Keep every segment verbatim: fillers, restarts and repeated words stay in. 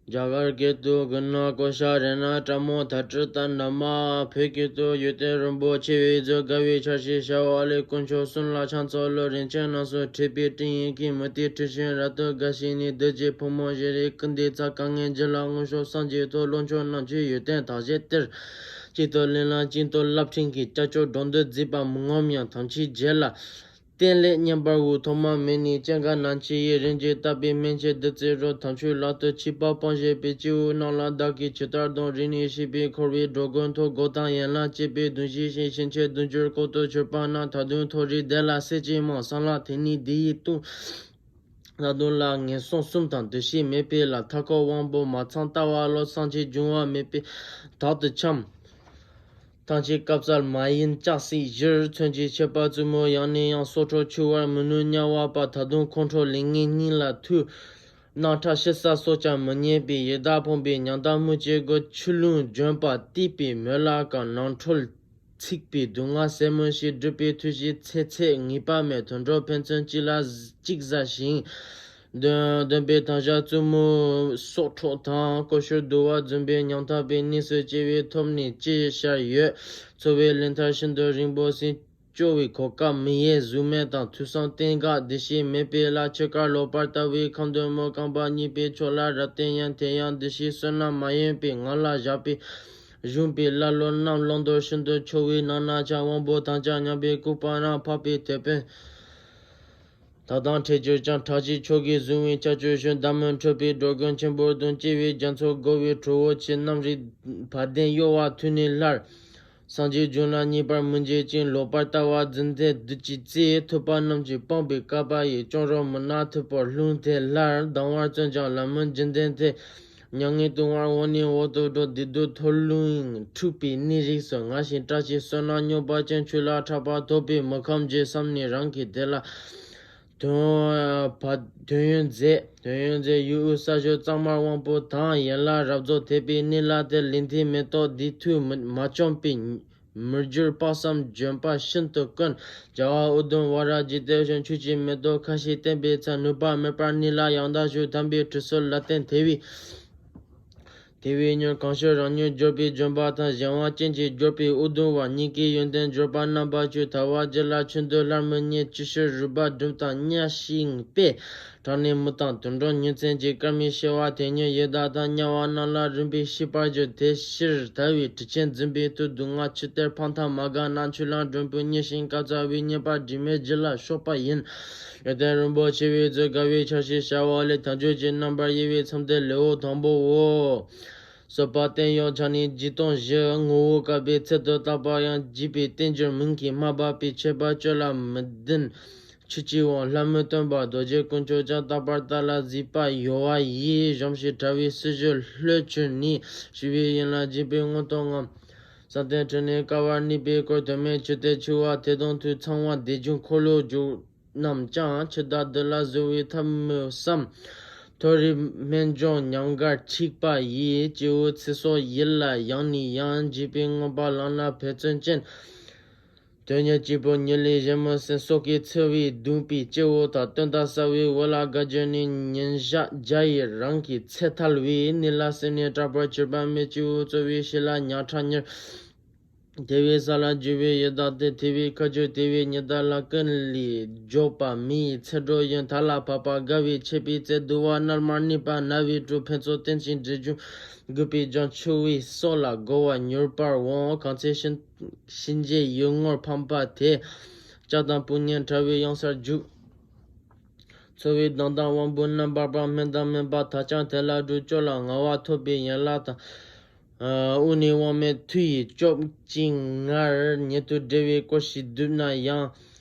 རྒྱ་གར་སྐད་དུ། གུ་ན་ཀོ་ཤ་རེ་ན་ཏྲ་མོ་དྷ་ཏྲི་ཏ་ན་མ། བོད་སྐད་དུ། ཡོན་ཏན་རིན་པོ་ཆེ་བའི་མཛོད། དགའ་བའི་ཆར་ཞིག་ཤར་བ་ལས། དཀོན་མཆོག་གསུམ་ལ་ཕྱག་འཚལ་ལོ། རིན་ཆེན་རྣམ་གསུམ་འཁྲིགས་པའི་སྤྲིན་ཡིན་གྱི། མུ་ཏིག་དྲི་ཞིམ་རབ་ཏུ་དགའ་ཞིང་ནི། རྡུལ་གཅིག་ཕོ་མོ་བཞི་རེ་ཀུན་ཏུ་རྩ། དཀའ་ངལ་འཇིག་ལ་མངོན་ཤོག་སངས་རྒྱས་ཐུགས། བློ་མཆོག་རྣམས་ཀྱི་ཡོན་ཏན་དག་བཞེས་ཏེ། གཅིག་ཏུ་ལེན་ལ་གཅིག་ཏུ་རླབས་ཕྲེང་གི། སྐྱབས་མཆོག་འགྲོ་འདི་མཛད་པ་ངོམས་ཡང་། ཐམས་ཅད་རྗེས་ལ་བརྟེན་ལས་མཉམ་པར་དབུལ། ཐོག་མ་མེད་ནས་སྐྱེ་རྒ་ན་འཆི་ཡི། རིམ་གྱིས་དག་པའི་སྨན་གྱི་བདུད་རྩི་རོ། དམ་ཆོས་ལག་ཏུ་ཆིབས་པ་སྤངས་བཞེས་པའི། སྐྱེ་བོ་རྣམས་ལ་བདག་གིས་ཇི་ལྟར་འདོམས། རིག་ནས་ཤེས་པས་འཁོར་བའི་སྒྲོ་མགོན་ཐོབ། སྒོ་དང་ཡན་ལག་བཅས་པའི་གདུང་ཤེས་ཤིང་། ཕྱིན་ཆད་གདུང་གྱུར་ལྐོག་ཏུ་གྱུར་པ་རྣམས། ད་དུང་མཐོ་རིས་བདེ་ལ་སྲེད་ཅིང་མང་། བསམ་ལ་དེ་ནི་བདེ་ཡི་ལྟུང་། ད་དུང་ལ་ངན་སོང་གསུམ་དང་འདུ་ཤེས་མེད་པས་ལ། མཐའ་འཁོབ་དབང་པོ་མ་ཚང་ལྟ་བ་ལོག། བསམ་གྱིས་འབྱུང་བ་མེད་པས་དག་ཏུ་འཁྱམས། ཐམས་ཅད་སྐབས་གསལ་མ་ཡིན་ལྕགས་སྲེག་བཞུར། མཚོན་གྱི་ཆད་པ་རྩུབ་མོ་ཡང་ནས་ཡང་། སྲོག་འཕྲོག་འཆི་བར་མི་ནུས་དམྱལ་བ་པ། ད་དུང་ཁོང་ཁྲོ་ལས་ངན་སྙིང་ལ་ཐུག། སྣང་ཁྲ་ཕྱི་ས་སྲོག་ཀྱང་མི་རྙེད་པའི། ཡི་དྭགས་ཕོངས་པའི་ཉམ་ཐག་སྨོས་ཅི་དགོས། ཆུ་ཀླུང་ལྗོན་པ་གཏིབས་པའི་མོད་ལ་གང་། ནང་ཁྲོལ་ཚིག་པའི་སྡུག་བསྔལ་ཟད་མི་ཤེས། སྒྲུབ་པའི་མཐུ་ཞིག་ཚེ་ཚད་ངེས་པ་མེད། དུད་འགྲོ་ཕན་ཚུན་གཅིག་ལ་གཅིག་ཟ་ཞིང་། འདོན་འདོན་པའི་དམ་བཅའ་རྩུབ་མོའི་སྲོག་འཕྲོག་དང་། ལྐོག་ཤུལ་བསྡུ་བ་རྫུན་པའི་ཉམ་ཐག་པའི། གནས་སུ་སྐྱེ་བའི་ཐོབ་ནས་ཅི་ཤར་ཡོད། འཚོ་བའི་ལས་མཐར་ཤིན་ཏུ་རིང་པོ་ཟིན། སྐྱོ་བའི་གོ་སྐབས་མི་ཡལ་གཟུགས་མེད་དང་། ཐོས་བསམ་གཏན་འགག་བདེ་གཤེགས་མེད་པས་ལ། འཆི་ཁར་ལོག་པར་ལྟ་བའི་ཁམས་བདུན་མོ། རྐང་པ་གཉིས་པའི་ཕྱོགས་ལ་རབ་བརྟན་ཡང་དེ་ཡང་བདེ་གཤེགས་བསོད་ནམས་མ་ཡིན་པའི། ངང་ལ་བཞག་པའི་བཞུགས་པའི་ཀླ་ཀློ་རྣམས། བླང་དོར་ཤིན་ཏུ་འཆོལ་བའི་ནང་ན་འཁྱམས། དབང་པོ་ཐམས་ཅད་ཉམས་པའི་ལྐུགས་པ་རྣམས། འཕགས་པའི་དེད་དཔོན་དག་དང་འཕྲད་གྱུར་ཀྱང་། ཁྲག་ཆེ་ཁྱོ་གས་བཟུང་བའི་ཁྱད་ཆོས་ཞུ། མདའ་མོ་འཕྲོད་པའི་འགྲོ་མགོན་ཆེན་པོ་བརྡུང་། སྐྱེ་བའི་རྒྱ་མཚོ་བསྒོ་བའི་ཁྲོ་བོ་ཆེ། གནམ་རིག་བ་དན་གཡོ་བ་ཐུག་ནས་སླར། སངས་རྒྱས་རྒྱུད་ལ་ཉེས་པར་མི་འགྱུར་ཅིང་། ལོག་པར་ལྟ་བ་རྫུན་ལྡན་བདུད་ཀྱི་རྩིས། ཐུབ་པ་རྣམས་ཀྱིས་སྤངས་པའི་བསྐལ་པ་ཡི། སྐྱོན་རོ་མུན་ནག་ཐུབ་པར་ལྷུང་སྟེ་སླར། སྡང་བར་བརྩོན་ཀྱང་ལམ་མི་འཇིག་རྟེན་ཐེ། མྱ་ངན་ལྟུང་བར་འོག་ནས་འོག་ཏུ་འགྲོ། བདེ་སྡུག་ཐོབ་རླུང་འཁྲུགས་པའི་གནས་རིགས་སུ། ངལ་ཞིང་སྐྲག་ཅིང་བསོད་ནམས་རྙོག་པ་ཅན། ཆོས་ལ་ཕྲག་པ་དོག་པས་མི་ཁོམ་རྗེས། བསམ་ནས་རང་གི་དེ་ལ་དོན་བ་དོན་ཡོད་མཛད། དོན་ཡོད་མཛད་ཡུལ་དབུས་ས་ཕྱོགས་གཙང་མར་དབང་པོ་དང་། ཡན་ལག་རབ་རྫོགས་དད་པའི་གནས་ལ་དེར། ལུས་མཐུན་མེ་ཏོག་འདི་མཐུ་མ་བཅོམ་པའི། མི་འགྱུར་དཔག་བསམ་ལྗོན་པ་ཤིན་ཏུ་དཀོན། བྱ་བ་ཨུ་དུམ་ཝཱ་ར་ཛི་ཏའི་ཞིང་། ཆོས་ཀྱི་མེ་ཏོག་ཁ་ཕྱེ་བསྟན་པའི་ཚལ། ནུས་པ་མེད་པར་གནས་ལ་ཡང་དག་བཞུགས། དམ་པའི་ཁྲུས་གསོལ་ལ་བརྟེན་དེ་བས། དེ་བས་མྱུར་གང་ཕྱིར་རང་ཉིད་འབྱོར་པའི་ལྗོན་པ་དང་། གཞན་དབང་ཅན་གྱིས་བསྒྱུར་པའི་ཨུ་དུམ་ཝཱ། གཉིས་ཀའི་ཡོན་ཏན་འབྱོར་པ་རྣམ་པ་བཅུ། ཐལ་བ་རྒྱུད་ལ་ཆུ་འདུས་སླར་མི་རྙེད། ཅི་ཕྱིར་རུས་པ་སྒྲིབ་དང་གཉའ་ཤིང་པས། དྲངས་ནས་མི་བཏང་དུད་འགྲོ་ཉིན་མཚན་གྱི། སྐར་མའི་ཤེས་པ་དེ་ཉིད་ཡི་དྭགས་དང་། དམྱལ་བ་རྣམས་ལ་རིམ་པས་ཤེས་པར་འགྱུར། དེ་ཕྱིར་ཐལ་བའི་གྲི་ཆེན་འཛིན་པའི་མཐུས། སྡུག་བསྔལ་ཆུ་གཏེར་ཕམ་མཐའ་མ་དག་ན། ཆོས་ལམ་སྒྲོམ་བུ་རྙེད་ཞིང་བཀའ་སྩལ་བའི། རྙེད་པ་དྲི་མེད་རྒྱུད་ལ་ཕྱོགས་པ་ཡིན། ཡོན་ཏན་རིན་པོ་ཆེ་བའི་མཛོད། དགའ་བའི་ཆར་ཞིག་ཤར་བ་ལས། དལ་འབྱོར་གྱི་རྣམ་པར་དབྱེ་བའི་མཚམས་དེར་ལེའུ་དང་པོའོ། གསོལ་པ་བརྟན་གཡོ་ཆ་ནས་བརྒྱད་སྟོང་བཞི། ངོ་བོ་བསྐལ་པའི་ཚད་དུ་བརྟག་པ་ཡང་། བརྒྱུད་པའི་རྟེན་གྱུར་མུན་གྱིས་མ་སྦགས་པའི། ཆད་པ་གཅོད་ལ་མི་ལྡན་ཆོས་ཀྱི་དབང་། ལྷ་མིན་སྟོན་པ་རྡོ་རྗེ་དཀོན་མཆོག་ཀྱང་། རྟག་པར་བལྟ་ལ་གཟིགས་པ་གཡོ་བ་ཡིས། གཞོམ་ཞིང་ཁྲ་བའི་སྲིད་ཞུ་ལྷོད་གྱུར་ནས། ཞི་བའི་ཡུལ་ལ་སྦྱིན་པའི་མངོན་རྟོགས་ངང་། བསམ་གཏན་ཁྲོད་ནས་བསྐལ་པར་གནས་པའི་སྐོར། དོན་མེད་ཆུ་གཏེར་འཆུ་བ་དེ་དང་མཐུན། ཚངས་དབང་བདེ་འབྱུང་འཁོར་ལོ་སྒྱུར་རྣམས་ཀྱང་། འཆི་བདག་བདུད་ལ་གཟུར་བའི་ཐབས་མི་བསམ། མཐོ་རིས་སྨན་ལྗོངས་ཉམས་དགར་འཁྲིགས་པ་ཡིས། སྐྱེ་བོའི་ཚེ་སྲོག་ཡིད་ལ་ཡང་ནས་ཡང་། འཇིགས་པའི་མངོན་པ་ལམ་ལ་འཕེལ་བརྩོན་ཅན། དོན་གཉེར་གཅིག་པུ་ཉིད་ལས་གཞན་མི་སྲིད། སྲོག་གི་འཚོ་བས་གདུངས་པའི་སྐྱེ་བོ་དག། བཏོན་དང་གསོལ་བའི་འོས་ལ་དགའ་གྱུར་ནས། ཉིན་ཞག་བརྒྱ་ཡི་རང་གི་ཚེ་ཐལ་བའི། གནས་ལ་སེམས་ནི་སྐྲག་པར་གྱུར་པ་མེད། སྐྱེ་བོའི་འཚོ་བའི་ཤེད་ལ་ཉག་ཕྲ་ཉེར། དེ་བས་ས་ལ་རྒྱུ་བའི་ཡི་དྭགས་དེ། དེ་བས་ཁ་རྒྱུ་དེ་བས་ཉི་ཟླ་ལ། ཀུན་ལས་འགྱོད་པ་མི་ཡི་ཚེ་འགྲོ་ཡིན། མཐའ་ལ་བབ་པ་དགའ་བའི་ཆད་པའི་རྩེ། བསྡུ་བ་རྣལ་མར་གནས་པ་ན་བའི་གྲོགས། ཕན་ཚུན་བརྟེན་ཅིང་འབྲེལ་འབྱུང་རྒུད་པའི་སྦྱང་། འཆི་བའི་སྲོག་ལ་རྒོལ་བ་མྱུར་བར་འོང་། གང་ཚེ་གཤིན་གཤིན་རྗེའི་ཡུལ་ངོར་ཕམ་པ་དེ། ལྕགས་དང་དཔུང་གཉེན་ཕྲ་བའི་གཡང་སར་རྒྱུག། འཚོ་བའི་མདངས་དང་དབང་པོ་རྣམ་པར་སྤངས། སྨན་དང་སྨན་པ་དག་ཀྱང་དེ་ལ་སྒྲུབ། སྐྱོབ་ལ་ངལ་བ་ཐོབ་པའི་ཡན་ལག་དང་། དབུགས་ནི་དབང་མེད་མཐུ་ཡིས་སྐྱོབ་ཅིང་ངལ། ཉེ་དུ་བགྲེས་པའི་སྐོར་ཞིག་བསྡུས་ན་ཡང་།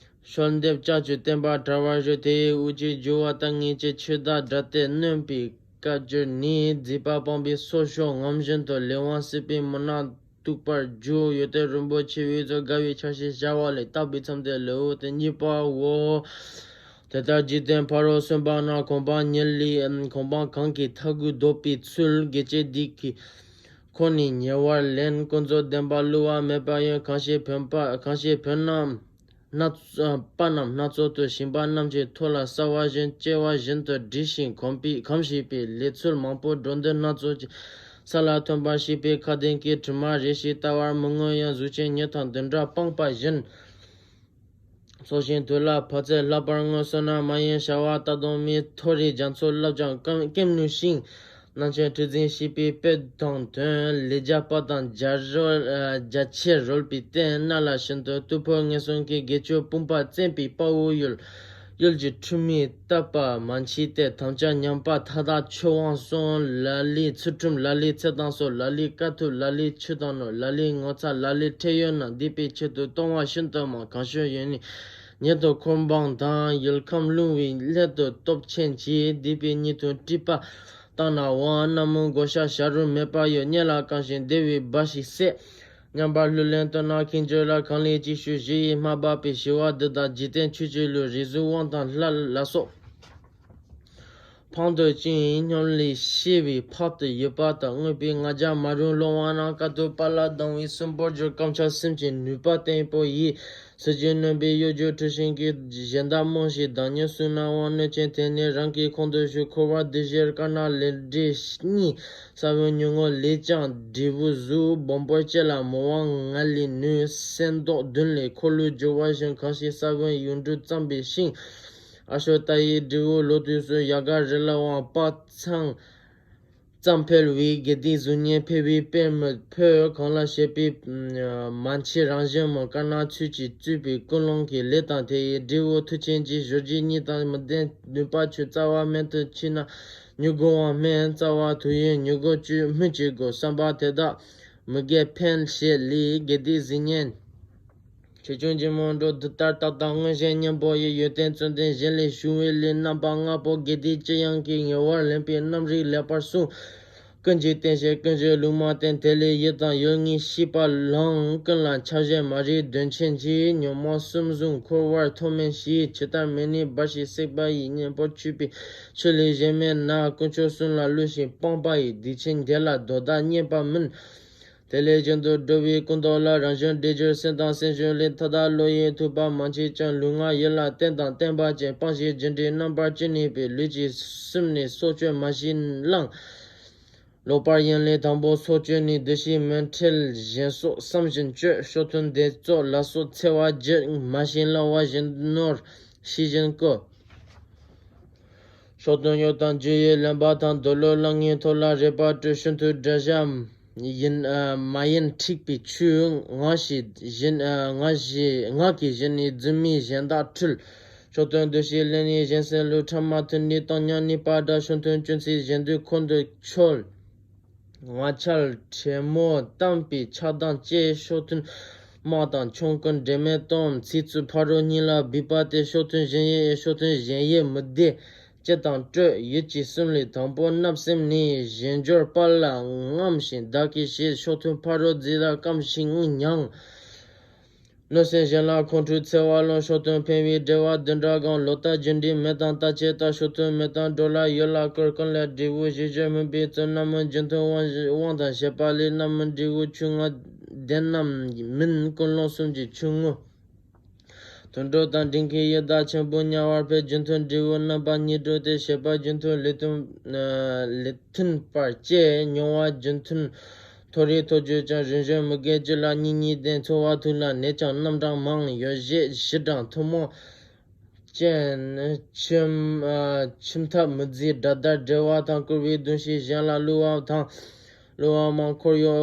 གཤོལ་འདེབས་ལྕགས་ཀྱུས་བརྟན་པ་དྲ་བར་གཞོལ། དེ་ཡི་དབུགས་ཀྱི་རྒྱུ་བ་ལྟ་ངན་གྱི། འཆི་བདག་དགྲ་སྟེ་གནོན་པའི་བཀའ་བསྒྱུར་ནས། མཛེས་པ་སྤངས་པའི་སོར་ཕྱོགས་ངོམ་བཞིན་དུ། ལས་དབང་སྲིད་པའི་མུན་ནག་གཏུགས་པར་རྒྱུ། ཡོན་ཏན་རིན་པོ་ཆེ་བའི་མཛོད། དགའ་བའི་ཆར་ཞིག་ཤར་བ་ལས། བརྟག་པའི་མཚམས་དེར་ལེའུ་སྟེ་གཉིས་པའོ། དེ་ལྟར་འཇིག་རྟེན་ཕ་རོལ་སོན་པ་རྣམས། གོ་འཕང་ཉིད་ལས་གོ་འཕང་གང་གི་ཐབས་དགུས་བཟློག་པའི་ཚུལ། དགེ་བཅུ་སྡིག་གི་ཁོ་ནས་ཉེ་བར་ལེན། ཀུན་རྫོབ་བདེན་པ་བསླུ་བ་མེད་པ་ཡིན། གང་ཞིག་ཕན་པ་གང་ཞིག་ཕན་རྣམས། སྣ་ཚོགས་པ་རྣམས་སྣ་ཚོགས་དུ་ཞིང་པ་རྣམས་ཀྱི་ཐོག་ལ་གསར་བ་བཞིན་སྐྱེ་བ་བཞིན་དུ་སྒྲིག་ཞིང་གོམས་པའི་གོམས་བྱས་པའི་ལས་ཚུལ་མང་པོ་འགྲོ་འདི་སྣ་ཚོགས་ཀྱི་ས་ལ་ཐོན་པར་བྱེད་པའི་ཁ་གདེང་གི་དྲི་མ་རེ་ཞིག་བལྟ་བར་མི་མངོན་ཡང་གཟུགས་ཅན་ཉིད་དང་བདུན་ཕྲག་སྤངས་པ་བཞིན། ཚོགས་ཞིང་དུས་ལ་བབ་ཚད་ལྷག་པར་མངོན་སོང་ན། མ་ཡིན་བྱ་བ་ལྟ་སྡོམ་མི་མཐོ་རིས་རྒྱ་མཚོ་བསླབ་ཀྱང་སྐེམ་སྐེམ་ནུས་ཤིང་། རྣམ་མཁྱེན་ཁྲི་འཛིན་ཤེས་པའི་དཔེ་དང་དོན། ལས་རྒྱ་དཔའ་དང་རྒྱ་རོལ་རྒྱ་ཆེར་རོལ་པའི་རྟེན། གནའ་ལ་ཤིན་ཏུ་སྟུག་པོ་ངན་སོང་གི་དགེ་ཆོས་དཔུང་པ་བཙན་པའི་དཔའ་བོ་ཡུལ། ཡུལ་གྱི་ཁྲིམས་མི་བསྟབས་པ་མ་མཆིས་ཏེ། དམ་བཅའ་ཉམས་པ་མཐའ་དག་ཆོས་དབང་སོང་། ལ་ལའི་ཚུལ་ཁྲིམས་ལ་ལའི་ཚེ་དང་སོགས། ལ་ལའི་དཀའ་ཐུབ་ལ་ལའི་ཆུ་དང་ནོར། ལ་ལའི་ངོ་ཚ་ལ་ལའི་ཁྲེལ་ཡོད་རྣམས། འདས་པའི་ཆེད་དུ་གཏོང་བ་ཤིན་ཏུ་མང་། གང་བྱུང་ཡོད་ནི་ཉེ་དུ་འཁོར་འབངས་དང་། ཡུལ་ཁམས་བླུང་བའི་སླད་དུ་སྟོབས་ཆེན་གྱིས། འདས་པའི་ཉེ་དུ་སྲིད་པ་བཏང་ན་འོང་། རྣམ་སྨིན་བགོ་བཤའ་བྱ་རུ་མེད་པ་ཡོད། གཉེན་ལ་གང་ཞིག་བདེ་བའི་བར་ཞིག་སྲེད། མཉམ་པར་ལྷུར་ལེན་བཏོན་ན་ཁེངས་གྱུར་ལ། གང་ལས་ཅི་ཞུ་ཞུ་ཡིས་སྨྲ་སྦགས་པའི། ཞི་བ་འདི་དག་འཇིག་རྟེན་ཆོས་ཀྱི་ལུགས། རིགས་གཟུགས་དབང་དང་ལྷ་ལ་སོགས། ཕང་དུ་བཅིངས་སྙོམས་ལས་ཤེས་པའི་ཕག་ཏུ་ཡོད་པ་དང་། རྔོས་པའི་ང་རྒྱལ་མ་རུངས་སློང་བ་རྣམས། དཀའ་ཐུབ་དཔའ་ལ་སྡང་བའི་སྲིན་པོར་གྱུར། རྐངམ་ཆག་སེམས་ཀྱི་ནུས་པ་བརྟན་པོ་ཡིས། ཚུལ་གྱིས་གནོན་པའི་གཡོ་སྒྱུ་འཁྲུལ་ཞིང་གི། གཞན་དག་རྨོངས་ཤིང་བདག་ཉིད་སུན་ན་འོང་། གནོད་ཅིང་དེ་ནི་རང་གི་ཁོང་དུ་ཞུགས། འཁོར་བ་འདུ་བྱེད་དཀར་ནག་ལས་འབྲས་གཉིས། ས་བོན་ཉོན་མོངས་ལས་ཀྱང་འབྲས་བུ་གཟུགས། སྦོམ་པོ་སྐྱེ་ལ་མོ་དབང་ང་ལས་ནུས། སེམས་མདོག་བདུན་ལས་འཁོར་ལོས་སྒྱུར་བ་བཞིན། གང་ཞིག་ས་བོན་ཡུངས་འབྲུ་བརྩམས་པའི་ཤིང་། ཨ་ཤོ་ཏ་ཡི་འབྲས་བུ་ལོ་དུས་སུ། ཡལ་ག་རི་ལ་དབང་པ་ཚང་ཙམ་འཕེལ་བའི། དགེ་སྡིག་གཟུགས་བརྙན་འཕེལ་བའི་དཔེ་མི་ཕོད། གང་ལ་བྱེད་པའི་མ་མཆིས་རང་བཞིན་མོ། དཀར་ནག་ཚུལ་གྱིས་གཙོས་པའི་ཀུན་སློང་གི་ལས་དང་། དེ་ཡི་འབྲས་བུ་མཐུ་ཆེན་གྱི་བཞུར་རྒྱུད་གཉིས་དང་། མི་ལྡན་ནུས་པ་ཆུ་རྩ་བ་སྨན་དུ་མཆིས་ན། མྱུ་གུ་དབང་སྨན་རྩ་བ་དུ་ཡིན། མྱུ་གུ་བཅུད་སྨིན་བྱེད་དགོས། བསམ་པ་དེ་དག་མི་དགེ་ཕན་བྱེད་ལས། དགེ་སྡིག་གཟུགས་བརྙན། ཆེ་ཆུང་ལྗིད་མོ་འགྲོ་འདི་ལྟར་རྟག་དང་མངོན་ཞེན་གཉེན་པོ་ཡི། ཡོན་ཏན་བརྩོན་ལྡན་གཞན་ལས་བྱུང་བའི་ལས། རྣམ་པ་ལྔ་པོ་དགེ་སྡིག་ཅི་ཡང་གི་ཉེ་བར་ལེན་པའི་རྣམ་རིག་ལེགས་པར་གསུངས། ཀུན་གྱིས་བསྟེན་བྱེད་ཀུན་གཞི་ལུང་མ་བསྟན། དེ་ལས་ཡུལ་དང་ཡུལ་ངེས་ཤེས་པ་ལའང་། ཀུན་ལ་ཆགས་ཞེན་མ་རིག་གདོན་ཆེན་གྱིས། ཉོན་མོངས་གསུམ་བཟུང་འཁོར་བར་མཐོ་དམན་བྱས། ཇི་ལྟར་མེ་ནི་འབར་ཞིང་བསྲེགས་པ་ཡི། གཉེན་པོར་ཆུད་པའི་ཆུ་ལས་གཞན་མེད་ན། དཀོན་མཆོག་གསུམ་ལ་བསླུས་ཤིང་སྤངས་པ་ཡི། སྡིག་ཆེན་བརྒྱད་ལ་དོ་བདག་རྙེད་པ་མིན། དེ་ལས་རྒྱུན་དུ་འགྲོ་བའི་ཀུན་རྟོག་ལ། རང་བཞིན་འདྲེས་གྱུར་སེམས་དང་སེམས་བྱུང་ལས། མཐའ་དག་བློ་ཡི་ཐུག་པ་མ་མཆིས་ཀྱང་། ལུས་ངག་ཡིད་ལ་བརྟེན་དང་བརྟེན་པ་ཅན། སྤངས་ཤིང་རྒྱུ་འབྲས་རྣམ་པར་ཅི་ནུས་པའི། ལུས་ཀྱིས་སེམས་ནི་སྲོག་གཅོད་མ་བྱིན་བླངས། ལོག་པར་གཡེམ་ལས་དང་པོ་སྲོག་གཅོད་ནི། འདུ་ཤེས་མི་འཕྲལ་གཞན་སྲོག་བསམ་བཞིན་གཅོད། ཕྱོགས་མཐུན་བདེ་བཙོག་ལ་སོགས་འཚེ་བ་བགྱིད། མ་བྱིན་བླང་བ་བཞིན་ནོར་ཤེས་བཞིན་བཀོལ། ཕྱོགས་མཐུན་གཡོ་དང་རྒྱུ་ཡི་ལེན་པ་དང་། འདོད་ལོག་ལ་ངན་ཐོག་ལ་རེ་བ་སྤྲོད། ཤིན་ཏུ་དགྲ་བྱ་ཡིན་མ་ཡིན་འཁྲིག་པའི་ཆོས། ངག་གིས་བཞིན་ངག་གིས་བཞིན་ནི་རྫུན་སྨྲས་གཞན་དག་འཁྲུལ། ཕྱོགས་མཐུན་འདུ་ཤེས་ལེན་ནི་གཞན་སེམས་བསླུ། ཕྲ་མ་མཐུན་ནི་བཏང་སྙོམས་ནུས་པ་དགྲ། ཤིན་ཏུ་སྐྱོན་ཚིག་གཞན་སྡུག་འཁོར་འདུ་འཆོལ། ངག་འཆལ་ཁྲེལ་མོ་བསྟན་པའི་ཆགས་སྡང་བཅས། ཕྱོགས་མཐུན་དམག་དང་ཆོམ་རྐུན་འབྲེལ་མེད་གཏོང་། ཚིག་རྩུབ་ཕ་རོལ་གཉིས་ལ་སྦས་པ་སྟེ། ཕྱོགས་མཐུན་གཞན་ཡི་ཕྱོགས་མཐུན་གཞན་ཡི་མི་བདེ། ཅི་དང་སྤྲོད་ཡུལ་གྱི་གསུམ་ལས། དང་པོ་བརྣབ་སེམས་ནི། གཞན་འབྱོར་པ་ལ་རྔམ་ཞིང་བདག་གིས་བྱེད། ཕྱོགས་མཐུན་ཕ་རོལ་རྫས་ལ་སྐམ་ཞིང་མྱང་། གནོད་སེམས་གཞན་ལ་ཁོང་ཁྲོའི་འཚེ་བ་ལོངས། ཕྱོགས་མཐུན་ཕན་པའི་འབྲེལ་བ་བདུན་ཕྲག་གང་། ལོག་ལྟ་རྒྱུ་འབྲས་མེད་དང་རྟག་ཆད་ལྟ། ཕྱོགས་མཐུན་མེད་དང་འགྲོ་ལ་ཡོད་ལ་བཀོལ། ཀུན་ལས་འབྲས་བུ་གཞན་འབྱོར་མིན་པའི་ཚུལ། རྣམ་སྨིན་རྒྱུ་མཐུན་དབང་དབང་དང་བྱེད་པ་ལས། རྣམ་སྨིན་འབྲས་བུ་ཆུང་ང་ལྡན་རྣམས་མིན། ཀུན་སློང་གསུམ་གྱི་ཆུང་ངུ། དུད་འགྲོ་དང་འབྲིང་གི་ཡི་དྭགས་ཆེན་པོ་དམྱལ་བར་ཕེབས། རྒྱུ་མཐུན་འབྲས་བུ་རྣམ་པ་གཉིས་འགྲོ་སྟེ། བྱེད་པ་རྒྱུ་མཐུན་ལས་མཐུན་ལས་མཐུན་པར་སྐྱེ། མྱོང་བ་རྒྱུ་མཐུན་མཐོ་རིས་མཐོ་གྱུར་ཀྱང་། རིམ་བྱོན་མི་དགེ་བཅུ་ལ་གཉིས་གཉིས་ལྡན། འཚོ་བ་དུས་ལ་ནད་ཀྱང་རྣམ་གྲངས་མང་། ཡོ་བྱད་བཞི་གྲངས་ཐུན་མོང་ཅན། ཁྱིམ་ཁྱིམ་ཐབ་མི་བརྫི་དགྲ་དར་འབྲེལ་བ་དང་། བསྐུར་བའི་གདུང་ཤིང་གཞན་ལ་བསླུ་བ་དང་། བསླུ་བ་མང་འཁོར་གཡོ།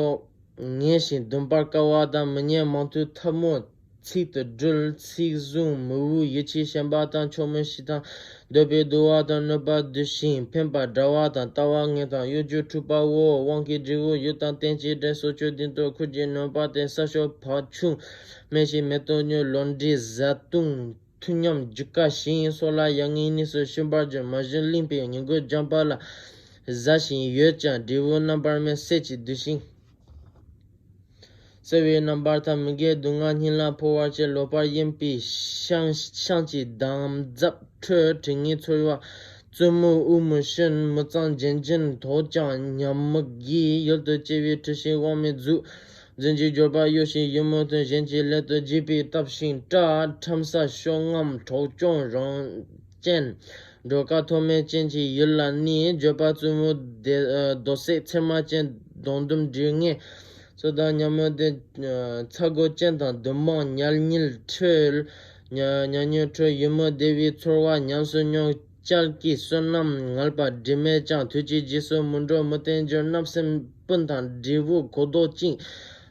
ངན་ཞིང་འདུམ་པར་དཀའ་བ་དང་། མི་སྙན་མང་ཐོས་ཐབས་སྨོད་ཚིག་ཏུ་སྒྲུལ། ཚིག་བཟུང་མི་འུ་ཡིད་ཆེས་ཞེན་པ་དང་། ཆོག་མིན་ཞེ་སྡང་འདོད་པའི་བསྡུ་བ་དང་། གནོད་པ་བསྡུ་ཞིང་ཕན་པ་དགྲ་བ་དང་། ལྟ་བ་ངན་དང་གཡོ་སྒྱུ་འཁྲུལ་པའོ། དབང་གི་འབྲས་བུ་ཡུལ་དང་རྟེན་ཅིང་འབྲེལ། སྲོག་གཅོད་སྡིག་ཏོ་ཁུར་གྱིས་ནོན་པ་སྟེ། ས་ཕྱོགས་བག་ཆུང་སྨྲས་ཤིང་མེ་ཏོག་ཉོས། ལོ་འབྲས་བཟའ་བཏུང་མཐུན་ཉམས་རྒྱུ་དཀའ་ཞིང་། སྲོག་ལ་ཡ་ངའི་གནས་སུ་ཤུན་པར་གྱུར། མ་བྱིན་བླངས་པའི་ཉིན་གུང་འགྱངས་པ་ལ། བཟའ་ཞིང་ཡོད་ཀྱང་འབྲས་བུ་རྣམ་པར་སྨིན། ཟས་ཀྱི་འདུ་ཤིང་སེལ་བའི་རྣམ་པར་ཐལ། མི་དགེ་སྡུག་བསྔལ་སྙིང་ལ་འཕོ་བར་བྱེད། ལོག་པར་གཡེམ་པའི་ཤིང་ཤིང་གི་འདམ་རྫབ་ཁྲོད། དྲི་ངད་ཚོར་བ་བཙུན་མོའི་དབུགས་མི་ཞོན། མི་གཙང་ལྗན་ལྗིན་དོག་ཀྱང་ཉམས་མི་དགོས། ཡུལ་དུ་སྐྱེ་བའི་འཁྲུལ་ཞིང་དབང་མེད་རྫུས། འཛིན་གྱི་འབྱོར་པ་གཡོ་ཞིང་ཡིད་སྨོན་དོན་གཞན་གྱི་སླད་དུ་བགྱིས་པའི་བཏབ་ཤིང་བཀྲ། ཁྲམ་ཟ་ཤོ་རྔམ་འཕྲོག་བཅོམ་རང་ཅན། འགྲོ་དཀའ་ཐོགས་མེད་ཅན་གྱི་ཡུལ་ལ་ནི། འགྱོད་པ་རྩུབ་མོ་སྡེ་རྡོ་བསྲེགས་ཚེར་མ་ཅན། སྡོང་དུམ་འབྲི་ངན་སོ་དང་ཉ་མོ་སྟེ། ཚ་སྒོ་ཅན་དང་བདུད་དམག་ཉལ་ཉིལ་ཁྲོད། ཉ་ཉ་ཉོ་ཁྲོད་ཡུལ་མི་བདེ་བའི་ཚོར་བ་ཉམས་སུ་མྱོང་། བསྐྱལ་གྱི་བསོད་ནམས་ངལ་བ་དྲི་མེད་ཀྱང་། དུས་ཀྱི་རྗེས་སུ་མི་འགྲོ་མི་བརྟན་འགྱུར། བརྣབ་སེམས་སྤུན་དང་འབྲས་བུ་གོ་ལྡོག་ཅིང་།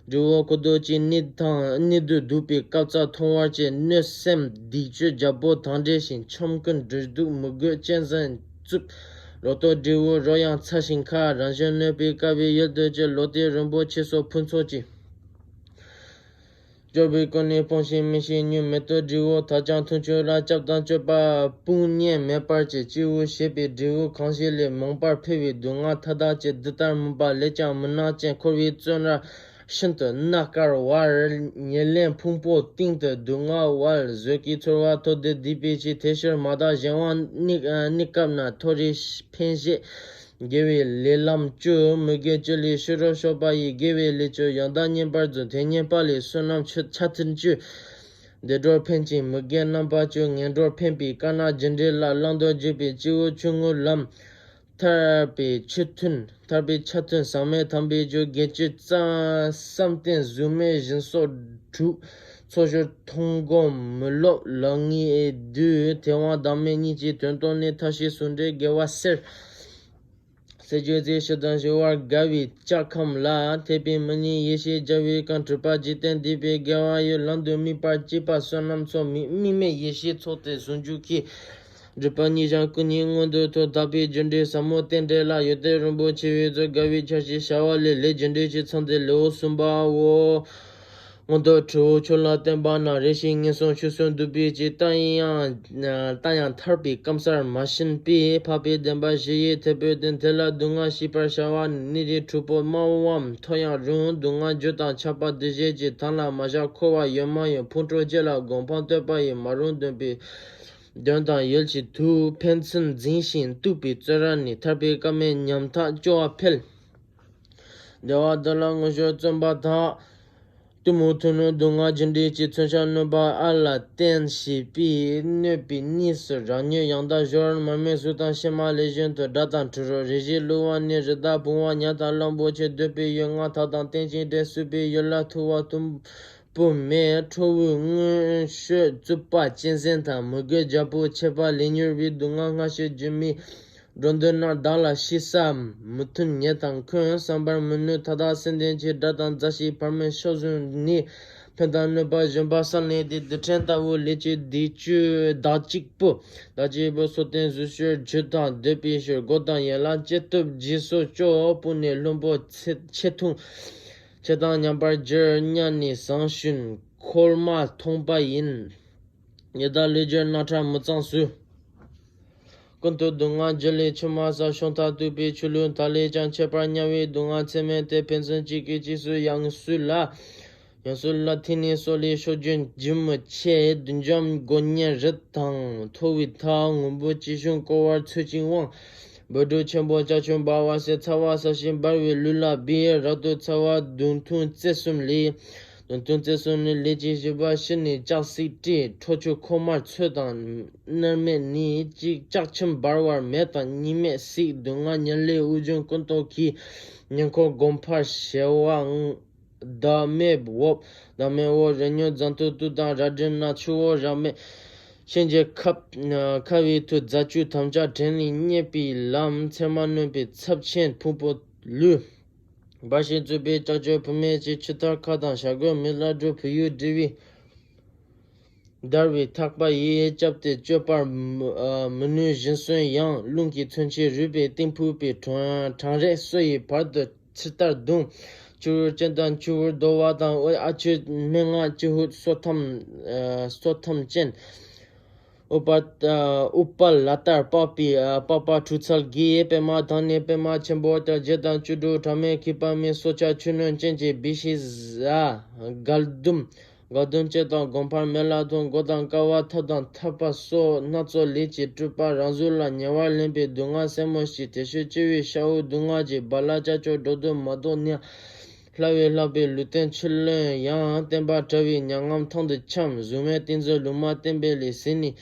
འབྲས་བུ་གོ་ལྡོག་ཅིང་ནད་དང་ནད་དུ་སྡུག་པའི་སྐབས་རྩ་མཐོང་བར་བྱེད། གནོད་སེམས་སྡིག་སྤྱོད་རྒྱལ་པོ་དང་འདྲེས་ཤིང་། ཆོམ་རྐུན་འབྲུ་གདུག་མི་རྒོད་གཅན་གཟན་རྩུབ། ལོ་ཐོག་འབྲས་བུ་རོ་ཡང་ཚ་ཞིང་ཁ། རང་གཞན་གནོད་པའི་དཀའ་བའི་ཡུལ་དུ་སྐྱེ། ལོ་ཐོག་རིང་པོ་ཆེ་སོགས་ཕུན་ཚོགས་ཀྱི། སྐྱོ་བའི་ཀུན་ནས་སྤོང་ཞིང་མི་ཤེས་ཉོན། མེ་ཏོག་འབྲས་བུ་དག་ཀྱང་མཐུན་ཕྱོགས་ལ། སྐྱབས་དང་སྤྱོད་པ་དཔུང་གཉེན་མེད་པར་བྱེད། སྐྱེས་བུ་བྱེད་པའི་འབྲས་བུ་གང་ཞིག་ལས། མང་པར་འཕེལ་བའི་སྡུག་བསྔལ་མཐའ་དག་བྱེད། འདི་ལྟར་མུན་པ་ལས་ཀྱང་མུན་ནག་ཅན། འཁོར་བའི་བཙོན་རར་ཤིན་ཏུ་གནའ་དཀར་བར། ཉེར་ལེན་ཕུང་པོ་སྟེང་དུ་སྡུག་བསྔལ་བར། བཟོད་ཀྱི་ཚོར་བ་ཐོབ་འདོད་སྡིག་པའི་ཕྱིར། དེ་ཕྱིར་མ་དག་གཞན་དབང་གནས་གནས་སྐབས་ན། མཐོ་རིས་འཕེན་བྱེད། དགེ་བའི་ལས་ལམ་བཅུ། མི་དགེ་བཅུ་ལས་ཕྱི་རུ་ཕྱོགས་པ་ཡི། དགེ་བའི་ལས་བཅུ་ཡང་དག་བསྙེན་པར་མཛོད། དེ་བསྙེན་པ་ལས་བསོད་ནམས་ཆུ་ཆ་ཚུན་ཆུད། བདེ་འགྲོར་འཕེན་ཅིང་མི་དགེ་རྣམ་པ་བཅུ། ངན་འགྲོར་འཕེན་པའི་དཀར་ནག་རྒྱུ་འབྲས་ལ། བླང་དོར་བགྱིས་པའི་སྐྱེས་བུ་ཆུང་ངུའི་ལམ། ཐར་པའི་ཆུ་མཐུན་ཐར་པའི་ཆ་མཐུན། ཟག་མེད་དམ་པའི་རྒྱུ། དགེ་བཅུའི་བསམ་གཏན་གཟུགས་མེད་སྦྱིན་སོགས་དྲུག། ཚོགས་སྦྱོར་མཐོང་སྒོམ་མི་སློབ་ལེགས་ཉེས་བསྡུས། དེ་དབང་བདག་མེད་གཉིས་ཀྱི་དོན་རྟོགས་ནས། མཐའ་བཞི་ཟུང་འབྲེལ་དགེ་བ་སེལ། སེལ་རྒྱུ་རྩེ་ཕྱི་དང་ཞི་བར་དགའ་བའི་ལྕགས་ཁམས་ལ། ཐེག་པའི་མི་གནས་ཡེ་ཤེས་རྒྱལ་བའི་གང་། གྲུབ་པ་འཇིག་རྟེན་འདས་པའི་དགེ་བ་ཡོད། ལམ་དུ་དམིགས་པ་སྐྱེས་པ་བསོད་ནམས་ཚོགས། དམིགས་དམིགས་མེད་ཡེ་ཤེས་ཚོགས་ཏེ་ཟུང་འཇུག་གི། སྒྲིབ་པ་གཉིས་བྱང་སྐུ་གཉིས་མངོན་དུ་མཐོ། དག་པའི་རྒྱུ་འབྲས་ཟབ་མོ་རྟེན་འབྲེལ་ལ། ཡོན་ཏན་རིན་པོ་ཆེ་བའི་མཛོད། དགའ་བའི་འཆར་གཞི་བྱ་བ་ལས། ལས་རྒྱུ་འབྲས་ཀྱི་ཚང་སྟེ་ལེའུ་གསུམ་པའོ། མངོན་རྟོགས་ཁྲོ་བོ་ཁྱོད་ལ་བསྟན་པ་ན། རེ་ཞིག་ངན་སོང་ཆོས་སུ་འདུག་པའི་ཕྱིར། ད་ཡང་ད་ཡང་ཐར་པའི་སྐམ་སར་མ་ཕྱིན་པས། འཕགས་པའི་བདེན་པ་བཞི་ཡི་ཐེག་པའི་དོན། དེ་ལ་སྡུག་བསྔལ་ཤེས་པར་བྱ་བ་ནི། ནད་རིགས་འཁྲུག་པོ་དམའ་བའམ་མཐོ་ཡང་རུང་། སྡུག་བསྔལ་རྒྱུ་དང་ཆགས་པ་འདུ་བྱེད་ཀྱི། དང་ལ་མ་བཞག་འཁོར་བ་ཡོད་མ་ཡོད། ཕུང་ཁྲོལ་བཅས་ལ་གོ་འཕང་བསྟོད་པ་ཡི། མ་རུངས་འདོན་པའི་དོན་དང་ཡུལ་གྱི་དུག། ཕན་ཚུན་འཛིང་ཞིང་གཏུགས་པའི་བཙོན་ར་ནས། ཐར་པའི་སྐལ་མེད་ཉམ་ཐག་སྐྱོ་བ་འཕེལ། བདེ་བ་འདི་ལ་ངུ་ཞོར་བརྩོན་པ་དག། གཏི་མུག་མཐུན་ལམ་སྡུག་བསྔལ་རྒྱུ་འབྲས་ཀྱི། མཚོན་ཆ་གནོན་པ་ཨ་ལ་བསྟེན་བྱས་པས། གནོད་པའི་གནས་སུ་རང་ཉིད་ཡང་དག་སྦྱོར། མར་མེ་གཟུགས་དང་ཕྱེ་མ་ལེབ་བཞིན་དུ། དགྲ་དང་གྲུ་རོ་རེ་ཞིག་བསླུ་བ་ནི། རི་དྭགས་བུང་བ་ཉ་དང་གླང་པོ་ཆེ། འདོད་པའི་ཡུལ་ལྔ་དག་དང་རྟེན་ཅིང་འབྲེལ། སྲིད་པའི་ཡུལ་ལ་ཐུག་པ་དུམ་བུ་མེད། ཁྲོ་བོའི་མངོན་ཤེས་རྩུབ་པ་གཅན་གཟན་དང་། མི་དགེ་བརྒྱ་པོ་ཆད་པ་ལས། མྱུར་བའི་སྡུག་བསྔལ་སྔ་ཕྱི་རྒྱུ་མེད། འགྲོ་འདི་ན་བདག་ལ་ཤི་ས་མི་མཐུན། ཉེ་དང་འཁོན་བསམ་པར་མི་ནུས། མཐའ་དག་སེམས་ལྡན་གྱི། དགྲ་དང་མཛའ་བཤེས་བར་མའི་ཕྱོགས་བཟུང་ནས། ཕན་དང་གནོད་པ་བཞིན་པ་བསམ་ནས་ཏེ། རྡུལ་ཕྲན་ལྟ་བུ་ལས་ཀྱི་སྡིག་སྤྱོད་བདག་གཅིག་པུ། བདག་གཅིག་པུ་སོ་བརྟན་གཟུགས་སྤྱོད་རྒྱུ་དང་། འདོད་པའི་ཕྱིར་སྒོ་དང་ཡན་ལག་ཅི་ཐུབ་རྗེས་སུ་སྤྱོད། སྤུ་ནས་རློན་པོ་ཆེ་ཆེ་འཐུང་། ཆེ་དང་མཉམ་པར་སྦྱར། སྙམ་ནས་བཟང་ཞིང་ཁོལ་མ་མཐོང་པ་ཡིན། ཉི་ཟླ་ལུས་སྦྱོར་རྣག་ཁྲག་མི་གཙང་སོས། ཀུན་ཏུ་སྡུག་བསྔལ་རྒྱུ་ལས་ཆུད་མ་ཟ། ཕྱོགས་མཐར་གཏུགས་པའི་ཆུ་ལུད་དག་ལས་ཀྱང་། ཁྱད་པར་དམྱལ་བའི་སྡུག་བསྔལ་ཚད་མེད་དེ། ཕན་ཚུན་གཅིག་གིས་གཅིག་སུ་ཡང་སུ་ལ། ཡང་སུ་ལ་ཐིག་ནི་སོགས་ལས་ཤོར་རྒྱུ་རྒྱུན་མི་ཆད། བདུད་འཇོམས་མགོ་བརྙན་རི་དང་མཐོ་བའི་མཐའ། སྔོན་པོ་ཅི་བྱུང་བསྐོར་བར་ཚུད་ཅིང་དབང་། འབོད་སྒྲོགས་ཆེན་པོ་ལྕགས་ཀྱུ་འབར་བ་ཟེར། ཚ་བ་ཟ་ཞིང་འབར་བའི་ལུས་ལ་སྦས། རབ་ཏུ་ཚ་བ་མདུང་ཐུང་རྩེ་གསུམ་ལས། མདུང་ཐུང་རྩེ་གསུམ་ནི་ལས་ཀྱི་བཞི་པ། ཕྱི་ནས་ལྕགས་སྲེག་སྤྲས། ཁྲོ་ཆུ་ཁོག་དམར་ཚོས་དང་མནར་མེད་ནི། གཅིག་ལྕགས་ཁྱིམ་འབར་བར་མེ་དང་གཉིས་མེ་བསྲེགས། སྡུག་བསྔལ་ཉེར་ལས་དབུགས་འབྱིན་ཀུན་རྟོག་གིས། ཉེ་འཁོར་སྒོ་འཕར་ཞེ་བའང་། བདག་མེད་འོབས། བདག་མེད་འོབས་རི་ཉུལ་རྫ་མཐུག་སྟུག་དང་། རལ་གྲི་ནག་ཆུ་བོ་རབ་མེད། གཤིན་རྗེ་ཁབ་ཁ་བའི་མཐུ། རྫ་ཆུ་དམ་ལྕག་བྲན་ནས་རྙེད་པའི་ལམ། ཚེར་མ་གནོན་པའི་ཚབས་ཆེན་ཕུང་པོ་ལུས། འབར་ཞིང་རྩུབ་པའི་ལྕགས་ཀྱུ་བུད་མེད་ཀྱི། ཆུ་ཐར་ཁ་དང་བྱ་རྒོད་མི་ལ་སྒྲོ། བུ་ཡུག་འབྲི་བའི་འདར་བའི་ཐག་པ་ཡིས། བཅབས་ཏེ་གཅོད་པར་མི་ནུས་བཞིན་གསོན་ཡང་། རླུང་གིས་མཚོན་ཆའི་རུས་པའི་གཏིང་ཕུག་པའི། གྲང་གྲང་རེག་སོ་ཡི་བར་དུ་ཚིག་ལྟར་བརྡུང་། ཆུ་བུར་ཅན་དང་ཆུ་བུར་རྡོ་བ་དང་། ཨ་ཆུ་སྨྲེ་སྔགས་ཀྱི་ཧུད་སོ་ཐམ་སོ་ཐམ་ཅན། ཨུ་པ་ཨུ་པ་ལ་ཏར་པགས་པའི་པགས་པ་འཁྲུ་ཚལ་གྱི། པད་མ་དང་ནི་པད་མ་ཆེན་པོ་ལྟར། བརྒྱད་དང་བཅུ་དྲུག་གྲངས་མེད་མཁས་པ་མའི། སྲོག་ཆགས་ཆུ་སྣོད་ཅན་གྱི་བི་ཤི་ཟ། མགལ་དུམ་མགལ་དུམ་ཅན་དང་སྒོ་འཕར་མེ་ལ་ཐོན། མགོ་དང་ཀ་བ་ཐབ་དང་ཐབ་པ་སོགས། སྣ་ཚོགས་ལས་ཀྱི་སྤྲུལ་པ་རང་གཟུགས་ལ། ཉེ་བར་ལེན་པའི་སྡུག་བསྔལ་སེན་མོ་ཞིག་དེ་ཕྱིར་སྤྱི་བོའི་ཤ་འུག་སྡུག་བསྔལ་གྱི། བ་ལ་ལྕགས་ཀྱུ་སྒྲོ་འདོགས་མ་བཟློག་ནས། ཕྱག་བྱས་ལྷག་པའི་ལུས་རྟེན་ཆུ་ལོན་ཡང་། བསྟན་པ་དྲ་བའི་མྱ་ངམ་ཐང་དུ་འཁྱམས། གཟུགས་མེད་ཏིང་འཛིན་ལུགས་མ་བསྟན་པའི་ལས་ཟིན་ནས།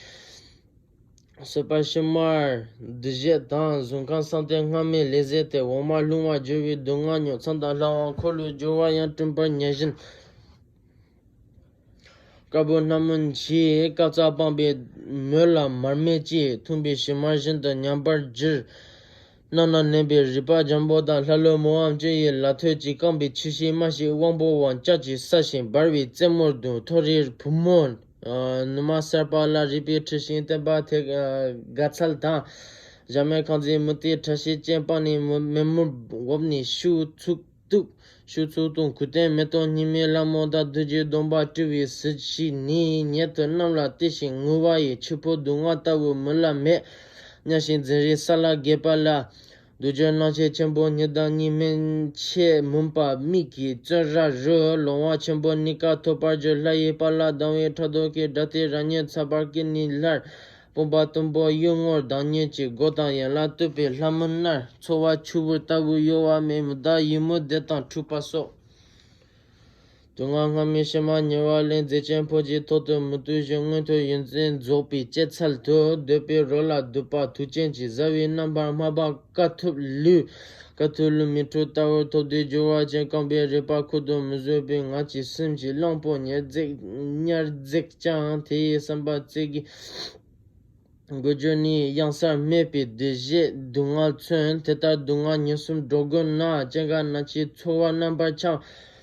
སྲིད་པ་ཕྱི་མར་འདུ་བྱེད་དང་། གཟུགས་ཁམས་བསམ་གཏན་སྔ་མའི་ལས་ཟད་དེ། འོག་མར་ལྷུང་བར་འགྱུར་བའི་སྡུག་བསྔལ་མྱོང་། མཚམས་དང་ལྷ་དབང་འཁོར་ལོས་སྒྱུར་བ་ཡང་། སྤྲིན་པར་ཉལ་བཞིན་དཀར་པོ་སྣ་མིན་གྱིས། སྐབས་གཅིག་སྤངས་པའི་མོད་ལ་མར་མེ་སྐྱེས། འཐུངས་པའི་ཞུན་མར་བཞིན་དུ་ཉམས་པར་འགྱུར། རྣམ་སྣང་ནན་པའི་རུས་པ་འཇམ་པོ་དང་། ལྷ་ཀླུ་མོ་དབང་བཅས་ཡི་ལ་ཐོད་ཀྱིས། བཀང་བའི་ཆུ་ཤེལ་རྨ་བྱའི་དབང་པོ་དབང་། ལྕགས་ཀྱི་ས་ཞིང་འབར་བའི་རྩེ་མོར་བརྡུངས། མཐོ་རིས་བུ་མོ་ནུ་མ་གསར་པ་ལ། རུས་པའི་འཁྲི་ཤིང་བསྟན་པ་དེ་དགའ་ཚལ་དང་། གཞལ་མེད་ཁང་བརྩེགས་མུ་ཏིག་ཁྲ་ཤིང་ཅན། སྤངས་ནས་མེ་མེ་མུར་འོབས་ནས་ཤུགས་ཚུགས་གཏུགས། ཤུགས་ཚུགས་གཏུགས་གུས་བསྟན་མེ་ཏོག་སྙིགས་མའི་ལྷ་མོ་དང་། བདུད་ཀྱི་སྡོམ་པ་བཀྲུ་བའི་གཟི་བརྗིད་ནི། ཉེ་དུ་བསྣམས་ལ་བལྟས་ཤིང་ངུ་བ་ཡི། ཆུ་ཕོ་སྡུག་བསྔལ་ལྟ་བུ་མི་ལ་མེད། གཉའ་ཤིང་འཛིན་རིས་ས་ལ་རྒས་པ་ལ། རྡུལ་གྱི་སྣང་མཆེད་ཆེན་པོ་གཉིས་དང་གཉིས། མན་ཆད་མུན་པ་མིག་གི་བཙོན་ར་རུ། ལོང་བ་ཆེན་པོ་གཉིས་ཀ་ཐོབ་པར་འགྱུར། ལྷ་ཡི་དཔལ་ལ་སྡང་བའི་ཕྲག་དོག་གིས། དགྲ་སྟེ་རང་ཉིད་ཚ་བར་བསྐུལ་ནས་སླར། དཔུང་པ་གཏུམ་པོ་གཡུལ་ངོར་བདག་ཉིད་ཀྱི། སྒོ་དང་ཡན་ལག་གཏུབས་པའི་ལྷ་མོ་ནར། ཚོར་བ་ཆུ་བུར་ལྟ་བུ་གཡོ་བ་མེད། མི་བདག་ཡིད་མོ་བདེ་དང་འཁྲུགས་པ་སོགས། སྡུག་བསྔལ་སྔ་མའི་ཕྱི་མ་ཉེ་བར་ལེན། མཛེ་ཅན་ཕོ་རྒྱས་ཐོག་ཏུ་མི་བཏུལ་ཞིང་། མངོན་མཐོ་ཡོན་ཏན་རྫོགས་པའི་སྐྱེད་ཚལ་དུ། འདོད་པའི་རོ་ལ་སྡུད་པ་དུག་ཅན་གྱི། བཟའ་བའི་རྣམ་པར་སྨྲ་བ་དཀའ་ཐུབ་ལུས། དཀའ་ཐུབ་ལུས་མིག་འཕྲུལ་ལྟ་བུར་ཐོབ་དུས་འགྱུར་བ་ཅན། རྐང་པའི་རུས་པ་ཁུར་དུ་མི་བཟོད་པའི། ངལ་གྱིས་སེམས་ཀྱི་གླང་པོ་ཉེར་འཛེག་ཉེར་འཛེག་ཀྱང་། དེ་ཡི་བསམ་པ་རྩེ་གི་འགུལ་སྐྱོད་ནི། གཡང་སར་སྨྲས་པའི་འདུ་ཤེས་སྡུག་བསྔལ་མཚོན། དེ་ལྟར་སྡུག་བསྔལ་ཉེར་གསུམ་སྒྲོ་དགུ་ན། སྐྱེ་རྒ་ན་འཆིའི་ཚོར་བ་རྣམ་པར་འཁྱམས།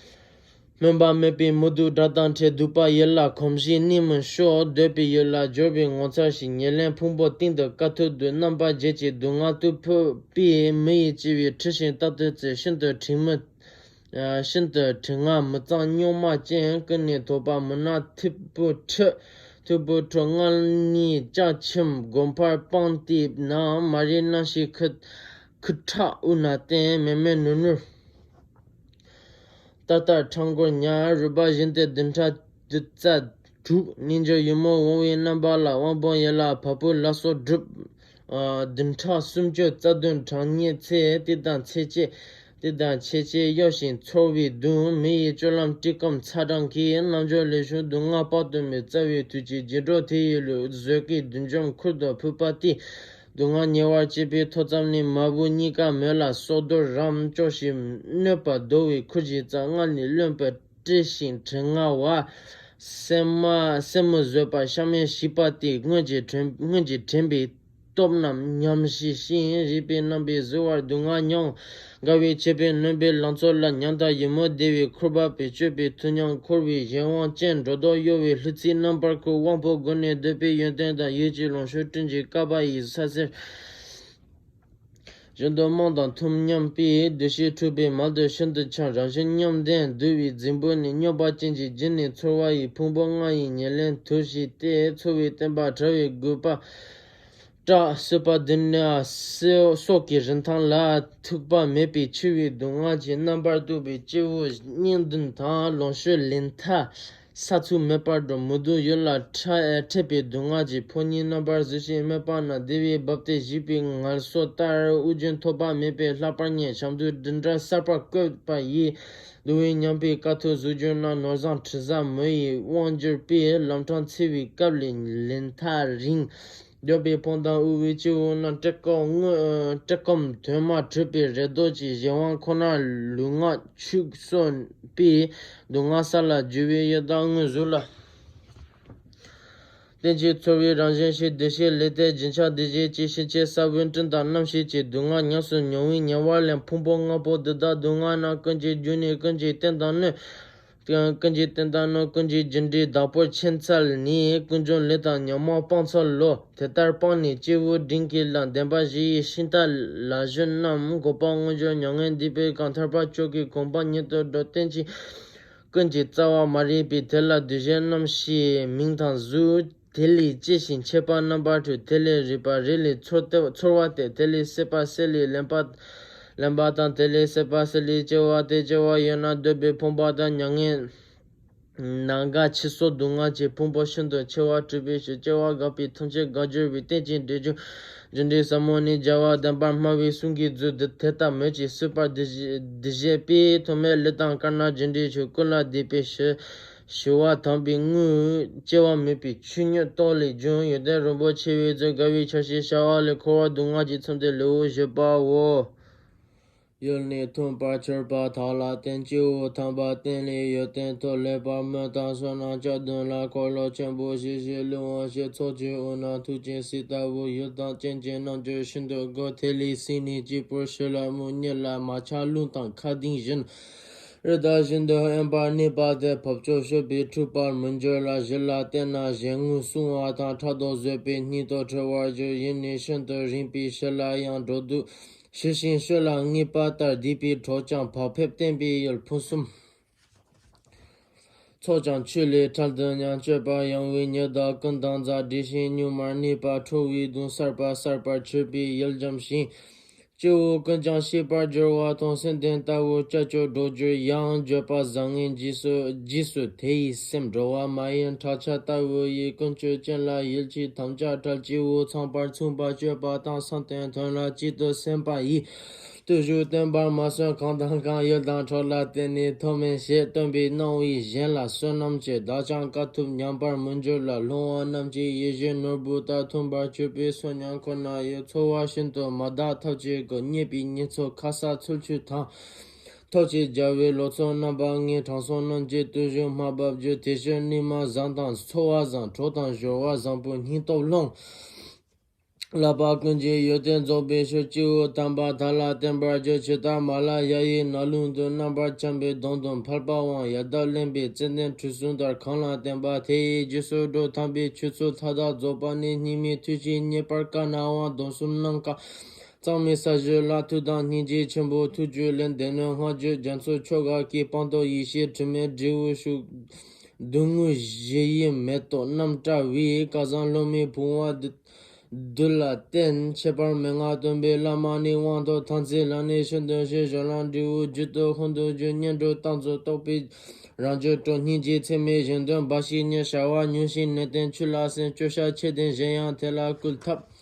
སྨོན་པ་མེད་པའི་མི་སྡུག་དགྲ་དང་ཕྲད། སྡུག་པ་ཡིད་ལ་གོམས་ཤིང་གནས་མི་ཤོག་འདོད་པའི་ཡུལ་ལ་འབྱོར་བའི་ངོ་མཚར་ཞིག་ཉེར་ལེན་ཕུང་པོ་སྟེང་དུ་དཀའ་ཐུབ་འདུག་རྣམ་པར་འབྱེད་ཀྱི་སྡུག་བསྔལ་གཏུབ་ཕོད་པའི། མི་ཡི་སྐྱེ་བའི་འཁྲི་ཤིང་རྟག་ཏུ་བརྩེ། ཤིན་ཏུ་དྲན་མི་ཤིན་ཏུ་དྲི་ང་མི་གཙང་རྙོག་མ་ཅན། ཀུན་ནས་དོགས་པ་མུན་ནག་མཐུག་པོ་ཁྲོད། མཐུག་པོ་ཁྲོད་མངལ་ནས་ལྕགས་ཁྱིམ་སྒོ་འཕར་སྤང་སྟེགས་ན། མ་རིག་སྣང་ཞིག་ཁུ་ཁུ་ཁྲག་དབུས་ན་བསྟེན། མེ་མེ་ནུར་ནུར་ཏར་ཏར་ཁྲག་མགོར་ཉལ། རུས་པ་བཞིན་ཏེ་བདུན་ཕྲག་བདུན་རྩ་དྲུག་སྙིང་རྗེ་ཡུ་མོ་འོང་བའི་རྣམ་པ་ལ། དབང་པོ་ཡིད་ལ་བ་སྤུའི་ལ་སོགས་གྲུབ། ཨ། བདུན་ཕྲག་སུམ་ཅུ་རྩ་བདུན་གྲངས་སྙེད་ཚེ། དེ་དང་ཆེ་ཆེ་དེ་དང་ཆེ་ཆེ་གཡོ་ཞིང་ཚོར་བའི་སྡུག་མི་ཡི་སྤྱོད་ལམ་བཀྲེས་སྐོམ་ཚ་གྲང་གི། རྣལ་འབྱོར་ལས་བྱུང་སྡུག་བསྔལ་དཔག་ཏུ་མེད། རྩ་བའི་དུས་ཀྱི་རྗེས་འགྲོ་དེ་ཡི་ལུས། བཟོད་དཀའི་བདུད་འཇོམས་ཁུར་དུ་ཕུད་པ་སྟེ། སྡུག་བསྔལ་ཉེ་བར་སྐྱེས་པའི་ཐོ་ཙམ་ནས། མ་བུ་གཉིས་ཀ་མོད་ལ་སྲོག་འདོར་རམ། སྐྱོ་ཞིང་གནོད་པ་བདོ་བའི་ཁུར་གྱིས་བཙག་སྔར་ནས་རློན་པ་བཀྲེས་ཤིང་དྲི་ང་བ། སེམས་མ་སེན་མོ་བཟོད་པ་གཤགས་མེད་ཞིག་པ་སྟེ། སྔོན་གྱི་དྲན་སྔོན་གྱི་དྲན་པའི་སྟོབས་རྣམས་ཉམས་ཞི་ཞིང་། རུས་པའི་རྣམ་པའི་གཟུ་བར་སྡུག་བསྔལ་མྱོང་། དགའ་བའི་ཆད་པས་ནོན་པའི་ལང་ཚོ་ལ། ཉམ་ཐག་ཡིད་མོ་བདེ་བའི་ཁུར་བབས་པའི། སྤྱོད་པའི་མཐུ་ཉམས་འཁོར་བའི་གཞན་དབང་ཅན། སྒྲོ་འདོགས་གཡོ་བའི་ལྷུ་ཚིགས་རྣམ་པར་ཁུག་དབང་པོ་དགུ་ནས་འདོད་པའི་ཡོན་ཏན་དང་། ཡིད་ཀྱི་ལོངས་སྤྱོད་སྤྲིན་གྱི་བསྐལ་པ་ཡི། ས་སེར་བཞིན་དུ་རྨོངས་དང་འཐུམ་སྙམ་པའི། འདུ་ཤེས་འཁྲུགས་པས་མལ་དུ་ཤིན་ཏུ་འཁྱམས། རང་བཞིན་ཉམས་ལྡན་གདུལ་བའི་རྫིང་བུ་ནས། སྙོམས་པ་ཅན་གྱི་རྒྱུ་ནི་ཚོར་བ་ཡི། ཕུང་པོ་ལྔ་ཡི་ཉེར་ལེན་དུ་ཞིག་སྟེ། འཚོ་བའི་བསྟན་པ་དྲ་བའི་རྒུད་པ་སྐྲག། སྲིད་པ་འདི་ནི་སྲོག་གི་རིན་ཐང་ལ། ཐུག་པ་མེད་པའི་འཆི་བའི་སྡུག་བསྔལ་གྱི། རྣམ་པར་རྟོག་པའི་སྐྱེ་བོ་སྙིང་བདུན་དང་། ལོངས་སྤྱོད་ལེན་མཐའ་ས་ཚུགས་མེད་པར་འགྲོ། མི་སྡུག་ཡུལ་ལ་འཕྲད་འཕྲད་པའི་སྡུག་བསྔལ་གྱི། ཕོ་ཉའི་རྣམ་པར་གཟིགས་ཤིང་སྨྲས་པ་ན། བདེ་བའི་རྦབ་སྟེ་བཞུས་པའི་ངལ་གསོ་ལྟར། དབུགས་རྒྱུན་ཐོགས་པ་མེད་པས་ལྷག་པར་ཉེན། བྱམས་མདོག་འདི་འདྲ་གསར་པར་བཀོད་པ་ཡིས། བསྡུ་བའི་ཉམས་པའི་དཀའ་ཐུབ་གཟུགས་འགྱུར་ན། ནོར་བཟང་དྲི་བཟང་མི་ཡི་དབང་གྱུར་པའི། ལམ་འཕྲང་འཚེ་བའི་སྐབས་ལས་ལེན་མཐའ་རིང་། འགྱོད་པའི་ཕོངས་དང་དབུལ་བའི་སྐྱེ་བོ་རྣམས། བཀྲེས་སྐོམ་དངོས་བཀྲེས་སྐོམ་དོན་མ་གྲུབ་པའི་རེ་དོགས་ཀྱིས། གཞན་དབང་ཁོ་ནར་ལུས་ངག་ཕྱུགས་གསོན་པའི། སྡུག་བསྔལ་ས་ལ་རྒྱུ་བའི་ཡུལ་དང་དངོས་གཟུགས་ལ། རྟེན་ཅིང་འཚོ་བའི་རང་བཞིན་ཞིག་འདུ་ཤེས་ལས་ཏེ་རྒྱུན་ཆགས་འདུ་བྱེད་ཀྱི་ཕྱིན་ཆད་ས་བོན་སྤྲིན་དང་རྣམ་ཤེས་ཀྱི། སྡུག་བསྔལ་ཉམས་སུ་མྱོང་བའི་ཉེ་བར་ལེན། ཕུང་པོ་ལྔ་པོ་འདི་དག་སྡུག་བསྔལ་རྣམས། ཀུན་གྱི་རྒྱུ་ནི་ཀུན་གྱི་རྟེན་དང་སྣོད། ཀུན་གྱི་རྟེན་དང་སྣོད་ཀུན་གྱི་རྒྱུ་འབྲས་བདག་པོར་ཕྱིན་ཚར་ནས། ཀུན་འབྱུང་ལས་དང་ཉོན་མོངས་སྤངས་ཚར་ལོ། དེ་ལྟར་སྤངས་ནས་སྐྱེས་བུ་འབྲིང་གི་ལམ། བདེན་པ་བཞི་ཡི་ཤིང་རྟ་ལ་ཞོན་རྣམས། འགོག་པ་དངོས་འབྱོར་མྱ་ངན་འདས་པའི་གང་། ཐར་པ་མཆོག་གི་གོ་འཕང་ཉིད་དུ་འགྲོ། རྟེན་ཅིང་ཀུན་གྱི་རྩ་བ་མ་རིག་པས། དེ་ལ་འདུ་བྱེད་རྣམ་ཤེས་མིང་དང་གཟུགས། དེ་ལས་སྐྱེས་ཤིང་མཆེད་པ་རྣམ་པར་འཁྲུགས། དེ་ལས་རུས་པ་རེ་ལས་ཚོར་ཏེ་ཚོར་བ་སྟེ། དེ་ལས་སྲེད་པ་སྲེད་ལས་ལེན་པ་ལེན་པ་དང་། དེ་ལས་སྲེད་པ་སྲེད་ལས་སྐྱེ་བ་སྟེ། སྐྱེ་བ་ཡོད་ན་འདོད་པའི་ཕོངས་པ་དང་། མྱ་ངན་ ནམ་མཁའ་ཕྱི་སོགས་སྡུག་བསྔལ་གྱི་ཕུང་པོ་ཤིན་ཏུ་ཆེ་བ་འཁྲུད་པའི་ཕྱིར། སྐྱེ་བ་འགག་པའི་ཐམས་ཅད་འགག་གྱུར་པའི་རྟེན་ཅིང་འབྲེལ་འབྱུང་རྒྱུ་འབྲས་ཟབ་མོ་ནི་རྒྱལ་བ་དམ་པར་སྨྲ་བའི་གསུང་གི་མཛོད་འདི་དེ་ལྟར་མོས་ཀྱི་སྲིད་པར་འདི་བཞེད་པས། ཐོགས་མེད་ལས་དང་དཀར་ནག་རྒྱུ་འབྲས་ཆོས་ཀུན་ལ་འདུས་པའི་ཕྱིར། ཞི་བ་དམ་པའི་དངོས། སྐྱེ་བ་མེད་པའི་ཆོས་ཉིད་རྟོགས་ལས་བྱུང་། ཡོན་ཏན་རིན་པོ་ཆེ་བའི་ཚུལ། དགའ་བའི་ཆར་ཞིག་ཤར་བ་ལས། འཁོར་བ་སྡུག་བསྔལ་གྱིས་མཚོན་ཏེ་ལེའུ་བཞི་པའོ། ཡུལ་ནི་མཐུན་པར་གྱུར་པ་དག་ལ་བརྟེན། སྐྱེ་བོ་དམ་པ་བསྟེན་ལས་ཡོན་ཏན་ཐོབ། ལེགས་པར་སྨོན་དང་བསོད་ནམས་བསྐྱར་ལྡན་ལ། འཁོར་ལོ་ཆེན་པོ་ཞིག་ཞིག་ལུས་འོང་ཞིང་། ཚོགས་ཀྱི་དབུས་ན་ཐུགས་ཀྱི་སྲས་ལྟ་བུ། ཡུལ་དང་རྐྱེན་གྱིས་རྣམ་འགྱུར་ཤིན་ཏུ་དགོད། དེ་ལས་སྲིད་ནས་སྐྱེས་པར་ཞུ་ལ། མིག་གཉིས་ལ་མ་ཆགས་རླུང་དང་མཁའ་ལྡིང་བཞིན། རི་དྭགས་བཞིན་དུ་དབེན་པར་གནས་པ་དེ། བབ་ཅོལ་སྤྱོད་པས་འཁྲུགས་པར་མི་འགྱུར་ལ། གཞི་ལ་བརྟེན་ན་གཞན་ངོས་སྲུང་བ་དང་། ཕྲག་དོག་བཟོད་པས་སྙིང་སྟོབས་འཕེལ་བར་འགྱུར། ཡུན་ནི་ཤིན་ཏུ་རིང་བའི་ཕྱིར་ལ་ཡང་། འགྲོ་འདུག་ཞི་ཞིང་སྤྱོད་ལ་ངེས་པ་ལྟར། སྡིག་པའི་གྲོགས་ཀྱང་བག་ཕེབས་བསྟེན་པའི་ཡུལ། ཕུན་སུམ་ཚོགས་ཀྱང་ཆོས་ལས་ཐར་འདོད་སྙམ། སྤྱོད་པ་ཡང་བའི་ཉི་ཟླ་ཀུན་དང་མཛའ། བགྲེས་ཤིང་གཉུག་མར་གནས་པ། ཁྲོ་བོའི་གདུང་སར་པ་གསར་པར་གྱུར་པའི་ཡུལ། འཇམ་ཞིང་སྐྱེ་བོ་ཀུན་ཀྱང་ཤེས་པར་འགྱུར་བ་དང་། སེམས་ལྡན་ལྟ་བུ་ཅ་ཅོ་འགྲོ་འགྱུར་ཡང་། འགྱོད་པ་བཟང་ངན་རྗེས་སུ་རྗེས་སུ་དེ་ཡི་སེམས། འགྲོ་བ་མ་ཡིན་ཁྲག་ཆགས་ལྟ་བུ་ཡི། ཀུན་སྤྱོད་ཅན་ལ་ཡིད་ཆེས་དམ་བཅའ་བྲལ། སྐྱེ་བོ་ཚངས་པར་མཚུངས་པར་སྤྱོད་པ་དང་། བསམ་དོན་དོན་ལ་གཅིག་ཏུ་སེམས་པ་ཡིས། བརྟུལ་ཞུགས་བསྟེན་པར་མ་བརྩོན་གང་དང་གང་། ཡུལ་དང་གྲོགས་ལ་བརྟེན་ནས་ཐོགས་མེད་བཞེད། སྟོན་པའི་གནང་བའི་གཞན་ལ་བསོད་ནམས་ཀྱིས། བདག་ཀྱང་དཀའ་ཐུབ་མཉམ་པར་མི་འགྱུར་ལ། སློང་བ་རྣམས་ཀྱི་ཡིད་བཞིན་ནོར་བུ་ལྟར། མཐུན་པར་གྱུར་པའི་བསོད་སྙོམས་ཁོ་ན་ཡི། འཚོ་བ་ཤིན་ཏུ་མ་དག་ཐབས་ཀྱིས་བསྒོ། རྙེད་པའི་ཉེར་འཚོ་ཁ་ཟས་ཚུལ་འཆོས་དང་། ཐབས་ཀྱིས་སྦྱར་བའི་ལོ་ཚོད་རྣམ་པ་ལྔའི། དྲང་སྲོང་རྣམས་ཀྱི་བརྟུལ་ཞུགས་སྨྲ་བར་འགྱུར། དེ་ཕྱིར་ནུས་མ་བཟང་དང་འཚོ་བ་བཟང་། གྲོགས་དང་སྦྱོར་བ་བཟང་པོས་སྙིང་སྟོབས་སློང་། བསླབ་པ་ཀུན་གྱི་ཡོན་ཏན་རྫོགས་པའི་ཕྱིར། སྐྱེ་བོ་དམ་པ་དག་ལ་བརྟེན་པར་འགྱུར། ཇི་ལྟར་མ་ལ་ཡ་ཡི་ནང་རླུང་དུ། རྣམ་པར་འཁྱམས་པའི་གདོན་དང་ཕལ་པ་དབང་། ཡལ་འདབ་བརླན་པའི་ཙན་དན་དྲི་བསུང་ལྟར། གང་ལ་བརྟེན་པ་དེ་ཡི་རྗེས་སུ་འགྲོ། དམ་པའི་ཆོས་ཚོགས་མཐའ་དག་རྫོགས་པ་ནི། སྙིགས་མའི་དུས་ཀྱི་རྙེད་པར་དཀའ་ན་འང་། སྡོམ་གསུམ་རྣམས་ཀ་གཙང་མའི་ས་གཞི་ལ། ཐུགས་དམ་སྙིང་རྗེ་ཆེན་པོ་ཐུགས་རྒྱུད་ལེན། སྡེ་སྣོད་སྔགས་རྒྱུད་རྒྱ་མཚོ་ཆོ་ག་གི། སྤངས་རྟོགས་ཡེ་ཤེས་དྲི་མེད་འབྲས་བུ་ཤུགས། མདུན་ངོས་གཞི་ཡི་མེ་ཏོག་རྣམ་བཀྲ་བའི། སྐལ་བཟང་སློབ་མའི་བུང་བ་བདུད་བདུད་ལ་བརྟེན། ཁྱད་པར་མན་ངག་སྟོན་པའི་བླ་མ་ནི། དབང་ཐོབ་དམ་ཚིག་ལ་ནི་ཤིན་ཏུ་ཞེན། སྦྱོར་ལམ་འབྲས་བུ་རྒྱུད་དུ་ཧོན་ཏུ་གྱུར། གཉེན་གྲོགས་རྟག་འཛོམས་རྟོགས་པའི་རང་རྒྱུད་སྤྲོ། སྙིང་རྗེ་ཚད་མེད་གཞན་དོན་འབའ་ཞིག་གཉེར། བྱ་བ་ཉུང་ཞིང་ནན་ཏན་ཆོས་ལ་སེམས། སྐྱོ་ཤས་ཆེ་ལྡན་གཞན་ཡང་དེ་ལ་བསྐུལ། ཐབས་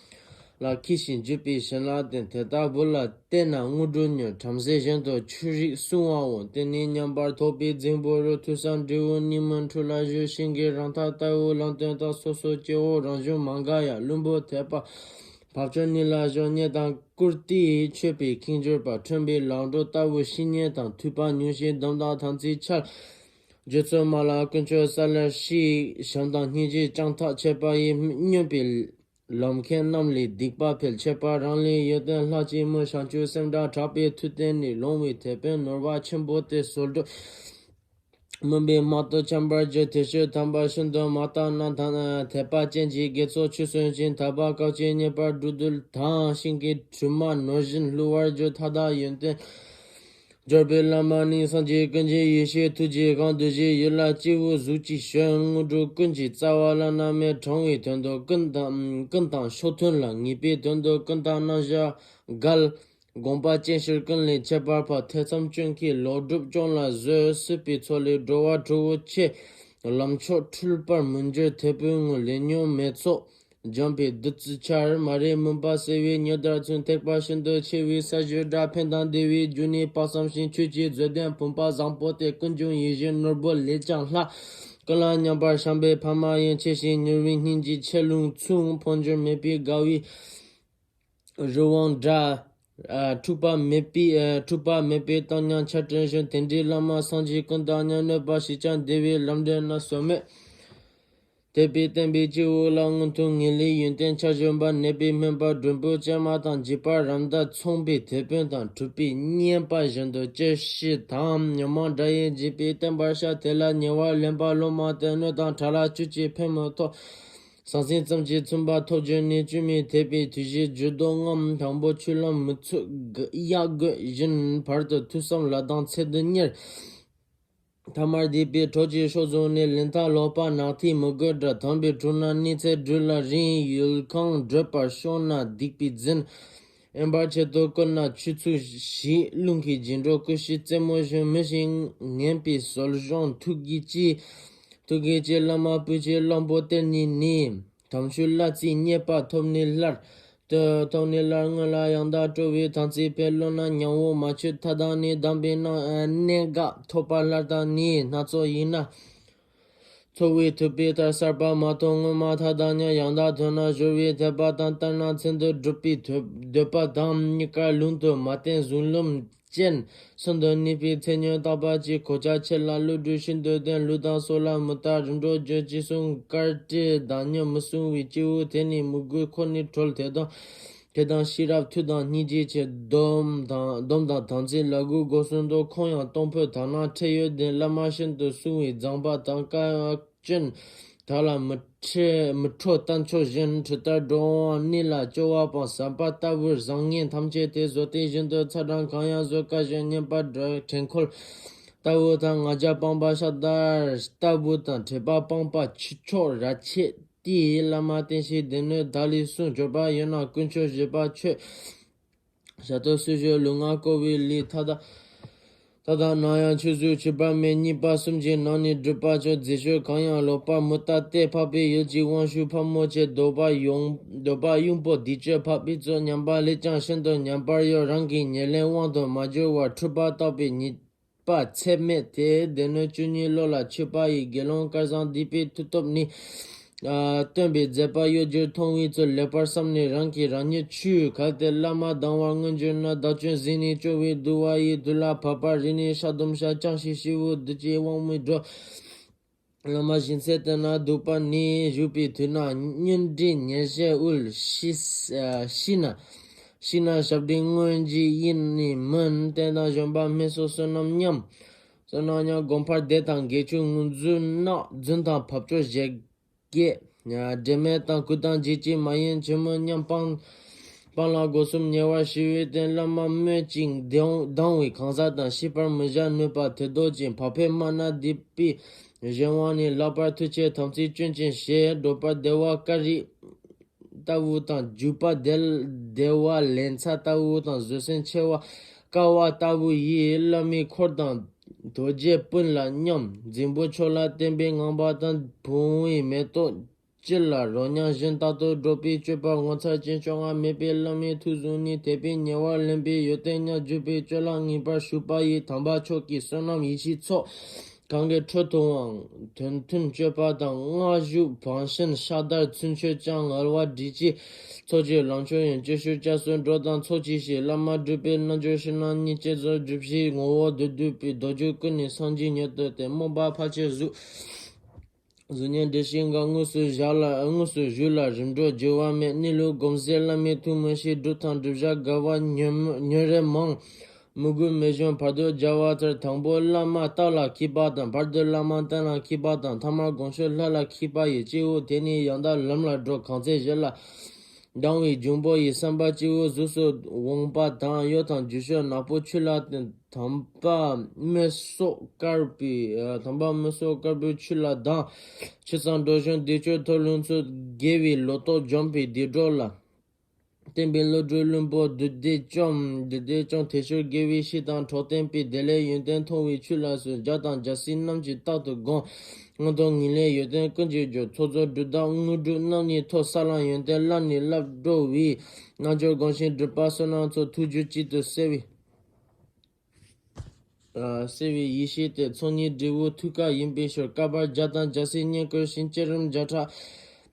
ལ་མཁས་ཤིང་བརྒྱུད་པའི་བྱིན་རླབས་ལྡན། དེ་ལྟ་བུ་ལ་བརྟེན་ན་དངོས་གྲུབ་མྱུར། བྲམ་ཟེ་བཞིན་དུ་ཆོས་རིག་སྲུང་བའོ། དེ་ནས་མཉམ་པར་ཐོགས་པའི་རྫིང་བུ་རུ། ཐོས་བསམ་འབྲས་བུ་གཉིས་མུན་འཁྲུལ་ལ་བཞུགས། ཤིང་གི་རང་མཐའ་ལྟ་བུ་ལམ་སྟོན་དང་། སོ་སོ་སྐྱེ་བོ་རང་བྱུང་མ་འགགས་ཡང་། བླུན་པོ་དད་པ་བབ་ཅོལ་གཉིས་ལ་ཞོག། རྙེད་དང་བཀུར་སྟིས་མཆོད་པའི་ཁེངས་གྱུར་པ། ཁྲོན་པའི་ལམ་འགྲོ་ལྟ་བུ་བཤེས་གཉེན་དང་། ཐོས་པ་ཉུང་ཞིང་སྡོམ་དང་དམ་ཚིག་འཆལ། རྗེ་བཙུན་མ་ལ་ཀུན་སྤྱོད་ས་ལེར་ཞིག། བྱམས་དང་སྙིང་རྗེ་བཅང་ཐག་ཆད་པ་ཡིས། སྨྱོན་པའི་ལམ་མཁན་རྣམས་ལས་སྡིག་པ་འཕེལ། ཁྱད་པར་རང་ལས་ཡོན་ཏན་ལྷག་ཅིང་མི། བྱང་ཆུབ་སེམས་དགྲ་དྲག་པོས་མཐུ་བསྟན་ནས། ལོང་བའི་དེད་དཔོན་ནོར་བ་ཆེན་པོ་སྟེ། ཟོལ་སྒྲུབ་མུན་པའི་དམག་ཏུ་འཁྱམས་པར་འགྱུར། དེ་ཕྱིར་དམ་པ་ཤིན་ཏུ་མ་བརྟགས་ན། དད་པ་ཅན་གྱི་དགེ་ཚོགས་ཆོས་སུན་ཞིང་། དད་པ་སྐབས་གཅིག་རྙེད་པར་འགྲོ། རྡུལ་དང་ཤིང་གི་གྲིབ་མ་ནོར་བཞིན་བསླུ་བར་འགྱུར། མཐའ་དག་ཡོན་ཏན་འབྱོར་པའི་བླ་མ་ནི། སངས་རྒྱས་ཀུན་གྱི་ཡེ་ཤེས་ཐུགས་ཀྱི་དབང་། འདུ་ཤེས་ཡུལ་ལ་སྐྱེས་བུ་གཟུགས་ཀྱིས་ཞོན། དངོས་གྲུབ་ཀུན་གྱི་རྩ་བ་བླ་ན་མེད། དྲང་བའི་དོན་དུ་ཀུན་དང་ཀུན་དང་ཕྱོགས་མཐུན་ལ། ངེས་པའི་དོན་དུ་ཀུན་དང་རྣམ་གཞག་འགལ། དགོངས་པ་ཅན་ཕྱིར་ཀུན་ལས་ཁྱད་པར་འཕགས། ཐེ་ཚོམ་སྐྱོན་གྱིས་ལོག་སྒྲུབ་སྐྱོང་ལ་བཟོད། སྲིད་པའི་མཚོ་ལས་སྒྲོལ་བ་ཁྲོ་བོ་ཆེ། ལམ་མཆོག་འཁྲུལ་པར་མི་འགྱུར་དེད་དཔོན་དངོས། ལས་ཉོན་མེད་ཚོགས་འཇོམས་པའི་བདུད་རྩི་ཆར། མ་རིག་མུན་པ་སེལ་བའི་ཉི་ཟླར་མཚུངས། ཐེག་པ་ཤིན་ཏུ་ཆེ་བའི་ས་གཞི་འདྲ། ཕན་དང་བདེ་བའི་རྒྱུ་ནི་དཔག་བསམ་ཤིང་། ཆོས་ཀྱི་མཛོད་ལྡན་བུམ་པ་བཟང་པོ་སྟེ། ཀུན་འབྱུང་ཡིད་བཞིན་ནོར་བུ་ལས་ཀྱང་ལྷག། ཀུན་ལ་མཉམ་པར་བཤམས་པའི་ཕ་མ་ཡིན། ཆེ་ཞིང་མྱུར་བའི་སྙིང་རྗེའི་ཆེ་རླུང་མཚུངས། འཕོ་འགྱུར་མེད་པའི་དགའ་བའི་རི་བོང་འདྲ། ཨ། འཁྲུགས་པ་མེད་པའི། ཨ། འཁྲུགས་པ་མེད་པའི་གཏམ་སྙན་ཆར་སྤྲིན་བཞིན། དེ་འདྲའི་བླ་མ་སངས་རྒྱས་ཀུན་དང་མཉམ། གནོད་པ་ཞི་ཅིང་བདེ་བའི་ལམ་འདྲེན་ན། ཟོལ་མེད་དད་པས་བསྟེན་པའི་སྐྱེ་བོ་ལ། མངོན་མཐོ་ངེས་ལེགས་ཡོན་ཏན་ཆར་བཞིན་པ། ནད་པའི་སྨན་པ་མགྲོན་པོ་ཅན་མ་དང་། འཇིགས་པ་རམ་དང་མཚུངས་པའི་དེད་དཔོན་དང་། གྲུབ་པའི་བསྙེན་པ་བཞིན་དུ་ཅི་ཞིག་དང་། ཉོན་མོངས་དགྲ་ཡིས་འཇིགས་པའི་བསྟན་པར་བྱ། དེ་ལ་ཉེ་བར་ལེན་པ་སློབ་མ་སྟེ། སྣོད་དང་བྲག་ལ་བཅུད་ཀྱིས་ཕན་མི་ཐོགས། ཟང་ཟིང་ཙམ་གྱིས་མཚོན་པ་ཐོབ་གྱུར་ནས། སྐྱོན་མེད་དད་པའི་དུས་བཞིར་འགྱུར་ལྡོག་ངམ། དང་པོ་ཆོས་ལམ་མི་ཚུགས་གཡག་རྒོད་བཞིན། བར་དུ་ཐོས་བསམ་ལ་སྡང་ཚད་དུ་གཉེར། ཐ་མར་སྡིག་པའི་གྲོགས་ཀྱིས་སྲོག་བཟུང་ནས། ལན་ཐག་ལོག་པ་ནག་ཐིག་མི་དགོས་འདྲ། དམ་པའི་གྲོགས་ན་གནས་ཚེ་སྒྲུབ་ལ་རིང་། ཡུལ་ཁམས་བགྲོད་པར་ཤོག་ན་སྡིག་པའི་རྫུན། དབེན་པར་བྱེད་དོ་ཀུན་ན་ཆུ་ཚོད་བཞི། རླུང་གི་རྗེས་འགྲོ་ཀུ་ཤུ་རྩེ་མོ་གཞོན། མི་ཞིག་ངན་པའི་ཟོལ་གཞོན་ཐུགས་ཀྱི་ལྕི། ཐུགས་ཀྱི་ལྕི་བླ་མ་བུ་ཆེ་གླང་པོ་གཏེར་ནི་ནི། དམ་ཆོས་བླ་རྩིས་རྙེད་པ་ཐོབ་ནི་སླར། ཐོབ་ནི་སླར་སྔོན་ལ་ཡང་དག་སྤྲོ་བའི་དམ་ཚིག་འཕེལ། བློ་སྣ་ཉང་བོ་མ་ཆོད་མཐའ་དག་ནི། གདམས་པའི་གནད་འགག་ཐོབ་པ་སླར་དང་ནི། སྣ་ཚོགས་ཡིན་ན། འཚོ་བའི་ཐུབ་པའི་ལྟར་གསར་པ་མ་ཐོབ་སྔོན་མ་མཐའ་དག་ཉམས། ཡང་དག་ཐོས་ན་སྦྱོར་བའི་དད་པ་དང་། ལྟར་ན་མཚན་དུ་སྒྲུབ་པའི་འདོད་པ་དང་། གཉིས་ཀ་ལུང་དུ་མ་བསྟན་གཟུང་རླུང་ཅན། གསོན་དུ་གནས་པའི་མཚན་ཉིད་བརྟག་པ་གཅིག་གོ་ཆ་ཆེ་ལ་བློ་གྲོས་ཤིན་ཏུ་ལྡན། ལུས་དང་སྲོག་ལ་མི་ལྟ་རིམ་གྲོ་རྒྱུ་ཅི་གསུང་དཀར་སྤྲེལ་བདག་ཉིད་མི་གསུང་བའི་སྐྱེ་བོ་དེ་ནི་མི་དགོས་འཁོར་ནི་གྲོལ། དེ་དང་དེ་དང་ཤེས་རབ་མཐུ་དང་སྙིང་རྗེ་ཆེ། སྡོམ་དང་སྡོམ་དང་དམ་ཚིག་ལ་གུས་སྒོ་གསུམ་དུ། ཁོང་ཡང་གཏོང་ཕོད་དག་སྣང་ཁྲེལ་ཡོད་ལྡན། བླ་མ་ཤིན་ཏུ་སྲུང་བའི་མཛངས་པ་དང་། བཀའ་བཀའ་བཀྱོན་དག་ལ་མི་ཁྲེལ་མི་ཁྲོ་ལྟ་མཆོག་བཞིན། ཁྲི་ལྟར་འགྲོ་འོང་གནས་ལ་སྐྱོ་བ་སྤངས། ཟམ་པ་ལྟ་བུར་བཟང་ངན་ཐམས་ཅད་དེ། བཟོ་ལྟས་བཞིན་དུ་ཚ་གྲང་གང་ཡང་བཟོད། དཀའ་ཞིང་ཉེན་པ་དྲག་འཕྲལ་འཁོར་ལྟ་བུ་དང་། ང་རྒྱལ་སྤངས་པ་ཤ་སྟག་ལྟ་བུ་དང་། ཁྲེལ་པ་སྤངས་པ་ཆུ་མཆོག་ར་ཆེ་སྟེ། བླ་མ་བསྟེན་ཕྱིར་སྡེ་སྣོད་བདག་ལས་གསུངས། སྦྱོར་བ་ཡོད་ན་དཀོན་མཆོག་བཞི་པ་མཆོད། ཞབས་ཏོག་སྲི་ཞུ་ལུས་ངག་བསྐོར་བའི་ལས། མཐའ་དག་མཐའ་དག་ན་ཡང་ཆོས་སུ་ཆུད་པ་མེད། གཉིས་པ་གསུམ་གྱི་ནང་ནས་སྒྲུབ་པ་མཆོག་མཛེས་ཤོས་གང་ཡང་ལོག་པ་མི་ལྟ་སྟེ། འཕགས་པའི་ཡུལ་གྱི་དབང་ཕྱུག་ཕག་མོ་ཆེ། འདོད་པ་ཡོངས་འདོད་པ་ཡོངས་པོ་བདེ་སྤྱོད་འཕགས་པའི་གཙོ། ཉམས་པ་ལས་ཀྱང་ཤིན་ཏུ་ཉམས་པར་གཡོ། རང་གི་ཉེར་ལེན་དབང་དུ་མ་འགྱུར་བར། འཁྲུལ་པ་བརྟག་པའི་ཉེས་པ་ཚད་མེད་དེ། སྡེ་སྣོད་བཅུ་གཉིས་བློ་ལ་ཆུད་པ་ཡིས། དགེ་སློང་སྐལ་བཟང་སྡིག་པའི་མཐུ་སྟོབས་ནི། ཨ། སྟོན་པའི་མཛད་པ་གཡོ་སྒྱུར་མཐོང་བའི་ཚུལ། ལེགས་པར་བསམ་ནས་རང་གིས་རང་ཉིད་འཆུས། གལ་ཏེ་བླ་མ་སྡང་བར་མངོན་གྱུར་ན། བདག་སྐྱོན་ཟིན་ནས་སྐྱོ་བས་གདུང་བ་ཡིས། དུག་ལ་ཕབ་པར་རིག་ནས་ཤ་སྡོམ་བྱ། ཅང་ཤེས་སྐྱེ་བོ་བདུད་ཀྱི་དབང་མོས་སྒྲོ། བླ་མ་བཞེད་ཚད་བསྟན་ན་སྡུག་པ་ནི། བཞུགས་པའི་དུས་ན་སྙིང་འདྲེས་ཉེར་བཞི་དབུལ། ཤི་ཤི་ན་ཤི་ན་ཞབས་འདྲེན་མངོན་གྱི་ཡིད་ནི་མུན། རྟེན་དང་བཞོན་པ་སྨིན་སོགས་བསོད་ནམས་ཉམས། བསོད་ནམས་ཉམས་དགོན་པར་བསྡད་དང་དགེ་ཆོས་ངོས་འཛིན་ན། རྫུན་དང་བབ་ཅོལ་བཞད་གད། འབྲེལ་མེད་དང་གུས་དང་བརྗེད་ཀྱིས་མ་ཡིན། ཆེན་མོ་མཉམ་སྤངས་སྤངས་ལ་སྒོ་གསུམ་ཉེ་བར་ཞི་བའི་རྟེན། བླ་མ་སྨོད་ཅིང་སྡང་སྡང་བའི་གང་ཟག་དང་། ཤེས་པར་མི་བྱ་ནུས་པ་དེ་ལྡོག་ཅིང་། བག་ཕེབས་སྨྲ་ན་སྡིག་པའི་གཞན་དབང་ནི། ལག་པར་མཐུ་ཆེ་དམ་ཚིག་སྐྱོན་ཅན་ཞེས། སྒྲོལ་པ་བདེ་བ་ཀ་རི་ལྟ་བུ་དང་། འཇུག་པ་བདེ་བདེ་བ་ལན་ཚྭ་ལྟ་བུ་དང་། བཟོད་སེམས་ཆེ་བ་ཀ་བ་ལྟ་བུ་ཡིས། བླ་མའི་འཁོར་དང་རྡོ་རྗེ་སྤུན་ལ་མཉམ། རྫིང་བུ་མཆོག་ལ་བརྟེན་པའི་ངང་པ་དང་། བུང་བའི་མེ་ཏོག་སྤྱི་ལ་རོ་མཉམ་བཞིན། རྟག་ཏུ་སྒྲོག་པའི་སྤྱོད་པ་ངོ་མཚར་ཅན། བཅོ་ལྔ་མེད་པའི་བླ་མའི་ཐུགས་གཟུགས་ནི། དད་པས་ཉེ་བར་ལེན་པའི་ཡོན་ཏན་ཉམས། འཇུག་པའི་སྤྱོད་ལམ་ངེས་པར་ཞུགས་པ་ཡིས། དམ་པ་མཆོག་གི་བསོད་ནམས་ཡེ་ཤེས་ཚོགས། གང་གི་འཕྲོ་མཐུད་དབང་དོན་མཐུན་སྤྱོད་པ་དང་། སྔགས་ཞུགས་བང་ཆེན་ཕྱག་དར་ཚུན་ཆོད་ཀྱང་། ངལ་བ་འདྲིས་ཀྱི་ཚོགས་ཀྱི་ལང་ཚོ་ཡོན། སྐྱེ་ཤུལ་སྐྱབས་སུ་འགྲོ་དང་ཚོགས་ཀྱི་ཞིང་། བླ་མ་སྒྲུབ་པའི་རྣལ་འབྱོར་ཕྱི་ནང་གཉིས་ཀྱི་ཚོགས། སྒྲུབ་བྱེད་ངོ་བོ་བདུད་འདུལ་བའི་རྡོ་རྗེ་ཀུན་ནས་སངས་རྒྱས་ཉིད་དུ་སྟེ། རྨོངས་པ་ཕལ་ཆེར་གཟུགས། གཟུགས་བརྙན་འདྲེས་ཤིང་འགའ་དངོས་སུ་བཞག་ལ་དངོས་སུ་བཞུགས་ལ་རིམ་གྲོ་བགྱི་བ་མེད། གནས་ལུགས་སྒོམ་ཟེར་བླ་མའི་ཐུགས་མི་ཤེས། སྒྲུབ་དང་སྒྲུབ་བྱ་འགལ་བ་ཉོན་ཉོན་རེ་མང་། མི་དགོས་མི་གཞན་བར་དོ་སྦྱར་བ་ལྟར། དང་པོ་བླ་མ་བརྟག་ལ་མཁས་པ་དང་། བར་དུ་བླ་མ་བསྟེན་ལ་མཁས་པ་དང་། ཐ་མར་དགོངས་ཞུ་ལྷ་ལ་མཁས་པ་ཡི། སྐྱེ་བོ་དེ་ནི་ཡང་དག་ལམ་ལ་འགྲོ། གང་ཚེ་གཞི་ལ་སྡང་བའི་འབྱུང་པོ་ཡི། བསམ་པ་སྐྱེ་བོ་གཟུགས་སུ་འོང་པ་དང་། གཡོ་དང་འཇུ་ཤོག་ནག་པོ་ཆུ་ལ་བརྟེན། དམ་པ་སྨོད་སོགས་དཀར་པོའི་དམ་པ་སྨོད་སོགས་དཀར་པོའི་ཆུ་ལ་ལྡང་། ཆུ་གཙང་འགྲོ་གཞོན་བདེ་སྤྱོད་མཐོ། ལྷུན་ཚོགས་དགེ་བའི་ལོ་ཏོག་འཇོམས་པའི་བདེ་འགྲོ་ལ་བརྟེན་པའི་བློ་གྲོས་བླུན་པོ་བདུད་སྡེ་བཅོམ། བདུད་སྡེ་བཅོམ་དེ་ཕྱིར་དགེ་བའི་བཤེས་དང་གྲོགས། བསྟན་པའི་བདེ་ལེགས་ཡོན་ཏན་མཐོང་བའི་ཆོས་ལ་སོགས། བྱ་དང་བྱ་སྲིད་རྣམས་ཀྱིས་རྟག་ཏུ་བསྒོམ། མངོན་མཐོ་ངེས་ལེགས་ཡོན་ཏན་ཀུན་གྱིས་སྦྱོར། ཚོགས་རྫོགས་སྒྲུབ་དང་དངོས་གྲུབ་རྣམས་ནི་ཐོབ། ས་ལམ་ཡོན་ཏན་བླ་ནས་བསླབ་འགྲོ་བའི། རྣལ་འབྱོར་སྒོམ་ཞིང་སྒྲུབ་པ་བསོད་ནམས་ཚོགས། ཐུགས་རྒྱུད་གཅིག་ཏུ་བསྲེ་བའི། ཨ། བསྲེ་བའི་ཡེ་ཤེས་དེ། ཚོགས་གཉིས་འབྲས་བུ་ཐུགས་ཀ་ཡིན་པའི་ཕྱིར། བསྐལ་པར་བྱ་དང་བྱ་སྲིད་བསྙེན་བཀུར་ཞིང་། བསྐྱེད་རིམ་བརྒྱ་ཕྲག་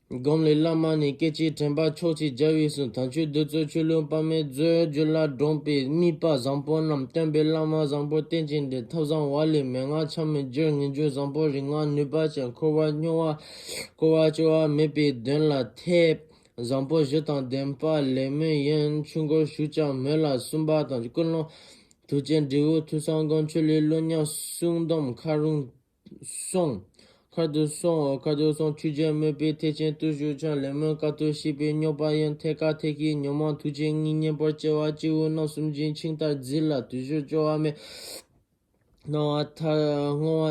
བསྒོམས་ལས་བླ་མ་ནི། སྐད་ཅིག་དྲན་པ་ཕྱོགས་གཅིག་སྦྱར་བས་གསུངས། དམ་ཆོས་བདུད་རྩི་ཆུ་ལུད་པ་མེད་མཛོད། རྒྱུད་ལ་འདྲོངས་པའི་དམིགས་པ་བཟང་པོ་རྣམས། སྟོན་པའི་བླ་མ་བཟང་པོར་བསྟེན་ཅིང་འདྲིས། ཐབས་བཟང་བ་ལས་མན་ངག་འཆང་མི་འགྱུར། ངེས་འབྱུང་བཟང་པོ་རིག་སྔགས་ནུས་པ་ཅན། འཁོར་བ་སྨྱོ་བ་འཁོར་བ་སྐྱོ་བ་མེད་པའི་དོན་ལ་ཐེབས། བཟང་པོ་གཞི་དང་ལྡན་པ་ལེགས་སྨོན་ཡིན། ཆོས་སྒོར་ཞུགས་ཀྱང་མོད་ལ་གསུངས་པ་དང་། ཀུན་སློང་ཐུགས་རྗེ་འབྲས་བུ་ཐོབ་བསམ་སྒོམ། ཆོས་ལས་བློ་ཉམས་བསྲུང་སྡོམ་ཁ་རུ་སོང་། ཁ་ཏུ་སོང་། ཁ་ཏུ་སོང་། ཆོས་རྒྱལ་སྨོད་པའི་ཐེག་ཆེན་བརྟུལ་ཞུགས་འཆང་། ལེགས་སྨོན་དཀའ་ཐུབ་ཤེས་པའི་སྨྱོ་པ་ཡིན། ཐད་ཀར་ཐེག་གི་ཉོན་མོངས་ཐུགས་རྗེ་གཉིས། མཉེས་པར་སྐྱེ་བ་སྐྱེ་བོ་རྣམ་གསུམ་འབྱིན། ཆིངས་ལྟར་བརྫིས་ལ་དུས་སུ་སྐྱོ་བ་མེད། སྣང་བ་མཐའ་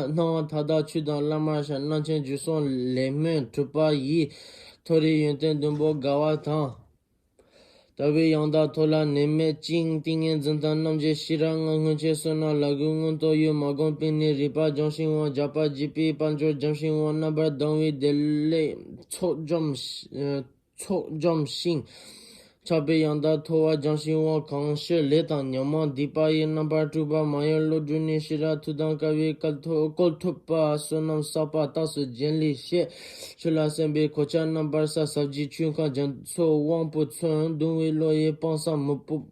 སྣང་བ་མཐའ་དག་ཆོས་དང་བླ་མར་ཤར། རྣམ་མཁྱེན་འཇུག་སོགས་ལེགས་སྨོན་གྲུབ་པ་ཡིས། མཐོ་རིས་ཡོན་ཏན་བདུན་པོ་དགའ་བ་དང་། དལ་བའི་ཡང་དག་ཐོབ་ལ་ནད་མེད་ཅིང་། ཏིང་ངེ་འཛིན་དང་རྣམ་འབྱེད་ཤེས་རབ་ལྔ། སྔོན་ཆད་བསོད་ནམས་ལ་གུས་མངོན་རྟོགས་ཡུལ། མ་བསྒོམས་པས་ནི་རིག་པ་སྦྱངས་ཤིང་དབང་། སྦྱངས་པ་རྒྱས་པའི་དཔལ་འབྱོར་སྦྱངས་ཤིང་དབང་། རྣམ་པར་ལྡང་བའི་བདེ་ལེགས་ཚོགས་འཇོམས་ཚོགས་འཇོམས་ཤིང་། ཆགས་པའི་ཡང་དག་ཐོབ་པ་སྦྱངས་ཤིང་དབང་། གང་ཕྱིར་ལས་དང་ཉོན་མོངས་སྡིག་པ་ཡི། རྣམ་པར་དཀྲུགས་པ་མ་ཡིན་བློ་གྲོས་ནས། ཤེས་རབ་མཐུ་དང་དཀའ་བའི་བཀོལ་ཐུབ་པ། བསོད་ནམས་བསགས་པ་རྟགས་སུ་རྒྱན་ལས་བཤད། ཆོས་ལ་སེམས་པའི་གོ་ཆ་རྣམ་པར་གསལ། ཟབ་རྒྱས་ཆོས་ཁང་རྒྱ་མཚོའི་དབང་པོ་མཚོན། གདུང་བའི་བློ་ཡིས་སྤང་བསམ་མི་སྤོབས་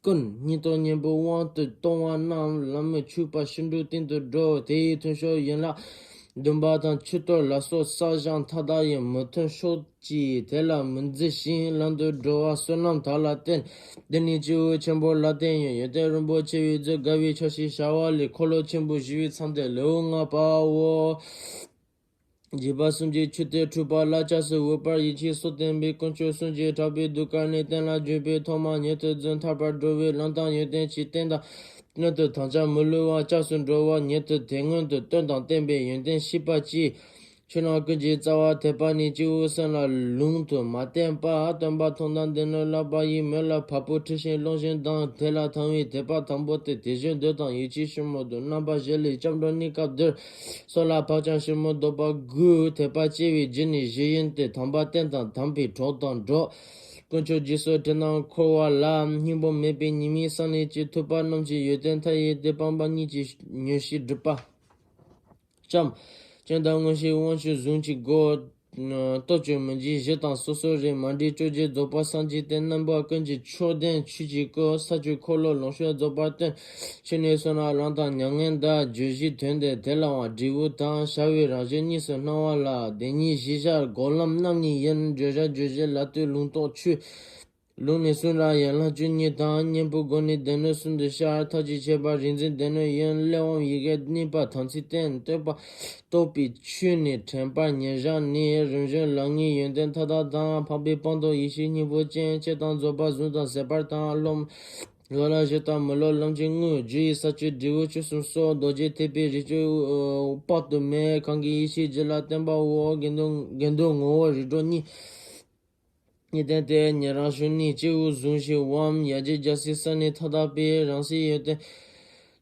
ཀུན། སྙིང་སྟོབས་གཉེན་པོའི་དབང་དུ་གཏོང་བ་རྣམས། ལམ་མི་འཆུག་པར་ཤིན་ཏུ་བརྟན་དུ་འགྲོ། དེ་ཡི་མཐུན་ཕྱོགས་ཡན་ལག་བདུན་པ་དང་། ཆུ་གཏོར་ལ་སོགས་བསགས་སྦྱངས་མཐའ་དག་ཡི། མི་མཐུན་ཕྱོགས་ཀྱིས་དེ་ལ་མི་འཛིན་ཞིང་། ལམ་དུ་འགྲོ་བ་བསོད་ནམས་དག་ལ་བརྟེན། འདི་ནི་སྐྱེས་བུ་ཆེན་པོ་ལ་བརྟེན་ཡོད། ཡོན་ཏན་རིན་པོ་ཆེ་བའི་མཛོད། དགའ་བའི་ཆོས་ཤིག་ཤར་བ་ལས། འཁོར་ལོ་ཆེན་པོ་བཞི་པའི་མཚམས་དེར། ལེའུ་ལྔ་པའོ། རྒྱས་པ་གསུམ་གྱི་ཆུ་གཏེར་འཁྲུགས་པ་ལ། སྐྱབས་སུ་འོས་པར་ཡིད་ཆེས་སུ་བསྟན་པའི། དཀོན་མཆོག་གསུམ་གྱི་གྲགས་པའི་གདུགས་དཀར་ནས། བསྟན་ལ་འཇུག་པའི་ཐོག་མ་ཉིད་དུ་འཛིན། ཐར་པར་འགྲོ་བའི་ལམ་དང་ཡོན་ཏན་གྱི། རྟེན་དང་སྔོན་དུ་དམ་བཅའ་མི་བསླུ་བ། སྐྱབས་སུ་འགྲོ་བ་ཉིད་དུ་དེ་སྔོན་དུ། སྟོན་དང་བསྟན་པའི་ཡོན་ཏན་ཤེས་པ་གཅིག། ཆོས་རྣམས་ཀུན་གྱི་རྩ་བ་ཐེག་པ་ནི། སྐྱེས་བུ་སེམས་ལ་ལུང་དུ་མ་བསྟན་པ། སྟོན་པ་ཐོབ་དང་སྡེ་སྣོད་བརླག་པ་ཡི། མོད་ལ་བ་སྤུ་འཁྲུ་ཞིང་སློང་བཞིན་དང་། དེ་ལ་དང་བའི་ཐེག་པ་དང་པོ་སྟེ། དེ་བཞིན་འདོད་དང་ཡིད་ཆེས་ཕྱིར་མི་ལྡོག། རྣམ་པ་བཞི་ལས་སྐྱབས་འགྲོ་གནས་སྐབས་བསྡུར། སྲོག་ལ་བག་ཀྱང་ཕྱིར་མི་ལྡོག་པ་དགུ། ཐེག་པ་སྐྱེ་བའི་རྒྱུ་ནི་བཞི་ཡིན་ཏེ། དམ་པ་བསྟེན་དང་དམ་པའི་གྲོགས་དང་འགྲོགས། དཀོན་མཆོག་རྗེས་སུ་དྲན་དང་འཁོར་བ་ལ། སྙིང་པོ་མེད་པའི་ཉེས་དམིགས་བསམ་ལས་བཅས། ཐུབ་པ་རྣམས་ཀྱི་ཡོན་ཏན་མཐའ་ཡས་ཏེ། སྤངས་པ་གཉིས་ཀྱིས་མྱུར་ཞི་སྒྲུབ་པ། ལྕམ། སྤྱན་དང་མངོན་ཤེས་དབང་ཕྱུག་གཟུངས་ཀྱི་སྒོ། སྟོབས་བཅུ་མི་འཇིགས་བཞི་དང་སོ་སོར་རེ། མ་འདྲེས་སྤྲོས་བྲལ་རྫོགས་པ་སངས་རྒྱས་ཏེ། རྣམ་པ་ཀུན་གྱི་མཆོག་ལྡན་ཆོས་ཀྱི་སྐུ། ས་བཅུ་འཁོར་ལོ་ལོངས་སྤྱོད་རྫོགས་པར་སྟོན། ཕྱི་ནས་བསོད་ནམས་ལམ་དང་མྱ་ངན་འདའ། བརྗོད་བཞིའི་དོན་དེ་དེ་ལའང་། འབྲས་བུ་དང་བྱ་བའི་རང་བཞིན་གཉིས་སུ་སྣང་བ་ལ། བདེན་གཉིས་གཞི་བཞག་སྒོམ་ལམ་རྣམ་གཉིས་ཡིན། བརྗོད་བྱ་རྗོད་བྱེད་ལ་ལྟོས་ལུང་རྟོགས་ཆོས། ལུང་ནི་གསུང་རབ་ཡན་ལག་བཅུ་གཉིས་དང་། གཉེན་པོའི་སྒོ་ནས་སྡེ་སྣོད་གསུམ་དུ་ཤར། ཐབས་ཀྱི་ཁྱད་པར་རིག་འཛིན་སྡེ་སྣོད་ཡིན། གླེགས་བམ་ཡི་གེ་གཉིས་པ་དམ་ཚིག་བསྟན། བསྟོད་པ་རྟོགས་པའི་ཆོས་ནི་དྲན་པ་ཉེར་བཞག་ནི། རིམ་བྱོན་ལམ་གཉིས་ཡོན་ཏན་མཐའ་དག་དང་། འཕགས་པའི་སྤངས་རྟོགས་ཡེ་ཤེས་སྙིང་པོ་ཅན། བསྐྱེད་དང་རྫོགས་པ་ཟུང་དང་ཟད་པར་དང་། སློབ་སློབ་ལམ་བཞི་དང་མི་སློབ་ལམ་གྱི་དངོས། རྒྱུ་ཡི་ས་བཅུ་འབྲས་བུ་བཅུ་གསུམ་སོགས། རྡོ་རྗེ་ཐེག་པའི་རིགས་བཅུ་དཔག་ཏུ་མེད། གང་གི་ཡེ་ཤེས་རྒྱུད་ལ་བརྟེན་པའོ། དགེ་འདུན་དགེ་འདུན་ངོ་བོ་རིགས་གྲོལ་གཉིས། གཉིས་ལྡན་ཏེ་ཉན་རང་ཞུ་ནི། སྐྱེས་བུ་གཟུངས་ཤིག་བམ། ཡ་གྱལ་རྒྱལ་སྲས་ས་ནི་མཐའ་དག་པའི། རང་སའི་ཡོན་ཏན་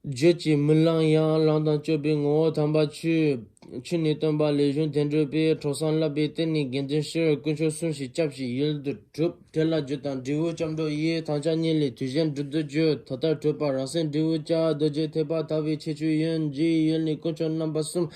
བརྗོད་ཀྱིས་མི་ལང་ཡང་། ལམ་དང་སྤྱོད་པའི་ངོ་བོ་དམ་པ་ཆོས། ཆོས་ནི་སྟོན་པ་ལས་བྱུང་དོན་གྲུབ་པའི། གྲོལ་གསུམ་བསླབ་པའི་རྟེན་ནི་དགེ་འདུན་ཕྱིར། དཀོན་མཆོག་གསུམ་ཞིག་སྐྱབས་ཞིག་ཡུལ་དུ་གྲུབ། དེ་ལ་རྒྱུ་དང་འབྲས་བུ་སྐྱབས་འགྲོ་ཡི། དམ་བཅའ་གཉིས་ལས་དུས་གཞན་སྒྲུབ་ཏུ་བཅུག་ད་ལྟར་གྲུབ་པ་རང་སེམས་འབྲས་བུ་བཅའ། རྡོ་རྗེ་ཐེག་པ་དག་པའི་ཁྱད་ཆོས་ཡིན། རྒྱུ་ཡི་ཡུལ་ནི་དཀོན་མཆོག་རྣམ་པ་གསུམ།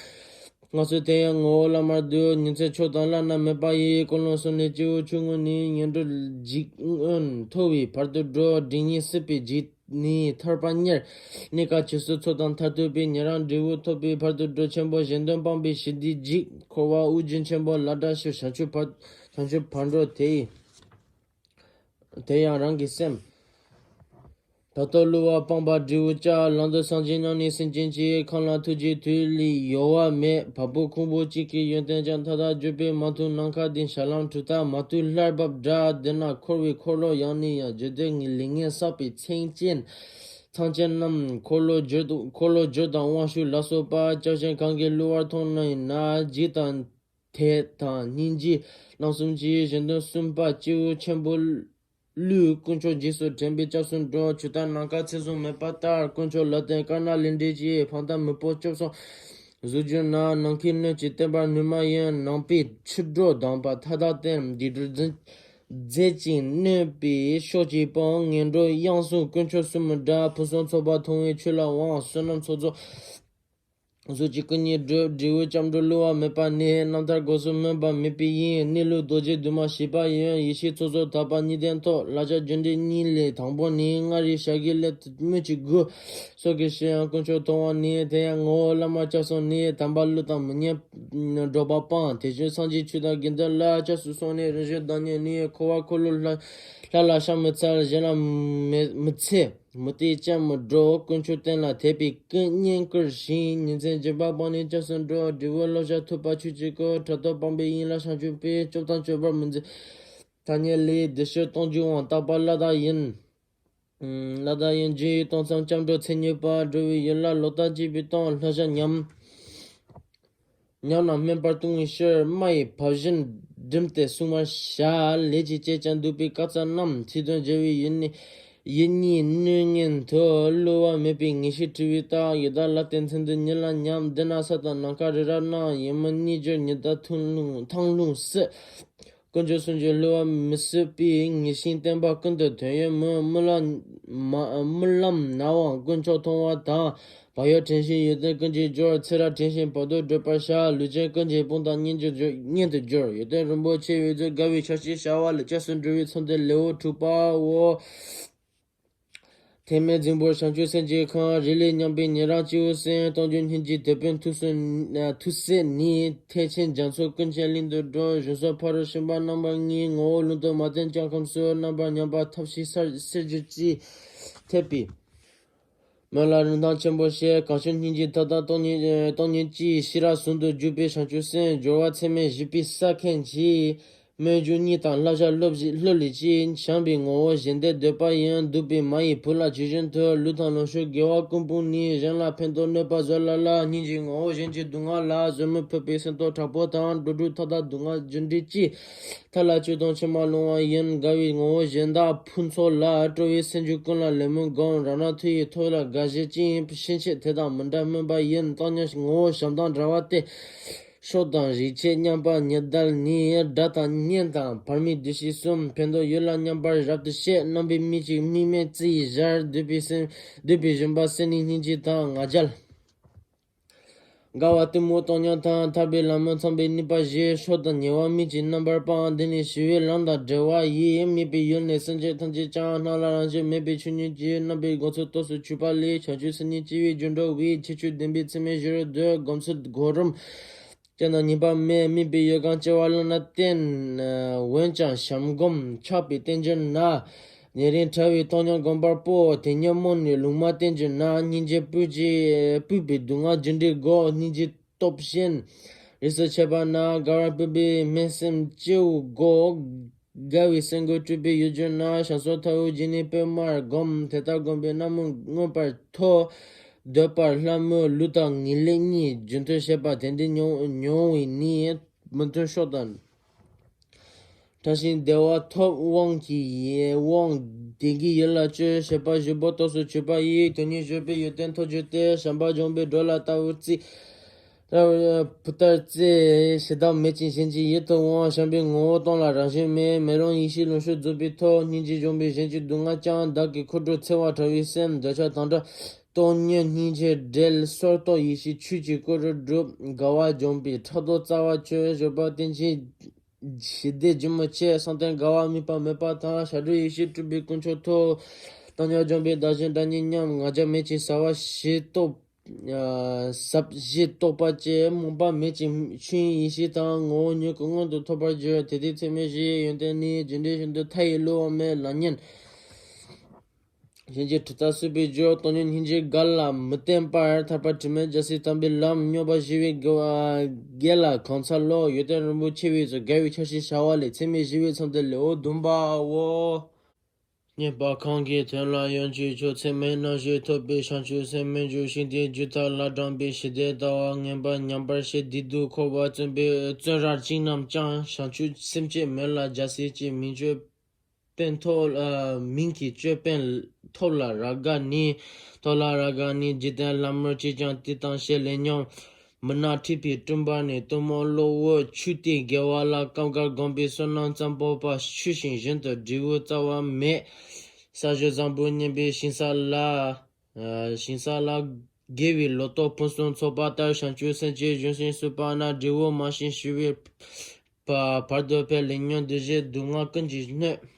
སྔགས་སྲུང་དེ་ཡང་ངོ་བོ་བླ་མར་འདུས། ཉིན་མཚན་ཕྱོགས་དང་བླ་ན་མེད་པ་ཡི། ཀུན་སློང་གསུམ་ནི་སྐྱེས་བུ་ཆུང་ངུ་ནི། ངན་འགྲོར་འཇིགས་སྔོན་མཐོ་བའི་བར་དུ་འགྲོ། འབྲིང་གཉིས་སྲིད་པའི་འཇིགས་ནི་ཐར་པ་གཉེར། གནས་སྐབས་ཆོས་སུ་འཚོ་དང་མཐར་ཐུག་པའི། ཉན་རང་འབྲས་བུ་ཐོབ་པའི་བར་དུ་འགྲོ། ཆེན་པོ་གཞན་དོན་སྤངས་པའི་ཞི་བདེའི་འཇིགས། འཁོར་བ་དབུགས་འབྱིན་ཆེན་པོ་ལ་དགྲ་ཞུགས། བྱང་ཆུབ་བར་བྱང་ཆུབ་བར་འགྲོ་དེ་ཡི། དེ་ཡང་རང་གི་སེམས། ད་ལྟོ་བསླུ་བ་སྤངས་པ་འབྲས་བུ་བཅའ། ལམ་དུ་སངས་རྒྱས་རྣམས་ནི་སེམས་ཅན་གྱི། ཁམས་ལ་ཐུགས་རྗེའི་མཐུ་ལས་གཡོ་བ་མེད། བ་སྤུ་ཁུང་བུ་གཅིག་གི་ཡོན་ཏན་ཀྱང་། མཐའ་དག་བརྗོད་པས་མ་ཐུབ་ནམ་མཁའ་ལྡིང་། ཞལ་ལམ་གྲུབ་མཐའ་མ་ཐུབ་ལྷར་བབས་འདྲ། དེ་ན་འཁོར་བའི་འཁོར་ལོ་ཡང་ནས་ཡང་། རྒྱུ་འབྲས་ལས་ངན་བསགས་པའི་མཚན་ཅན། མཚན་ཅན་རྣམས། འཁོར་ལོ་སྒྱུར་དང་འཁོར་ལོ་སྒྱུར་དང་དབང་ཕྱུག་ལ་སོགས་པ། སྐྱབས་གཞན་གང་གིས་བསླུ་བར་མཐོང་ནུས་ན། འཇིགས་དང་དད་དང་སྙིང་རྗེ་རྣམ་གསུམ་གྱིས། གཞན་དོན་གསུམ་པ་སྐྱེས་བུ་ཆེན་པོ་བསླུས། དཀོན་མཆོག་རྗེས་སུ་དྲན་པས་སྐྱབས་སུ་འགྲོ། ཆུ་ལྟར་ནམ་མཁའ་ཚེགས་བཟུང་མེད་པ་ལྟར། དཀོན་མཆོག་ལ་བརྟེན་དཀར་ནག་ལས་འབྲས་ཀྱི། ཕན་བཏགས་མི་སྤོང་བཅུ་སོགས་གཟུགས་སྒྱུར་ན། ནམ་མཁའི་སྣོད་ཀྱིས་བསྟན་པར་ནུས་མ་ཡིན། ནང་པའི་ཆུ་སྒྲོ་ལྡན་པ་མཐའ་དག་བསྟེན། སྡིག་སྒྲིབ་རྫས་ཀྱིས་གནོད་པའི་ཕྱོགས་ཀྱིས་སྤོང་། ངན་འགྲོ་གཡང་ཟུང་དཀོན་མཆོག་གསུམ་དགྲ། ཕུན་སུམ་ཚོགས་པ་མཐོང་བའི་ཆོས་ལ་དབང་། བསོད་ནམས་ཚོགས་རྫོགས་གཟུགས་ཀྱི་སྐུ་གཉིས་འགྲུབ། འབྲས་བུ་སྐྱབས་འགྲོ་བསླུ་བ་མེད་པ་ནི། རྣམ་ཐར་སྒོ་གསུམ་སྨོན་པ་མེད་པའི་དབྱིངས། གནས་ལུགས་རྡོ་རྗེ་འདུས་མ་བྱས་པ་ཡིན། ཡེ་ཤེས་ཚོགས་རྫོགས་དག་པ་གཉིས་ལྡན་ཐོབ། ལག་ཆ་རྒྱུ་འབྲས་གཉིས་ལས་དང་པོ་ནི། ལྔ་རིག་བྱ་རྒོད་ལས་སྨོས་ཅི་དགོས། སོ་སྐྱེ་ཞི་ཡང་དཀོན་མཆོག་མཐོང་བ་ནི། དེ་ཡང་ངོ་བོ་བླ་མ་སྐྱབས་སོང་ནི། དམ་པ་བསླུ་དང་མི་ཉན་འགྲོ་བ་སྤང་། དེ་བཞིན་སངས་རྒྱས་ཆོས་དང་དགེ་འདུན་ལ། སྐྱབས་སུ་སོང་ནས་རིམ་བཞིན་བདག་ཉིད་ནི། འཁོར་བ་འཁོར་ལོ་ལྷ་ལྷ་ལ་ཕྱག་མི་འཚལ། གཞན་ལ་མི་མི་འཚེ། མུ་སྟེགས་སྤྱན་མི་སྒྲོག་དཀོན་མཆོག་བསྟན་ལ་དད་པའི་ཀུན། བསྙེན་བཀུར་ཞིང་ཉིན་མཚན་སྦྱིན་པ་སྤངས་ནས་སྐྱབས་སུ་འགྲོ། འབྲས་བུ་བློ་བཞག་ཐུབ་པ་ཆོས་ཀྱི་སྐུ། ཕྲག་དོག་སྤངས་པའི་དབྱིངས་ལ་བྱང་ཆུབ་པའི། སྐྱོབ་དང་སྐྱོབ་པར་མི་འཛིན་ཐ་སྙད་ལས། བདེ་གཤེགས་སྟོང་འཇུག་དབང་རྟག་པ་བླ་དྭགས་ཡིན། བླ་དྭགས་ཡིན། རྒྱུ་ཡི་སྟོང་ཚང་སྐྱབས་འགྲོ་མཚན་ཉིད་པ། འགྲོ་བའི་ཡུལ་ལ་ལོག་ལྟ་བཅས་པའི་སྟོང་ལྷ་བཞག་ཉམས། ཉམས་རྣམས་སྨིན་པར་ལྟུང་བའི་ཕྱིར། སྨྲ་ཡི་བབ་བཞིན་བསྒྲིམས་ཏེ་བསྲུང་བར་བྱ། ལས་ཀྱིས་བསྐྱེད་ཀྱང་སྡིག་པའི་དཀར་རྩ་རྣམས། ཚིག་དོན་བརྗེ་བའི་ཡིད་ནི་ཡིད་གཉིས་གནོད་ངན་དུ། བསླུ་བ་མེད་པའི་ངེས་ཤེས་བྲི་བའི་རྟགས། ཡི་དྭགས་ལ་བརྟེན་མཚོན་དུ་ཉིད་ལ་ཉམས། འདི་ན་ས་དང་ནམ་མཁའ་རི་རབ་རྣམས། ཡིད་མི་གཉིས་འགྱུར་ཉི་ཟླ་ཐང་ལྷུང་ཐང་ལྷུང་སྲིད། དཀོན་མཆོག་གསུམ་གྱི་བསླུ་བ་མི་སྲིད་པའི། ངེས་ཤེས་བརྟན་པ་ཀུན་ཏུ་ཐོན་ཡོད་མོད། རྨི་ལམ་མ་རྨི་ལམ་ན་འོང་དཀོན་མཆོག་མཐོང་བ་དང་། བག་ཡོད་དྲན་ཞིང་ཡོན་ཏན་ཀུན་གྱིས་སྦྱོར། ཚེ་རབས་དྲན་ཞིང་བར་དོ་བགྲོད་པར་བྱ། ལུས་ཅན་ཀུན་གྱི་དཔུང་དང་གཉེན་གྱི་སྦྱོར་གཉེན་དུ་སྦྱོར། ཡོན་ཏན་རིན་པོ་ཆེ་ཡོད་ཚད་དགའ་བའི་ཆར་ཞིང་བྱ་བ་ལ་སྐྱབས་སུ་འགྲོ་བའི་ཚོགས་འདི་ལེའུ་དྲུག་པའོ། ཐེག་དམན་རྫིང་བུར་བྱང་ཆུབ་སེམས་ཀྱི་ཁམས། རི་ལས་མཉམ་པའི་ཉེ་རང་སྤྱི་བོར་སོན། སྟོང་རྒྱུ་སྙིང་རྗེའི་དེད་དཔོན་ཐུགས་སུ་ཐུགས་སྲས་ནི། ཐེག་ཆེན་རྒྱ་མཚོ་ཀུན་ཁྱེར་གླིང་དུ་འགྲོ། གཞུང་སོགས་ཕ་རོལ་ཕྱིན་པ་རྣམ་པ་གཉིས། ངོ་བོ་ལུང་དུ་མ་བསྟན་ཀྱང་ཁམས་གསུམ་རྣམ་པར་མཉམ་པ་ཐབས་ཤེས་གསེར་གསེར་འགྱུར་གྱིས་ཐེབས་པའི། མོད་ལ་རིན་ཐང་ཆེན་པོ་ཞེས། གང་བྱུང་སྙིང་རྗེའི་ཐབས་དང་སྟོང་ཉིད་སྟོང་ཉིད་ཀྱིས། ཤེས་རབ་ཟུང་དུ་འཇུག་པའི་བྱང་ཆུབ་སེམས། སྦྱོར་བ་ཚད་མེད་བཞི་པའི་ས་མཁན་གྱིས། སྨོན་འཇུག་གཉིས་དང་བསླབ་བྱ་སློབ་བཞི་སློབ་ལས་ཀྱིས། བྱམས་པའི་ངོ་བོ་གཞན་དོན་འདོད་པ་ཡིན། གདུག་པའི་མ་ཡི་བུ་ལ་ཇི་བཞིན་དུ། ལུས་དང་ལོངས་སྤྱོད་དགེ་བ་ཀུན་སྤངས་ནས། གཞན་ལ་ཕན་འདོགས་གནོད་པ་བཟོད་ལ་སླ། སྙིང་རྗེའི་ངོ་བོ་གཞན་གྱི་སྡུག་བསྔལ་ལ། བཟོད་མི་ཕོད་པའི་སེམས་རྟོག་དྲག་པོ་དང་། འགྲོ་དྲུག་ཐབས་དང་སྡུག་བསྔལ་རྒྱུ་འབྲས་ཀྱིས། ཐར་ལ་སྤྱོད་དང་ཕྱི་མ་ལོང་བ་ཡིན། དགའ་བའི་ངོ་བོ་གཞན་དག་ཕུན་ཚོགས་ལ། སྤྲོ་བའི་སེམས་རྒྱུད་ཀུན་ལ་ལེགས་སྨོན་སྒོམ། རང་རང་མཐུ་ཡིས་ཐོབ་ལ་དགའ་བཞེད་ཅིང་། ཕྱིན་ཆད་དེ་དང་མི་འདྲ་སྨོན་པ་ཡིན། བཏང་སྙོམས་ངོ་བོ་བྱམས་དང་འདྲ་བ་སྟེ། ཕྱོགས་དང་རིགས་ཆད་མཉམ་པ་ཉི་ཟླར་ནི། དགྲ་དང་གཉེན་དང་བར་མའི་བདེ་གཤེགས་གསུམ། ཕན་འདོགས་ཡུལ་ལ་མཉམ་པར་རབ་ཏུ་བཤད། རྣམ་པའི་མིག་གཅིག་དམིགས་མེད་རྩི་ཡི་ཞར། འདོད་པའི་སེམས་འདོད་པའི་བཞིན་པ་སེར་སྣའི་སྙིང་རྗེ་དང་ང་རྒྱལ། དགའ་བ་གཏི་མུག་སྟོང་ཉིད་དང་། ཐར་པའི་ལམ་མི་ཚངས་པའི་ནུས་པ་བཞི། ཕྱོགས་དང་ཉེ་བ་མིག་གི་རྣམ་པར་སྤང་། འདི་ནི་ཞི་བའི་ལམ་དང་འབྲེལ་བ་ཡིས། དམིགས་པའི་ཡུལ་ནི་སེམས་ཅན་ཐམས་ཅད་ཀྱང་། སྣང་ལ་རང་བཞིན་མེད་པའི་ཆོས་ཉིད་ཀྱིས། རྣམ་པའི་སྒོ་ཚུལ་རྟོགས་སུ་ཆུད་པ་ལས། བྱང་ཆུབ་སེམས་ཉིད་སྐྱེ་བའི་རྒྱུར་འགྲོ་བས། ཁྱད་ཆོས་ལྡན་པའི་ཚད་མེད་བཞི་རུ་འདོད། སྒོམ་ཚུལ་གོ་རིམ། སྤྱིར་ན་ངེས་པ་མེད། དམིགས་པའི་ཡུལ་གང་སྐྱེ་བ་བླངས་ན་བརྟེན། འོན་ཀྱང་བྱམས་སྒོམ་ཆགས་པས་བརྟན་གྱུར་ན། ཉེ་རིང་བྲལ་བའི་སྟོང་ཉིད་སྒོམ་པར་སྤོ། དེ་ཉོན་མོངས་ནི་ལུང་མ་བསྟན་གྱུར་ན། སྙིང་རྗེ་སྤུས་ཀྱིས་སྤུས་པའི་སྡུག་བསྔལ་རྒྱུ་འབྲས་བགོ། སྙིང་རྗེའི་སྟོབས་ཞན་རིས་སུ་ཆད་པ་ན། དགའ་བར་སྤུས་པའི་དམན་སེམས་སྐྱེ་བོ་བགོ། དགའ་བའི་སེམས་ཀྱིས་སྤྲུལ་པའི་ཡུལ་གྱུར་ན། བྱང་སེམས་མཐའ་དབུས་འཇིག་ནས་སྤོས་མར་བསྒོམ། དེ་ལྟར་བསྒོམས་པས་རྣམ་སྨིན་མངོན་པར་མཐོ། འདོད་པར་སླ་མོས་ལུས་དང་ངེས་ལེགས་གཉིས། རྒྱུན་མཐུན་བྱེད་པ་དེ་འདྲའི་མྱོང་མྱོང་བས་ནི། མི་མཐུན་ཕྱོགས་དང་བྲལ་ཞིང་བདེ་བ་ཐོབ། དབང་གིས་དབང་བདེན་གྱི་ཡུལ་ལ་སྤྱོད། བྱེད་པ་བཞི་པོ་རྟོགས་སུ་ཆུད་པ་ཡིས། དོན་གཉིས་སྤྱོད་པའི་ཡོན་ཏན་ཐོབ་གྱུར་ཏེ། བྱམས་པ་སྦྱངས་པས་སྒྲོ་ལ་ལྟ་བུར་བརྩི། ལྟ་བུར་བུ་ལྟར་བརྩི། ཞེ་སྡང་མེད་ཅིང་གཞན་གྱི་ཡིད་དུ་འོང་། བྱམས་པའི་ངོ་བོ་སྟོང་ལ་རང་བཞིན་མེད། མེ་ལོང་ཡེ་ཤེས་ལོངས་སྤྱོད་རྫོགས་པའི་ཐོག་སྙིང་རྗེ་སྦྱངས་པས་གཞན་གྱི་སྡུག་བསྔལ་ཀྱང་། བདག་གི་འཁོར་གྲོལ་འཚེ་བ་བྲལ་བའི་སེམས། འདོད་ཆགས་དང་བྲལ་སྟོང་ཉིད་སྙིང་རྗེ་བྲལ། སོར་རྟོག་ཡེ་ཤེས་ཆོས་ཀྱི་སྐུ་རུ་གྲུབ། དགའ་བ་སྦྱངས་པས་ཕྲག་དོག་རྩ་བ་ཆོད། སྤྱོད་པ་བརྟན་ཅིང་ཞི་བདེ་ལྗིད་མོ་ཆེ། བསམ་གཏན་དགའ་བ་དམིགས་པ་མེད་པ་དང་། བྱ་གྲུབ་ཡེ་ཤེས་སྤྲུལ་པའི་དཀོན་མཆོག་ཐོབ། སྟོང་ཉིད་སྦྱངས་པས་བདག་གཞན་དགྲ་གཉེན་ཉམས། ང་རྒྱལ་མེད་ཅིང་ཟབ་པ་ཞི་སྟོབས། ཟབ་ཞི་རྟོགས་པ་བཅས། རྨོངས་པ་མེད་ཅིང་ཆོས་དབྱིངས་ཡེ་ཤེས་དང་། ངོ་བོ་ཉིད་སྐུ་མངོན་དུ་ཐོབ་པར་འགྱུར། དེ་དུས་ཚད་མེད་བཞིའི་ཡོན་ཏན་ནི། རྒྱུ་འབྲས་བཞིན་དུ་མཐའ་ཡས་བསླུ་བ་མེད། ལམ་ཉན་གཞན་གྱི་གྲུབ་རྟགས་སྲིད་པའི་རྒྱུ། སྟོང་ཉིད་སྙིང་རྗེ་དགའ་ལ་མི་བརྟན་པར། ཐར་པ་དྲི་མེད་རྒྱལ་སྲས་དམ་པའི་ལམ། སྙོམས་པར་ཞི་བའི་དགེ་བ་དགེ་ལ་གང་འཚལ་ལོ། ཡོན་ཏན་རིན་པོ་ཆེ་བས་སུ། དགའ་བའི་ཆར་ཞིང་བྱ་བ་ལས། ཚད་མེད་བཞི་པའི་མཚམས་དེ་ལེའུ་བདུན་པའོ། བརྙེས་པ་གང་གི་དོན་ལ་ཡོན་གྱི་མཆོག་ཚད་མེད་རྣམ་བཞི་ཐོབ་པའི་བྱང་ཆུབ་སེམས་སྨོན་འཇུག་ཤིང་རྟའི་རྒྱུད་ཐབས་ལ་དྲངས་པའི་ཞི་བདེ་ལྟ་བ་ངན་པ་ཉམས་པར་བྱེད། བདེ་སྡུག་འཁོར་བ་བཙོན་པའི་བཙོན་རར་བཅིངས་རྣམས་ཀྱང་། བྱང་ཆུབ་སེམས་བསྐྱེད་མེད་ལ་རྒྱལ་སྲས་ཀྱི། མིང་ཅོད་པན་ཐོབ། མིང་གི་ཅོད་པན་ཐོབ་ལ་རཱ་ག་ནི། ཐོབ་ལ་རཱ་ག་ནི། འཇིག་རྟེན་ལམ་རིམ་གཅིག་ཀྱང་དེ་དང་བཤད། ལས་ཉོན་མུན་ནག་འཁྲིགས་པའི་སྤྲིན་པ་ནི། གཏི་མུག་གློ་བུར་འཁྱུད་དེ་དགེ་བ་ལ། སྐབས་འགར་བསྒོམས་པའི་བསོད་ནམས་ཙམ་པོ་པ། ཆུ་ཤིང་བཞིན་དུ་འབྲས་བུ་རྩ་བ་མེད། ས་གཞི་བཟང་པོ་བརྙེས་པའི་ཞིང་ས་ལ། ཞིང་ས་ལ་དགེ་བའི་ལོ་ཏོག་ཕུན་སུམ་ཚོགས་པ་ལྟར། བྱང་ཆུབ་སེམས་ཀྱི་ལྗོན་ཤིང་བསྲུབས་པ་ན། འབྲས་བུ་མང་ཞིང་ཞི་བའི་བར་དུ་འཕེལ། ལས་ཉོན་འདུ་བྱེད་སྡུག་བསྔལ་ཀུན་གྱིས་གནོད།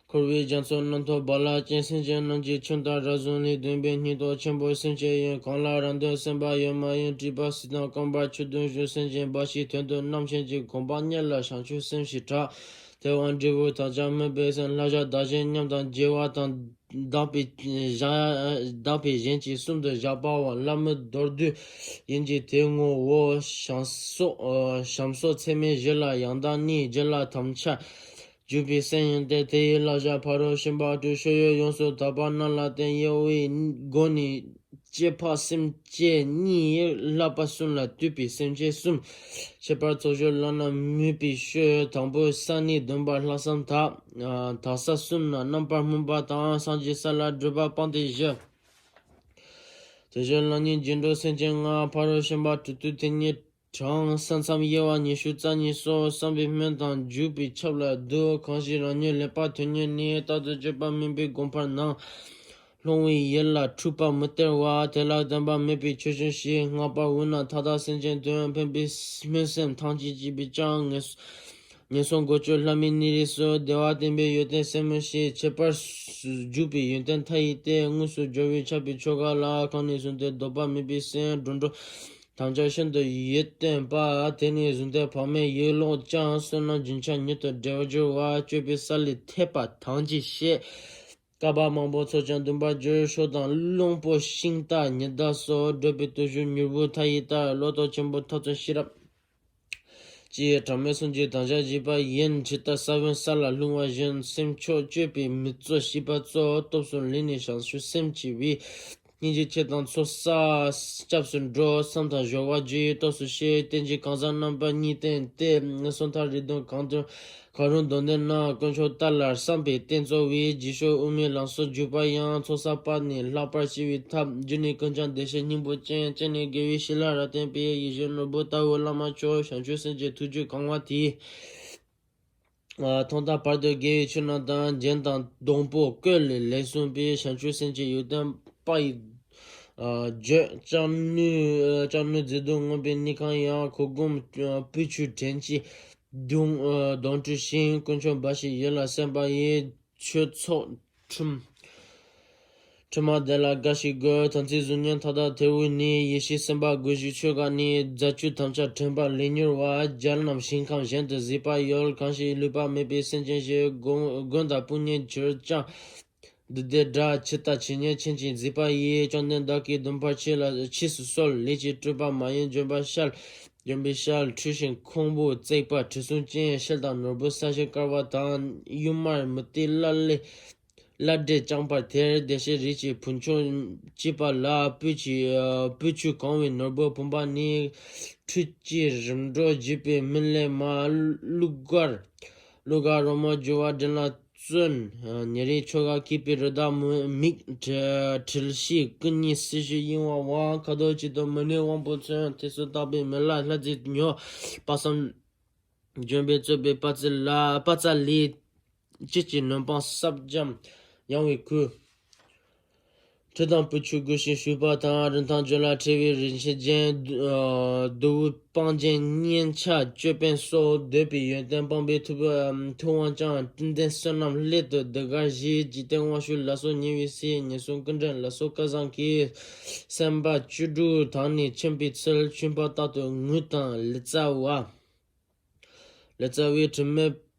འཁོར་བའི་རྒྱ་མཚོ་རྣམ་ཐོས་རྦ་རླབས་ཅན། སེམས་ཅན་རྣམས་ཀྱི་ཁྱིམ་དང་ར་བཟུང་ནས། ལྡན་པའི་སྙིང་སྟོབས་ཆེན་པོ་སེམས་ཅན་ཡོངས། གང་ལ་རང་དོན་སེམས་པ་ཡོད་མ་ཡིན། སྲིད་པ་སྲིད་དང་རྐང་པར་ཆུ་དུང་ཞུགས། སེམས་ཅན་འབའ་ཞིག་དོན་དུ་རྣམ་མཁྱེན་ཅིང་། གོམས་པ་སྙེད་ལ་བྱང་ཆུབ་སེམས་ཤེས་གྲགས། དེ་བས་འབྲས་བུ་དག་ཀྱང་སྨིན་པའི་སེམས། བསླབ་བྱ་བདག་གཞན་མཉམ་དང་བརྗེ་བ་དང་། བདག་པོས་གཞན་བདག་པོས་གཞན་གྱི་གསུམ་དུ་བཞག་པའོ། བླ་མའི་མདོར་བསྡུས་ཡིན་གྱི་དེའི་ངོ་བོ། བྱམས་སོགས་བྱམས་སོགས་ཚད་མེད་བཞི་ལ་ཡང་དག་གནས། རྒྱུད་ལ་དམ་བཅའ་འཇུག་པའི་སེམས་ཡིན་ཏེ། དེ་ཡི་བསླབ་བྱ་ཕ་རོལ་ཕྱིན་པ་དྲུག་ཕྱོགས་ཡོངས་སུ་དག་པ་རྣམས་ལ་བརྟེན། དབྱེ་བའི་སྒོ་ནས་ སྐྱེ་འཕགས་སེམས་བསྐྱེད་གཉིས། བསླབ་པ་གསུམ་ལ་ལྟོས་པའི་སེམས་བསྐྱེད་གསུམ། ཁྱད་པར་ཚོགས་སྦྱོར་བླ་ན་མེད་པའི་ཆོས། དང་པོ་ས་གནས་བདུན་པ་ལྷག་བསམ་དག་དག་ས་གསུམ་ན་རྣམ་པར་སྨིན་པ་དང་། སངས་རྒྱས་ས་ལ་སྒྲུབ་པ་སྤངས་ཏེ་བཞི། དེ་བཞིན་ལག་གཉིས་རྒྱན་དྲུག་སེམས་བསྐྱེད་ལྔ། ཕ་རོལ་ཕྱིན་པ་དྲུག་ཏུ་དེ་ཉིད་དྲངས། ས་མཚམས་དབྱེ་བ་ཉི་ཤུ་རྩ་གཉིས་སོགས། བསམ་པའི་སྨོན་དང་འཇུག་པའི་ཆབ་ལ་བསྡུ། གང་ཞིག་རང་ཉིད་ལེགས་པར་ཐོན་ཉིད་ནི། རྟག་ཏུ་སྤྱོད་པ་སྨིན་པའི་དགོངས་པར་སྣང་། ལྷུང་བའི་ཡུལ་ལ་འཁྲུལ་པ་མི་སྟེར་བ། དེ་ལ་བརྟེན་པ་མེད་པའི་ཆོས་ཅན་ཞིག་སྔགས་པ་འོ་ན་མཐའ་དག་སེམས་ཅན་དོན། ཕན་པའི་སྨོན་སེམས་ཐམས་ཅད་བསྐྱེད་པས་ཀྱང་། ངན་སོང་སྒོ་གཅོད་ལྷ་མིའི་གནས་རིས་སུ། བདེ་བ་བརྟན་པའི་ཡོན་ཏན་ཟད་མི་ཤེས། ཁྱད་པར་འཇུག་པའི་ཡོན་ཏན་མཐའ་ཡས་ཏེ། དངོས་སུ་སྦྱོར་བས་ཁྱབ་པའི་ཆོ་ག་ལ། གང་ནས་བཟུང་སྟེ་ལྡོག་པ་མེད་པའི་སེམས། འགྲོ་འགྲོ་ཐམས་ཅད་ཤིན་ཏུ་ཡིད་རྟོན་པ། དེ་ནས་བཟུང་སྟེ་བག་མེད་ཡིད་ལོག་ཀྱང་། བསོད་ནམས་རྒྱུན་ཆགས་ཉིད་དུ་འབྲེལ་བར་འགྱུར་བ། སྤྱོད་པའི་ས་ལས་ཐེག་པ་ཐམས་ཅད་ཤེས། བསྐལ་པ་མང་པོ་འཚོ་ཀྱང་འདུན་པར་འགྱུར། ཤོག་དང་རླུང་པོ་ཤིང་རྟ་ཉི་ཟླ་སོགས། བགྲོད་པའི་སྟོབས་ཤུགས་མྱུར་པོ་མཐའ་ཡས་ལྟར། ལོ་ཏོག་ཆེན་པོ་འཐབ་རྩོད་ཤེས་རབ་ཀྱིས། གྲངས་མེད་སུམ་གྱིས་དམ་བཅའ་བགྱིས་པ་ཡིན། ཇི་ལྟར་ས་བོན་ས་ལ་ལྷུང་བ་བཞིན། སེམས་མཆོག་སྤྱོད་པའི་མི་གཙོ་ཤེས་པ་གཙོ། སྟོབས་སུ་ལེན་ནས་བྱང་ཆུབ་སེམས་བསྐྱེད་པའི། སྙིང་རྗེ་ཆེ་དང་ཚོགས་བསགས་སྐྱབས་སུ་འགྲོ། བསམ་དང་སྦྱོར་བ་རྒྱུ་ཡི་སྟོབས་སུ་ཤེས། རྟེན་ཅིང་གང་ཟག་རྣམ་པ་གཉིས་བསྟེན་ཏེ། སོ་ཐར་རིགས་གདོན་གང་དུ་གང་རུང་གདོན་ལྡན་རྣམས། དཀོན་མཆོག་ལྟར་ལ་བསམ་པས་བསྟེན་གཙོ་བོས། རྗེས་ཕྱོགས་དབུ་མའི་ལམ་སོགས་བརྒྱུད་པ་ཡང་། ཚོགས་བསགས་པ་ནི་ལྷག་པར་ཤེས་པའི་ཐབས། རྒྱུ་ནི་ཀུན་ཀྱང་བདེ་གཤེགས་སྙིང་པོ་ཅན། སྤྱན་ནི་དགེ་བའི་བྱིན་རླབས་རབ་བརྟན་པའི། ཡིད་བཞིན་ནོར་བུ་ལྟ་བུ་བླ་མ་མཆོག་བྱང་ཆུབ་སེམས་ཀྱི་ཐུགས་རྒྱུད་གང་བ་དེས། ཨ། ཐོག་མཐའ་བར་དུ་དགེ་བའི་ཆོས་རྣམས་དང་། རྒྱན་དང་སྡོང་པོ་བཀོད་ལས་ལེགས་གསུངས་པའི། བྱང་ཆུབ་སེམས་ཀྱི་ཡོན་ཏན་དཔག་ཡས་ཨ། བརྗོད། ལྕགས་སྣོད། ལྕགས་སྣོད་མཛེས་སྡུག་མངོན་པའི་གནས་ཁང་ཡང་། གོ་སྒོམ་སྤོས་ཆུས་དྲན་གྱིས་གདུང་། གདུང་སྤྲུལ་ཞིང་། དཀོན་མཆོག་འབའ་ཞིག་ཡིད་ལ་གསན་པ་ཡིས། ཆོས་ཚོགས་ཁྲིམས། ཁྲིམས་དེ་ལ་དགའ་ཞིང་དགོད། དམ་ཚིག་གཟུགས་བརྙན་མཐའ་དག་དེར་བོས་ནས། ཡེ་ཤེས་སེམས་དཔའ་དགོངས་གཞི་ཆོས་ག་ནས། རྫ་ཆུ་དམ་བཅའ་དྲན་པ་ལས་མྱུར་བ། རྒྱལ་རྣམས་ཞིང་ཁམས་གཞན་དུ་གཟིགས་པ་ཡོད། གང་ཞིག་ལུས་པ་མེད་པའི་སེམས་ཅན་ཞིག་དགོན་དགོན་དང་དཔུང་གཉེན་གྱུར་ཀྱང་། བདུད་སྡེ་དགྲ་ཇི་ལྟར་ཇི་སྙེད་མཁྱེན་ཅིང་གཟིགས་པ་ཡིས། བཅོམ་ལྡན་བདག་གིས་སྡོམ་པར་ཆེས་ལ་ཆོས་སུ་གསོལ། ལས་ཀྱི་སྤྲོས་པ་མ་ཡིན་ལྗོན་པ་ཤར། ལྗོན་པའི་ཤར་འཁྲུལ་ཞིང་ཁོང་བུ་བརྩེགས་པ། དྲི་བསུང་ཅན་ཤེལ་དང་ནོར་བུ་ས་གཞི་དཀར་བ་དང་། གཡུལ་མར་མུ་ཏིག་ལ་ལས་ལ་འབྲས་བཅང་པར་དེར། བདེ་གཤེགས་རིགས་ཀྱི་བུ་མཆོག་བཅས་པ་ལ། སྤོས་ཀྱི་སྤོས་ཆུས་གང་བའི་ནོར་བུ་བུམ་པ་ནི། ཁྲུས་ཀྱི་རིམ་གྲོ་བགྱིས་པའི་སྨིན་ལེགས་མ། གླུ་གར་གླུ་གར་རོལ་མོ་རྒྱུ་བ་སྒྲིལ་ལ་བརྩོན། ཉེ་རིང་ཆོ་ག་བགྱིས་པའི་རི་དྭགས་མིག། དྲིལ་ཞིག་སྐུ་གཉིས་སྲི་ཞུའི་གཡེང་བ་དབང་། ཁ་དོག་གཅིག་ཏུ་མི་གནས་དབང་པོ་མཚོན། ཐོས་སུ་བཏགས་པའི་མི་ལ་ལྷ་རྫས་ཉོ། དཔག་བསམ་ལྗོན་པས་གཙོས་པའི་དཔག་ཚད་ལ་དཔག་ཚད་ལས། དཔྱིད་ཀྱི་ནོན་སྤང་སྲབ་འཇམ་ཡང་བའི་ཁུ། ཁྲུས་དང་སྤོས་ཆུས་བསྒོས་ཤིང་བཞུས་པ་དང་། རིན་ཐང་བརྗོད་ལ་བྲལ་བའི་རིན་ཆེན་རྒྱན། གདུ་བུ་སྤང་རྒྱན་སྙན་ཆ་ཅོད་པན་སོགས། འདོད་པའི་ཡོན་ཏན་སྤངས་པའི་ཐུབ་ཐུབ་དབང་ཀྱང་། ཀུན་ལྡན་བསོད་ནམས་སླད་དུ་གདུགས་དཀར་བཞེས། འཇིག་རྟེན་དབང་ཕྱུག་ལ་སོགས་ཉེ་བའི་སྲས། ངན་སོང་ཀུན་འདྲེན་ལ་སོགས་སྐལ་བཟང་གིས། སེམས་དཔའ་བཅུ་དྲུག་དང་ནི་མཁྱེན་པའི་ཚུལ། ཆོས་འཕགས་རྟག་ཏུ་ངུ་དང་ལི་ཙ་བ། ལི་ཙ་བའི་དྲི་མ་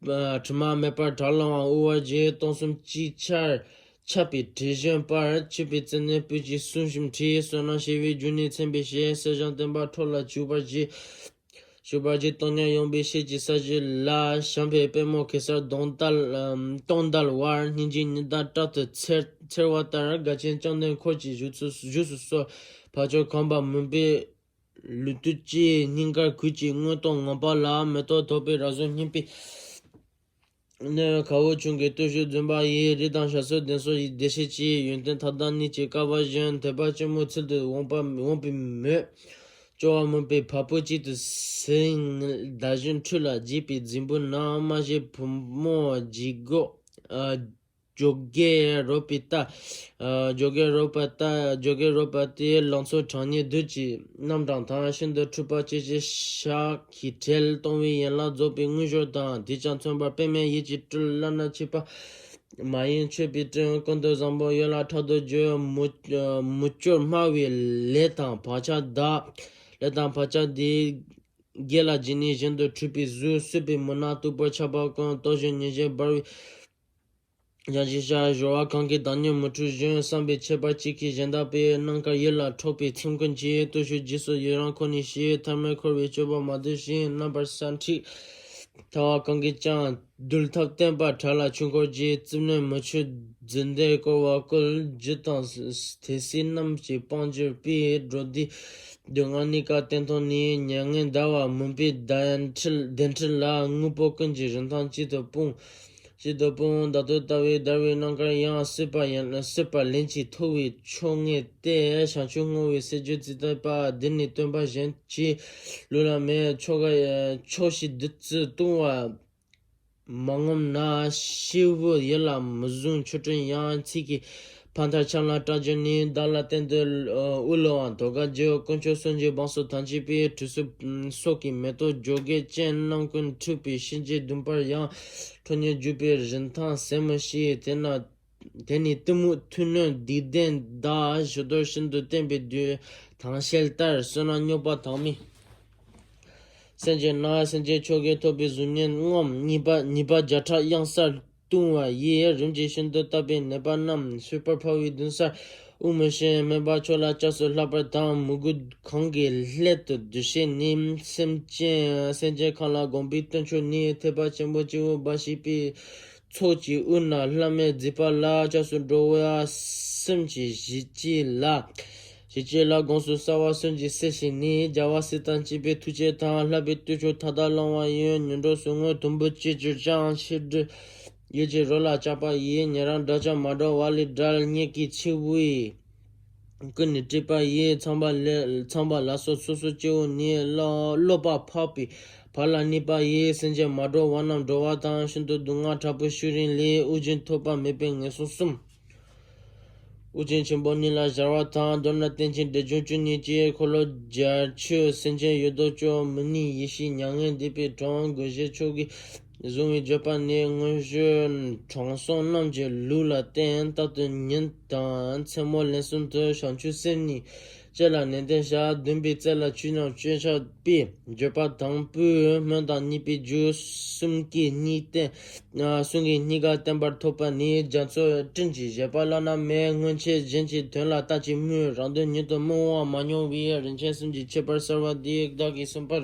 དྲི་མ་མེད་པར་དྲག་ལངས་པ། དབུ་བར་བརྒྱན་སྟོང་གསུམ་ཅིག་ཆར་ཁྱབ་པའི་དྲི་བཞོན་པར། ཆུད་པའི་རྩེ་ནས་སྤོས་ཀྱི་གསུང་ཞིམ་འཁྲིགས། བསོད་ནམས་ཞེས་པའི་རྒྱུ་ནི་མཚན་དཔེའི་ཞལ། གསེར་སྦྱངས་བསྟན་པ་འཕྲོ་ལ་བྱུག་པར་བགྱི། བྱུག་པར་བགྱི། སྟོང་ཉིད་ཡངས་པའི་ཤེལ་གྱི་ས་གཞི་ལ། བྱམས་པའི་པད་མོ་གེ་སར་གདོང་བརྡལ་གདོང་བརྡལ་བར། སྙིང་རྗེའི་ཉི་ཟླ་དྲག་ཏུ་འཚེར་འཚེར་བ་ལྟར། དགའ་ཆེན་བཅོམ་ལྡན་འཁོར་གྱི་བཞུགས་སུ་བཞུགས་སུ་གསོལ། འཕགས་མཆོག་ཁམས་པ་མུན་པའི་ལུས་དུས་ཀྱི། སྙིང་གར་གོས་ཀྱི་མངོན་རྟོགས་ངང་པ་ལ། མེ་ཏོག་ཐོགས་པའི་རང་གཟུགས་སྙིང་པོའི་སྣོད། ཁ་བུབ་ཆུང་གི་བརྟུལ་ཞུགས་འཛིན་པ་ཡི། རིགས་དང་བྱ་སྤྱོད་ལྡན་སོགས་ཡི། བདེ་གཤེགས་ཀྱི་ཡོན་ཏན་མཐའ་དག་ཉིད་ཀྱི་བསྐལ་པ་བཞིན། དད་པ་ཆེན་མོའི་ཚུལ་དུ་འོངས་པ་འོངས་པའི་མོད། སྐྱོ་བ་མུན་པའི་བ་སྤུ་གཅིག་ཏུ་ཟིན། ཟླ་བཞིན་ཁྲོད་ལ་རྒྱས་པའི་རྫིང་བུ་ན། སྨྲ་ཤེས་བུ་མོ་བརྗིད་སྒོ། ཨ། བརྗོད་དགའི་རོལ་པའི་རྟ། ཨ། བརྗོད་དགའི་རོལ་པའི་རྟ། བརྗོད་དགའི་རོལ་པ་དེ། ལང་ཚོ་གྲང་དམྱལ་བདུད་ཀྱི་རྣམ་གྲངས་དང་། ཤིན་ཏུ་འཁྲུགས་པ་སྐྱེ་མཆེད་ཞག་གིས་བྲལ། སྟོང་བའི་ཡན་ལག་རྫོགས་པའི་དངོས་འབྱོར་དང་། དེས་ཀྱང་མཚོན་པ་པདྨའི་དབྱིབས་ཀྱི་སྤྲུལ། བླ་ན་མཆིས་པ་མ་ཡིན་མཆོད་པའི་སྤྲིན། ཀུན་ཏུ་བཟང་པོ་ཡུལ་ལ་དྲག་ཏུ་རྒྱུ། མུ་མུ་ཅོར་སྨྲ་བའི་ལས་དང་བག་ཆགས་དག། ལས་དང་བག་ཆགས་དེ་དགེ་ལ་བགྱིས་ནས་གཞན་དུ་འཁྲུལ་པའི་གཟུགས། གསོད་པའི་མུན་ནག་སྟུག་པོར་ཆགས་པ་ཀུན། གཏོར་བཞིན་ཉེར་བཞི་འབར་བའི་ཡང་ཅིག་ཤར། སྦྱོར་བ་གང་གིས་བདག་ཉིད་མི་འཁྲུལ་བཞིན། བསམ་པའི་ཁྱད་པར་གཅིག་གིས་གཞན་དག་པའི། རྣམ་དཀར་ཡིད་ལ་འཕྲོག་པའི་ཚེམས་ཀུན་གྱིས། བརྟུལ་ཞུགས་རྗེས་སུ་ཡི་རང་ཁོ་ནས་ཞི། ཐ་མལ་འཁོར་བའི་སྤྱོད་པ་མ་བསྡུས་ཤིང་། རྣམ་པར་ས་འཁྲིགས་ ཐལ་བ་གང་གིས་ཀྱང་གདུལ་ཐབས་བསྟན་པ་དར་ལ། ཆོས་འཁོར་གྱི་རྩིབས་ནས་མི་ཆོད་རྫུན་ལྡན་བསྐོར་བ་བཀོད། རྒྱུ་དང་དེ་སྲིད་རྣམས་ཀྱིས་སྤང་གྱུར་པའི། འགྲོ་འདི་སྡུག་བསྔལ་གཉིས་ཀ་བསྟན་ཐོག་ནས། མྱ་ངན་འདའ་བ་མུན་པའི་གདན་ཁྲི་གདན་ཁྲི་ལ། དངོས་པོ་ཀུན་གྱི་རིན་ཐང་གཅིག་ཏུ་སྤུངས། གཅིག་ཏུ་སྤུངས། བདག་ཏུ་ལྟ་བའི་བདར་བའི་རྣམ་དཀར་ཡང་། སྲིད་པ་ཡན་སྲིད་པ་ལན་གཅིག་ཐོབ་པའི་མཆོག་བརྙེས་ཏེ། བྱང་ཆུབ་བསྔོ་བའི་སྲས་ཀྱི་ཚིག་བརྟན་པ། འདི་ནི་སྟོན་པ་གཞན་གྱི་ལུགས་ལ་མེད། ཆོ་ག་ཆོག་ཤེས་བདུད་རྩི་ལྟུང་བ་མ་ངོམས་ན། སྐྱེས་བུ་ཡིད་ལ་མི་བཟུང་ཆོ་འཕྲུལ་ཡང་། ཚིག་གི་ཕ་མཐར་ཆམ་ལ་སྐྲག་གྱུར་ནས། བདག་ལ་བསྟན་དུ་དབུལ་བའང་དོ་ག་རྒྱུ། དཀོན་མཆོག་གསུམ་གྱི་འབངས་སུ་ཐམས་ཅད་པའི། ཁྲུས་གསོལ་སོགས་ཀྱི་མེ་ཏོག་བརྗོ་གས་ཅན། རྣམ་ཀུན་འཁྲིགས་པའི་གཤིན་རྗེ་བདུན་པར་ཡང་། ཁྲོ་གཉེར་བརྒྱུད་པའི་རིན་ཐང་ཟད་མི་ཤེས། དེ་ན་དེ་ནི་གཏི་མུག་མཐུ་ནོན་སྡིག་ལྡན་བདག་བཞི་མདོར་ཤིན་ཏུ་བསྟན་པའི་དུས། དང་ཤེལ་ལྟར་བསོད་ནམས་རྙོག་པ་དང་མི་སེམས་ཅན་ན། སེམས་ཅན་མཆོག་གིས་ཐོབ་པའི་གཟུགས་བརྙན་རྔམ། ཉེས་པ་ཉེས་པ་བརྒྱ་ཕྲག་གཡང་སར་ལྟུང་བ་ཡིས། རིམ་གྱིས་ཤིན་ཏུ་བཏབ་པའི་ནད་པ་རྣམས། སྲིད་པར་ཕབ་པའི་གདུང་སར་དབུགས་མི་ཤེས། སྨན་པ་མཆོག་ལ་སྐྱབས་སུ་ལྷག་པར་དང་། མོས་གུས་གང་གིས་སླད་དུ་འདུ་ཤེས་ནི། སེམས་ཅན་སེམས་ཅན་གང་ལ་དགོངས་པའི་སྟོན་མཆོག་ནི། ཐེག་པ་ཆེན་པོ་སྐྱེ་བོ་འབའ་ཞིག་པའི། ཚོགས་ཀྱི་དབུས་ན་བླ་མེད་མཛེས་པ་ལ། སྐྱབས་སུ་འགྲོ་བ་སེམས་ཀྱི་གཞི་གཅིག་ལ། གཞི་གཅིག་ལ་དགོངས་སུ་གསལ་བ་གསུམ་གྱིས་གསལ་ཞིང་ནི། རྒྱལ་བ་སྲས་དང་བཅས་པའི་ཐུགས་བསྐྱེད་དང་། བསླབ་པའི་བསྟོད་ཕྱོགས་མཐའ་དག་བླང་བ་ཡིན། ཉོན་སྒྲོན་གསུམ་དངོས་དུམ་བུ་གཅིག་གྱུར་ཅིང་། ཆེས་འབྲིང་ཡུལ་གྱི་རོ་ལ་བཅག་པ་ཡིས། ཉན་རང་སྒྲ་ཅན་མ་འགྲོ་བ་ལས་བསྒྲལ། སྙིང་གི་ཆེ་བའི་ཀུན་ནས་དཀྲིས་པ་ཡིས། ཚངས་པ་ལས་ཚངས་པ་ལ་སོགས་སོ་སོ་སྐྱེ་བོ་ནི། བསླབ་པ་འཕགས་པའི་བར་ལ་གནས་པ་ཡིས། སེམས་ཅན་མ་གྲོལ་བ་རྣམས་གྲོལ་བ་དང་། ཤིན་ཏུ་སྡུག་བསྔལ་དྲག་པོའི་ཤུགས་རིང་ལས། དབུགས་འབྱིན་ཐོབ་པ་མེད་པའི་ངན་སོང་གསུམ། དབུགས་འབྱིན་ཆེན་པོ་གཉིས་ལ་སྦྱར་བ་དང་། མདོར་ན་རྟེན་ཅིང་འབྲེལ་འབྱུང་བཅུ་གཉིས་ཀྱི། འཁོར་ལོ་བརྒྱ་མཆོད་སེམས་ཅན་ཡོད་དོ་ཅོག་མི་གནས་ཡེ་ཤེས་མྱ་ངན་འདས་པའི་གྲོང་། དགོས་ཤེས་མཆོག་གིས་བཟུང་བའི་བརྗོད་པ་ནི། དངོས་གཞི་དྲང་སྲོང་རྣམས་ཀྱི་ལུགས་ལ་བརྟེན། རྟག་ཏུ་ཉིན་དང་མཚན་མོ་ལན་གསུམ་དུ་བྱང་ཆུབ་སེམས་ནི་ལྕེ་ལ་ནན་ཏན་བྱ། འདུན་པའི་རྩེ་ལ་ཆུ་རྣམས་སྤྱོད་བྱ་པའི། བརྗོད་པ་དང་པོའི་སྨོན་དང་གཉིས་པའི་རྒྱུ། གསུམ་གྱིས་གཉིས་བསྟན། གསུམ་གྱིས་གཉིས་ཀ་བསྟན་པར་ཐོབ་པ་ནི། རྒྱ་མཚོ་སྤྲིན་གྱི་བཞད་པ་བླ་ན་མེད། སྔོན་ཆད་གཞན་གྱི་དོན་ལ་ལྟ་ཅི་སྨོས། རང་དོན་ཉིད་དུ་རྨོངས་པ་མ་མྱོང་བའི། རིན་ཆེན་གསུམ་གྱི་ཁྱད་པར་གསལ་བ་འདི། བདག་གིས་གསུངས་པར་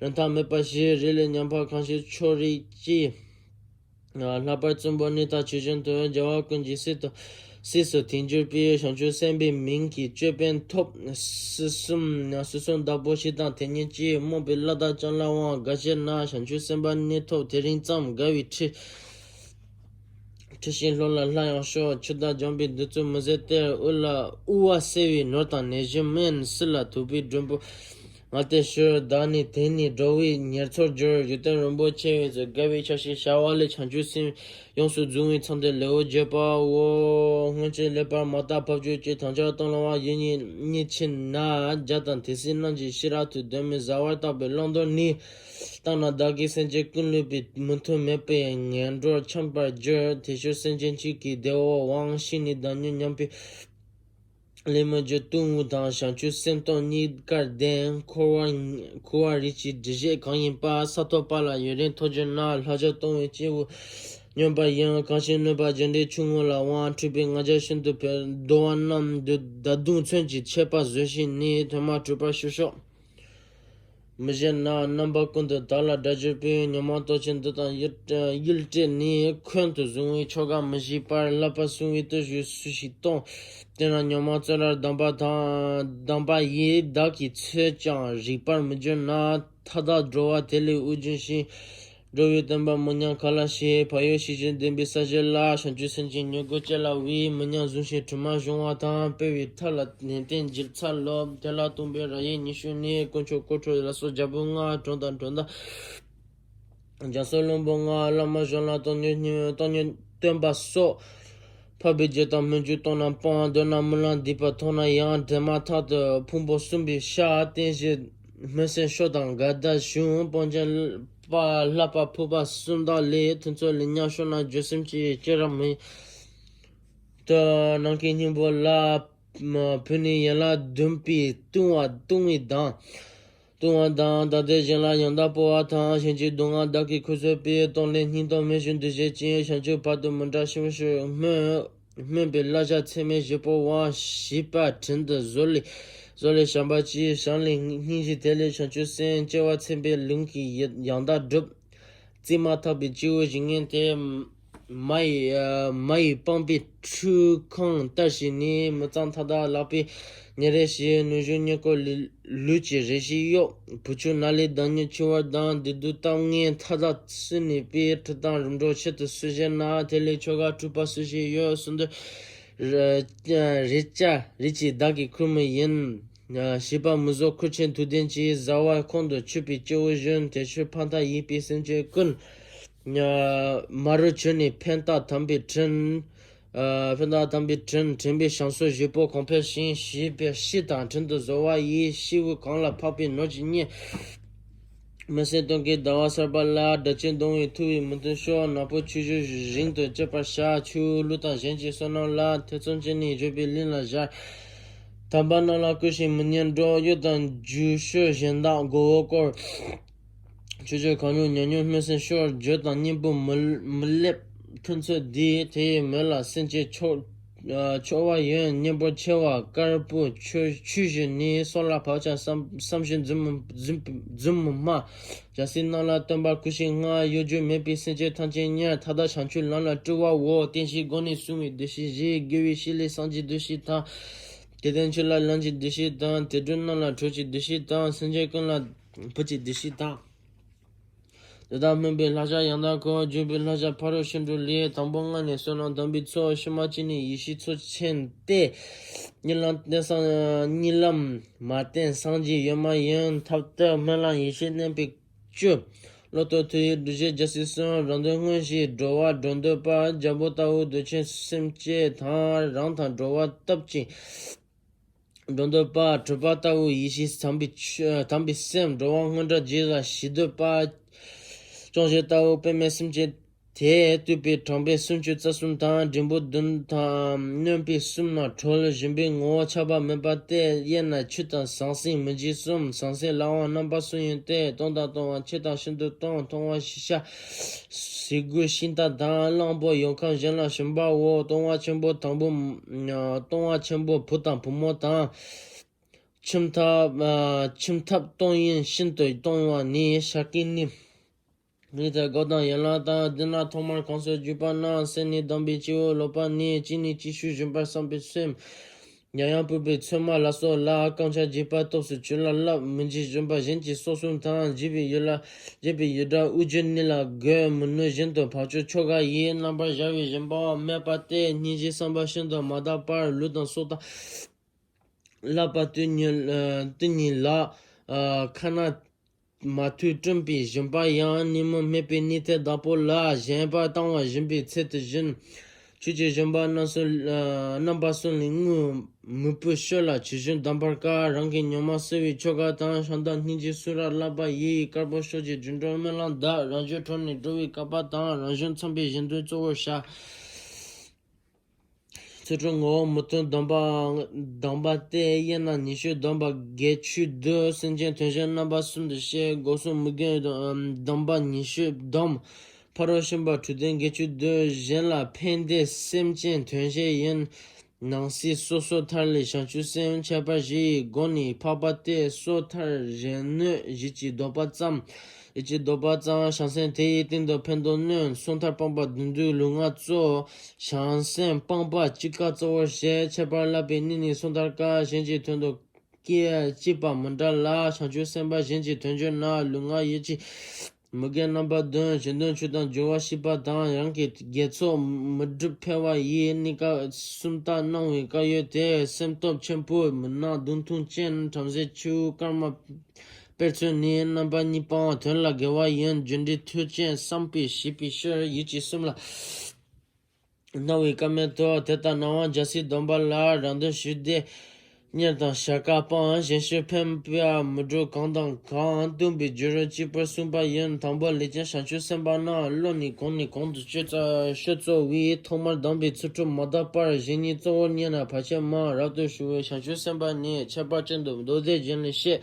རིན་ཐང་མེད་པ་ཞིག་རེ་ལས་ཉམས་པ་གང་ཞིག་ཕྱོགས་རིས་ཀྱིས། ལྷག་པར་བཙུན་པོ་ནི་ཐག་ཆོད་བཞིན་དུ། རྒྱལ་བ་ཀུན་གྱི་སྲས་དང་སྲས་སུ་དེང་གྱུར་པའི། བྱང་ཆུབ་སེམས་དཔའི་མིང་གི་ཅོད་པན་ཐོབ། སྲིད་གསུམ་སྲིད་གསུམ་བདག་པོ་ཞིག་དང་དེ་ཉིད་ཀྱིས། རྨོངས་པའི་བླ་དྭགས་ཅན་ལའང་དགའ་བྱེད་ན། བྱང་ཆུབ་སེམས་དཔའ་ནི་ཐོབ་དེ་རིང་ཙམ། དགའ་བའི་ཁྲི་ཁྲི་ཤིང་ལྷོ་ལ་ལྷ་ཡང་ཤོག་ཆུ་དང་འཇམ་པའི་རྡུལ་ཚོན་མི་ཟད་གཏེར། དབུ་ལ་དབུ་བ་བསིལ་བའི་ནོར་དང་ནད་གཞི་སྨན། སྲིད་ལ་ཐུག་པའི་མགྲོན་པོ་ང་སྟེ་ཤོག་བདག་ནི་དེང་ནས་འགྲོ་བའི་ཉེར་འཚོར་གྱུར། འཇིག་རྟེན་རིན་པོ་ཆེ་བས་དགའ་བའི་ཆ་ཤས་ཤར་བ་ལས། བྱང་ཆུབ་སེམས་ཡོངས་སུ་རྫོགས་པའི་མཚམས་དེར་ལེའུ་བརྒྱད་པའོ། སྔོན་ཆད་ལེགས་པར་མ་བརྟགས་ཕབ་ཅོལ་གྱི། དམ་བཅའ་གཏོང་ལོང་བ་ཡིད་གཉིས་ཕྱིན་ན། བརྒྱ་དང་དེ་སྲིད་རྣམས་ཀྱི་ཤེས་རབ་ཏུ། གདོད་མའི་བཟའ་བར་བརྟགས་པའི་བླང་དོར་ནི། བརྟགས་ན་བདག་གིས་སེམས་ཅན་ཀུན་བསླུས་པའི། མུ་མཐུད་མེད་པའི་ངན་འགྲོར་འཁྱམས་པར་འགྱུར། དེ་ཕྱིར་སེམས་ཅན་གཅིག་གི་བདེ་བའོ་དབང་། ཕྱིས་ནས་བདག་ཉིད་ཉམས་པའི་ལས་མི་བགྱིད། ལྟུང་བ་དང་བྱང་ཆུབ་སེམས་སྟོང་གཉིས་ཀར་ལྡན། འཁོར་བ་འཁོར་བ་རིགས་ཀྱི་སྒྲིབ་བྱེད་གང་ཡིན་པ། ས་ཐོབ་པ་ལ་ཡུན་རིང་མཐོང་གྱུར་ན། ལྷ་ཆོས་གཏོང་བའི་སྐྱེས་བུ་སྨྱོན་པ་ཡིན། གང་ཞིག་གནོད་པ་རྒྱུ་འབྲས་ཆུང་ངུ་ལ་དབང་། འཁྲུལ་པའི་ང་རྒྱལ་ཤིན་ཏུ་འཕེལ། བདོ་བ་རྣམས་མདའ་མདུང་མཚོན་གྱི་ཆད་པ་བཟོད་ཤེས་ནི། ཐོས་མ་གྲུབ་པར་ཤི་ཤོག་མི་བཞེད་ན། རྣམ་པ་ཀུན་ཏུ་བདག་ལ་དགྲ་གྱུར་པའི། ཉོན་མོངས་སྟོབས་ཆེན་བདུད་དང་ཡུལ་ཡུལ་བྲལ་ནས། འཁོན་དུ་བཟུང་བའི་ཆོ་ག་མི་བྱེད་པར། བསླབ་པ་བསྲུང་བའི་བརྟུལ་ཞུགས་སུ་ཞིག་གཏོང་། དེས་ན་ཉོན་མོངས་བཙོན་རར་བསྡམས་པ་དང་། བསྡམས་པ་ཡིས། བདག་གིས་ཚོས་ཀྱང་རིག་པར་མི་འགྱུར་ན། མཐའ་དག་འགྲོ་བ་དེ་ལས་དབུགས་འབྱིན་ཞིང་། འགྲོ་བའི་སྟོན་པ་མི་ཉམས་ག་ལ་ཞིག་བག་ཡོད་ཤེས་བཞིན་ལྡན་པའི་ས་གཞི་ལ། བྱང་ཆུབ་སེམས་ཀྱི་མྱུ་གུ་སྐྱེ་སླ་བས། མི་ཉམས་བཟུང་ཞིང་དྲི་མ་སྦྱོང་བ་དང་། སྤེལ་བའི་མཐའ་ལ་ནན་ཏན་བགྱིད་འཚལ་ལོ། དེ་ལ་སྟོན་པའི་ར་ཡིག་ཉི་ཤུ་ནི། དཀོན་མཆོག་དཀོན་མཆོག་ལ་སོགས་རྒྱལ་པོ་ལྔ། གྲོང་དང་གྲོང་རྡལ་རྒྱ་མཚོ་ལྷུན་པོ་ལྔ། བླ་མ་གཞུང་ལ་སྟོང་ཉིད་སྟོང་ཉིད་སྟོན་པ་སོགས། འཕགས་པའི་རྒྱུད་དང་སྨོན་འཇུག་གཏོང་ན་སྤང་། མདོར་ན་སྨོན་ལམ་འདེབས་པ་མཐོང་ན་ཡང་། དེ་མ་ཐག་ཏུ་ཕུང་པོ་གསུམ་པའི་ཤ། རྟེན་གཞི་སྨོན་སེམས་ཤོ་དང་དགའ་བརྡ་གཞུང་། སྤང་བྱ་པ་བསླབ་པ་ཕུག་པ་གསུམ་དག་ལས། ཐུན་ཚོད་ལེགས་ཉམས་ཤོར་ན་འགྱོད་སེམས་ཀྱིས། སྐྱེ་རབས་མི་དུ་ནམ་མཁའི་སྙིང་པོ་ལ་བུད་ནས་ཡན་ལག་བདུན་པའི་ལྟུང་བ་ལྟུང་བའི་གདངས། ལྟུང་བ་དང་། ད་ལྟའི་གཞན་ལ་ཡང་དག་སྤོ་བ་དང་། གཞན་གྱི་སྡུག་བསྔལ་བདག་གིས་ཁུར་སོང་བའི། གཏོང་ལེན་སྙིང་སྟོབས་མེད་བཞིན་འདུ་བྱེད་ཅིང་། བྱང་ཆུབ་བར་དུ་མི་འབྲལ་ཕྱིར་སྨོན། སྨོན་པའི་བསླབ་བྱ་ཚད་མེད་བཞི་པོའང་། བྱིས་པ་དྲིན་དུ་གཟོ་ལས་གཟོ་ལས་བྱམས་པ་གྱིས། བྱམས་ལས་སྙིང་རྗེ་དེ་ལས་བྱང་ཆུབ་སེམས། སྐྱེ་བ་ཚིམ་པའི་ལུང་གིས་ཡང་དག་བསྒྲུབ། བརྩིས་མ་ཐག་པའི་སྤྱི་བོའི་བཞིན་ངན་དེ། མ་ཡི་མ་ཡི་པང་པའི་ཁྲུས་ཁང་ལྟར་བྱས་ནས། མི་གཙང་མཐའ་དག་བརླག་པའི་ཉེར་ལེན་བྱས། ནུ་ཞོ་མྱུ་གུ་ལུས་ཀྱི་རེ་ཞིག་གཡོགས། བུ་ཆུ་ནག་ལས་བདག་ཉིད་འཆི་བར་སྡང་། བདེ་སྡུག་གཏམ་ངན་མཐའ་དག་སུན་ནས་པའི། ཁྲི་དང་རིམ་གྲོ་ཆེད་དུ་སུ་བཞེད་ན། དེ་ལས་ཆོ་ག་སྤྲུལ་པ་སུ་ཞིག་ཡོད། གསུམ་དུ་རེ་ཅ་རེ་ཅི་བདག་གི་ཁུར་མི་ཡིན། བྱིས་པ་མི་བཟོད་ཁུར་ཆེན་མཐུ་ལྡན་གྱི། བཟའ་བ་ཁོང་དུ་ཆུད་པའི་སྤྱི་བོ་བཞིན། དེ་ཕྱིར་ཕ་མཐའ་ཡས་པའི་སེམས་ཅན་ཀུན། མ་རུངས་གྱུར་ནས་ཕན་བཏགས་དམ་པའི་དྲིན། ཕན་བཏགས་དམ་པའི་དྲིན། དྲན་པའི་བྱམས་སོགས་བཞི་པོ་གོང་འཕེལ་ཞིང་། བྱིས་པའི་སྤྱི་དང་དྲིན་དུ་གཟོ་བ་ཡིས། སྤྱི་བོ་གང་ལ་འཕགས་པའི་ནོར་གྱིས་བརྙས། མི་སེར་སྟོན་ཀའི་ཟླ་བ་གསར་པ་ལ། སྒྲ་གཅན་གདུང་བའི་ཐུ་བའི་མི་མཐུན་ཕྱོགས། ནག་པོ་ཆུ་བཞུར་རིང་དུ་གཅོད་པར་བྱ། ཆུ་བོ་ཀླུ་དང་གཞན་གྱི་བསོད་ནམས་ལ། ཐེ་ཚོམ་བྱས་ནས་བརྗོད་པའི་གླིང་ལ་བཞར། དམ་པ་རྣམས་ལ་བསྐུལ་ཞིང་མི་སྙན་སྒྲོགས། གཡོ་དང་རྒྱུ་ཤོར་གཞན་དག་མགོ་བོ་བསྐོར། ཆུ་བཞུར་གང་རུང་ཉམས་མྱོང་སྨོན་སེམས་ཤོར། བརྗོད་དང་སྙན་པོ་མི་མི་སླེབས་ཐུན་ཚོད་འདིས། དེ་ཡི་མོད་ལ་སེམས་ཅན་འཕྱོག་འཕྱོག་པ་ཡོན། གཉེན་པོ་ཆེ་བ་དཀར་པོ་ཆུ་ཆུ་བཞིན་ནི། སྲོག་ལ་བག་ཆགས་བསམ་བསམ་བཞིན་རྫུན་མི་རྫུན་རྫུན་མི་སྨྲ། བྱ་སྲིད་རྣམས་ལ་སྟོན་པ་སྐུ་ཞིག་མངའ། གཡོ་སྒྱུ་མེད་པའི་སེམས་ཅན་ཐམས་ཅད་ཉར། མཐའ་དག་བྱང་ཆུབ་ལམ་ལ་སྤྲུལ་བའོ། བསྟན་བཤིག་སྒོ་ནས་སྲུང་བའི་བདུད་བཞི་བཞི། དགེ་བའི་བཤེས་ལས་སངས་རྒྱས་བདུད་བཞི་དང་། དགེ་ལྡན་ཆོས་ལ་ལམ་གྱི་བདུད་བཞི་དང་། དུད་འགྲོ་རྣམས་ལ་གྲོགས་ཀྱི་བདུད་བཞི་དང་། སེམས་ཅན་ཀུན་ལ་བུ་གཅིག་བདུད་བཞི་དང་། དེ་དག་སྨོན་པའི་བསླབ་བྱ་ཡང་དག་གོ། བརྗོད་པའི་བསླབ་བྱ་ཕ་རོལ་ཕྱིན་དྲུག་ལས། དང་པོ་སྔགས་ནི་བསོད་ནམས་དམ་པའི་ཚོགས། ཕྱི་མ་སྤྱི་ནི་ཡེ་ཤེས་ཚོགས་ཆེན་ཏེ། གཉིད་ལམ་བསྟེན་སངས་གཉིད་ལམ་མ་བསྟེན་སངས་རྒྱས་ཡོད་མ་ཡིན། ཐབས་ཏེ་སྨོན་ལམ་ཡེ་ཤེས་བསྣན་པའི་བཅུ། བློ་རྟོག་མཐུ་ཡིས་སྒྲུབ་བྱེད་རྒྱལ་སྲིད་གསུམ། རང་དོན་མངོན་ཞེན་འགྲོ་བ་སྒྲོ་འདོགས་པ། རྒྱལ་པོ་ལྟ་བུ་འདོད་ཆེན་སེམས་ཅན་དང་། རང་དང་འགྲོ་བ་སྟོབས་ཀྱིས་སྒྲོ་འདོགས་པ། གྲུབ་པ་ལྟ་བུ་ཡེ་ཤེས་དམ་པའི་ཆོས་དམ་པའི་སེམས། འགྲོ་བ་སྔོན་འགྲོ་རྗེས་ལ་ཞི་འདོད་པ། སྐྱོང་བྱེད་ལྟ་བུ་པདྨའི་སེམས་ཅན་དེ། བཏུད་པའི་དྲངས་པའི་སུམ་ཅུ་རྩ་གསུམ་དང་། འགྲེང་བུ་བདུན་དང་གནོན་པའི་གསུམ་ན་གྲོལ། སྦྱིན་པའི་ངོ་བོ་ཆགས་པ་མེད་པ་སྟེ། གཡས་ན་ཆུ་དང་ཟང་ཟིང་མི་འཇིགས་གསུམ། ཟང་ཟིང་ལ་དབང་རྣམ་པ་གསུམ་ཡིན་ཏེ། གཏོང་དང་གཏོང་བ་ཆེ་དང་ཤིན་ཏུ་གཏོང་། གཏོང་བ་ཤི་ཤ་ཟས་གོས་ཤིང་རྟ་དང་། གླང་པོ་ཡོ་ཁམས་གཞན་ལ་ཞིམ་པའོ། གཏོང་བ་ཆེན་པོ་དང་པོ། གཏོང་བ་ཆེན་པོ་བུ་དང་བུ་མོ་དང་། ཁྱིམ་ཐབ་ཨ། ཁྱིམ་ཐབ་གཏོང་ཡུན་ཤིན་ཏུ་གཏོང་བ་ནི་ཤ་ཀི་ནི། རིགས་དང་སྒོ་དང་ཡན་ལག་དང་། འདི་ན་ཐོག་མར་གང་སར་འཇུག་པ་ན། སེམས་ནི་དམ་པའི་སྤྱི་བོར་ལོག་པ་ནི། གཅིག་ནི་གཅིག་ཤུལ་བཞིན་པར་བསམ་པའི་སེམས། ཡང་ཡང་སྤུབས་པའི་ཚོད་མ་ལ་སོགས་ལ། རྐང་ཆག་རྒྱས་པ་སྟོབས་སུ་གྱུར་ལ་བསླབ། མི་འཇིགས་སྦྱིན་པ་གཞན་གྱི་སྲོག་གསུམ་དང་། འཇིགས་པའི་ཡུལ་ལ་འཇིགས་པའི་ཡུལ་དགྲ་དབུགས་འབྱིན་ནི་ལ་དགོད། མི་ནུས་གཞན་དུ་བག་ཆགས་ཆོ་ག་ཡིས། རྣམ་པར་བཞག་པའི་སྦྱིན་པ་མེད་པ་སྟེ། སྙིང་རྗེ་བསམ་པ་ཤིན་ཏུ་མ་དག་པར། ལུས་དང་སྲོག་དང་བསླབ་པ་དུས་གཉིས་ལ། ཁ་ན་མ་ཐོས་བསྐྲུན་པའི་སྦྱིན་པ་ཡང་། ཉོན་མོངས་མེད་པའི་གནས་ཐད་བདག་པོ་ལ། གཞན་པར་བཏང་བ་སྦྱིན་པའི་ཚད་དུ་བཞིན། ཆོས་ཀྱི་སྦྱིན་པ་རྣམ་གསུམ་རྣམ་པ་གསུམ་ལས་དངོས། མི་བུ་ཤོར་ལ་ཇི་བཞིན་གདམས་པར་དཀའ། རང་གི་ཉོན་མོངས་སེལ་བའི་ཆོ་ག་དང་། བྱམས་དང་སྙིང་རྗེ་གསུམ་རབ་བསླབ་པ་ཡིས། དཀར་པོ་ཕྱོགས་ཀྱི་རྒྱུ་འགྲོ་སྨོན་ལམ་གདབ། རང་གཞན་གྲོགས་ནས་འགྲོ་བའི་བསྐལ་པ་དང་། རང་གཞན་མཚོན་པའི་གཞན་དོན་གཙོ་བོར་བྱ། ཚུལ་ཁྲིམས་ངོ་བོ་མི་མཐུན་སྡོམ་པ་སྡོམ་པ་སྟེ། གཡས་ན་ཉི་ཤུ་སྡོམ་པ་བརྒྱད་ཅུ་བསྡུ། སེམས་ཅན་དོན་བྱེད་རྣམ་པ་གསུམ་དུ་བཤད། སྒོ་གསུམ་མི་རྒན་སྡོམ་པ་ཉི་ཤུ་སྡོམ། ཕ་རོལ་ཕྱིན་པ་དྲུག་ལྡན་བརྒྱད་ཅུ་བསྡུ། གཞན་ལ་ཕན་བདེ་སེམས་ཅན་དོན་བྱེད་ཡིན། ནང་གསེས་སོ་སོ་ཐར་ལས་བྱང་ཆུབ་སེམས། ཁྱད་པར་བཞི་ཡི་སྒོ་ནས་འཕགས་པ་སྟེ། སོ་ཐར་གཞན་གནོད་བཞི་གྱི་ལྡོག་པ་ཙམ། བཞི་གྱི་ལྡོག་པ་ཙམ། བྱང་སེམས་དེ་ཡི་སྟེང་དུ་ཕན་འདོགས་གནོད། སོ་ཐར་སྤངས་པ་བདུན་བསྡུས་ལུས་ངག་གཙོ། བྱང་སེམས་སྤངས་པ་གཅིག་དཀའ་གཙོ་བོར་བཤད། ཁྱད་པར་བསླབ་པའི་གནས་ནི་སོ་ཐར་དཀའ། གཞན་གྱི་དོན་དུ་སྐད་ཅིག་པ་མི་འདྲ་ལ། བྱང་ཆུབ་སེམས་དཔའ་གཞན་གྱི་དོན་བྱེད་ན། ལུས་ངག་ཡིད་ཀྱི་མི་དགེ་རྣམ་པ་བདུན། གཞན་དོན་ཆོས་དང་སྦྱོར་བ་ཤེས་པ་དང་། རང་གི་དགེ་ཚོགས་མི་འགྲུབ་འཕེལ་བ་ཡི། གནས་སྐབས་སུམ་རྟགས་སྣང་བའི་དཀར་ཡོལ་དེ། སེམས་སྟོབས་ཆེན་པོས་མི་སྣང་མདུང་ཐུང་ཅན། བྲམ་ཟེ་ཆུ་བོ་སྐར་མ་དཔེར་མཚོན་ནི། རྣམ་པ་གཉིས་སྤངས་དོན་ལ་དགེ་བ་ཡིན། རྒྱུ་འབྲས་མཐུ་ཅན་བསམ་པས་ཤེས་པའི་ཕྱིར། ཡིད་ཀྱི་སེམས་ལ་སྣང་བའི་སྐལ་མེད་དོ། དེ་ལྟར་སྣང་བ་འཇའ་ཟེར་སྡོམ་པ་ལ། རང་དོན་ཞི་བདེ་གཉེར་དང་བྱ་དཀའ་སྤང་། གཞན་ཕྱིར་ཕན་པ་མི་སྒྲུབ་གང་དང་གང་། བསྟུན་པའི་རྒྱུ་རུ་གཅིག་པུར་གསུངས་པ་ཡིན། དང་པོ་ལས་ཅན་བྱང་ཆུབ་སེམས་དཔའ་རྣམས། བློ་ནི་གོང་ནས་གོང་དུ་སྤྱོད་གཙོ་སྤྱོད་གཙོ་བས། ཐོག་མར་གདམས་པའི་ཚུལ་ཁྲིམས་མ་དག་པར། གཞན་ཉིད་གཙོ་བོར་གཉེར་ན་བར་ཆད་མང་། རབ་ཏུ་ཞུ་བའི་བྱང་ཆུབ་སེམས་དཔའ་ནི། ཁྱད་པར་ཅན་དུ་མདོ་སྡེ་རྒྱན་ལས་བཤད།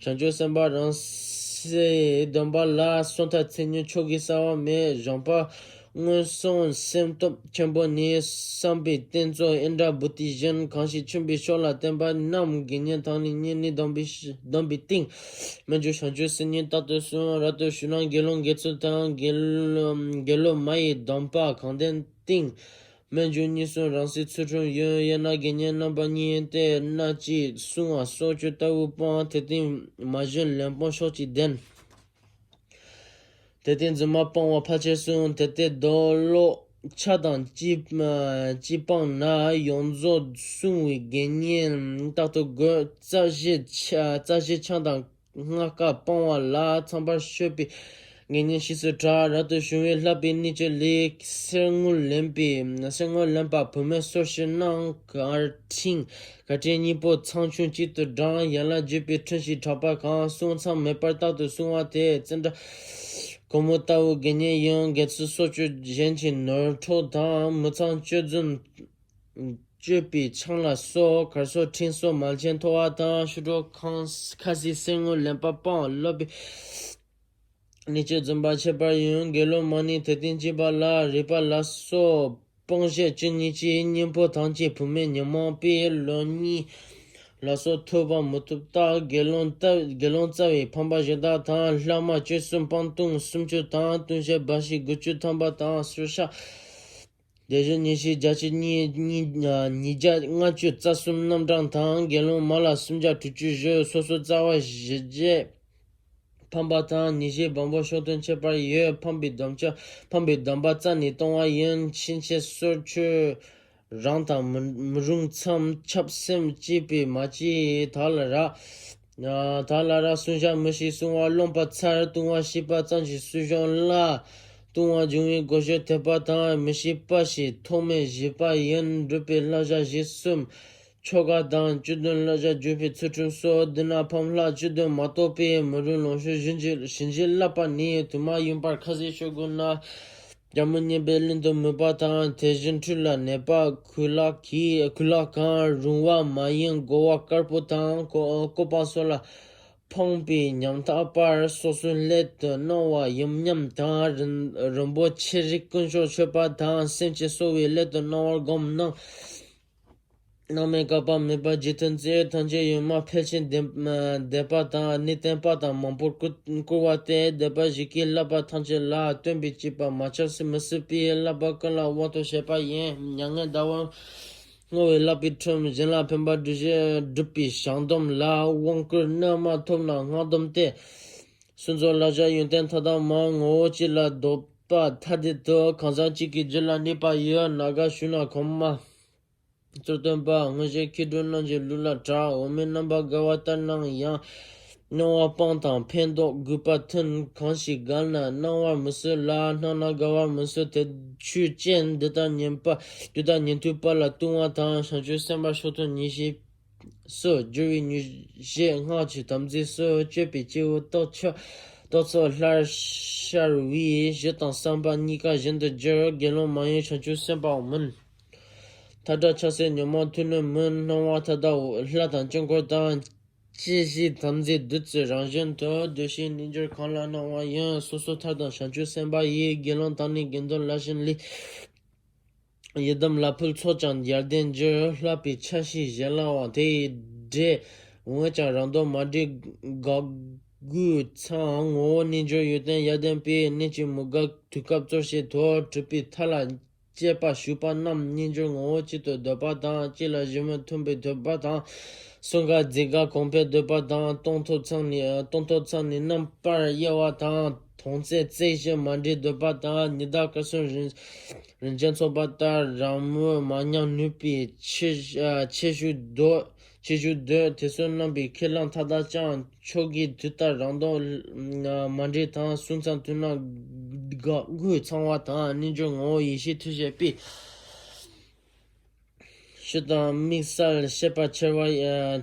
བྱང་ཆུབ་སེམས་དཔའ་རང་སའི་སྡོམ་པ་ལ། སོ་ཐར་ཚིག་ཉུང་ཆོ་གའི་གསལ་བ་མེད། བྱང་པ་ མངོན་སུམ་སེམས་སྟོབས་ཆེན་པོ་ནི། བསམ་པའི་རྟེན་གཙོ་ཨིནྡྲ་བྷུ་ཏི་བཞིན། གང་ཞིག་མཆོད་པའི་ཕྱོགས་ལ་བརྟེན་པ་རྣམས། དགེ་བསྙེན་དང་ནི་བསྙེན་གནས་སྡོམ་པའི་སྡོམ་པའི་སྟེང་། མི་འགྱུར་བྱང་ཆུབ་སེམས་ཉིད་རྟག་ཏུ་བསྲུང་། རབ་ཏུ་ཞུགས་ན་དགེ་སློང་དགེ་ཚུལ་དང་། དགེ་སློང་དགེ་སློང་མ་ཡི་སྡོམ་པ་གང་བསྟེན་སྟེང་། སྨོན་འཇུག་གཉིས་གསུམ་རང་སྲིད་ཚུལ་ཁྲིམས་ཡོད། དབྱེ་ན་དགེ་བསྙེན་རྣམ་པ་གཉིས་ཏེ། སྣ་གཅིག་བསྲུང་བ་སྲོག་གཅོད་ལྟ་བུ་སྤང་། དེ་སྟེང་མ་བཞིན་ལན་སྤོང་ཕྱོགས་གཅིག་ལྡན། དེ་སྟེང་རྫུན་མ་སྤང་བ་ཕལ་ཆེར་བསྲུང་། དེ་སྟེང་རྡོ་ལོག་ཆགས་སྡང་ཅི་ཅི་སྤངས་ན། ཡོངས་རྫོགས་བསྲུང་བའི་དགེ་བསྙེན་རྟག་ཏུ་དགོས། རྩ་བཞི་ཆགས་རྩ་བཞི་ཆགས་སྡང་ལྔ་ཀ་སྤང་བ་ལ། ཚངས་པར་སྤྱོད་པའི་དགེ་བསྙེན་ཞེས་སུ་གྲགས། རབ་ཏུ་བྱུང་བའི་བསླབ་པའི་གནས་ཀྱི་ལས། གསེར་དངུལ་ལེན་པའི་གསེར་དངུལ་ལེན་པ། བུད་མེད་གསོ་བྱེད་རྣམས། གར་ཕྲེང་གར་ཕྲེང་གཉིས་པོ་ཚང་ཆུང་གཅིག་ཏུ་བགྲངས། ཡན་ལག་བརྒྱད་པའི་ཁྲིམས་ཤིག་གྲགས་པ་གང་། བསྲུང་མཚམས་མེད་པར་རྟག་ཏུ་བསྲུང་བ་དེ། ཙནྡྲ་གུར་མོ་ལྟ་བུ་དགེ་བསྙེན་ཡིན། དགེ་ཚུལ་སྲོག་གཅོད་གཞན་གྱི་ནོར་འཕྲོག་དང་། མི་ཚངས་སྤྱོད་རྫུན་སྤྱོད་པའི་ཆང་ལ་སོགས། གར་སོགས་ཕྲེང་སོགས་མལ་ཆེན་མཐོ་བ་དང་། ཤོ་སྒྲོ་ཁང་ཁ་སའི་གསེར་དངུལ་ལེན་པ་སྤང་། སློབ་པའི་གནས་ཀྱི་རྫུན་པ་ཆད་པར་ཡིན། དགེ་སློང་མ་ནི་དེ་སྟེང་སྐྱེས་པ་ལ། རུས་པ་ལ་སོགས་སྤོང་བྱེད་བཅུ་གཉིས་ཀྱི། གཉེན་པོ་ཐམས་ཅད་བུད་མེད་ཉོན་མོངས་པའི། ལོ་གཉིས་ལ་སོགས་ཐུབ་པ་མི་ཐུབ་རྟགས། དགེ་སློང་རྩ་དགེ་སློང་རྩ་བའི་ཕམ་པ་གཞན་དག་དང་། ལྷག་མ་བཅུ་གསུམ་སྤང་ལྟུང་སུམ་ཅུ་དང་། ལྟུང་བྱེད་འབའ་ཞིག་དགུ་བཅུ་ཐམ་པ་དང་། སོར་བཤགས་སྡེ་བཞི་ཉི་ཤུ་བརྒྱད་ཅུ་གཉིས་གཉིས་ཉིས་བརྒྱ་ལྔ་བཅུ་རྩ་གསུམ་རྣམ་གྲངས་དང་། དགེ་སློང་མ་ལ་སུམ་བརྒྱ་དྲུག་ཅུ་བཞི། སོ་སོ་རྩ་བ་བཞི་བརྒྱད་ཕམ་པ་དང་། ཉེས་བྱས་སྦོམ་པོ་ཤོར་དོན་ཁྱད་པར་ཡོད། ཕམ་པའི་སྡོམ་བྱ་ཕམ་པའི་སྡོམ་པ་རྩ་ནས་གཏོང་བ་ཡིན། ཕྱིན་ཆད་སོར་ཆུད་རང་དང་མི་མི་རུང་མཚམས། ཁྱབ་སེམས་བསྐྱེད་པས་མ་བསྐྱེད་དག་ལ་རག་ཡང་དག་ལ་རག་བསྲུང་བྱ་མི་ཤེས་བསྲུང་བ་རློམ་པ་མཚར། ལྟུང་བ་ཤེས་པ་ཙམ་གྱིས་སྲིད་གཞུང་ལ། ལྟུང་བ་འབྱུང་བའི་རྒོལ་གཞི་དད་པ་དང་། མི་ཤེས་པ་ཞེས་ཐོགས་མེད་བཞེད་པ་ཡིན། སྒྲུབ་པའི་བསླབ་བྱ་གཞི་གསུམ། ཆོ་ག་དང་བཅུ་བདུན་བསླབ་བྱ་སྒྲུབ་པའི་ཚུལ་ཁྲིམས་སོགས། བསྡུ་ན་ཕམ་ལྷག་བཅུ་བདུན་མ་གཏོགས་པའི་མི་རུང་ལོངས་སྤྱོད་བྱིན་གྱིས་བྱིན་གྱིས་བརླབས་པ་ནི། དུ་མ་ཡིན་པར་ཁ་ཟས་སྤྱོད་དགོས་ན། རྒྱལ་མོ་མཉེས་པའི་གླིང་དུ་མོས་པ་དང་། དེ་བཞིན་ཁྲུས་ལ་གནས་པ། གོས་ལག་གིས་གོས་ལག་གང་རུང་བ་མ་ཡིན། གོ་བ་དཀར་པོ་དང་། གོ་བཀོད་པ་སོགས་ལ་ཕངས་པའི་ཉམ་ཐག་པར། སོ་སོའི་སླད་དུ་གནང་བ་ཡིན་སྙམ་དང་། རིན་རིན་པོ་ཆེ་རིགས་དཀོན་མཆོག་མཆོད་པ་དང་། སེམས་ཅན་གསོ་བའི་སླད་དུ་གནང་བར་བསྒོམ་ན། སྣང་མེད་བསྐལ་པ་མེད་པ་རྗེས་མཐུན་ཚེ། ཐམས་ཅད་ཡོད་མ་འཕེལ་ཕྱིན་བདེ་བདེ་བ་དང་། གནས་བརྟན་པ་དང་མང་པོར་བསྐུར་བསྐུར་བ་སྟེ། བཟླས་པ་བཞི་ཀའི་བསླབ་པ་ཐམས་ཅད་ལ། སྟོན་པའི་བཅས་པ་མ་ཁྱབ་མི་སྲིད་པའི། བསླབ་པ་ཀུན་ལ་དབང་དུ་བྱེད་པ་ཡིན། མྱ་ངན་འདའ་བར་བསྔོ་བའི་བསླབ་པའི་ཁྲིམས། གཞན་ལ་ཕན་པ་སྒྲུབ་བྱེད་སྒྲུབ་པའི་བྱང་སྡོམ་ལ། དབང་བསྐུར་རྣལ་མ་ཐོབ་ན་སྔགས་སྡོམ་སྟེ། གསུང་རྫོགས་བསླབ་བྱ་ཡོན་ཏན་མཐའ་དག་མ། ངོ་བོ་གཅིག་ལ་ལྡོག་པ་ཐ་དད་དུ། གང་ཟག་གཅིག་གི་རྒྱུད་ལ་གནས་པ་ཡོད། ན་རྒ་ཞུགས་ན་གོང་མ། གཙུག་སྟོན་པ་མངོན་ཤེས་མཁས་གྲུབ་རྣམས་ཀྱི་ལུགས་ལ་གྲགས། འོག་མིན་རྣམ་པར་དགའ་བ་ལྟར་སྣང་ཡང་། སྣང་བ་སྤངས་དང་ཕན་འདོགས་དགོས་པ་མཐུན། གང་ཞིག་དགའ་ན་སྣང་བར་མི་བཟོད་ལ། སྣང་ན་དགའ་བར་མི་བཟོད་དེ་ཆོས་ཅན། འདི་ལྟར་ཉན་པ་འདི་ལྟར་ཉན་ཐོས་པ་ལ་ལྟུང་བ་དང་། བྱང་ཆུབ་སེམས་དཔའ་མཆོག་ཐུན་ཉི་ཤུ་སོགས་བསྒྱུར་བའི་མྱུར་བཞེས་སྔགས་ཀྱི་དམ་རྫས་སུ་སྤྱོད་པའི་སྐྱེ་བོ་རྟོག་ཚོགས་རྟོག་ཚོགས་སླར་ཤར་བའི་གཞི་དང་བསམ་པ་གཉིས་ཀ་བཞིན་དུ་འགྱུར། དགེ་སློང་མ་ཡིན་བྱང་ཆུབ་སེམས་དཔའ་མིན། མཐའ་བྲལ་ཆགས་སྲེད་ཉོན་མོངས་མཐུ་ནུས་མིན། སྣང་བ་མཐའ་དག་ལྷ་དང་དཀྱིལ་འཁོར་དང་། སྐྱེ་ཤི་དམ་རྫས་བདུད་རྩི་རང་བཞིན་དུ། འདུ་ཤེས་རྣལ་འབྱོར་གང་ལ་སྣང་བ་ཡིན། སོ་སོ་ཐར་དང་བྱང་ཆུབ་སེམས་དཔའ་ཡི། དགེ་སློང་དང་ནི་དགེ་འདུན་ལ་ཞེན་ལས། ཡི་དམ་ལ་ཕུལ་ཚོགས་ཀྱང་ཡར་ལྡན་འགྱུར། བསླབ་པའི་ཆ་ཤས་གཞན་ལའང་དེ་ཡི་འབྲས། འོན་ཀྱང་རང་དོན་མ་འདྲེས་དགག་དགོས་ཚང་། ངོ་བོ་རྣལ་འབྱོར་ཡོན་ཏན་ཡར་ལྡན་པའི། གནས་ཀྱི་མུ་གེ་དུས་སྐབས་གཙོར་བྱེད་དོ། གྲུབ་པའི་མཐའ་ལ་དཔྱད་པ་ཞུགས་པ་རྣམས། རྣལ་འབྱོར་ངོ་བོ་གཅིག་ཏུ་འདོད་པ་དང་། གཅིག་ལ་གཞན་མི་མཐུན་པའི་འདོད་པ་དང་། གསུམ་ཀ་རྫས་འགའ་གོང་འཕེལ་འདོད་པ་དང་། སྟོང་ཐོབ་ཚང་ནས་སྟོང་ཐོབ་ཚང་ནས་རྣམ་པར་དབྱེ་བ་དང་། མཐོང་ཚད་རྩེ་གཞི་མ་འདྲེས་འདོད་པ་དང་། ཉི་ཟླ་སྐར་གསུམ་རིན་རིན་ཆེན་ཚོགས་པ་ལྟར་རང་མོས་མ་ཉམས་ནུས་པའི་ཆེ་ཆེ་ཤོས་འདོད། ཆེ་ཤོས་འདོད། དེ་ཚོ་རྣམ་པའི་ཁས་བླངས་མཐའ་དག་ཀྱང་། ཕྱོགས་ཀྱི་དུས་ལྟར་རང་དོན་མ་འདྲེས་དང་། བསྲུང་མཚམས་མཐུན་ན་དགག་དགོས་ཚང་བ་དང་། རྣལ་འབྱོར་ངོ་བོ་ཡེ་ཤེས་མཐུ་བྱེད་པའི། ཕྱི་དང་དམིགས་བསལ་ཤེས་པ་ཁྱད་པར་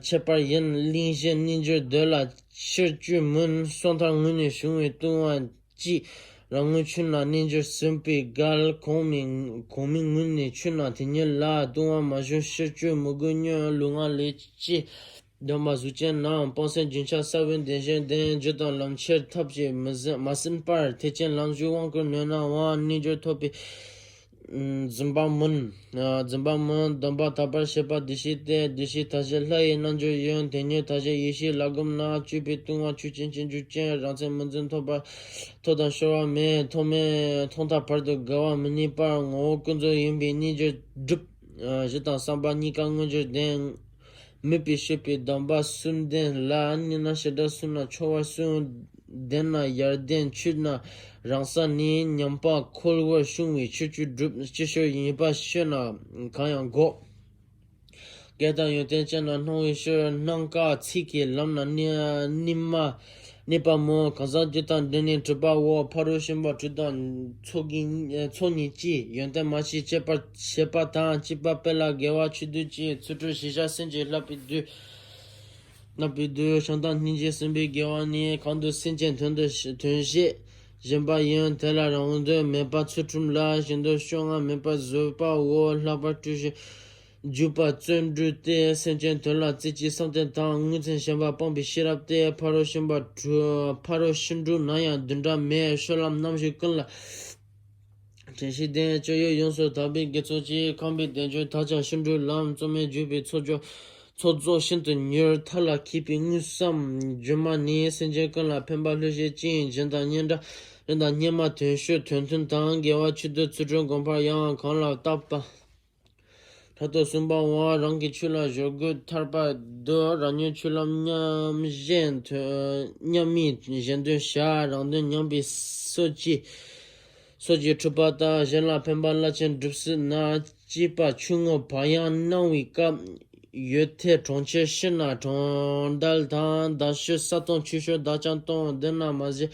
ཁྱད་པར་ཡིན། གླེང་གཞི་རྣལ་འབྱོར་འདོད་ལ་ཕྱིར་བཅོས་མིན། སོ་ཐར་ངོས་ནས་བྱུང་བའི་ལྟུང་བ་གཅིག་རང་ངོས་ཆུད་ན་རྣལ་འབྱོར་ཟིན་པའི་འགལ། གོང་མའི་གོང་མའི་ངོས་ནས་ཆུད་ན་དེ་ཉིད་ལ། ལྟུང་བ་མ་བྱུང་ཕྱིར་བཅོས་མི་དགོས་ཉོན། ལུས་ངག་ལས་ཀྱི་ སྡོམ་པ་གཟུགས་ཅན་རྣམས། སྤངས་སེམས་རྒྱུན་ཆགས་ས་བོན་ལྡན་ཞིང་ལྡན། རྒྱུ་དང་ལམ་ཁྱེར་ཐབས་ཀྱིས་མི་ཟིན་མ་ཟིན་པར། ཐེག་ཆེན་ལམ་བཞུགས་དབང་བསྐུར་ནོད་ན་འོང་། རྣལ་འབྱོར་ཐོབ་པའི་འཛིན་པ་མུན། འཛིན་པ་མུན། སྡོམ་པ་དག་པར་བྱེད་པ་བདེ་གཤེགས་ཏེ། བདེ་གཤེགས་དག་བྱེད་ལྷ་ཡི་རྣལ་འབྱོར་ཡོད། དེ་ཉིད་དག་བྱེད་ཡེ་ཤེས་ལ་བསྒོམས་ན། སྤྱོད་པའི་ལྟུང་བ་ཆོས་ཅན། སྤྱོད་འཇུག་ཅན། རང་མཚན་མུན་འཛིན་ཐོག་པ་ཐོག་དང་ཤོར་བ་མེད། ཐོག་མེད་ཐོག་མཐའ་བར་དུ་འགག་པ་མི་ནུས་པར། ངོ་བོ་ཀུན་རྫོབ་ཡིན་པས་རྣལ་འབྱོར་སྒྲུབ། གཞི་དང་བསམ་པ་གཉིས་ཀ་མངོན་གྱུར་ལྡན། མོས་པས་སྤྱོད་པའི་སྡོམ་པ་གསུམ་ལྡན་ལ། གཉིད་ན་བྱེ་བྲག་གསུམ་ན་འཆོལ་བ་གསུམ། ལྡན་ན་ཡར་ལྡན། ཆུད་ན་རང་ས་ནས། ཉམས་པ་འཁོལ་བར་ཤོང་བའི་ཕྱིར་ཆོས་སྒྲུབ། ཅི་ཕྱིར་ཡིན་པ་ཤོད་ན་གང་ཡང་འགོག་སྐད་དང་ཡོན་ཏན་ཅན་ལ་སྣང་བའི་ཕྱིར། སྣང་ག་ཚིག་གི་ལམ་ན་གནས་གནས་མ་གནས་པ་མོ། གང་ཟག་རྒྱུ་དང་འབྲེལ་ནས་གྲུབ་པའོ། ཕ་རོལ་ཕྱིན་པ་དྲུག་དང་ཚོགས་ཀྱི་ཚོགས་གཉིས་ཀྱིས། ཡོན་ཏན་མ་ཞིག་སྤྱད་པར་བྱེད་པ་དང་། སྐྱེས་པ་དཔལ་ལ་དགེ་བ་ཆོས་སྡུད་ཀྱི། ཚུལ་ཁྲིམས་ཞི་བྱ་སེམས་ཀྱིས་བསླབ་པའི་དུས། བསླབ་པའི་དུས། བྱམས་དང་སྙིང་རྗེ་གསུམ་པོའི་དགེ་བ་ནི། གང་དུ་སེམས་ཅན་དོན་དུ་དོན་བྱེད་བཞིན་པ་ཡང་། དེ་ལ་རང་དོན་མེད་པ། ཚུལ་ཁྲིམས་ལ་ཞིང་དུ་སྐྱོ་ང་མེད་པ་བཟོད་པའོ། ལྷག་པར་སྤྲོས་བཞིན་འཇུག་པ་བརྩོན་འགྲུས་ཏེ། སེམས་ཅན་དོན་ལ་བརྩེ་བཅས་བསམ་གཏན་དང་། དངོས་མཚན་ཞེན་པ་སྤངས་པའི་ཤེས་རབ་སྟེ། ཕ་རོལ་ཕྱིན་པ་དྲུག་ཕ་རོལ་ཕྱིན་དྲུག་ན་ཡང་འདི་འདྲ་མེད། སྤྱོད་ལམ་རྣམ་བཞི་ཀུན་ལ་དྲན་ཤེས་ལྡན། སྤྱོད་ཡུལ་ཡོངས་སུ་དག་པའི་དགེ་ཚོགས་ཀྱིས། ཁམས་པའི་བདེ་འབྱུང་དག་ཀྱང་ཕྱིན་དྲུག་ལམ། རྩོལ་མེད་འཇུག་པའི་ཚོགས་སྦྱོར་ཚོགས་རྫོགས་ཤིན་ཏུ་མྱུར། མཐའ་ལ་འཁེལ་པའི་དངོས་སམ་སྒྱུ་མ་ནི། སེམས་ཅན་ཀུན་ལ་ཕན་པ་ལྷུར་བྱེད་ཅིང་། སྦྱིན་དང་སྙན་གྲགས་རིན་དང་སྙན་མ་དོན་ཤོས་དོན་མཐུན་དང་། དགེ་བ་ཆོས་སྡུད་ཚུལ་ཁྲིམས་སྒོམ་པར་ཡང་། གང་ལ་བརྟག་པ་ཕྲག་དོག་གསུམ་པའང་། རང་གི་ཆོས་ལ་གཞོལ་དགོས་ཐར་པ་འདོད། རང་ཉིད་ཆོས་ལམ་མཉམ་གཞན་དོན་མཉམ་མེད་གཞན་དོན་བྱ། རང་དོན་ཉམས་པའི་སོ་སྐྱེ་སོ་སྐྱེ་འཁྲུལ་པ་དང་། གཞན་ལ་ཕན་པ་རླབས་ཆེན་སྒྲུབ་སྲིད་ན། སྐྱེས་པ་ཆུང་ངུ་བག་ཡངས་སྣང་བའི་སྐབས། ཡུལ་ཐེབས་གྲོང་ཁྱེར་ཕྱིན་ན་གྲོང་རྡལ་དང་། བདག་ཤོས་ས་དང་ཆོས་ཤོས་བདག་ཀྱང་གཏོང་། འདི་ན་མ་གཞི་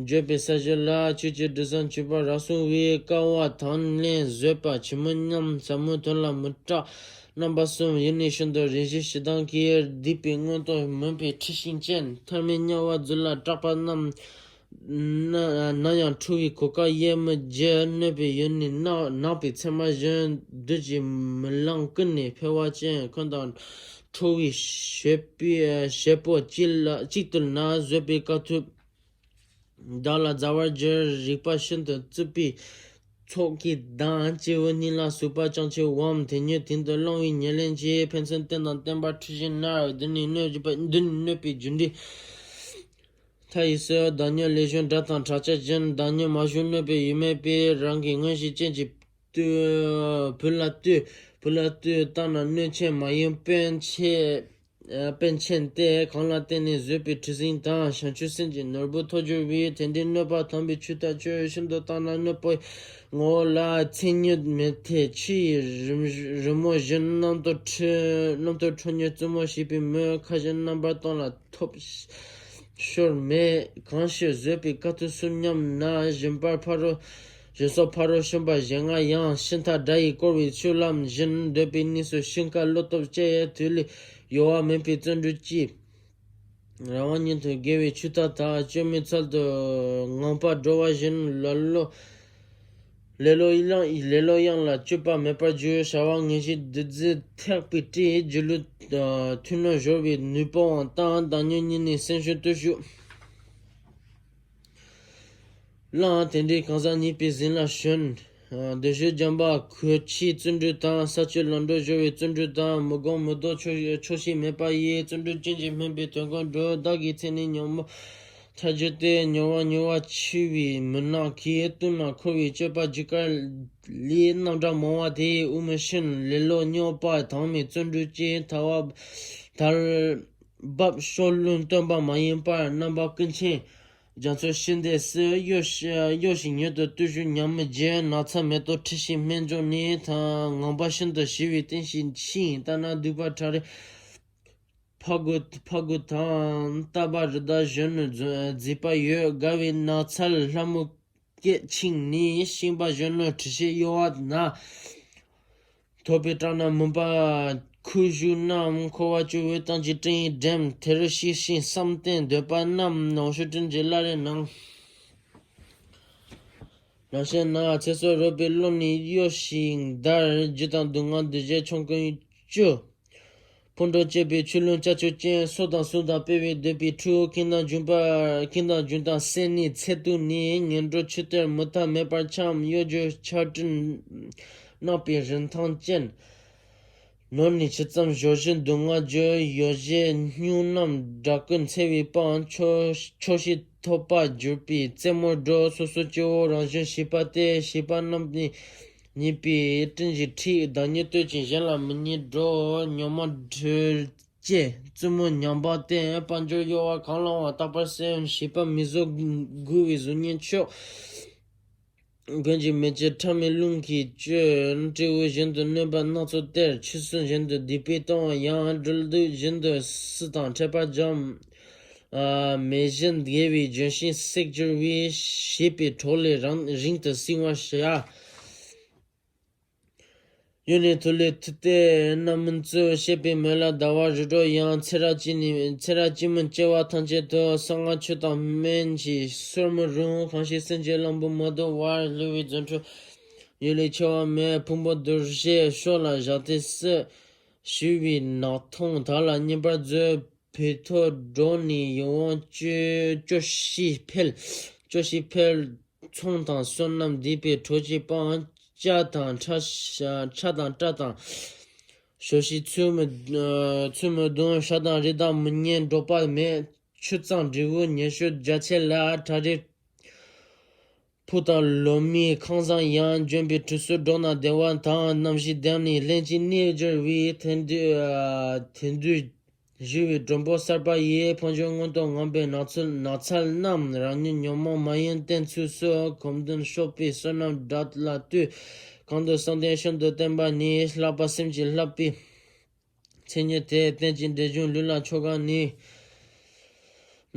འགྱོད་པའི་ས་གཞི་ལ། ཆོས་ཀྱི་སྒྲུབ་ས་འཆུགས་པ་རག་སོང་བས། དཀའ་བ་དང་ལེན་བཟོད་པ་ཆེན་མོ་མཉམ། ཟབ་མོའི་དོན་ལ་མི་སྐྲག་རྣམ་པ་གསུམ། ཡུལ་ནས་ཤིན་ཏུ་རེ་ཞིག་ཞེ་སྡང་གིས། བསྡིགས་པའི་མངོན་རྟོགས་མུན་པའི་འཁྲི་ཤིང་ཅན། ཐར་མེད་དམྱལ་བ་རྫུ་ལ་སྐྲག་པ་རྣམས། ན་ན་ཡང་ཁྲོ་བའི་གོ་སྐབས་གཡེལ་མི་བགྱི། གནོད་པའི་ཡུལ་ནི་ནག་ནག་པའི་ཚེར་མ་བཞིན། བདུད་ཀྱི་མི་ལང་ཀུན་ནས་འཕེལ་བ་ཅན། འཁོན་དང་ཁྲོ་བའི་བྱེད་པའི་བྱེད་པོ་གཅིག་ལ་གཅིག་ཏུ་ན། བཟོད་པའི་དཀའ་ཐུབ་བདག་ལ་མཛའ་བར་འགྱུར། རིག་པ་ཤིན་ཏུ་རྩུབ་པའི་ཚོགས་ཀྱིས་ལྡང་། སྐྱེས་བུ་གཉིས་ལ་ཟུག་པ་ཅང་ཆེ་བའམ། དེ་ཉིད་དེང་དུ་བླང་བའི་ཉེར་ལེན་གྱིས། ཕན་ཚུན་བསྟེན་དང་བསྟེན་པར་འཁྲི་ཞིང་ནར། འདི་ནི་གནོད་པའི་འདི་ནི་གནོད་པའི་རྒྱུ་འབྲས། མཐའ་ཡས་སུ་བདག་ཉིད་ལས་གཞན་དགྲ་དང་བྲལ་བྱ་བཞིན། བདག་ཉིད་མ་བཞུགས་གནོད་པའི་ཡུལ་མེད་པས། རང་གི་མངོན་ཤེས་ཅན་གྱིས་ལྟོས། བུ་ལ་ལྟོས། བུ་ལ་ལྟོས་བལྟ་ན་གནོད་ཆེན་མ་ཡིན། དཔོན་ཆེ་དཔོན་ཆེན་ཏེ། གང་ལ་བརྟེན་ནས་བཟོད་པའི་གྲུ་གཟིངས་དང་། བྱང་ཆུབ་སེམས་ཀྱི་ནོར་བུ་ཐོབ་གྱུར་པས། དེ་འདྲའི་གནོད་པ་དམ་པའི་ཆོས་ལྟར་སྤྱོད། ཤིན་ཏུ་བརྟགས་ན་གནོད་པའི་ངོ་བོ་ལ། མཚན་ཉིད་མི་མཐུན་ཆུ་ཡི་རི་རི་མོ་བཞིན། རྣམ་རྟོག་ཁྲོ་རྣམ་རྟོག་ཁྲོ་གཉེར་རྩུབ་མོ་ཞེས་པའི་མོད། ཁ་ཞེ་རྣམ་པར་སྟོང་ལ་ཐོབ་ཤོར་མེད། གང་ཕྱིར་བཟོད་པའི་དཀའ་ཐུབ་གསུམ་ཉམས་ན། སྦྱིན་པར་ཕ་རོལ་སྦྱིན་སོགས་ཕ་རོལ་ཕྱིན་པ་ཞེ་ལྔ་ཡང་། ཤིང་རྟ་སྒྲ་ཡིས་བསྐོར་བའི་སྤྱོད་ལམ་བཞིན། འདོད་པའི་གནས་སུ་ཤིང་ཁ་བློ་སྟོབས་བསྐྱེད། དུས་ལས་ཡོལ་བ་མེད་པའི་བརྩོན་འགྲུས་ཀྱིས། རང་དབང་ཉིད་དུ་དགེ་བའི་ཆོས་མཐའ་དག། སྤྱོད་མེད་ཚལ་དུ་ངང་པ་འགྲོ་བ་བཞིན། ལེ་ལོ་ལེ་ལོ་གཡང་ལེ་ལོ་གཡང་ལ་སྤྱོད་པ་མེད་པར་འགྱུར། བྱ་བ་ངན་ཞིག་བདུད་རྩི་ཐེག་པའི་སྤྲེའུ། སྒྱིད་ལུག་ཐུན་ལ་སྦྱོར་བའི་ནུས་པའང་བཏང་། བདག་ཉིད་ཉིད་ནས་སེམས་ཤིན་ཏུ་ཞུགས། བླངས་དེ་འདྲའི་གང་ཟག་ཉེས་པའི་ཟིན་ལ་ཞོན། བདུད་ཤོད་འཇམ་པ་གོས་ཆེའི་བརྩོན་འགྲུས་དང་། ས་བཅུ་ལམ་འགྲོ་སྦྱོར་བའི་བརྩོན་འགྲུས་དང་། མི་སྒོམ་མི་ལྡོག་ཆོག་ཆོག་ཤེས་མེད་པ་ཡིས། བརྩོན་འགྲུས་ཅན་གྱིས་སྨིན་པའི་དོན་ཀུན་འགྲུབ། བདག་གི་ཚེ་ནི་ཉོན་མོངས་ཐལ་འགྱུར་ཏེ། མྱུར་བ་མྱུར་བ་འཆི་བའི་མུན་ནག་གིས། ལྟུང་ན་འཁོར་བའི་སྤྱོད་པ་རྒྱུ་སྐར་ལས། རྣམ་གྲངས་མང་བ་དེ་ཡིས་དབུགས་མི་ཕྱིན། ལེ་ལོ་སྨྱོ་བ་དང་མི་བརྩོན་འགྲུས་ཀྱིས། ཐལ་བ་ཐལ་འབབ་ཕྱོགས་ལྷུང་སྟོན་པ་མ་ཡིན་པར། རྣམ་པ་ཀུན་མཁྱེན་རྒྱ་མཚོ་ཞི་བདེ་སྲིད། གཡོ་ཞིང་གཡོ་ཞིང་མྱུར་དུ་བརྟུལ་ཞུགས་ཉམས་མི་བགྱིད། ནགས་ཚལ་མེ་ཏོག་འཁྲི་ཤིང་སྨན་ལྗོངས་ནས། ངང་པ་ཤིན་ཏུ་ཞི་བའི་རྟེན་ཞིག་ཕྱིན། ལྟ་ན་སྡིག་པ་ཕྲ་རེ་ཕ་རྒོད་ཕ་རྒོད་དང་། རྟ་པ་རི་དྭགས་གཞོན་ནུ་མཛེས་པ་ཡོད། དགའ་བའི་ནགས་ཚལ་ལྷ་མོ་སྐད་ཕྱིན་ནས། ཤིང་པ་གཞོན་ནུ་འཁྲི་ཤིང་གཡོ་བ་ན། ཐོབ་པའི་སྐྲག་སྣང་མུན་པ་ཁུ་བྱུག་རྣམས། འཁོར་བ་སྐྱོ་བོའི་གཏམ་གྱིས་སྤྲིན་ཡིས་འགྲིམ། དེར་གཤེགས་ཤིང་བསམ་གཏན་འདོད་པ་རྣམས། ནང་ཤོད་སྤྲིན་གྱི་བླ་རེ་ནང་། ནང་ཤེད་ན་ཚེ་སྲོག་རོལ་པའི་གློ་ནི་གཡོ་ཞིང་འདར། རྒྱུ་དང་སྡུག་བསྔལ་འདུ་བྱེད་ཆོམ་རྐུན་སྐྱོ། ཕུང་འགྲོ་བཅས་པའི་ཆུ་ཀླུང་ལྕགས་ཀྱུ་ཅན། སོ་དང་གཟུགས་དང་སྤེལ་བའི་འདོད་པའི་འཁྲུལ། ཁེངས་དང་འབྱུང་པ། ཁེངས་དང་འབྱུང་དང་སེམས་ནི་ཚད་དུ་ནི། ངན་འགྲོ་ཆུ་གཏེར་མུ་མཐའ་མེད་པར་འཁྱམས། གཡོ་སྒྱུ་ཆར་སྤྲིན་གནག་པའི་རིན་ཐང་ཅན། ནོར་ནི་ཇི་ཙམ་གཞོམ་བཞིན་སྡུག་བསྔལ་རྒྱུ། ཡོ་བྱད་སྨྱུག་རྣམས་སྦྲ་གུར་འཚེ་བའི་དཔང་། ཆོག་ཆོག་ཤེས་ཐོབ་པར་གྱུར་པའི་རྩེད་མོར་འགྲོ། སོ་སོ་སྐྱེ་བོ་རང་བཞིན་ཤེས་པ་སྟེ། ཤེས་པ་རྣམས་ནི་ཉེས་པའི་སྤྲིན་གྱི་འཁྲིས། བདག་ཉིད་བསྟོད་ཅིང་གཞན་ལ་མི་སྙན་སྒྲོག་ཉོན་མོངས་སྦྲུལ་ལྕེ་བཙུན་མོ་ཉམས་པ་སྟེ། དཔལ་འབྱོར་གཡོ་བ་གང་བླང་བ་རྟག་པར་སེམས། ཤེས་པ་མིག་ཟུར་འགུལ་བའི་གཟུགས་བརྙན་མཆོག་ཀུན་གྱི་མེ་ལྕེ་ཕྲ་མོའི་རླུང་གིས་བསྐྱོད། སྤྲེའུ་བཞིན་དུ་གནོན་པ་སྣ་ཚོགས་སྟེར། ཆུ་སྲིན་བཞིན་དུ་སྡིག་པའི་ལྟུང་བ་ཡང་། སྦྲུལ་གདུག་བཞིན་དུ་སྲི་དང་འཕྲད་པ་འཇམ། ཨ་མེ་བཞིན་བརྒྱལ་བའི་ལྗོན་ཤིང་བསྲེགས་གྱུར་པའི། ཞེས་པའི་གྲོགས་ལས་རང་རིང་དུ་བསྲིང་བར་བྱ། གཡོ་ནས་ཐུག་ལས་ཐུབ་སྟེ་རྣམ་སྨིན་བཙུགས། ཞེས་པའི་མོད་ལ་ཟླ་བ་རུ་སྒྲོག་ཡང་། ཚེ་རབས་གཅིག་ནས་ཚེ་རབས་གཅིག་མིན་སྐྱེ་བ་ཐམས་ཅད་དུ། གསང་སྔགས་ཆོས་དང་སྨན་གྱིས་གསོར་མི་རུང་། གང་ཞིག་སེམས་ཅན་གླང་པོ་མ་དུ་བར། སླུ་བའི་རྫུ་འཕྲུལ་ཡུལ་ལས་འཆི་བ་མེད། ཕུང་པོ་གདུལ་བྱའི་ཕྱོགས་ལ་བཞག་སྟེ་སྲིད། ཞུ་བའི་ནག་ཐོང་དག་ལ་བསྙེན་པར་མཛོད། བོད་ཐོག་འགྲོ་ནས་ཡིད་འོང་སྤྱོད་སྤྱོད་ཤེས་འཕེལ། སྤྱོད་ཤེས་འཕེལ། ཚོང་དང་བསོད་ནམས་འདས་པའི་གྲོགས་ཀྱིས་སྤང་། སྐྲ་དང་ཁྲ་ཁྲ་དང་སྐྲ་དང་། ཞོ་ཤས་ཚུལ་མི་ཚུལ་མི་གདུང་། ཤ་དང་རིགས་དང་མི་སྙན་འགྲོགས་པ་མེད། ཆུ་གཙང་འབྲས་བུ་ཉེར་སྤྱོད་རྒྱ་ཆེ་ལ། བྲག་རི་ཕུག་དང་ལོ་མའི་ཁང་བཟང་ཡང་། ལྗོན་པའི་གྲུ་ཟུར་འགྲོགས་ན་བདེ་བ་དང་། རྣམ་ཤེས་ལྡན་ནས་ལྷན་ཅིག་གནས་གྱུར་པའི། དེང་དུས་དེང་དུས་བཞུ་བའི་མགྲོན་པོ་གསར་པ་ཡིས། ཕུང་ཆོད་མངོན་དུ་ངང་པའི་ནགས་ཚལ་ནགས་ཚལ་རྣམས། རང་ཉིད་ཉོན་མོངས་མ་ཡིན་གཏན་ཚིགས་སུ། གོམ་བདུན་གཤོག་པའི་བསོད་ནམས་དགྲ་ལ་བཏུལ། གང་དུ་བསམ་གཏན་ཤིན་ཏུ་བརྟན་པ་ནི། ལྷག་པ་སེམས་ཀྱི་ལྷག་པའི་མཚན་ཉིད་དེ། རྟེན་ཅིང་འབྲེལ་འབྱུང་ལུས་ལ་ཆོག་ག་ནི།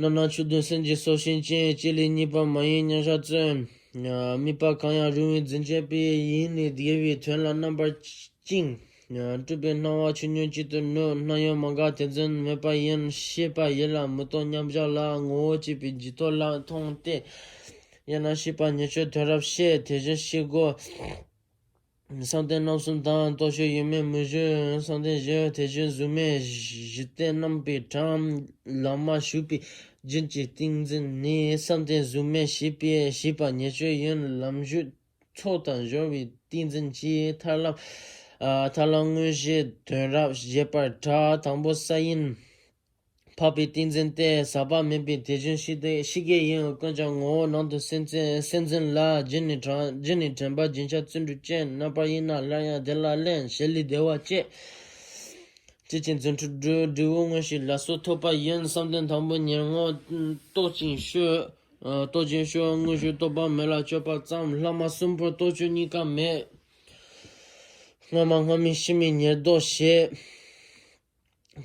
རྣམ་སྣང་ཆོས་བདུན་སེམས་ཀྱི་སྲོག་ཤིང་ཅན། གཅིག་ལས་གཉིས་པ་མ་ཡིན་མཉམ་གཞག་བརྩོན། དམིགས་པ་གང་ཡང་རུང་བའི་རྫུན་བཅད་པའི། ཡིད་ནི་དགེ་བའི་དོན་ལ་རྣམ་པར་བཅིངས། སྤྲུལ་པའི་སྣང་བ་ཆོས་ཉིད་གཅིག་ཏུ་ནོད། སྣང་ཡུལ་མ་འགགས་དེ་རྫུན་མེད་པ་ཡིན། ཤེས་པ་ཡིད་ལ་མི་རྟོག་མཉམ་གཞག་ལ། ངོ་བོ་གཅིག་པའི་འཇུག་ལྡོག་ལ་མཐོང་སྟེ། དབྱེ་ན་ཤེས་པ་ཉེར་སྤྱོད་དོན་རབ་བཤད། དེ་བཞིན་ཤེས་སྒོ་བསམ་གཏན་རྣམ་གསུམ་དང་། རྟོག་དཔྱོད་ཡོད་མེད་མུན་སྤྱོད་བསམ་གཏན་བཞི། དེ་བཞིན་གཟུགས་མེད་གཞི་རྟེན་རྣམ་པའི་གྲངས། ལམ་མ་ཞུགས་པའི་རྒྱུན་གྱི་ཏིང་འཛིན་ནི། བསམ་གཏན་གཟུགས་མེད་ཞེས་པའི་ཞེས་པ་ཉེར་སྤྱོད་ཡིན། ལམ་ཞུགས་ཚོགས་དང་སྦྱོར་བའི་ཏིང་འཛིན་གྱིས། ཐར་ལམ་ཨ་ཐར་ལམ་དངོས་གཞི་དོན་རབ་བཞེད་པར་གྲགས། དང་པོ་ས་ཡིན་འཕགས་པའི་ཏིང་འཛིན་ཏེ། ཟག་པ་མེད་པའི་དེ་བཞིན་ཤེས་ཏེ་ཤེས་དགེ་ཡིན། ཀུན་ཀྱང་ངོ་བོ་ནང་དུ་སེམས་འཛིན་སེམས་འཛིན་ལ། རྒྱུ་ནི་དྲན་རྒྱུ་ནི་དྲན་པ་རྒྱུན་ཆགས་བརྩོན་འགྲུས་ཅན། རྣམ་པར་གཡེང་ན་སླར་ཡང་དེ་ལ་ལེན། ཞི་ལུས་བདེ་བ་བསྐྱེད། ཅེས་བྱས་རྫུ་འཕྲུལ་འབྲས་བུ་དངོས་གཞི་ལ་སོགས་ཐོབ་པ་ཡིན། བསམ་གཏན་དང་པོ་ཉེར་ལྔ་རྟོག་ཅིང་དཔྱོད། རྟོག་ཅིང་དཔྱོད་དངོས་གཞི་རྟོག་པ་མེད་ལ་དཔྱོད་པ་ཙམ། ལྷག་མ་གསུམ་པོ་རྟོག་དཔྱོད་གཉིས་ཀ་མེད། སྔ་མ་སྔ་མའི་ཕྱི་མའི་ཉེར་བསྡོགས་བྱེད།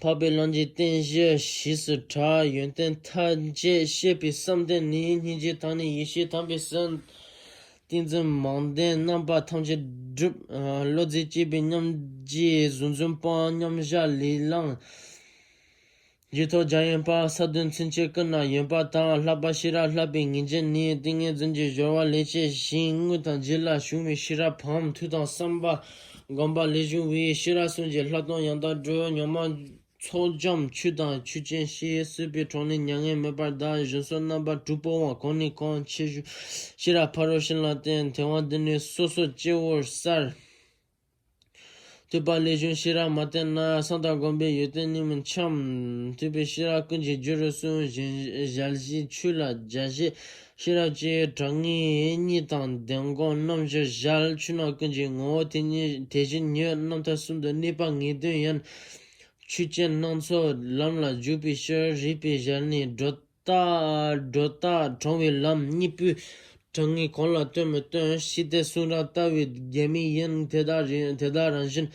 འཕགས་པའི་ལམ་གྱི་རྟེན་གཞི་ཞེས་སུ་གྲགས། ཡོན་ཏན་ཐམས་ཅད་ཤེས་པའི་བསམ་གཏན་ནི། སྙིང་རྗེ་དང་ནི་ཡེ་ཤེས་དམ་པའི་སེམས། ཏིང་འཛིན་མང་ལྡན་རྣམ་པ་ཐམས་ཅད་སྒྲིབ། བློ་རྫས་བསྐྱེད་པའི་མཉམ་རྗེས་གཟུང་འཛིན་སྤང་། མཉམ་བཞག་ལས་ལངས་རྗེས་ཐོབ་བརྒྱ་ཡན་པ། ས་བདུན་ཚུན་ཆད་ཀུན་ན་ཡོད་པ་དང་། ལྷག་པར་ཤེས་རབ་ལྷག་པའི་ངེས་འབྱེད་ནི། ཏིང་ངེ་འཛིན་གྱི་སྦྱོར་བ་ལས་སྐྱེས་ཤིང་། དངོས་དང་རྗེས་ལ་བྱུང་བའི་ཤེས་རབ་བམ། ཐོས་དང་བསམ་པ་སྒོམ་པ་ལས་བྱུང་བའི་ཤེས་རབ་གསུམ་གྱིས་ལྷག་མཐོང་ཡང་དག་སྒྲུབ། ཉོན་མོངས་ཚོགས་འཇོམས་ཆོས་དང་ཆོས་ཅན་ཞེས། སྲིད་པའི་གྲོགས་ནི་མྱ་ངན་མེད་པར་འདའ། གཞན་སོགས་རྣམ་པ་དྲུག་པོའང་གོང་ནས་གོང་ཆེ་ཞུ། ཤེས་རབ་ཕ་རོལ་ཕྱིན་ལ་བརྟེན། ཐེ་ཝན་འདི་ནི་སོ་སོ་སྐྱེ་བོར་གསལ། ཐོས་པ་ལས་བྱུང་ཤེས་རབ་མ་བརྟེན་ན། གསང་དང་སྒོམ་པའི་ཡོན་ཏན་ནི་མི་འཆམ། ཐོས་པའི་ཤེས་རབ་ཀུན་གྱི་རྒྱུ་རུ་གསུངས། ཞལ་བཞི་ཆོས་ལ་རྒྱ་བཞི་ཤེས་རབ་ཀྱི། དྲང་ངེས་གཉིས་དང་བདེན་སྒོམ་རྣམ་བཞི་ཞལ། ཆོས་རྣམས་ཀུན་གྱི་ངོ་བོ་དེ་ཉིད་དེ་བཞིན་ཉིད། རྣམ་ཐར་གསུམ་དུ་གནས་པ་ངེས་དོན་ཡིན། ཆོས་ཅན་སྣ་ཚོགས་ལམ་ལ་འཇུག་པའི་ཕྱིར། རིགས་པའི་ཞལ་ནས་སྒྲོ་བཏགས་སྒྲོ་བཏགས་དྲང་བའི་ལམ་གཉིས་པོའི་དྲང་ངེས་གང་ལ་སྟོན་མི་སྟོན། ཤེས་ལྡན་གསུང་རབ་ལྟ་བུའི་རྒྱ་མི་ཡིན། དེ་དག་རེ་དེ་དག་རང་བཞིན་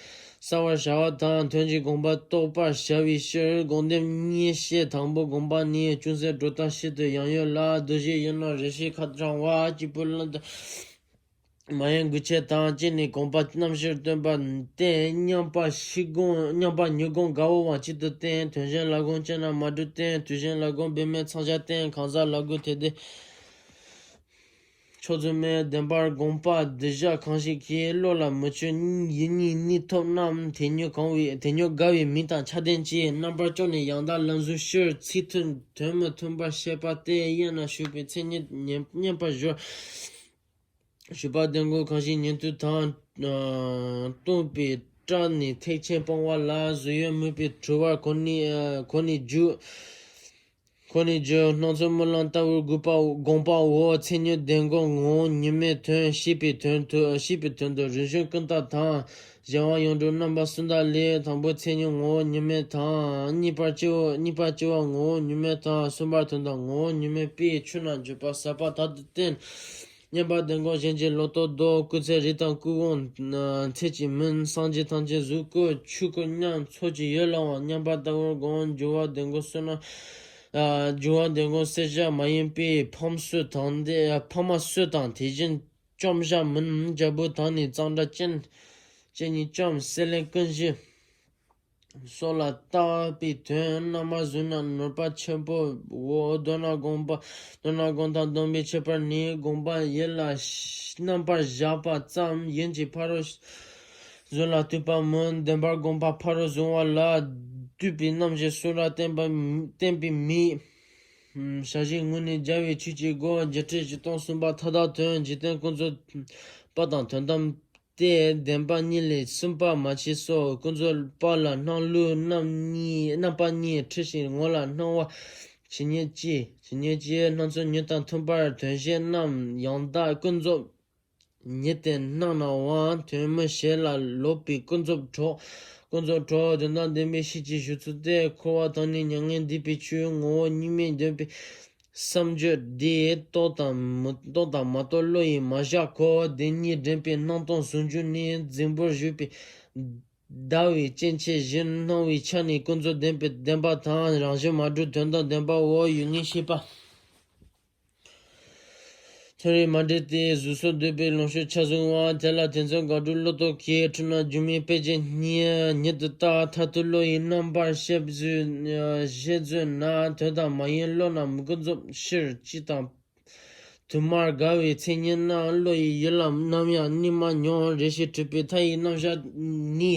གསལ་བར་བྱ་བ་དང་། དོན་གྱི་དགོངས་པ་རྟོགས་པར་བྱ་བའི་ཕྱིར། སྒོམ་དེབ་གཉིས་བཤད། དང་པོ་སྒོམ་པ་ནི། ཅུང་ཟད་སྒྲོ་བཏགས་ཤིན་ཏུ་ཡང་ཡོད་ལ། རྡོ་རྗེ་ཡིན་ནོ་རེ་ཞིག་ཁ་དྲང་བ། སྐྱེས་བུ་ལམ་དུ་མ་ཡེངས་དགོས་ཆེད་དང་། གཅིག་ནི་དགོངས་པ་རྣམ་བཞིར་སྟོན་པ་བསྟེན། མཉམ་པ་ཤེས་སྒོམ་མཉམ་པ་ཉེར་སྒོམ་དགའ་བོ་དབང་གཅིག་ཏུ་བསྟེན། དོན་གཞན་ལ་སྒོམ་སྤྱད་ན་མ་གྲུབ་བསྟེན། དུས་གཞན་ལ་སྒོམ་འབད་མེད་མཚང་རྒྱ་བསྟེན། གང་ཟག་ལ་སྒོམ་དེ་དེ། ཕྱོགས་བཅུ་མའི་བདེན་པར་དགོངས་པ་གདུལ་བྱ་གང་ཞིག་གིས་བློ་ལ་མི་ཆུད་ཡིད་གཉིས་གནས་ཐོབ་རྣམས། དེ་ཉིད་གང་བའི་དེ་ཉིད་དགའ་བའི་མིག་དང་ཆ་ལྡན་གྱིས། རྣམ་པར་དཔྱོད་ནས་ཡང་དག་ལམ་གཟུགས་ཕྱིར། ཚིག་མཐུན་དོན་མི་མཐུན་པར་བཤད་པ་སྟེ། དབྱེ་ན་ཞུགས་པའི་མཚན་ཉིད་ཉན་སྙན་པར་ཞུ། ཞུགས་པ་བདེན་དགོངས་གང་ཞིག་ཉན་ཐོས་དང་། ཨ་སྟོང་པའི་སྐྲ་ནི་ཐེག་ཆེན་སྤོང་བ་ལ། གཟུགས་ཡོད་མོས་པའི་དྲི་བར་གོ་ནི་ཨ་གོ་ནི་རྒྱུ། གོ་ནི་རྒྱུ། སྣང་ཚུལ་སྨོན་ལམ་ལྟ་བུར་དགོངས་པ་དགོངས་པའོ། མཚན་ཉིད་བདེན་དགོངས་ངོ་བོ་ཉིད་མེད་དོན། ཤེས་པའི་དོན་དུ་ཤེས་པའི་དོན་དུ་རིག་གཞུང་ཀུན་བརྟགས་དང་། གཞན་དབང་ཡོངས་གྲུབ་རྣམ་པ་གསུམ་དག་ལས། དང་པོ་མཚན་ཉིད་ངོ་བོ་ཉིད་མེད་དང་། གཉིས་པར་སྤྱི་བོ་གཉིས་པ་སྤྱི་བོ་ངོ་བོ་ཉིད་མེད་དང་། གསུམ་པར་དོན་དམ་ངོ་བོ་ཉིད་མེད་པས་ཆོས་རྣམས་བརྗོད་པ་ཟབ་པ་དག་ཏུ་བསྟན། མཉམ་པ་བདེན་དགོངས་གཞན་གྱི་ལོག་རྟོག་བཟློག་སྐུ་ཚེ་རིགས་དང་སྐུ་དབང་ཚད་ཀྱིས་མིན། སངས་རྒྱས་ཐམས་ཅད་གཟུགས་སྐུ་ཆོས་སྐུ་མཉམ་ཚོགས་ཀྱི་ཡུལ་ལའང་མཉམ་པ་ལྟ་བུར་དགོངས། འགྱུར་བ་བདེན་དགོངས་བསོད་ནམས། ཨ་འགྱུར་བ་བདེན་དགོངས་བསད་བྱ་མ་ཡིན་པས། ཕ་མ་སུ་དང་འདས་ཕ་མ་སུ་དང་དེ་བཞིན་བཅོམ་བྱ་མིན། རྒྱལ་པོ་དང་ནི་གཙང་སྦྲ་ཅན། ཅན་ཉིད་བཅོམ། སྲེད་ལེན་ཀུན་གཞི། སོགས་ལ་བརྟག་པའི་དོན། རྣམ་པར་གཟུགས་རྣམས་ནོར་བ་ཆེན་པོའོ། མདོར་ན་དགོངས་པ། མདོར་ན་དགོངས་དང་སྡོམ་པའི་ཁྱད་པར་ནི། དགོངས་པ་ཡིད་ལ་རྣམ་པར་བཞག་པ་ཙམ་ཡིན་གྱི། ཕ་རོལ་གཟུགས་ལ་ལྟོས་པ་མིན། བདེན་པར་དགོངས་པ་ཕ་རོལ་གཟུང་བ་ལ་ལྟོས་པའི་རྣམ་བཞི་གསུམ་ར་བསྟན་པ་བསྟན་པའི་མིག་བྱ་བྱེད་ངོས་ནས་སྦྱར་བའི་ཆོས་ཀྱི་སྒོ་བརྒྱད་ཁྲི་བཞི་སྟོང་གསུམ་པ་མཐའ་དག་དོན། འཇིག་རྟེན་ཀུན་རྫོབ་པ་དང་དོན་དམ་སྟེ། བདེན་པ་གཉིས་ལས་གསུམ་པ་མ་མཆིས་སོ། ཀུན་རྫོབ་པ་ལ་སྣང་ལུགས་རྣམ་གཉིས་རྣམ་པ་གཉིས་འཁྲུལ་ཞིང་ངོ་ལ་སྣང་བ་ཇི་སྙེད་ཅི། ཇི་སྙེད་ཅི། སྣང་ཚུལ་ཉིད་དང་མཐུན་པར་དོན་བྱེད་རྣམས་ཡང་དག་ཀུན་རྫོབ་ཉིད་དེ་སྣང་ནའང་དོན་མི་བྱེད་ལ་ལོག་པའི་ཀུན་རྫོབ་གྲོགས། ཀུན་རྫོབ་གྲོགས་དོན་དམ་བདེན་པའི་ཤེས་བྱའི་བཞུགས་ཚུལ་ཏེ། འཁོར་བ་དང་ནི་མྱ་ངན་འདས་པའི་ཆོས་ངོ་བོ་གཉིས་མེད་བདེན་པའི་བསམ་བརྗོད་འདི་རྟོགས་དང་མི་རྟོགས་དང་མ་རྟོགས་བློ་ཡིས་མ་བཞག་གོ། བདེན་གཉིས་འདྲེན་པའི་སྣང་སྟོང་ཟུང་འཇུག་ནི། རྫིང་བུར་བཞུགས་པའི་ཟླ་བའི་སྐྱེ་མཆེད་བཞིན། སྣང་བའི་ཆ་ནས་ཀུན་རྫོབ་བདེན་པའི་བདེན་པ་དང་། རང་བཞིན་མ་གྲུབ་དོན་དམ་བདེན་པའོ། ཡུལ་ངེས་ཤེས་པ། ཐོན་རིག་མ་འདྲེས་ཏེ་གཟུགས་སོགས་འདོད་པའི་ལོངས་སྤྱོད་ཆ་བཟུང་བ། དེ་ལ་དེ་མཚོན་དགག་སྒྲུབ་བློ་ལྡོག་གིས། འཁྲུལ་སྣང་སྒྱུ་མའི་དཔེ་བྱད་ཉིད་ཉིད་དུ་བལྟ། མཐར་ཐུག་བློ་ཡི་རྣམ་པར་ཤེས་བཟོད་ཤེས་བཟོད་ན། དོན་དམ་མ་ཡིན་བློ་རྣམས་ཀུན་རྫོབ་ཕྱིར། གཅིག་དང་དུ་མར་དགའ་བའི་མཚན་ཉིད་རྣམས། བློ་ཡི་ཡུལ་ལ་ནམ་ཡང་གནས་མ་མྱོང་། རེ་ཞིག་གྲུབ་པའི་མཐའ་ཡི་རྣམ་གཞག་ནི།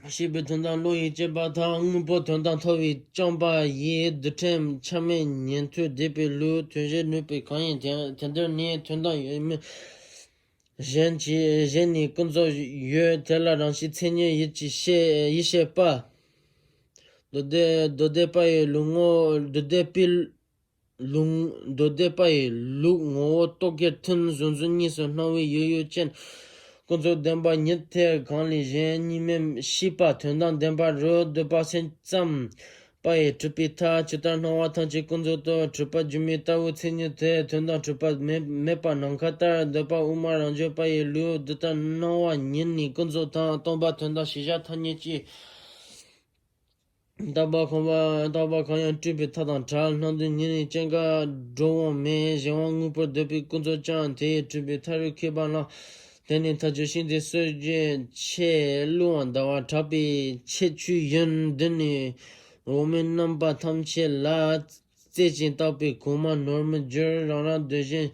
ཤེས་པའི་དོན་དམ་བློ་ཡིས་དཔྱད་པ་དང་། དངོས་པོ་དོན་དམ་ཐོབ་པའི་བཅོམ་པ་ཡི། རྡུལ་ཕྲན་ཆ་མེད་ཉན་ཐོས་སྡེ་པའི་ལུགས། དོན་བྱེད་ནུས་པའི་གང་ཡིན་དེ། དེ་འདིར་ནི་དོན་དམ་ཡོད་མིན་གཞན་གྱི་གཞན་ནི་ཀུན་རྫོབ་ཡོད། དེ་ལ་རང་བཞིན་མཚན་ཉིད་ཡིད་ཀྱི་ཤེས་ཡིད་ཤེས་པ། མདོ་སྡེ་མདོ་སྡེ་པ་ཡི་ལུགས་ངོ་། མདོ་སྡེ་པའི་ལུགས། མདོ་སྡེ་པ་ཡི་ལུགས་ངོ་བོ་རྟོག་གེར་མཐུན། གཟུང་འཛིན་གཉིས་སུ་སྣང་བའི་ཡུལ་ཡུལ་ཅན། ཀུན་རྫོབ་བདེན་པ་ཉིད་དེ་གང་ལས་གཞན། གཉིས་མེད་ཤེས་པ་དོན་དམ་བདེན་པ་རུ། འདོད་པ་སེམས་ཙམ་པ་ཡིས་གྲུབ་པའི་མཐའ། ཇི་ལྟར་སྣང་བ་ཐམས་ཅད་ཀུན་རྫོབ་ཏུ། གྲུབ་པ་སྒྱུ་མའི་ལྟ་བུ་མཚན་ཉིད་དེ། དོན་དམ་གྲུབ་པ་མེད་མེད་པ་ནམ་མཁའ་ལྟར། འདོད་པ་དབུ་མ་རང་བྱུང་པ་ཡི་ལུགས། འདི་ལྟར་སྣང་བ་ཉིད་ནི་ཀུན་རྫོབ་དང་། སྟོང་པ་དོན་དམ་ཞེས་བྱ་ཐ་སྙད་ཀྱི། རྟག་པ་གང་བ་རྟག་པ་གང་ཡང་སྤྲུལ་པའི་མཐའ་དང་བྲལ། སྣང་དུས་ཉིད་ནི་སྐྱེ་འགག་འགྲོ་འོང་མེད། གཞན་དབང་དངོས་པོར་འདོད་པའི་ཀུན་རྫོབ་ཀྱང་། དེ་ཡིས་གྲུབ་པའི་མཐའ་རུ་ཁེགས་པ་ལ། དེ་ནི་མཐའ་དཔྱོད་ཤིང་རྟའི་སྲོལ་འབྱེད་ཆེ། བསླུ་བ་ཟླ་བ་གྲགས་པའི་ཁྱད་ཆོས་ཡིན། འདི་ནི་འོག་མིན་རྣམ་པ་ཐམས་ཅད་ལ། རྩེ་ཅིང་བརྟག་པའི་གོང་མ་ནོར་མི་འགྱུར། རང་རང་འདོད་གཞན།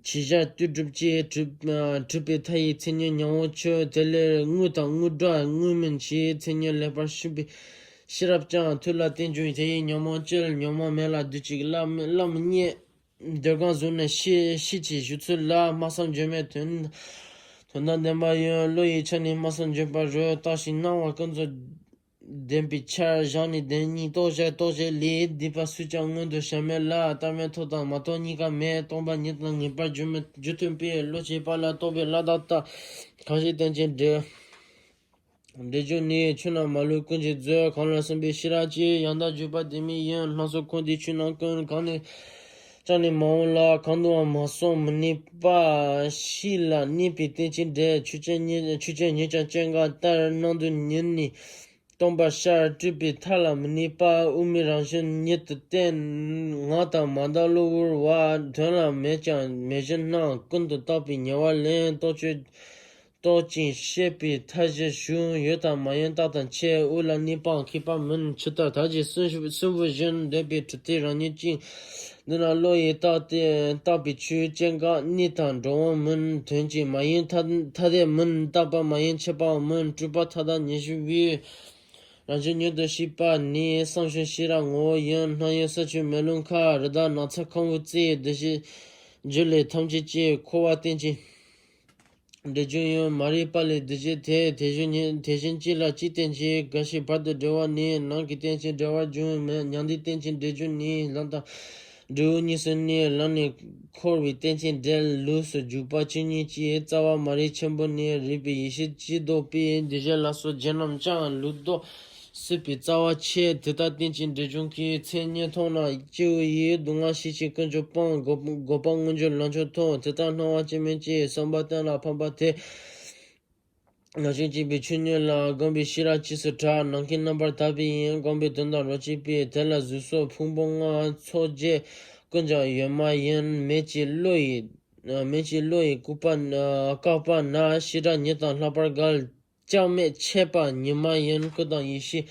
ཕྱི་བཞག་ལྟོས་གྲུབ་ཀྱིས་གྲུབ་གྲུབ་པའི་མཐའ་ཡི་མཚན་ཉིད་ཉམས་པ་ཆོས། དེ་ལས་དངོས་དང་དངོས་འགྲོ་དངོས་མིན་གྱི། མཚན་ཉིད་ལེགས་པར་ཤེས་པའི་ཤེས་རབ་ཀྱང་། ཐོས་ལ་བརྟེན་འབྱུང་དེ་ཡི་ཉོན་མོངས་བཅིལ། ཉོན་མོངས་མེད་ལ་བདུད་ཀྱི་བླ་མ་བླ་མ་རྙེད། འདོད་རྐང་བཟུང་ནས་ཤེས་ཤེས་ཀྱི་བཞུགས་ཚུལ་ལ། སྨྲ་བསམ་བརྗོད་མེད་དོན་དོན་དམ་བདེན་པ་ཡིན། བློ་ཡི་ཆ་ནས་སྨྲ་བསམ་བརྗོད་པ་རུ། བརྟགས་ཤིང་སྣང་བ་ཀུན་རྫོབ་བདེན་པའི་ཆར། བཞག་ནས་བདེན་གཉིས་རྟོགས་བྱ་རྟོགས་བྱེད་ལས། སྡིག་པ་སུས་ཀྱང་མངོན་དུ་བྱ་མེད་ལ། བལྟ་མིན་ཐོབ་དང་མ་ཐོབ་གཉིས་ཀ་མེད། སྟོང་པ་ཉིད་དང་ངེས་པར་འགྱུར་མི་འགྱུར་མཐུན་པའི། བློ་སྐྱེས་པ་ལ་རྟོགས་པའི་བླ་དྭགས་ལྟ། གང་ཞིག་རྟེན་ཅིང་འབྲེལ་འབྲེལ་འབྱུང་ནི། ཆོས་རྣམས་མ་ལུས་ཀུན་གྱི་མཛོད། གང་ལ་གསུངས་པའི་ཤེས་རབ་ཀྱིས། ཡང་དག་བརྗོད་པ་དེ་མིན་ཡིན། སྣང་ཚུལ་ཁོ་དེའི་ཆོས་རྣམས་ཀུན། གང་ནས་ཀྱང་ནི་མ་འོངས་ལ། གང་དུའང་མ་སོང་མི་གནས་པ། ཤེས་ལ་གནས་པའི་རྟེན་ཅིང་འབྲེལ། ཆོས་ཅན་ཉིད་ཆོས་ཅན་ཉིད་ཀྱང་སྐྱེ་འགག་ལྟར། སྣང་དུས་ཉིད་ནི། སྟོང་པར་ཤར། སྤྲོས་པའི་མཐའ་ལ་མི་གནས་པ། དབུ་མའི་རང་བཞིན་ཉིད་དུ་བསྟན། ངག་དང་མ་འདའ་གློ་བུར་བ། དོན་ལ་མེད་ཀྱང་མེད་བཞིན་སྣང་། ཀུན་ཏུ་བརྟགས་པའི་ཉེ་བར་ལེན། རྟོག་དཔྱོད་ རྟོག་ཅིང་ཤེས་པའི་མཐའ་བཞི་ཞུ། ཡོད་དང་མ་ཡིན་རྟག་དང་ཆད། དབུགས་ལ་གནས་པའང་མཁས་པ་མིན། ཇི་ལྟར་དར་གྱི་སྲིན་སྲིན་བུ་བཞིན། འདོད་པའི་གྲུབ་མཐས་རང་ཉིད་བཅིངས། མདུན་ན་བློ་ཡིས་བརྟགས་ཏེ་བརྟགས་པའི་ཆོས། སྐྱེ་འགག་གནས་དང་འགྲོ་འོང་མིན། དོན་གྱིས་མ་ཡིན་ཐ་ཐ་དད་མིན། རྟག་པ་མ་ཡིན་ཆད་པའང་མིན། སྤྲོས་པ་མཐའ་དག་ཉེར་ཞི་བའི། རང་བཞིན་མྱུར་དུ་ཤེས་པ་ནི། བསམ་བྱུང་ཤེས་རབ་ངོ་བོ་ཡིན། སྣང་ཡུལ་ས་ཆུ་མེ་རླུང་མཁའ། རི་དྭགས་ནགས་ཚལ་ཁམ་བུ་རྩི། འདུ་ཤེས་རྒྱུ་ལས་ཐམས་ཅད་སྐྱེ། འཁོར་བ་རྟེན་ཅིང་འབྲེལ་འབྱུང་ཡིན། མ་རིག་པ་ལས་འདུ་བྱེད་དེ། དེ་བཞིན་ཉིད་དེ་བཞིན་གཅིག་ལ་གཅིག་རྟེན་ཅིང་། འགའ་ཞིག་བར་དུ་འབྲེལ་བ་ནི། ནམ་མཁའི་རྟེན་ཅིང་འབྲེལ་བར་འབྱུང་མེད། མྱང་འདས་རྟེན་ཅིང་འབྲེལ་འབྱུང་ནི། ལམ་དང་འབྲས་བུ་གཉིས་སུ་གནས། ལམ་ནི་འཁོར་བའི་རྟེན་ཅིང་འབྲེལ། ལུགས་སུ་འཇུག་པ་བཅུ་གཉིས་ཀྱི། རྩ་བ་མ་རིག་ཆེན་པོ་ནི། རིག་པའི་ཡེ་ཤེས་ཀྱིས་བཟློག་པའི། འདུ་བྱེད་ལ་སོགས་བརྒྱད་རྣམས་ཀྱང་། ལུགས་ལྡོག་སྲིད་པའི་རྩ་བ་ཆད། དེ་ལྟར་རྟེན་ཅིང་འབྲེལ་འབྱུང་གི། མཚན་ཉིད་མཐོང་ན་སྐྱེ་བོ་ཡི། སྡུག་བསྔལ་ཤེས་ཤིང་ཀུན་སྤྱོད་སྤོང་། འགོག་འགོག་པ་དངོས་འབྱོར་ལམ་མཆོག་མཐོང་། དེ་ལྟར་སྣང་བ་སྐྱེ་མེད་ཀྱི། བསམ་པ་གཏན་ལ་ཕབ་པ་དེ། ནང་བཞིན་གཅིག་པའི་ཆོས་ཉིད་ལ། བསྒོམས་པས་ཤེས་རབ་རྗེས་སུ་དྲན། ནམ་མཁའི་རྣམ་པར་དག་པའི་དབྱིངས། བསྒོམས་པས་དོན་དམ་རོ་གཅིག་པའི། དེ་ལ་གཟུགས་སོགས་ཕུང་པོ་ལྔ། ཚོགས་བརྒྱད་ཀུན་ཀྱང་ཡོད་མ་ཡིན། མེད་ཀྱི་བློ་ཡིས། མེད་ཀྱི་བློ་ཡིས་བཀག་པ་ན། བཀག་པ་ན། ཤེས་རབ་ཉིད་དང་ལྷག་པར་འགལ། ཀྱང་མེད་ཆད་པ་ཉིད་མ་ཡིན། ཀུན་དང་ཡེ་ཤེས་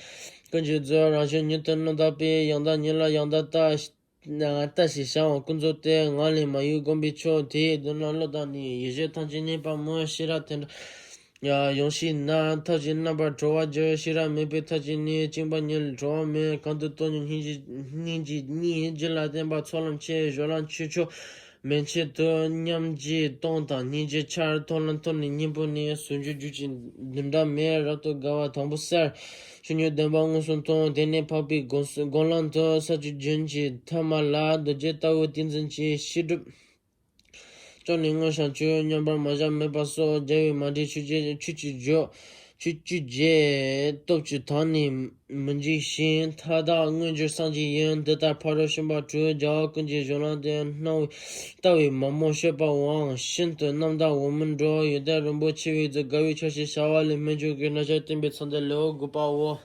ཀུན་གྱི་མཛོད། རང་བཞིན་ཉིད་དུ་རྣམ་དག་པའི། ཡང་དག་ཉིད་ལ་ཡང་དག་ལྟ། ལྟ་ཞེས་བྱ་བ་ཀུན་རྫོབ་སྟེ། ངང་ལས་མ་གཡོས་བསྒོམ་པའི་མཆོག། དེ་ཡི་མདུན་ལ་བློ་བཏང་ནས། ཡེ་ཤེས་ཐམས་ཅད་མཉེས་པར་མོས། ཤེས་རབ་དེ་འདྲ་ཡོངས་ཤེས་ན། ཐབས་ཀྱིས་རྣམ་པར་གྲོལ་བར་འགྱུར། ཤེས་རབ་མེད་པའི་ཐབས་ཀྱིས་ནི། བཅིངས་པ་ཉིད་ལས་གྲོལ་བ་མེད། གང་དུ་རྟོག་ནི་སྙིང་རྗེ་སྙིང་རྗེ་གཉིས། རྒྱུད་ལ་བརྟེན་པ་ཚོགས་ལམ་ཆེ། སྦྱོར་ལམ་ཆོས་མཆོག་མན་ཆད་དུ། མཉམ་རྗེས་སྟོང་དང་སྙིང་རྗེ་འཆར། མཐོང་ལམ་མཐོ་ནི་སྙིང་པོ་ནི། ཟུང་འཇུག་རྒྱུད་ཀྱི་འདི་འདྲ་མེད། རབ་ཏུ་དགའ་བ་དང་པོ་གསལ། ཆོས་ཉིད་བདེན་པ་མངོན་སུམ་མཐོང་། དེ་ནས་འཕགས་པའི་སྒོམ་སྒོམ་ལམ་དུ། ས་བཅུ་རྒྱུན་གྱི་ཐ་མ་ལ། རྡོ་རྗེ་ལྟ་བུ་ཏིང་འཛིན་གྱི་ཤེས་སྒྲིབ་བཅོམ་ནས་མངོན་བྱང་ཆུབ། མཉམ་པར་མ་བཞག་མེད་པ་སོགས། རྒྱལ་བའི་མ་འདྲིས་ཆོས་ཀྱི་ཆོས་ཀྱི་རྒྱུ། ཆོས་བཅུ་བརྒྱད་སྟོབས་བཅུ་དང་ནི་མི་འཇིགས་ཤིང་། མཐའ་དག་མངོན་གྱུར་སངས་རྒྱས་ཡིན། འདི་ལྟར་ཕ་རོལ་ཕྱིན་པ་དྲུག་རྒྱལ་བ་ཀུན་གྱི་གཞུང་ལམ་སྟེ། སྣང་བས་ལྟ་བའི་མ་རྨོས་སྤྱོད་པ་དབང་། ཤིན་ཏུ་རྣམ་དག་འོག་མིན་འགྲོ། ཡོན་ཏན་རིན་པོ་ཆེ་བའི་གཟུགས། དགའ་བའི་ཆ་ཤས་བྱ་བ་ལས། སྨོན་འཇུག་གི་རྣམ་གཞག་བསྟན་པའི་མཚམས་འདི་ལེའུ་དགུ་པའོ།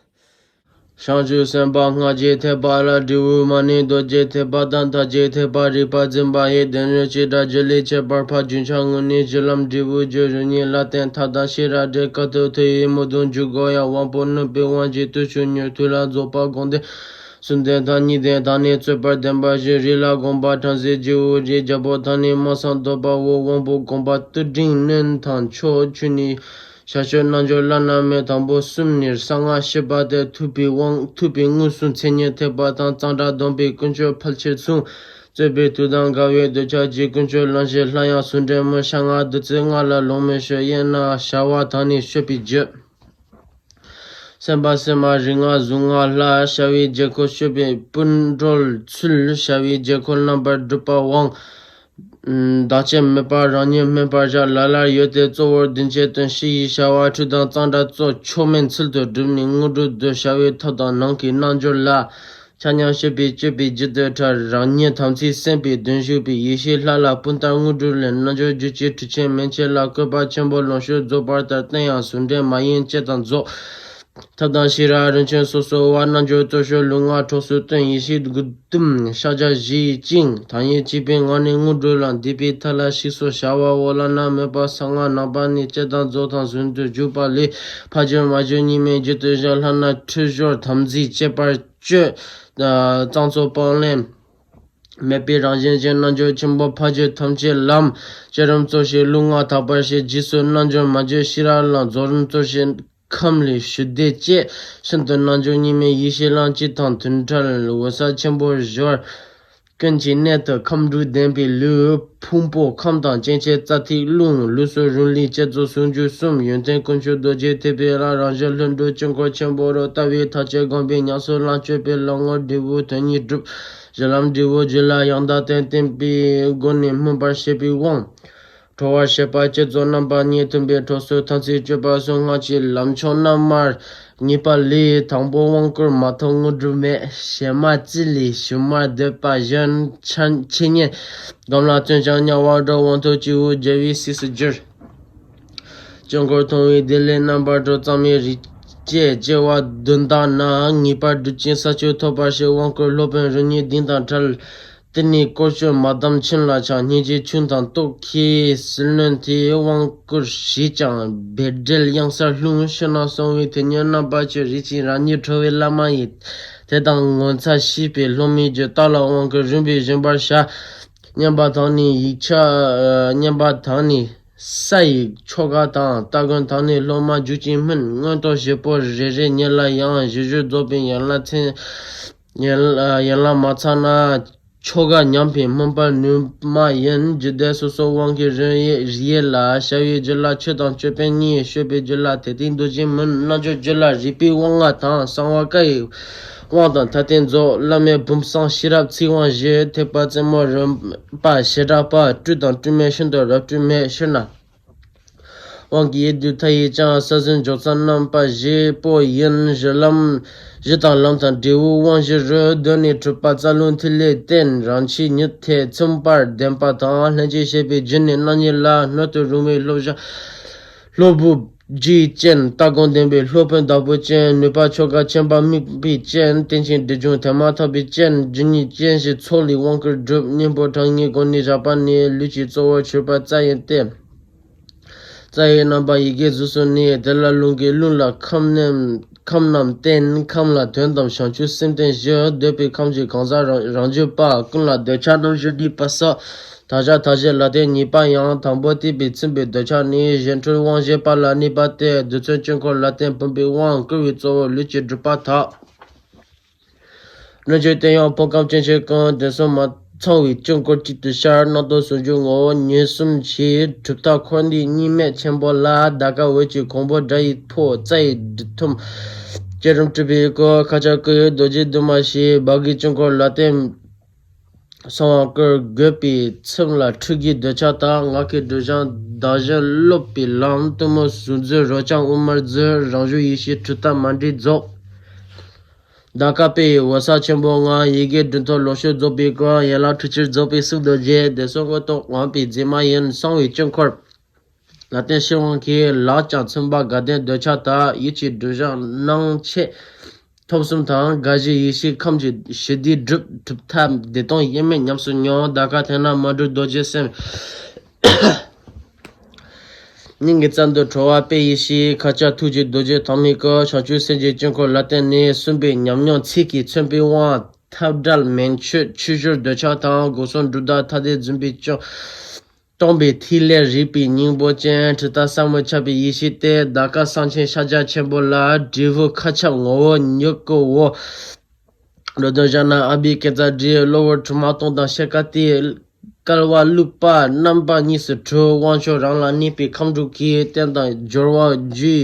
བྱང་ཆུབ་སེམས་དཔའ་སྔགས་ཀྱི་ཐེག་པ་ལ། འབྲས་བུ་མ་ནིང་རྡོ་རྗེ་ཐེག་པ་དང་། མཐར་གྱིས་ཐེག་པ་རིག་པ་འཛིན་པ་ཡི། དོན་རིག་བྱེ་བྲག་རྒྱུད་ལས་ཁྱད་པར་འཕགས། རྒྱུན་ཆགས་དངོས་གནས་གཞི་ལམ་འབྲས་བུ་རྒྱུ། རང་ཉིད་ལ་བརྟེན་ཐབས་དང་ཤེས་རབ་འབྲེལ། དཀའ་ཐུབ་ཐུབ་ཡིན་མི་སྡུག་འཇུག་སྒོ་ཡང་། དབང་པོ་ནུས་པའི་དབང་གིས་དུས་ཕྱིས་མྱུར། ཐུགས་ལ་རྫོགས་པ་སྒོམ་བཟླས་གསུམ་ལྡན་དང་། གཉིས་ལྡན་དང་ནི་རྩོད་པར་ལྡན་པ་བཞི། རིགས་ལ་དགོངས་པ་བྲམ་ཟེ་རྗེ་བོ་རྗེ། རྒྱལ་པོ་དང་ནི་མ་སངས་བཟློག་པའོ། དབང་པོ་སྒོམ་པ་ཏིལ་འབྲུ་སྣོད་དང་མཆོག། ཆོས་ནི་བྱ་སྤྱོད་རྣལ་འབྱོར་བླ་ན་མེད། དང་པོ་གསུམ་ནི་གསང་སྔགས་ཤེས་པ་སྟེ། ཐུབ་པའི་དབང་ཐུབ་པའི་མངོན་སུམ་མཚན་ཉིད་ཐེག་པ་དང་། གཙང་སྦྲ་སྡོམ་པའི་དཀོན་མཆོག་ཕལ་ཆེར་མཚུངས། རྩོད་པའི་དུས་དང་འགལ་བའི་གདུལ་བྱ་གཅིག། དཀོན་མཆོག་ལམ་ཞེས་སླར་ཡང་ཟུང་འབྲེལ་མོ། བྱ་སྔགས་བདུད་རྩི་ལྔ་ལ་ལོངས་སྨྲོས་ཤོག། དབྱེ་ན་བྱ་བ་དང་ནི་སྤྱོད་པའི་རྒྱུ། སེམས་དཔའ་སེམས་མ་རིགས་ལྔ་གཟུགས་ལྔ་ལྷ། བྱ་བའི་དཀྱིལ་འཁོར་སྤྱོད་པའི་སྤུན་གྲོལ་ཚུལ། བྱ་བའི་དཀྱིལ་འཁོར་རྣམ་པར་སྒྲུབ་པ་དབང་། བདག་གཅེས་མེད་པར་རང་ཉིད་སྨིན་པར་བྱ། ལ་ལར་ཡོད་དེ་གཙོ་བོར་བདུན་བཅས་དོན། ཕྱི་ཡི་བྱ་བ་ཁྲུས་དང་གཙང་སྦྲ་གཙོ། མཆོག་དམན་ཚུལ་དུ་བསྒྲུབས་ནས་དངོས་གྲུབ་འདོད། བྱ་བའི་ཐབས་དང་ནང་གི་རྣལ་འབྱོར་ལ། ཆ་མཉམ་སྤྱོད་པའི་སྤྱོད་པའི་རྒྱུ་དེ་ཕྲ། རང་ཉིད་དམ་ཚིག་སེམས་དཔའི་གདུང་ཞུགས་པའི། ཡེ་ཤེས་ལྷ་ལ་སྤུན་ལྟར་དངོས་གྲུབ་ལེན། རྣལ་འབྱོར་རྒྱུད་ཀྱི་ཁྲུས་ཆེན་མན་ཆད་ལ། བཀོད་པ་ཆེན་པོ་ལོངས་སྤྱོད་རྫོགས་པ་ལྟར། བསྟན་ཡང་ཟུང་འབྲེལ་མ་ཡིན་བཅས་དང་རྫོགས། ཐབས་དང་ཤེས་རབ་རིན་ཆེན་སོ་སོ་བ། རྣལ་འབྱོར་སྟོབས་ཤུགས་ལུས་ངག་གྲོགས་སུ་བསྟུན། ཡེ་ཤེས་དགུ་ཟླུམ་ཕྱག་རྒྱ་བཞིའི་བཅིངས། ཐ་སྙད་གཅིག་པའི་ངང་ནས་དངོས་གྲུབ་ལ། འདས་པའི་མཐའ་ལ་གཤེགས་སོ་བྱ་བའོ། བླ་ན་མེད་པ་གསང་སྔགས་ནང་པ་ནི། བསྐྱེད་དང་རྫོགས་དང་ཟུང་དུ་འཇུག་པ་ལས། ཕ་རྒྱུད་མ་རྒྱུད་གཉིས་མེད་རྒྱུད་དུ་བཞག། ལྷ་ན་ཁྲུས་གཞོལ་དམ་ཚིག་བཅས་པར་སྤྱོད། གཙང་བཙོག་སྤང་ལེན་མེད་པའི་རང་བཞིན་ཅན། རྣལ་འབྱོར་ཆེན་པོ་ཕ་རྒྱུད་ཐམས་ཅད་ལམ། བསྐྱེད་རིམ་གཙོ་ཞིང་ལུས་ངག་དག་པར་བྱེད། རྗེས་སུ་རྣལ་འབྱོར་མ་རྒྱུད་ཤེས་རབ་ལམ། རྫོགས་རིམ་གཙོ་ཞིང་ཁམས་ལས་ཞི་བདེ་བསྐྱེད། ཤིན་ཏུ་རྣལ་འབྱོར་གཉིས་མེད་ཡེ་ཤེས་ལམ། སྐྱིད་དང་མཐུན་འཕྲད་འོད་གསལ་ཆེན་པོར་སྦྱོར། ཀུན་གྱི་གནས་དུ་ཁམས་དྲུག་ལྡན་པའི་ལུས། ཕུང་པོ་ཁམས་དང་སྐྱེ་མཆེད་རྩ་ཐིག་རླུང་། ལུས་སུ་རུང་ལུས་བསྐྱེད་རྫོགས་ཟུང་འཇུག་གསུམ། ཡོན་ཏན་དཀོན་མཆོག་རྡོ་རྗེ་ཐེག་པའི་ལམ། རང་བཞིན་ལྷུན་གྲུབ་དཀྱིལ་འཁོར་ཆེན་པོ་རུ། ལྟ་བའི་ཐག་བཅད་སྒོམ་པའི་ཉམས་སུ་བླང་། སྤྱོད་པའི་ལམ་ངོ་། འབྲས་བུ་དོན་གཉིས་སྒྲུབ། གཞི་ལམ་འབྲས་བུ་རྒྱུད་ལ་ཡང་དག་བསྟན། བསྟན་པའི་སྒོ་ནས་སྨིན་པར་བྱེད་པའི་དབང་། གྲོལ་བར་བྱེད་པ་བསྐྱེད་རྫོགས་རྣམ་པ་གཉིས། མཐུན་པའི་གྲོགས་སུ་དམ་ཚིག་སྤྱོད་པ་གསུམ། སྔགས་ཀྱི་ལམ་མཆོག་རྣལ་མར་ངེས་པ་ལས། དང་པོ་དབང་བསྐུར་མ་ཐོབ་དངོས་གྲུབ་མེད། ཕྱི་མ་རྩིས་ལས་ཕྱི་མར་འདོད་པ་གཞན། ཆ་ཆོས་ཉིད་སྒོམ་ལ་བརྩོན་ཅིང་དམྱལ་བར་འགྲོ། དབང་ཐོབ་སྐྱེ་བོ་རྒྱལ་བའི་གཤེགས་སུ་གྱུར། དཀྱིལ་འཁོར་མཐོང་བའི་བདེ་ལེགས་རྣམ་པར་གྲོལ། གཙང་མའི་རིག་བྱེད་སྐྱེ་བ་བདུན་དག་ན། ངེས་པར་སྒྲུབ་ཅིང་ས་བཅུ་ཐོབ་པར་ཤོག། དབང་བསྐུར་སློབ་དཔོན་རིམ་གཉིས་གདེང་དང་བྲལ། དེ་ནས་བཀོལ་སྤྱོད་མ་བསྡམས་ཕྱིན་ལ་ཆགས། སྙིང་རྗེ་ཆུང་དང་རྟོག་གེའི་སྲིད་བློན་དེས་དབང་བསྐུར་བྱས་ཀྱང་། བེ་བྲལ་གཡང་སར་ལྷུང་། ཕྱི་ནང་གསང་བའི་དེ་ཉིད་རྣམ་པ་ཆོས། རིགས་ཅན་རང་ཉིད་ཁྲོ་བོའི་བླ་མ་ཡིས། དེ་དག་ངོ་མཚར་ཤེས་པས་སློབ་མའི་རྒྱུད། བརྟགས་ལ་དབང་བསྐུར་རིམ་པས་བཞེངས་པར་བྱ། སྙམ་པ་དང་ནི་ཡིག་ཆ། སྙམ་པ་དང་ནི་ས་ཡི་ཆོ་ག་དང་། སྟ་གོན་དང་ནི་སློབ་མ་རྒྱུག་ཅིང་སྨིན། མངོན་རྟོགས་བཞི་པོ་རེ་རེ་ཉིད་ལ་ཡང་། བཞི་བཞི་རྫོགས་པའི་ཡན་ལག་མཚན། ཡན་ལག་ཡན་ལག་མ་ཚང་ན། ཆོ་ག་ཉམས་པས་སྨིན་པར་ནུས་མ་ཡིན། རྒྱུད་སྡེ་སོ་སོའི་དབང་གིས་རིམ་དབྱེ་ལ། བྱ་བའི་རྒྱུད་ལ་ཆོས་དང་ཅོད་པན་གཉིས། སྤྱོད་པའི་རྒྱུད་ལ་དད་ལྡན་རྡོ་རྗེ་མིན། རྣལ་འབྱོར་རྒྱུད་ལ་རིག་པའི་དབང་ལྔ་དང་། གསང་བ་བཀའ་ཡི་དབང་དང་མཐའ་རྟེན་རྫོགས། བླ་མེད་བུམ་གསུམ་ཤེས་རབ་ཚིག་དབང་བཞི། ཐེག་པ་རྩེ་མོ་རིམ་པ་བྱེ་བྲག་པ། སྤྲོས་དང་སྤྲོས་མེད་ཤིན་ཏུ་རབ་སྤྲོས་མེད། ཕྱིར་ན། དབང་གི་དབྱེ་བསྡུ་མཐའ་ཡས་ཀྱང་། ས་ཟིན་འཇོག་ཚར་རྣམ་པ་བཞི་པོ་ཡིན། གཞི་ལམ་གཞི་དང་ལམ་དང་འབྲས་བུའི་དབང་བཞི་རུ། གདོད་ནས་གྲུབ་པ་རྩ་རླུང་ཐིག་ལེར་བརྟེན། རང་ཆས་ཉིད་ཐེག་ཚིམ་པར་ལྡན་པ་དང་། ལྷན་ཅིག་སྐྱེས་པའི་རྒྱུད་ནས་རྣམ་གཉིས་ལ། སྣོད་དུ་རུང་བའི་སློབ་བྱ་སློབ་བུ་རྒྱུད་ཅན། ལྟ་སྒོམ་ལྡན་པའི་སློབ་དཔོན་བདག་པོ་ཅན། ནུས་པ་ཆོ་ག་ཆེན་པོ་དམིགས་པའི་ཅན། རྟེན་ཅིང་འབྲེལ་འབྱུང་དེ་མ་ཐག་པའི་ཅན། རྒྱུ་ཉིད་ཅན་ཞིག་ཚོགས་ལས་དབང་བསྐུར་སྒྲུབ། གཉེན་པོ་གྲངས་ངེས་སྒོ་ནས་བཞག་པ་ནི། ལུས་ཀྱི་གཙོ་བོར་གྱུར་པ་རྩ་ཡིན་ཏེ། རྩ་བའི་རྣམ་པ་ཡི་གེ་གཟུགས་སུ་གནས། དེ་ལ་རླུང་གིས་རླུང་ལ་ཁམས་རྣམས་ཁམས་རྣམས་བརྟེན། ཁམས་ལ་དོན་དམ་བྱང་ཆུབ་སེམས་རྟེན་བཞི། འདོད་པའི་ཁམས་ཀྱི་གང་ཟག་རང་རང་རྒྱུད་པ། ཀུན་ལ་འདོད་ཆགས་རྣམ་བཞི་གནས་པ་སོགས། དག་བྱ་དག་བྱེད་ལ་བརྟེན་གཉིས་པ་ཡང་། དང་པོ་བརྟེན་པའི་ཚིམ་པའི་འདོད་ཆགས་ནི། གཞན་འཕྲུལ་དབང་བཞི་པ་ལ་གནས་པ་སྟེ། རྡུལ་ཚོན་དཀྱིལ་འཁོར་ལ་བརྟེན་བུམ་པའི་དབང་བསྐུར་བའི་གཙོ་བོ་ལུས་ཀྱི་སྒྲུབ་པ་དག་སྣོད་བཅུད་དེ་ཡང་ཕོ་ཁམས་སྐྱེ་མཆེད་ཀུན། དེ་གསུམ་མ་ཚང་བའི་དཀྱིལ་འཁོར་གཅིག་ཏུ་ཤར། རྣམ་རྟོག་ཟུང་འཇུག་ངོ་བོ་ཉེར་གསུམ་གྱིས། གྲུབ་མཐའ་འཁོར་འདས་གཉིས་མེད་ཆེན་པོ་ལ། འདའ་ཀ་འོད་ཀྱི་གོང་བུ་སྒྲ་ཡི་ཕོ། རྩ་ཡི་སྒྲིག་ཐུམ་བསྐྱེད་རིམ་སྤྲུལ་པའི་སྐུ། ཁ་ཆག་སྐུ་ཡི་རྡོ་རྗེ་བདུད་མ་ཞེས། སྦ་གི་དཀྱིལ་འཁོར་ལ་བརྟེན་གསང་བ་བསྐུར། དགོད་པའི་ཚིམ་ལ་འཁྲུལ་གྱི་འདོད་ཆགས་དང་། ངག་གི་སྒྲུབ་བྱང་བདག་གཞན་སློབ་པའི་ལམ། གཏུམ་མོ་ཟུང་འཛུལ་རོ་རྐྱང་དབུ་མར་འཛུལ། རང་བྱུང་ཡེ་ཤེས་གྲུབ་མཐའ་མ་འདྲེས་རྫོགས། འདའ་ཀ་དཔེ་ཡི་འོད་གསལ་ཆེན་པོ་ལྔ། ཡི་གེ་སྒྲིག་ཐོབ་ལོངས་སྤྱོད་རྫོགས་པའི་སྐུ། ཡན་ལག་འཁྲུལ་ཕྱིར་རྫོགས་པའི་གསུང་རྡོ་རྗེ། དེ་གསུང་མངོན་རྟོགས་ངང་པའི་མཛེས་མ་ཡིན། གསང་བའི་དཀྱིལ་འཁོར་ལ་བརྟེན་ཕྱིར་དབང་གིས། ལག་ཀྱང་ཚིམ་པ་དགའ་ལྡན་འདོད་ཆགས་དག་ཡིད་ཀྱི་སྒྲིབ་སྦྱང་སྣང་མཆེད་ཐོབ་གསུམ་དང་། དགའ་བཞི་ཡེ་ཤེས་ཁམས་ཀྱི་ཞི་བདེའི་སྒྲུབ། གྲུབ་མཐའ་བདེ་སྟོང་དབྱེར་མེད་ཉམས་སུ་མྱོང་། འདའ་ཀ་དེ་ན་མ་འགྲུབ་རྡོ་རྗེ་སེམས། སྙིང་གི་རྩ་མདུད་ཁྲོ་བོ་དཔེ་ཡི་ཕྱིར། ཁ་ཆག་ཐུགས་ཀྱི་རྡོ་རྗེ་ཐང་མའི་སྐུ། བྱང་ཆུབ་སེམས་ཀྱི་དཀྱིལ་འཁོར་ལ་བརྟེན་ནས། གསུངས་པའི་ཉམས་མྱོང་ཚིག་གིས་མཚོན་པའི་དབང་། ཐབས་བྲལ་མན་ཆད་ཆོས་སྦྱོར་འདོད་ཆགས་དང་། སྒོ་གསུམ་སྒྲུབ་ཟླ་ཐ་དད་འཛིན་པའི་སྐྱོན། སྟོང་པའི་ཐིག་ལེར་རིག་པའི་སྙིང་པོ་ཅན། གྲུབ་མཐའ་ཟབ་མོ་ཁྱབ་པའི་ཡེ་ཤེས་ཏེ། འདའ་ཀ་གསང་ཆེན་ཤཱཀྱ་ཆེན་པོ་ལ། འབྲས་བུ་མཁའ་ཁྱབ་ངོ་བོ་ཉིད་སྐུའོ། འགྲོ་དོན་བཞག་ན་ཨ་བྷི་ཀེ་ཙ་བྲིས། གློ་བུར་དྲི་མ་སྟོང་དང་ཤེལ་དཀར་ཏེ། བསྐལ་པ་བླུགས་པ་རྣམ་པ་གཉིས་སུ་འཁྲུལ། དབང་མཆོག་རང་ལ་གནས་པའི་ཁམས་དྲུག་གི། རྟེན་དང་སྦྱོར་བ་རྒྱུའི་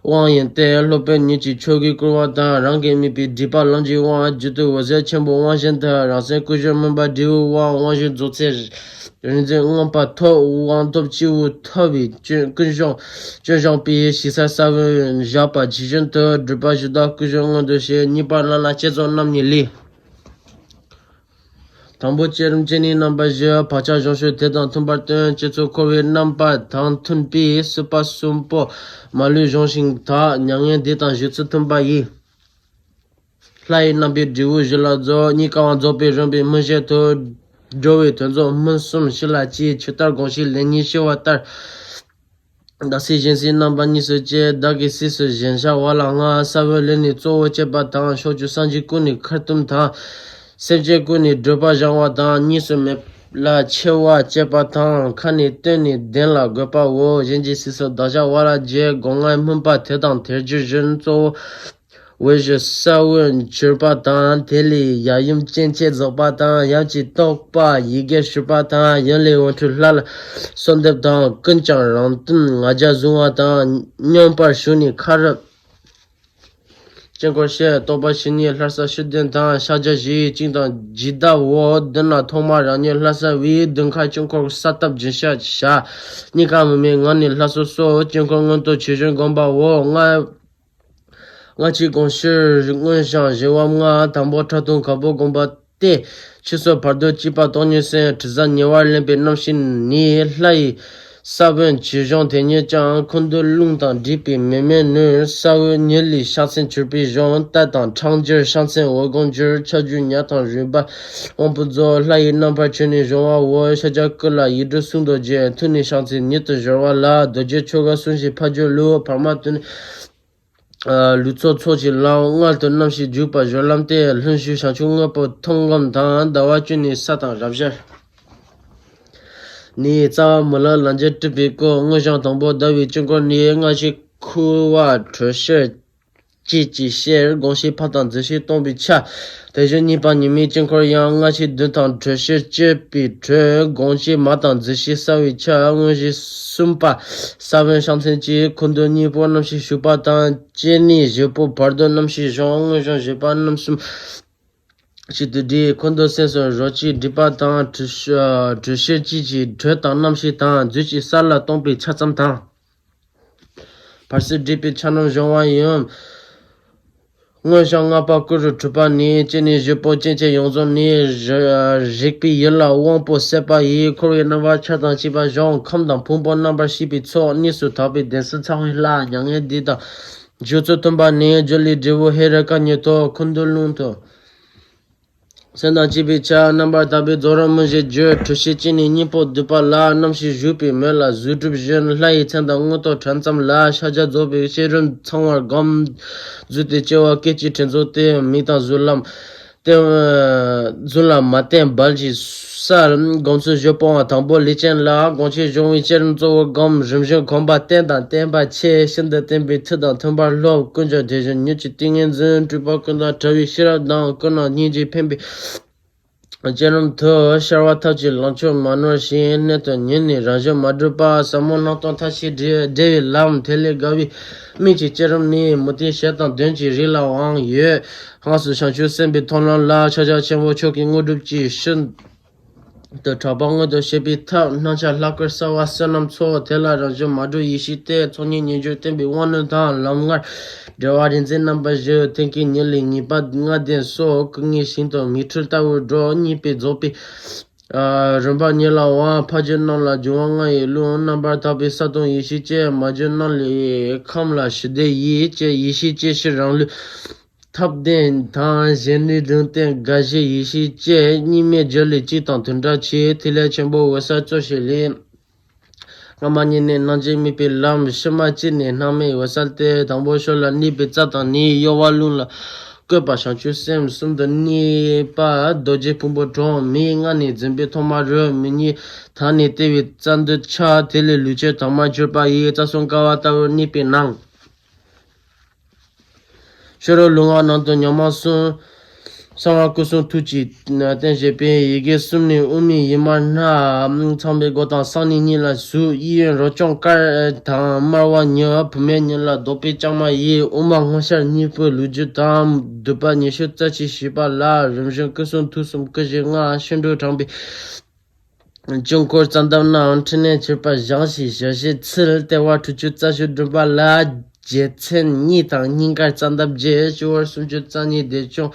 དབང་ཡིན་ཏེ། སློབ་དཔོན་ཉིད་ཀྱི་ཆོས་ཀྱིས་བསྐུལ་བ་དང་། རང་གིས་དམིགས་པའི་སྒྲིབ་པ་ལམ་གྱི་དབང་། རྒྱུད་དུ་འོད་ཟེར་ཆེན་པོ་དབང་བཞིན་དུ། རང་སེམས་ཀུན་གཞོན་མུན་པ་འབྲས་བུའི་དབང་། དབང་བཞི་རྫོགས་ཚེ་རིག་འཛིན་མངོན་པར་ཐོབ། དབང་སྟོབས་སྤྱི་བོས་ཐོབ་པའི་སྐྱོན་ཀུན་སྦྱོང་སྐྱོན་སྦྱོང་པའི་ཞི་ས་ས་བོན་བཞག་པ་ཇི་བཞིན་དུ། སྒྲིབ་པ་བཞི་དག་ཀུན་སྦྱོང་མངོན་དུ་བྱེད། གཉིས་པ་བླ་ན་བསྐྱེད་རྫོགས་རྣམ་གཉིས་ལས། དང་པོ་བསྐྱེད་རིམ་བསྐྱེད་ནས་རྣམ་པ་བཞི། བག་ཆགས་གཞོམ་ཕྱིར་དེ་དང་མཐུན་པར་སྟོན། བསྐྱེད་ཚུལ་འཁོར་བའི་རྣམ་པ་དང་མཐུན་པའི་སྲིད་པ་གསུམ་པོ་མ་ལུས་གཞོམ་ཞིང་དག་མྱ་ངན་འདས་དང་བཞུགས་ཚུལ་མཐུན་པ་ཡིས། ལྷ་ཡི་རྣམ་པའི་འབྲས་བུ་གཞི་ལ་རྫོགས། གཉིས་ཀའང་རྫོགས་པའི་རིམ་པའི་སྨིན་བྱེད་དུ། འགྲོ་བའི་དོན་རྫོགས་སྨིན་གསུམ་ཞི་ལ་སྐྱེ། ཇི་ལྟར་དགོངས་ཤིང་ལེགས་ཉེས་ཤེས་པ་ལྟར། བདག་སྲིད་གཞན་སྲིད་རྣམ་པ་གཉིས་སུ་སྐྱེ། བདག་གི་སྲིད་སུ་གཞན་བྱ་བ་ལ་ལྔ། ས་བོན་ལས་ནི་གཙོ་བོ་བསྐྱེད་པ་དང་། ཕྱོགས་བཅུའི་སངས་རྒྱས་ཀུན་ནས་ཁ་བཏུམ་དང་། སེམས་ཅན་ཀུན་ནས་བགྲོད་པ་སྦྱང་བ་དང་། གཉིས་སུ་མེད་ལ་ཆེ་བ་བསྐྱེད་པ་དང་། ཁ་ནས་བཏོན་ནས་གདན་ལ་འགོད་པའོ། གཞན་གྱི་སྲིད་སུ་བདག་བྱ་བ་ལ་བརྗེ། སྒོ་ལྔའི་སྨིན་པ་དེ་དང་དེར་གྱུར་བཞིན། གཙོ་བོ་འོད་བཞི་ས་བོན་གྱུར་པ་དང་། དེ་ལས་ཡབ་ཡུམ་སྐྱེ་མཆེད་རྫོགས་པ་དང་། ཡབ་ཀྱི་རྟོག་པ་ཡི་གེར་ཞུགས་པ་དང་། ཡུམ་ལས་འོད་འཕྲོས་ལྷ་ལ་གསོལ་འདེབས་དང་། ཀུན་ཀྱང་རང་དོན་ང་རྒྱལ་བཟུང་བ་དང་། སྙོམས་པར་ཞུགས་ནས་ཁ་རུ་དཀྱིལ་འཁོར་བཤད། རྟོག་པ་ཞི་གནས་ལྷ་ས་ཤུགས་ལྡན་དང་། ཕྱག་རྒྱ་བཞི་ཡི་བཅིངས་དང་བརྗིད་ཟླའོ། མདུན་ན་ཐོག་མར་རང་ཉིད་ལྷ་ས་བའི། མདུན་ཁ་དཀྱིལ་འཁོར་ས་བཏབ་སྦྱིན་བྱ་བྱ། གཉིས་ཀ་མུ་མེད་ངང་ནས་ལྷ་སོ་སོ། དཀྱིལ་འཁོར་མངོན་རྟོགས་ཇི་བཞིན་བསྒོམ་པའོ། ལྔ། ལྔ་ཆའི་དགོངས་ཕྱིར་མངོན་ཞིང་གཞི་བ་ལྔ། དང་པོ་ཁྲག་འཐུང་ཁ་སྦུབ་བསྒོམ་པ་སྟེ། ཕྱིས་སུ་བར་དོ་བཅས་པ་སྟོང་ཉིད་སེམས། དྲི་ཟ་ཉེ་བར་ལེན་པའི་རྣམ་ཤེས་ནི། ལྷ་ཡི་ ས་བོན་བྱེ་གཞུང་དེ་ཉིད་ཀྱང་། འཁོར་འདས་རླུང་དང་འདྲེས་པའི་མེ་མེ་ནོན། ས་འོག་ཉིད་ལས་ཕྱག་མཚན་གྱུར་པའི་གཞུང་། རྟ་དང་འཕྲང་སྦྱར་ཕྱག་མཚན་འོད་སྒོམ་གྱུར། ཆ་འཇུག་ཉ་དང་རུས་པ་དབང་པོ་རྫོགས། ལྷ་ཡི་རྣམ་པར་གྱུར་ནས་བྱུང་བའོ། ཤཱཀྱ་ཀུན་ལ་ཡིག་འབྲུ་གསུང་རྡོ་རྗེ། ཐུགས་ནི་ཕྱག་མཚན་ཉིད་དུ་སྦྱོར་བ་ལ། རྡོ་རྗེ་ཆོ་ག་གསུང་ཞིང་ཕ་རྒྱུད་བསླུ། བར་མ་དོན་ལུས་ཚོགས་ཚོགས་ཀྱི་ལམ། མངལ་དུ་རྣམ་ཤེས་འཇུག་པ་སྦྱོར་ལམ་སྟེ། ལྷུན་ཞུགས་བྱང་ཆུབ་དངོས་པོ་མཐོང་སྒོམ་དང་། ཟླ་བ་བཅུ་ནས་ས་དང་རབ་སྦྱར་ནས། རྩ་བ་མུ་ལ་ལན་གཅིག་སྤྲུལ་པའི་སྐུ། མངོན་ཞིང་དང་པོ་ཟླ་བའི་དཀྱིལ་འཁོར་ནས། སྔ་ཕྱི་ཁུ་བ་དྲོད་གཤེར་བཅས་ཀྱི་ཕྱིར། དགོངས་ཤིག་ཕ་དང་མཛུབ་ཤིག་སྟོང་པའི་ཆ། དེ་བཞིན་གཉིས་པ་ཉི་མའི་དཀྱིལ་འཁོར་ཡང་། སྔ་ཕྱི་བདུན་དང་དྲོད་གཤེར་བཅས་པའི་དྲོད། དགོངས་ཤིག་མ་དང་མཛུབ་ཤིག་གསལ་བའི་ཆ། དངོས་གཞི་གསུམ་པ་ས་བོན་ཕྱག་མཚན་གྱི། འཁོར་འདས་གཉིས་པོ་རྣམ་ཤེས་ཞུགས་པ་དང་། སྐྱེ་གནས་བཞི་པོ་བར་དོ་རྣམ་ཤེས་གཞུང་། མངོན་ཞིང་གཞིག་པ་རྣམ་གསུམ་གཅིག་ཏུ་སྒྲིལ། འཁོར་འདས་སེམས་སུ་རོ་གཅིག་སྒྲིབ་པ་དང་། དྲོད་གཤེར་གཅིག་གི་དྲོད་དང་རྣམ་ཤེས་དང་། མཛུབ་ཀྱི་ས་ལ་སྟོང་པའི་ཆ་ཙམ་དང་། བར་སྲིད་སྒྲིབ་པའི་ཆ་རྣམས་སྦྱོང་བ་ཡིན། མངོན་ཞིང་སྔགས་པ་ཀུ་རུ་གྲུབ་པ་ནི། སྐྱེ་གནས་བཞི་པོ་སྐྱེ་མཆེད་ཡོངས་རྫོགས་ནས། རིག་པའི་ཡུལ་ལ་དབང་པོ་ཟད་པ་ཡིས། འཁོར་བའི་རྣམ་པ་ཆ་དང་བཅས་པ་སྦྱོང་། ཁམས་དང་ཕུང་པོ་རྣམ་པར་ཤེས་པའི་ཚོགས། གནས་སུ་དག་པའི་གདེང་ས་ཚང་བའི་ལྷ། མྱ་ངན་འདས་དང་སྦྱོར་ཚུལ་སྟོན་པ་ནི། སྦྱོར་ལས་འབྲས་བུ་ཧེ་རུ་ཀ་ཉིད་དོ། འཁོར་འདས་རླུང་དང་སེམས་དང་བཅས་པའི་ཆ། རྣམ་པར་དག་པའི་རྫོགས་རིམ་མུ་བཞིར་བསྒྱུར། དྲོད་གཤེར་གཅིག་ནས་གཉེན་པོ་བསྡུས་པ་ལ། རྣམ་ཤེས་ཞུགས་པའི་མོད་ལ་གཟུགས་གྲུབ་བཞིན། ལྷ་ཡི་མཚན་དང་མངོན་རྟོགས་དྲན་ཙམ་ལ། ཕྱག་རྒྱ་རྫོགས་པའི་བསྐྱེད་རིམ་ཚང་བར་སྒོམ། རྫུས་ཏེ་སྐྱེ་བ་སྐད་ཅིག་དྲན་རྫོགས་ཏེ། མིང་དང་གཟུགས་ལམ་སྟེ། གཟུགས་ལ་མ་བརྟེན་འབར་གྱི་ས། སྒོམ་ཚུལ་བཞི། སྤོང་བ་དང་པོ་ལས་ཅན་ལ། དགོངས་ཆེན་སྦྱོང་བའི་བསྐྱེད་རིམ་གཙོ་བོར་སྒོམ། རིམ་བཞིན་གོམས་པ་བརྟན་དང་བརྟན་པ་ཆེ། ཤིན་ཏུ་བརྟན་པའི་མཐུ་དང་མཐུན་པར་སློབ། ཀུན་ཀྱང་དེ་བཞིན་ཉིད་ཀྱི་ཏིང་ངེ་འཛིན། སྤྲུལ་པ་ཀུན་དང་བྲལ་བའི་ཤེས་རབ་དང་། ཀུན་ནས་སྙིང་རྗེ་འཕེན་པའི་བསྐྱེད་རིམ་མཐུ། ཤར་བ་ཐབས་ཀྱི་ལང་ཚོ་མ་ནོར་ཞིང་། གནད་དུ་ཉོན་ནས་རང་བཞིན་མ་གྲུབ་པ། ཟབ་མོ་སྣང་སྟོང་མཐའ་ཡས་འབྲས་བུའི་ལམ། དེ་ལས་དགའ་བའི་སྨན་གྱི་བསྐྱེད་རིམ་ནི། མུ་སྟེགས་ཞེ་སྡང་གདོན་གྱི་རིགས་ལའང་ཡོད། སྔགས་སུ་བྱང་ཆུབ་སེམས་དཔའི་མཐོང་ལམ་ལ། ཕྱག་རྒྱ་ཆེན་པོ་མཆོག་གི་དངོས་གྲུབ་ཀྱི་ཤིན་ཏུ་གྲགས་པ་མངོན་དུ་བྱེད་པའི་ཐབས། སྣང་ཆ་ལྷག་པར་གསལ་བ་བསོད་ནམས་ཚོགས། དེ་ལ་རང་བཞིན་མ་གྲུབ་ཡེ་ཤེས་ཏེ། ཚོགས་གཉིས་སྙོམས་འཇུག་བརྟན་པའི་དབང་རྣོན་དང་། ལམ་ལྔར་འབྲེལ་བ་རིག་འཛིན་རྣམ་པ་བཞི། མཐུན་རྐྱེན་ཉེར་ལྔའི་ངེས་པ་ལྔ་ལྡན་སོགས། སྐུ་ལྔའི་ཞིང་དུ་མིག་འཕྲུལ་ལྟ་བུར་འགྲོ། གཉིས་པའི་རྫོགས་པའི་རིམ་པ་ཉིད་ལའང་། ཕ་རྒྱུད་རྣམས་ལ་སྦྱོར་བ་ལྔ་ཡི་རླུང་། རྣམ་པར་དག་པའི་ས་སྟོང་ཡེ་ཤེས་སྐྱེ། མ་རྒྱུད་རྣམས་ལས་ཁམས་ལ་ཞི་བདེ་ཡིས་སྐྱེ། ཡེ་ཤེས་སྐྱེ་ཕྱིར་རང་ལུས་ཐབས་ལྡན་དང་། གཞན་ལུས་ལུང་བསྟན་དགའ་བཞི་ཡེ་ཤེས་སྐྱེ། གཉིས་མེད་སྦྱོར་ལས་གཅིག་དང་དོན་བྲལ་ཆེ། ཐིག་ལེ་ཆེན་པོ་འོད་གསལ་རྩོལ་བྱེད་ལས། སྔ་མ་གཉིས་ནི་སྣང་མཆེད་དམིགས་པའི་ལམ། ཕྱི་མ་གཅིག་ནི་སྣང་མེད་འོད་གསལ་ཏེ། དང་པོ་ཞོར་ལ་གནས་པའི་རྩལ་དང་ནི། གཡོ་བ་རླུང་ལ་བཀོད་པ་བྱང་ཆུབ་སེམས། གསུམ་དུ་གནས་པ་རྡོ་རྗེ་ཕུང་པོ་དྲུག། མིག་ལྔ་ནི་འཛིན་པའི་ཐོག་མ་རུ། མིག་གཉིས་ཐ་ནི་ལྟེ་བའི་རྩ་མདུད་ཆགས། དེ་ལས་ལུས་ཕྱིར་དྭངས་མ་གྱུར་པ་ཡི། རྩ་གསུམ་ཀ་བ་ལྟ་བུར་གནས་པའི་ནང་། ཕྱི་རོལ་ལུས་ངག་ནང་དུ་ཉོན་མོངས་གསུམ། གསང་བ་སྐུ་གསུང་ཐུགས་ཀྱི་རྟེན་བྱེད་པའི་ཡི་གེ་གསུམ་ནི་དབུ་མའི་ཡིག་མར་སྣ་ཚངས་པའི་སྒོ་དང་གསང་གནས་གཉིས་ལ་གཟུགས། གཡས་གཡོན་རོ་ཅོང་དཀར་དང་དམར་བ་ཉི་བུ་མེ་གཉིས་ལ་བཟློག་པའི་ལྕང་མ་ཡིས། དབུ་མ་སྔོ་ཤར་གཉིས་པོའི་ལུས་རྒྱུད་དང་། མདུད་པ་ཉི་ཤུ་རྩ་གཅིག་བྱས་པ་ལ། རིམ་བཞིན་སྐུ་གསུང་ཐུགས་གསུམ་སྐུ་བཞི་ལྔ། ཤིང་འབྲུ་དྲངས་པའི་དཀྱིལ་འཁོར་རྩ་འདབ་རྣམས། ཕྲིན་ལས་ཁྱད་པར་བཞེངས་ཤིང་ཞལ་བཞེས་ཚུལ། ལྟེ་བ་དྲུག་ཅུ་རྩ་བཞི་བསྒྲུབས་པ་ལ། རྒྱལ་མཚན་གཉིས་དང་སྙིང་གར་རྩ་འདབ་བརྒྱད། སྤྱི་བོར་སུམ་ཅུ་རྩ་གཉིས་བདེ་སྐྱོང་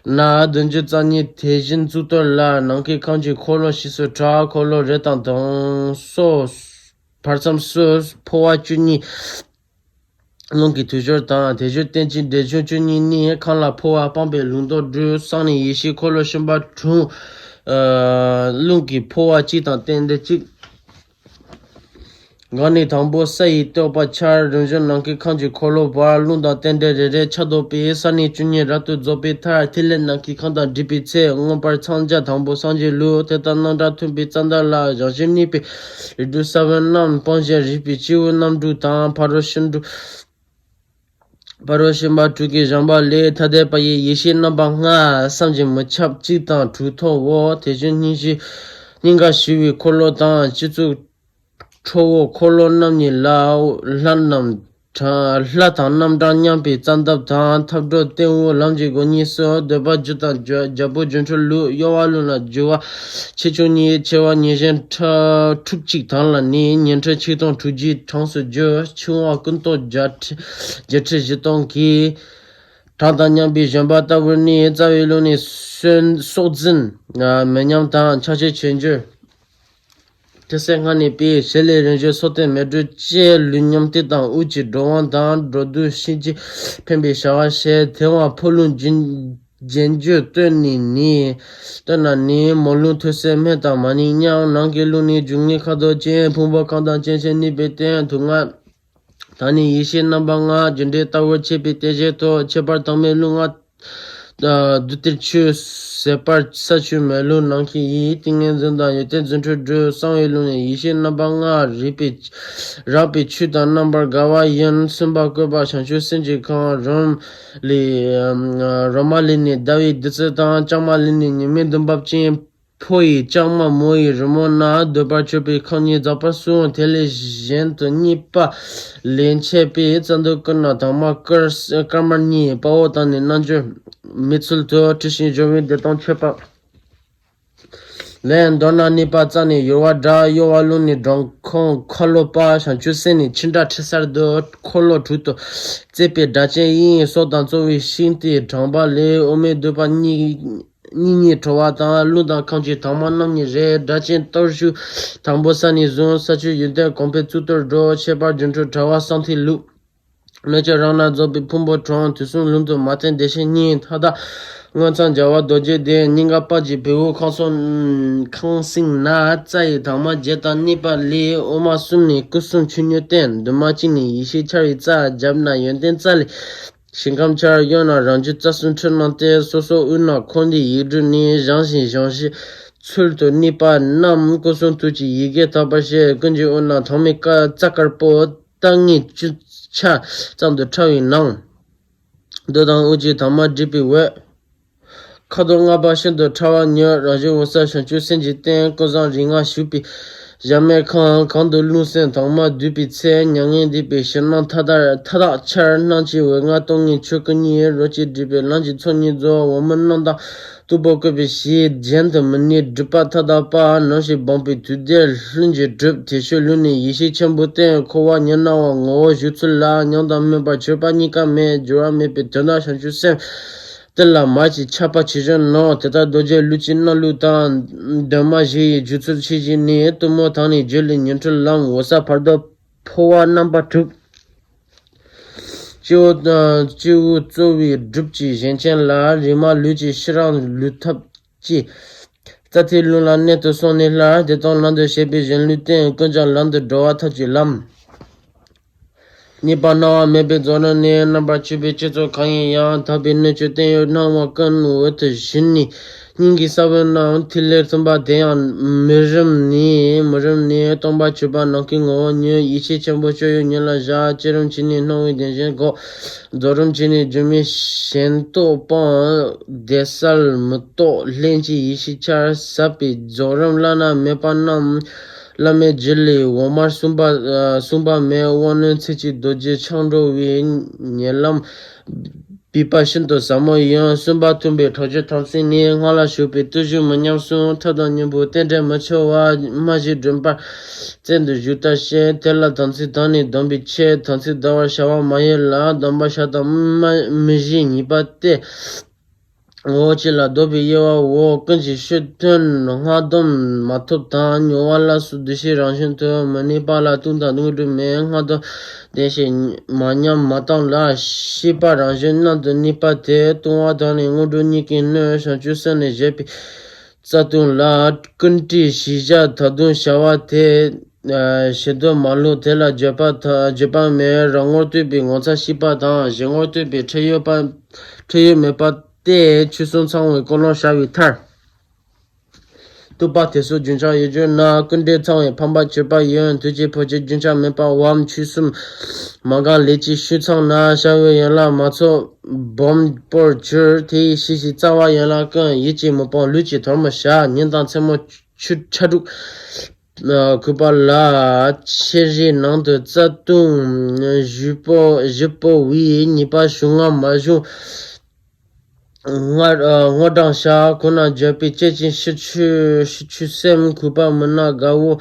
ན། བདུན་ཅུ་རྩ་གཉིས་དེ་བཞིན་གཙུག་ཏོར་ལ། ནམ་མཁའི་ཁམས་ཀྱི་འཁོར་ལོ་ཕྱིས་སུ་གྲགས། འཁོར་ལོ་རེ་དང་དང་སོ་བར་མཚམས་སུ་འཕོ་བ་བཅུ་གཉིས། རླུང་གི་དུས་སྦྱོར་དང་། དེ་སྦྱོར་རྟེན་ཅིང་འབྲེལ་འབྱུང་བཅུ་གཉིས་ནི། ཁམས་ལ་འཕོ་བ་སྤངས་པའི་ལུང་རྟོགས་སྒྲུབ། གསང་གནས་ཡེ་ཤེས་འཁོར་ལོ་གཤིན་པ་དྲུག། ཨ་རླུང་གི་འཕོ་བ་གཅིག་དང་རྟེན་འབྲེལ་གཅིག། འགག་གནས་དང་པོ་ས་ཡི་རྟོག་པ་འཆར། རིམ་བཞིན་ནམ་མཁའི་ཁམས་ཀྱི་འཁོར་ལོ་བར། རླུང་དང་རྟེན་འབྲེལ་རེ་རེ་ཆ་བཟློག་པའི། ས་གནས་བཅུ་གཉིས་རབ་ཏུ་རྫོགས་པའི་མཐར། ཐིག་ལེ་ནམ་མཁའི་ཁམས་དང་འདྲེས་པའི་ཚེ། མངོན་པར་འཚང་རྒྱ་དང་པོ་སངས་རྒྱས་ལུགས། དེ་ལྟར་རྣམ་གྲངས་མཐུན་པའི་རྩ་འདབ་ལ། བྱང་ཞིང་གནས་པའི་རིགས་དྲུག་ས་བོན་རྣམས། སྤང་ཞིང་རིག་པའི་སྤྱི་བོའི་རྣམ་འགྲོས་དང་། ཕ་རོལ་ཤིང་འབྲུ། ཕ་རོལ་ཤིང་པ་དྲུག་གིས་བཞེངས་པ་ལས། ཐ་དད་པ་ཡི་ཡེ་ཤེས་རྣམ་པ་ལྔ། བསམ་གྱིས་མི་ཁྱབ་གཅིག་དང་དྲུག་ཐོབ་བོ། དེ་བཞིན་སྙིང་རྗེ་སྙིང་གར་ཞི་བའི་འཁོར་ལོ་དང་། སྤྱི་གཙུག་ཁྲོ་བོ་འཁོར་ལོ་རྣམ་གཉིས་ལ། ལྷ་རྣམས་ལྷ་དང་རྣམ་གྲངས་མཉམ་པའི་རྩ་འདབ་དང་། ཐབས་གྲོལ་སྟེང་འོག་ལམ་གྱི་སྒོ་གཉིས་སུ། འདོད་པ་རྒྱུ་དང་རྒྱལ་པོ་སྒྱུ་འཕྲུལ་ལུགས། གཡོ་བ་རླུང་ལ་རྒྱུ་བ་ཆེ་ཆུང་གཉིས། ཆེ་བ་ཉེར་བཞི་ཕྲ་ཕྲུགས་གཅིག་དང་ལ་ནི། ཉི་ཁྲི་ཆིག་སྟོང་དྲུག་བརྒྱའི་གྲངས་སུ་འགྱུར། ཆུང་བ་ཀུན་རྟོག་བརྒྱད་ཁྲི་བཞི་སྟོང་གི་གྲངས་དང་མཉམ་པའི་བཞོན་པ་ལྟ་བུར་གནས། རྩ་བའི་རླུང་ནི་སྲོག་འཛིན་མེ་མཉམ་དང་། ཆགས་ཆེ་ཆེར་འགྱུར། ཐེག་ཚད་ལྔ་ནི་པའི་ཞལ་ལས་རིན་བཞིན་སོགས་ཏེ་མེ་དྲོད་ཅན་ལུས་ཉམས་ལྟས་དང་དབུགས་ཀྱི་འགྲོ་དབང་དང་འགྲོ་འདུག་ཤིན་ཅི་ཕན་པའི་བྱ་བ་བྱེད་དེ་བ་ཕོ་ལུང་རྒྱན་རྒྱན་བརྗོད་སྟོན་ནི་ནི། སྟོན་ན་ནི་མོ་ལུང་ཐོས་སྲས་སྨན་དང་མ་ནིང་མཉམ། ནང་གི་ལུང་ནི་རྒྱུ་ལྔའི་ཁ་དོག་ཅན། ཕུང་པོ་ཁམས་དང་སྐྱེ་མཆེད་གནས་པའི་རྟེན་དུག་ལྔ། ད་ནི་ཡེ་ཤེས་རྣམ་པ་ལྔ་རྒྱུ་འབྲས་ལྟ་བུར་འཆད་པའི་རྟེན་བཞིན་དུ། ཁྱད་པར་དྭངས་མའི་ལུང་ལྔ་རྡུལ་གཏེར་ཆོས་ཟད་པར་ས་ཆུ་མེ་རླུང་ནམ་མཁའི་ཡིན། ཏིང་ངེ་འཛིན་དང་ཡོན་ཏན་རྫུ་འཕྲུལ་སྒྲུབ། གསང་བའི་ལུང་ནི་ཡེ་ཤེས་རྣམ་པ་ལྔ་རིག་པའི་རགས་པའི་ཆོས་དང་རྣམ་པར་དགའ་བ་ཡིན། གསུམ་པ་བཀོད་པ་བྱང་ཆུབ་སེམས་ཀྱི་ཁམས། རོ་མ་ལས་རོ་མ་ལས་ནི་ཟླ་བའི་བདུད་རྩི་དང་། ལྕང་མ་ལས་ནི་ཉི་མའི་འདུན་པ་ཅན། ཕོ་ཡི་ལྕང་མ་མོ་ཡི་རོལ་མོ་ན། འདོད་པར་གྱུར་པའི་ཁམས་གཉིས་རྫོགས་པར་གསུངས། དེ་ལས་གཞན་དུ་གཉིས་པ་ལས་འཆད་པའི་རྩ་མདོ་ཀུན་ནས་དྭངས་མ་དཀར་དཀར་དམར་གཉིས་དཔའ་བོ་དང་ནི་རྣལ་འབྱོར་མའི་ཚུལ་དུ་བྲིས་ཤིང་སྦྱོར་བའི་སྡེ་དང་མཆོད་པ་ལས། མདོར་ན་གནས་པ་རྩ་ནས་ཡོལ་བ་སྒྲ། གཡོ་བ་ལུང་ནས་བྲང་ཁོང་ཁ་ལོ་པ། བྱང་ཆུབ་སེམས་ནས་ཕྱི་འདྲ་ཁྲི་གསར་དུ། འཁོར་ལོ་དྲུག་ཏུ་བརྩེགས་པའི་སྒྲ་གཅན་དབྱིངས་སོགས་དང་རྩོལ་བའི་ཤིང་རྟའི་བྲང་པ་ལས། དབུ་མའི་སྡུད་པ་གཉིས། གཉིས་གཉིས་བྲོ་བ་དང་། རླུང་དང་ཁམས་ཀྱི་དྭངས་མ་རྣམ་གཉིས་རེད། སྒྲ་གཅན་གཏོར་གཞུག་དང་པོ་ས་ནས་བཟུང་། ས་ཆུ་ཡོན་ཏན་གོང་འཕེལ་གཙུག་ཏོར་འགྲོ། ཁྱད་པར་སྒྱུ་འཕྲུལ་དྲ་བ་གསང་ཐིག་ལུགས། སྣོད་བཅུད་རང་ལ་རྫོགས་པའི་ཕུང་པོ་གྲངས། དུས་གསུམ་ལུང་དུ་མ་བསྟན་བདེ་གཤེགས་གཉིས། མཐའ་དག་མངོན་ཚང་རྒྱལ་བ་རྡོ་རྗེ་གདན། སྙིང་ག་དཔལ་གྱི་བེའུ་ཁང་སོང་ཁང་སེང་ན། རྩ་ཡི་དྭངས་མ་བརྒྱད་དང་གནས་པ་ལས། དབུ་མ་གསུམ་ནས་སྐུ་གསུམ་ཆུ་སྙོད་བསྟན། མདུན་མ་གཅིག་ནས་ཡེ་ཤེས་འཆར་བའི་རྩ། རྒྱབ་ན་ཡོན་ཏན་རྩ་ལས། ཞིང་ཁམས་འཆར། གཡོན་ན་རང་རྒྱུད་རྩ་གསུམ་འཁྲུལ་སྣང་སྟེ། སོ་སོ་དབུས་ན་འཁོར་འདས་ཡིག་འབྲུ་ནས། བཞེངས་ཤིང་བཞེངས་བཞིན་ཚུལ་དུ་གནས་པ་རྣམས། སྐུ་གསུང་ཐུགས་ཀྱི་ཡི་གེ་དག་པར་བཤད། ཀུན་གྱི་དབུས་ན་ཐོགས་མེད་བཀའ་རྩ་དཀར་པོ། ལྟ་ངན་བཅུ་ཆ་ཙམ་དུ་ཕྲ་བའི་ནང་། རྡུལ་དང་དབུགས་ཀྱི་དྭངས་མ་བསྒྲིབས་པའི་འོད། ཁ་དོག་ལྔ་པ་ཤིན་ཏུ་ཕྲ་བ་ཉིད། རང་བཞིན་འོད་གསལ་བྱང་ཆུབ་སེམས་ཀྱི་རྟེན། ཀུན་བཟང་རིགས་ལྔ་བཞུགས་པའི་གཞལ་མེད་ཁང་། གང་དུ་རླུང་སེམས་དྭངས་མ་འདུས་པའི་ཚེ། མྱ་ངན་འདས་པའི་ཕྱིར་སྣང་མཐའ་དག་མཐའ་དག་འཆར། སྣང་བཅས་འོད་ལྔ་སྟོང་ཉིད་ཆོས་སྐུ་ཉིད། རོ་གཅིག་སྒྲིབ་པའི་ལམ་གྱི་ཚོགས་གཉིས་རྫོགས། འོག་མིན་སྣང་དང་སྟུག་པོ་བཀོད་པའི་གཞི། གཞན་དུ་མི་གནས་སྒྲིབ་པ་མཐའ་དག་པ། ནམ་ཞིག་སྦངས་པའི་དུས་དེར་ལྷུན་གྱིས་གྲུབ། དེ་ཕྱིར་ལུང་ནས་ཡེ་ཤེས་ཆེན་པོའི་རྟེན། འཁོར་བ་ཉོན་སྣང་བ་ངོ་བོ་བཞུགས་ཚུལ་ལ། ཉམས་དང་སྨིན་པར་གྱུར་པ་གཉིས་ཀ་མེད། སྦྱོར་བ་མེད་པའི་དོན་དག་བྱང་ཆུབ་སེམས། དེ་ལ་མར་གྱི་ཆགས་པ་ཇི་བཞིན་ནོ། དེ་ལྟར་རྡོ་རྗེ་ལུས་ཀྱི་སྣང་ལུགས་དང་། གདོད་མ་བཞི་ཡི་སྒྱུ་ཚུལ་ཕྱི་བཞིན་ནི། གཏུམ་མོ་དང་ནི་སྒྱུ་ལུས་ཉིང་འཁྲུལ་ལམ། འོད་གསལ་བར་དོ་འཕོ་བ་རྣམ་པ་དྲུག། སྤྱི་བོ་དང་སྤྱི་བོའི་རྩ་བའི་སྒྲུབ་ཀྱི་གཞན་ཅན་ལ། རེ་མ་ལུས་ཀྱི་ཕྱི་རང་ལུས་ཐབས་ཀྱི། རྩ་ཐིག་ལུང་ལ་གནད་དུ་སོང་ནས་སླར། དེ་དང་ལམ་དུ་བྱེད་པའི་གཞན་ལུས་རྟེན། ཀུན་ཀྱང་ལམ་དུ་འགྲོ་བ་ཐབས་ཀྱི་ལམ། གཉིས་པ་སྣང་བ་མེད་པའི་རྫོགས་རིམ་ནི། རྣམ་པར་དཔྱོད་པའི་སྤྱི་ཚོགས་གང་ཡིན་ཡང་། དག་པའི་སྣོད་བཅུད་བརྟན་གཡོ་སྣང་བ་ཀུན། འོད་དུ་ཞུ་ནི་སྙིང་གི་ས་བོན་རྣམས། ཐིག་ལེར་ཐིམ་པ་དེ་ཡང་མུན་རིམ་ནི། མུན་རིམ་ནི་སྟོང་པར་གྱུར་པ་ནམ་མཁའི་ངོ་བོ་ཉིད། ཡེ་ཤེས་ཆེན་པོ་སྤྱོད་ཡུལ་ཉིད་ལ་བཞག། བསྐྱེད་རིམ་གྱིས་ནི་སྣང་བའི་བདེན་ཞེན་འགོག། རྫོགས་རིམ་གྱིས་ནི་སྒྱུ་མའི་ཞེན་རྟོག་སྤང་། བདེ་གསལ་མི་རྟོག་ལྷན་སྐྱེས་ཡེ་ཤེས་འཆར། ཟབ་པའི་རྫོགས་རིམ་བླ་ན་མེད་པ་རྣམས། བླ་མེད་རྒྱུད་ལས་འོག་མར་གསུངས་པ་གསུངས་པ་མེད། དབང་རྣོན་ཚིག་གཅིག་རྡོ་རྗེ་འཆང་འགྲོ་བའི་ཉེ་ལམ་བིས་པ་ཤིན་ཏུ་ཟབ་མོ་ཡིན། གསུམ་པ་མཐུན་པའི་ཁྲག་རྒྱུད་དམ་ཚིག་ནི། སྔགས་ལ་ཞུགས་པའི་བརྟུལ་ཞུགས་མི་ཉམས་སུ། ཐབས་དང་སྙིང་པོ་རྟེན་འབྲེལ་མི་འཆོལ་བ། སྨྲ་ཤེས་སྒྲོན་པར་བཙན་དུ་བཞུགས་ལྟར་བཤད། དེ་ལ་དམ་ཚིག་དང་ནི་སྡོམ་པའི་ཆེད། དམ་ཚིག་བདའ་བར་བྱ་བ་མ་ཡིན་ལ། སྡོམ་པ་བྱ་དང་སྨྲ་མི་བཞི་ཉེས་པ་སྟེ། ངོ་བོ་གཅིག་ལ་ལྡོག་པའི་དབྱེ་བའོ། ཀུན་གྱི་ཕྱི་དོན་སྔགས་སྡོམ་མ་ཐོབ་དང་། མྱོང་བ་ལ་སོགས་འདུ་ཤེས་རང་བཞིན་དུ་མི་གནས་པ་ལ་ལྟུང་དང་དངོས་གྲུབ་མེད། སྔགས་སྡོམ་བདེན་ཞེན་མ་ཉམས་མ་བཏང་ལ། ཤེས་པ་རང་བཞིན་རྣལ་དུ་གནས་པ་དེ། ལྟུང་བ་དང་ནི་དངོས་གྲུབ་གཉིས་ཀྱི་སྣོད། བྱང་ཆུབ་སེམས་ནི་བཞེད་པའི་རྩ་ལྟུང་ལ། ཀུན་བྲལ་ཞེས་བྱ་ད་དུང་བྱ་བ་དེ། ཞེ་འདོད་མ་ལུས་དེ་ལ་འགྱོད་པ་དང་འགྱོད་པ་མེད། རང་ངོར་ལྟོས་པའི་ངོ་མཚར་ཤེས་པ་དང་། གཞན་ངོར་ལྟོས་པའི་ཁྲེལ་ཡོད་པ་ཁྲེལ་ཡོད་མེད་པ་སྟེ། ཆོས་གསུམ་ཚང་བའི་ཀུན་སློང་བྱ་བའི་མཐར། ཐུབ་པ་དེ་སོགས་རྒྱུན་ཆགས་ཡོད་རྒྱུ་ན། ཀུན་བྲལ་ཚང་བའི་ཕམ་པར་གྱུར་པ་ཡིན། དུས་ཀྱི་འཕོ་ཆེན་རྒྱུན་ཆགས་མེད་པའམ། ཆོས་གསུམ་མ་འགགས་ལས་ཀྱི་ཤུགས་ཚང་ན། བྱ་བའི་ཡན་ལག་མ་ཚོགས་སྦོམ་པོར་གྱུར། དེ་ཡི་ཤེས་བྱའི་རྩ་བ་ཡན་ལག་ཀུན། ཡིད་ཀྱིས་མི་སྤང་ལུས་ཀྱི་དོར་མི་བྱ། ཉིན་དང་མཚན་མོ་ཆུ་ཆ་དྲུག་གུས་པ་ལ། ཕྱི་རོལ་ནང་དུ་རྩ་ལྟུང་། བཞི་པོ་བཞི་པོ་བས་ཉེས་པ་ཞུགས་ངམ་མ་ཞུགས། སྔར་སྔོ་བགྲང་བྱ། ཁོ་ན་འགྱོད་པས་བཅད་ཅིང་ཕྱིར་ཆོས་ཕྱིར་ཆོས་སེམས། གུས་པ་མི་ནག་དགའ་བོ་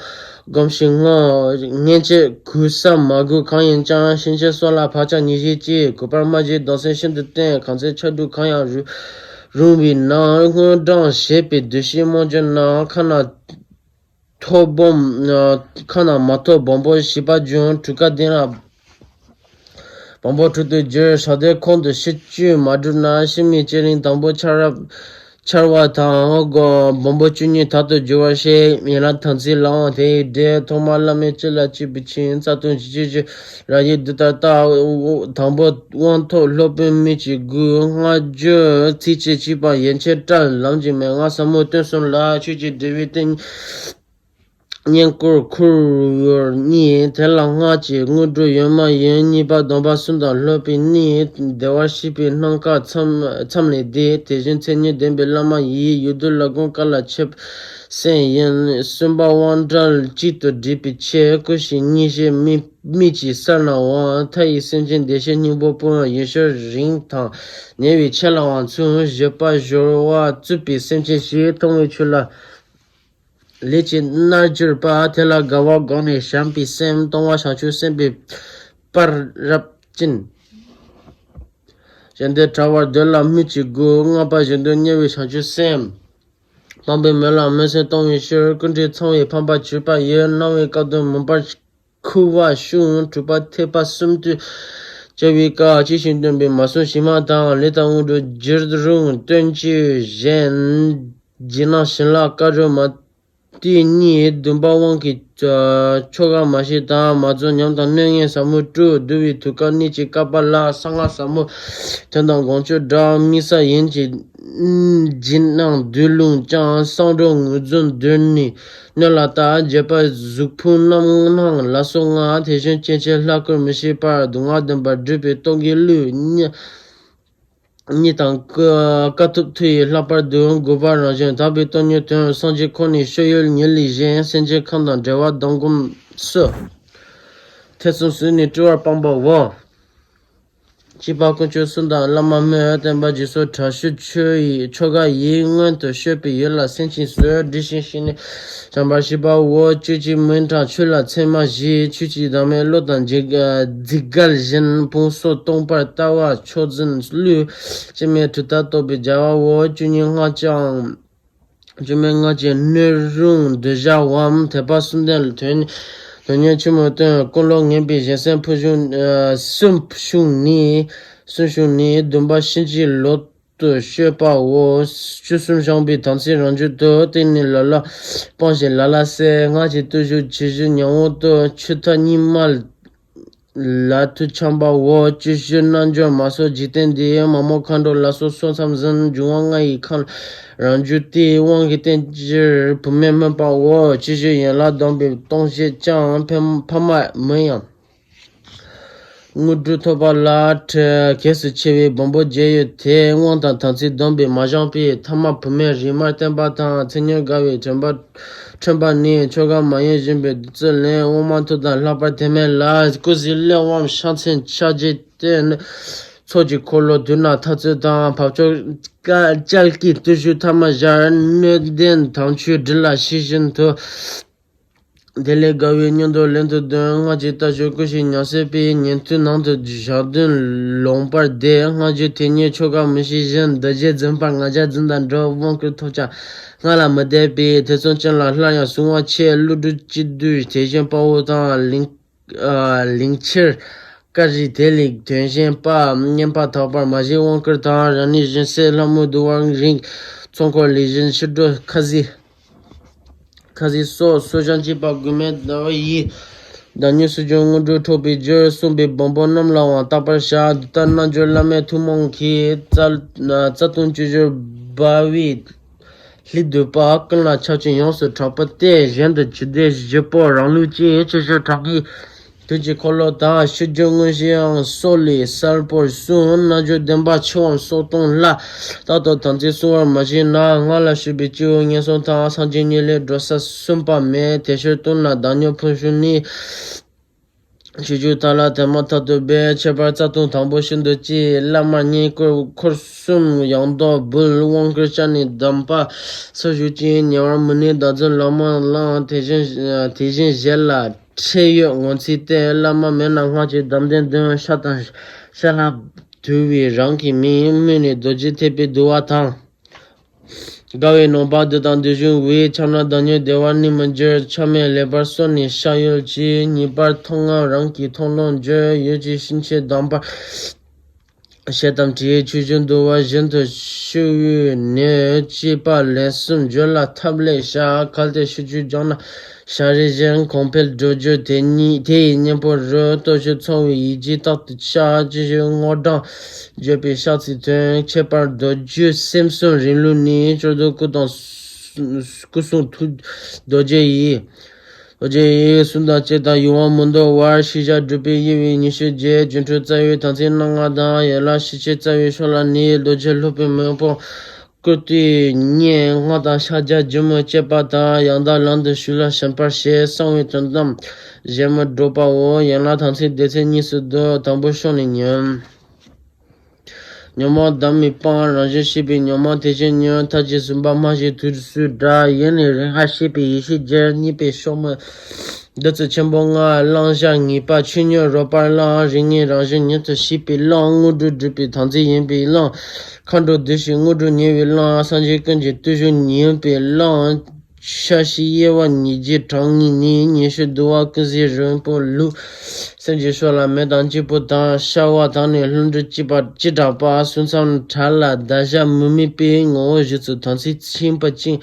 སྒོམ་ཞིང་ངོ་། སྔན་ཆད་གུས་ས་མ་གུས་གང་ཡིན་ཀྱང་། ཕྱིན་ཆད་སྲོག་ལ་བག་ཆགས་ཉེས་བྱས་ཀྱིས། གུས་པར་སྨྲ་བྱེད་གདུང་སེམས་ཤིན་ཏུ་བརྟན། གང་ཚེ་ཆ་དྲུག་གང་ཡང་རུང་བའི་ནང་། སྔོ་བགྲང་བྱེད་པའི་འདུ་ཤེས་རྨོངས་གྱུར་ན། ཁ་ན། ཐོག་སྦོམ། ཁ་ན་མ་ཐོ་སྦོམ་པོ་བཞི་པ་འབྱུང་། དྲུག་ཀ་ལྡན་ལ། བམ་པོ་དྲུག་ཏུ་འགྱུར། ཞག་དེ་ཁོང་དུ་ཤི་བཅུད་མ་བསྒྲུབས་ན། ཤི་མི་སྐྱེ་རིང་དང་པོ་འཆར་འཆར་བ་དང་། སྒོ་བམ་པོ་བཅུ་གཉིས་དག་ཏུ་འགྱུར་བར་བཤད། ཡན་ལག་དམ་ཚིག་ལའང་དེ་ཡི་འགྲེལ། ཐོག་མར་བླ་མེད་སྤྱི་ལ་གཅིག་པུ་ཕྱིན། རྩ་ལྟུང་བཞི་བཅུ་བཞི། རང་ཡུལ་འདི་ལྟར་བལྟ། དང་པོ་དབང་ཐོབ་སློབ་དཔོན་མི་གཅིག་དགོས། སྔ་འགྱུར་ཚིགས་བཅད་གཅིག་པ་ཡན་ཆད་བཀྲལ། ལམ་གྱི་མན་ངག་ཟབ་མོ་སྟོན་གསུམ་ལ། ཆོས་ཀྱི་འབྲས་བུའི་སྟེང་བསྙེན་བཀུར་ཁུར་ཡུར་གཉིས། དེ་ལ་སྔགས་ཀྱི་དངོས་གྲུབ་ཡོད་མ་ཡིན། གཉིས་པ་སྡོམ་པ་གསུམ་དང་སློབ་པའི་གནས། བདེ་བར་གཤེགས་པའི་རྣམ་དཀར་མཚམས་མཚམས་ལས་འདས། དེ་བཞིན་མཚན་ཉིད་ལྡན་པའི་བླ་མ་ཡིས། ཡུལ་དུས་ལ་དགོངས་བཀའ་ལ་འཆད་སེམས་ཡིན། གསུམ་པ་དབང་བྲལ་གཅིག་ཏུ་སྒྲིལ་བའི་ཕྱིར། སྐུ་ཞིང་གཉིས་ཞེས་མི་མི་གཅིག་སར་ན་འོང་། མཐའ་ཡས་སེམས་ཅན་བདེ་གཤེགས་སྙིང་པོ་དཔུང་། ཡུལ་ཤུལ་རིང་དང་ཉེ་བའི་ཆོས་ལའང་མཚུངས། བཞི་པ་སྦྱོར་བ་རྩུབ་པའི་སེམས་ཅན་ཞིག་མཐོང་བའི་ཆོས་ལ། ལས་ཀྱི་རྣལ་འབྱོར་པ། དེ་ལ་དགའ་བ་བསྒོམས་ནས་བྱམས་པའི་སེམས། གཏོང་བ་བྱང་ཆུབ་སེམས་དཔའི་དཔལ་རབ་ཅན། གཞན་དོན་བྲལ་བར་འདོད་ལ་སྨོས་ཅི་དགོས། ལྔ་པ་གཞན་དོན་གཉེར་བའི་བྱང་ཆུབ་སེམས། སྤངས་པའི་མོད་ལ་སྨོན་སེམས་གཏོང་བའི་ཕྱིར། ཀུན་འདུས་ཚངས་པའི་ཕན་པ་བྱེད་པ་ཡི། སྣང་བའི་སྐབས་དུ་མུན་པར་འཁུ་བ་ཕྱུང་། དྲུག་པ་ཐེག་པ་གསུམ་དུ་བྱ་བའི་སྐབས། ཇི་བཞིན་སྟོན་པས་མ་གསུངས་ཕྱི་མ་དང་། ལས་དང་དངོས་གྲུབ་བརྒྱུད་རུང་སྟོན་བྱེད་གཞན། རྗེས་གནང་བྱིན་རླབས་བཀའ་སྒྲུབ་མ། དེ་གཉིས་བདུན་པ་དབང་གི་ཆོ་ག་མ་བྱས་དང་། མ་རྫོགས་ཉམས་དང་གནོད་ངན་ཟབ་མོ་དྲུག། བསྡུ་བའི་དུས་སྐབས་གནད་ཀྱི་བསྐལ་པ་ལ། གསང་སྔགས་ཟབ་མོ་དོན་དང་དགོངས་སྤྱོད་འདྲ། དམིགས་བསལ་ཡིན་གྱི་རྗེས་གནང་བསྡུས་ལུང་ཀྱང་། གསང་སྒྲོག་ངོས་འཛིན་བསྡུས་ནས་སྣོད་ལ་བཏབ། རྒྱས་པར་གཟུགས་ཕུང་རྣམ་སྣང་ལ་སོགས་ལྔ། དེ་བཞིན་སྐྱེ་མཆེད་ལྷ་སྐུར་མི་ཤེས་པར། སྡུག་བསྔལ་བདེན་པར་སྒྲུབ་པའི་སྟོང་གི་བློས། གཉིས་དང་དཀའ་ཐུབ་མཐུ་ཡིས་ལྷག་པར་དུ། དགོས་པ་རང་བཞིན་དག་པའི་སྟོང་ཉིད་དོན། སངས་རྒྱས་ཁོ་ནའི་སྤྱོད་ཡུལ་ཉིད་ལས་གཞན། སེམས་ཅན་ཁམས་དང་འབྲེལ་བ་དང་སྒོམ་སྲོལ། ཐེ་ཚོམ་ཟོས་ནས་སྤྲུལ་བར་སྤངས་པའོ། གཅིག་པ་དཀོན་མཆོག་གསུམ་དང་བླ་མ་སྨོད། བསྟན་པ་རྗེས་སུ་དྲག་ཤུལ་ཆོས་ཡི་ཆོ་ག་ཡིས། མངོན་དུ་སྤྱོད་པའི་ཡུལ་ལ་སེམས་ཅན་གསོ། དྲི་ཞིམ་ཞིང་ནི་བྱམས་པར་བྱེད་པའོ། བཅུ་གཅིག་མི་གྲངས་ཆོས་ལ་ཚད་མ་བཞི། ཆོས་ཀྱི་བདག་མེད་བློ་དང་འཇིགས་འཇིགས་དགའ་བཞིན། ཕུང་སོགས་སྟོང་པར་ལྟ་བ་མཆོག་འཛིན་བློས། སྐྱེ་མེད་གྲུབ་མཐའ་རྟོགས་པའི་རྒྱལ་བའོ། བཅུ་གཉིས་སྔགས་ཀྱང་། བཅུ་མེད་སྔགས་ཀྱི་སྣོད་རུང་གདུལ་བྱའམ། ཐེག་པ་གསུམ་ལྡན་ལ་དོན་དོན་གཉེར་ཆེན་མོ་སྟོན། ཀུན་སློང་ངན་པའི་གཞན་སེམས་ཕུང་བྱུང་། གསུམ་བྱུང་ནས། གསུམ་བྱུང་ནས་བདུན་པ་གཤིན་རྗེའི་ལོག་ཏུ་སྤྱོད་པའོ། བཅུ་གསུམ་བྱང་བའི་དམ་ཚིག་རང་རྒྱུད་དུ། བརྟེན་ནས་ལ་ལ་སྤངས་ཤིང་ལ་ལ་བསལ། སྔགས་ཀྱི་བརྟུལ་ཞུགས་ཇི་བཞིན་མྱང་འོག་ཏུ། ཆུ་ཐག་གཉིས་མ་ལ་ཐུག་འཁྱམས་པའོ། བཅུ་བཞི་རྣལ་འབྱོར་མ་སོགས་འཇིག་རྟེན་འདིའི། མ་མོ་མཁའ་འགྲོ་ལ་སོགས་སོ་མཚམས་ཟིན། འབྱུང་བ་ལྔ་ཡི་ཁམས་རང་རྒྱུད་དེ། དབང་གིས་བརྟེན་ཕྱིར་བུད་མེད་སྨོད་པའོ། བཅུ་བཞི་ཡན་ལག་སྡོམ་པའི་སྟོང་བྱེད་ཀྱང་། ཕ་ཕ་མ་མིན་ཡང་དངོས་གྲུབ་ཐོབ་པ་ལ། གལ་སྲིད་ཆེ་བའི་སྦོམ་པོ་བརྒྱད་ཡོད་དེ། དབང་དང་དམ་ཚིག་སྡོམ་པས་མ་བཞེངས་པའི། ཐ་མ་བུད་མེད་རིགས་མར་བསྟན་པ་དང་། མཚན་ཉིད་དགའ་བའི་དྲན་པ་ཁྲོན་པ་ནི། ཆོ་ག་མ་ཡིན་བཞིན་པའི་བདུད་རྩི་ལེན། དབང་མ་ཐུབ་དང་ལྷག་པར་དེ་མེད་ལ། སྐུ་གཟི་གླེགས་བམ་ཕྱག་མཚན་ཕྱག་རྒྱའི་རྟེན། ཚོགས་ཀྱི་འཁོར་ལོ་དུག་ནག་འཐབ་རྩོད་དང་། འཕགས་མཆོག་བསྐལ་བསྐལ་བརྒྱའི་བརྟུལ་ཞུགས་ཐ་མར་སྦྱར། སྣོད་ལྡན་དམ་ཆོས་སྒྲིལ་ལ་ཤེས་བཞིན་དུ། དེ་ལས་དགའ་བའི་མཉམ་དུ་ལན་དུ་འདོན། སྔགས་ཀྱི་ལྟ་སྤྱོད་ཀུན་ཞིག་ཉམས་སད་པའི། ཉན་ཐོས་ནང་དུ་ཞག་བདུན་ལོངས་པར་འདོད། སྔགས་ཀྱི་དེ་ཉིད་ཆོ་ག་མི་ཤེས་བཞིན། འདུ་བྱེད་འཛིན་པ་ང་རྒྱལ་འཛིན་དང་འགྲོགས། དབང་བསྐུར་ཐོབ་ཀྱང་སྔགས་ལ་མི་བཟླས་པའི། ཐེ་ཚོམ་ཅན་ལ་སླར་ཡང་གསོལ་བ་འཆད། ཀླུ་སྒྲུབ་སྤྱི་བསྡུས་དེ་བཞིན་དཔའ་བོ་དང་། ལིང་ལིང་ཕྱིར་བཀའ་བཞི་དེ་ལས་དོན་གཞན་པ། བསྙེན་པར་དག་པར་མ་བཞེས་དབང་བསྐུར་དང་། རང་ཉིད་སྦྱིན་སྲེག་ལྷ་མོ་བསྡུ་བ་རིགས། ཚོགས་འཁོར་ལས་གཞན་ཕྱི་འགྲོ་ཁ་ཟས། ཁ་ཟས་སོགས་གསོལ་བ་བྱིན་པ་དགོས་མེད་ཡི། བདག་ཉིད་སུ་བྱུང་དངོས་གྲུབ་ཐོབ་པའི་རྒྱུར། གསུངས་པའི་སྦོམ་པོ་རྣམས་ལའང་བརྟག་པར་བྱ། འདི་ལྟར་རྣལ་འབྱོར་བླ་མེད་ཐུན་མོང་གི། རྩ་རྩ་ལྟུང་བཅུ་བཞི་སྦ་བའི་ལྷའི་སྡུད་པ། ཀུན་ལ་ཁྱབ་ཅིང་ཡོངས་སུ་གྲགས་པ་སྟེ། གཞན་དུ་ཇི་སྡེ་བཞི་པོ་རང་ལུགས་ཀྱི། ཆེ་ཆུང་གྲངས་ཀྱི་དུས་ཀྱི་འཁོར་ལོ་དང་། ཕྱི་རྒྱུ་དངོས་གཞིའང་སྲོག་ལས་གསལ་པོར་གསུངས། རྣལ་འབྱོར་བདེན་པ་འཆི་བའམ་སྲོག་ལྟུང་ལ། རྟག་ཏུ་དམ་ཚིག་བསྲུང་བར་མ་བྱས་ན། སྔགས་ལ་ཞུགས་པའི་སྐྱེ་བོ་ངན་སོང་དང་། སངས་རྒྱས་ཉིད་ལས་འགྲོ་ས་གསུམ་པ་མེད། དེ་ཕྱིར་ལྟུང་ན་བདག་ཉིད་ཕུང་བྱུང་ནས། ཕྱི་རྒྱུ་དག་ལ་དེ་མ་ཐག་ཏུ་སྦས། ཁྱད་པར་རྩ་ལྟུང་དང་པོ་ཤིན་ཏུ་གཅེས། བླ་མར་བསྙེན་བཀུར་འཁོར་གསུམ་ཡང་དག་འབུལ། དབང་བསྐུར་བྱས་ནས་གདམས་པ་ཚུལ་བཞུགས་ཀྱིས། ཉེ་བར་མི་གནས་བདག་འཛིན་ལག་མ་བླངས། དེ་བཞིན་དེ་བཞིན་གཞན་ལ་ཁྲེལ་ཡོད་ངོ་ཚའི་སྟེང་། བླ་མ་མེད་ན་སྔགས་ཀྱི་གདམས་ལྡན་འདོན། ཕྱག་དང་ཕྱག་ལེན་དུལ་བའི་རང་གི་མིང་། སྨོས་ནས་རྡོ་རྗེ་ཐེག་པའི་བསྡུ་བ་དང་། དགའ་བའི་ནང་པ་འདི་དང་འདི་བཞིན་བའི་ཆགས་ན་བདག་ཉིད་བདེ་བར་གནས་མི་འགྱུར། ཆགས་མེད་ལེགས་པར་གསོ་ནས་བཤགས་ཡོད་ཀྱི། ངེས་པར་མཐོང་ངམ་རང་གིས་མཐོང་ལོང་འགྱུར། ཡོད་ཀྱི་ཕྱིན་ཆད་གདམས་པར་བཤད་དམ་དྲིས། ཆོས་བཞིན་འདུལ་བ་བཞིན་དུ་ཤོག་འོས་ནས། གཅེས་པ་ལན་གསུམ་བརྗོད་ལ་ཐབས་ལེགས་བྱ། གལ་ཏེ་ཤོག་ཅིག་སྦྱངས་ན་ཞལ་རས་བཞིན། གོང་འཕེལ་སྒྲུབ་འགྱུར་དེ་ཉིད་དེ་ཡི་གཉེན་པོར་རོལ། སྟོབས་ཤུགས་ཚང་བའི་ཡིད་ཀྱིས་རྟག་ཏུ་བཤགས། ཅི་ཞིག་སྔོ་བསྒྲང་བརྗོད་པའི་བཤགས་ཚིག་དོན། ཁྱད་པར་མདོ་རྒྱུད་སེམས་གསུམ་རིང་ལུགས་ནི། སྐྱོར་ཟློག་སྐུ་དང་སྐུ་གསུང་ཐུགས་རྡོ་རྗེ་ཡིས། རྡོ་རྗེ་ཡིས་གསུང་དང་བཅས་དང་ཡོང་བ་མི་འདོར་བར། ཤེས་བྱ་སྒྲུབ་པའི་དབྱེ་བས་ཉི་ཤུ་བརྒྱད། སྒྱུ་འཕྲུལ་རྩ་བའི་དམ་ཚིག་རྣམ་ལྔ་དང་། ཡན་ལག་ཤེས་བྱེད་རྩ་བའི་ཕྱོགས་ལ་ནི། རྡོ་རྗེ་སློབ་དཔོན་མེ་དཔུང་བཀུར་སྟིའི་གཉེན། སྔགས་དང་ཕྱག་རྒྱ་ལྗིད་མོ་བཅས་པ་དང་། ཡང་དག་ལམ་དུ་ཞུགས་ལ་ཞེན་པར་བྱེད། གསང་བའི་དོན་དམ་བཞེད་མི་སྒྲུབ་པའོ། ཡན་ལག་དམ་ཚིག་སྡེ་ཚན་གཉིས་སུ་འདུ། དང་པོ་ཕྱོགས་ནས་ཉོན། ཉོན་མོངས་བདག་མེད་སྤངས། རང་བཞིན་ཤེས་པའི་ཉོན་མོངས་དེ་བཞིན་ཉོན། མཐར་གྱིས་ཟིན་པ་སྨྲ་ཞིང་དུས་སུ་བསྒྲགས། ཡུལ་ནི་རིག་སྔགས་ཤེས་པའི་ཡེ་ཤེས་རྒྱུ། གཉིས་པའི་ཕྱོགས་མི་བདུད་རྩི་ཆེན་པོ་ལྔ། བླང་བྱ་ངེས་པ་ཆོས་ཉིད་རོལ་པར་བླང་། རིག་ངེས་རང་བཞིན་ཉིད་དུ་ཤེས་པའི་བླང་། དངོས་གྲུབ་སྒྲུབ་པའི་དམ་ཚིག་ཡིན་པའི་བླང་། མཁའ་འགྲོ་འདུ་ཤེས་དངོས་གྲུབ་ཉེ་བའི་བླང་། སངས་རྒྱས་ཀུན་གྱི་བསྟོད་གཞུང་ཡིན་པའི་བླང་། ཆ་ཤས་དབྱེ་བ་ཉིས་བརྒྱའི་གྲངས་ངེས་ནི། ཉི་ཤུ་འདུལ་བ་ཀུན་གཟིགས་རིང་པོ་ལུགས། སེམས་ཀྱི་ཕྱོགས་ལ་མེ་དང་གཅིག་པུ་དང་། ཤ་བ་དང་ནི་ལྷུན་གྲུབ་གཅིག་པ་ཅི་འདྲ་པ། གསུམ་མཚམས་བྲལ་ལ་བརྡར་བྱ་མི་དམིགས་པའི། ངོ་བོ་གཞི་གཙོ་དམ་ཚིག་ཆེན་པོ་ཅན།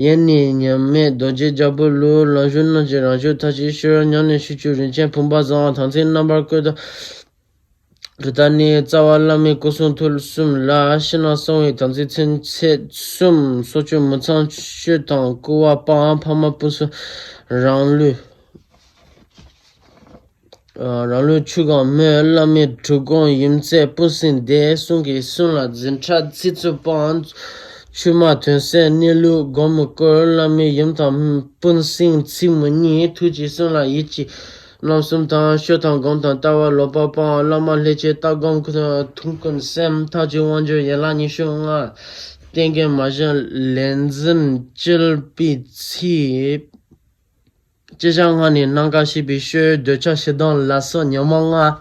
ཡེ་ནས་ཉམས་མེད་རྡོ་རྗེ་རྒྱལ་པོ་ལུགས། ལམ་ཞུགས་རྣམས་ཀྱི་རང་ཕྱོགས་མཐར་ཕྱིན་ཕྱིར། ཉམས་ནས་ཤུགས་ཆུ་རིན་ཆེན་བུམ་པ་བཟང་། དམ་ཚིག་རྣམ་པར་བཀོད་དང་རི་དྭགས་ནི། རྩ་བ་བླ་མའི་སྐུ་གསུང་ཐུགས་གསུམ་ལ། ཕྱི་ནང་གསང་བའི་དམ་ཚིག་ཚུན་ཚད་གསུམ། སྲོག་གཅོད་མི་ཚངས་སྤྱོད་དང་རྐུ་བ་སྤང་། ཕ་མ་སྤུན་གསུམ་རང་ལུས། རང་ལུས་ཆུ་གང་མོས། བླ་མའི་གྲུབ་སྐོང་ཡུམ་སྲས་སྤུན་སྲིང་སྡེ། གསུང་གིས་གསུང་ལ་འཛིན་གྲྭ་ཚིག་རྩུབ་སྤང་། ཆོས་སྨྲ་དོན་གསལ་གནས་ལུགས་སྒོམ་མི་བཀོལ། བླ་མའི་ཡུམ་དང་སྤུན་སྲིང་ཚིག་མི་གཉིས། ཐུགས་ཀྱིས་གསུང་ལ་ཡིད་ཀྱིས་རྣམ་གསུམ་དང་། སྤྱོད་དང་སྒོམ་དང་ལྟ་བ་ལོག་པ་སྤང་། བླ་མ་ལྷས་བྱས་ལྟ་སྒོམ་ཐུགས་ཀུན་སེམས། ཐབས་ཀྱི་དབང་སྒྱུར་ཡན་ལག་ཉི་ཤུ་ལྔ། བསྟན་རྒྱས་མ་བཞེངས་ལས་འཛིན་སྤྱིལ་པའི་ཚིག་ཅི་བྱ་ལྔ་ནི་ནམ་མཁའ་ཤེས་པའི་ཕྱིར། འདོད་ཆགས་ཞེ་སྡང་ལ་སོགས་ཉོན་མོངས་ལྔ།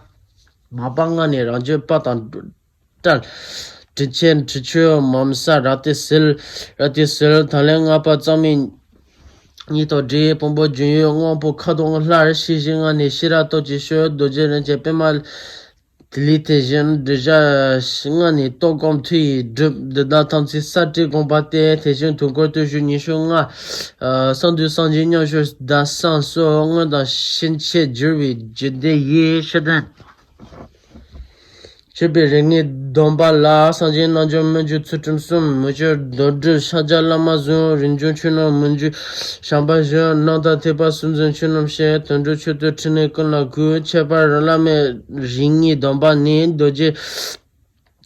མ་པ་ལྔ་ནི་རང་རྒྱུད་པ་དང་བྲལ། དྲི་ཆེན་དྲི་ཆུ་མམ་ས་ར་ཏི་ཟིལ། ར་ཏི་ཟིལ། ད་ལན་ལྔ་པ་གཙང་མའི་གཉིད་དང་འདྲེས། དཔོན་པོ་རྒྱུན་ཡོད་དབང་པོ་ཁ་དོག་སླར། ཤེས་བཞིན་ལྔ་ནི་ཤེས་རབ་སྟོབས་ཀྱི་ཕྱིར། རྡོ་རྗེ་རིན་ཆེན་པད་མ་དེ་ལས་དེ་བཞིན་དྲི་བྱ་ལྔ་ནི་ལྟོགས་སྐོམ་མཐུ་ཡིས་སྒྲུབ། འདི་དག་དམ་ཚིག་ས་བཀྲའི་དགོངས་པ་སྟེ། དེ་བཞིན་དུས་འཁོར་བརྟུལ་ཞུགས་ཉི་ཤུ་ལྔ། གསང་འདུས་སངས་རྒྱས་མཉམ་བཞུགས་ཟླ་གསུམ་སོགས། སྔོན་དང་ཕྱིན་ཆད་བསྒྱུར་བའི་རྒྱུད་སྡེ་ཡི་ཕྱི་དོན། མཆོད་པའི་རིམ་ལྔའི་སྡོམ་པ་ལ། སངས་རྒྱས་རྣལ་འབྱོར་སྨོན་འཇུག་ཚུལ་ཁྲིམས་གསུམ། མི་བསྐྱོད་མདོར་བསྡུས་ཕྱག་རྒྱ་བླ་མ་བཟུང་། རིམ་བྱོན་ཆོས་རྣམས་མི་འཇུག་བྱམས་པ་བཞིན། རྣམ་དག་ཐེག་པ་གསུམ་འཛིན་ཆོས་རྣམས་བཤད། དོན་གྲུབ་མཆོད་བསྟོད་ཕྲིན་ལས་ཀུན་ལ་གུས། ཁྱད་པར་བླ་མའི་རིམ་ལྔའི་སྡོམ་པ་ནི། རྡོ་རྗེ་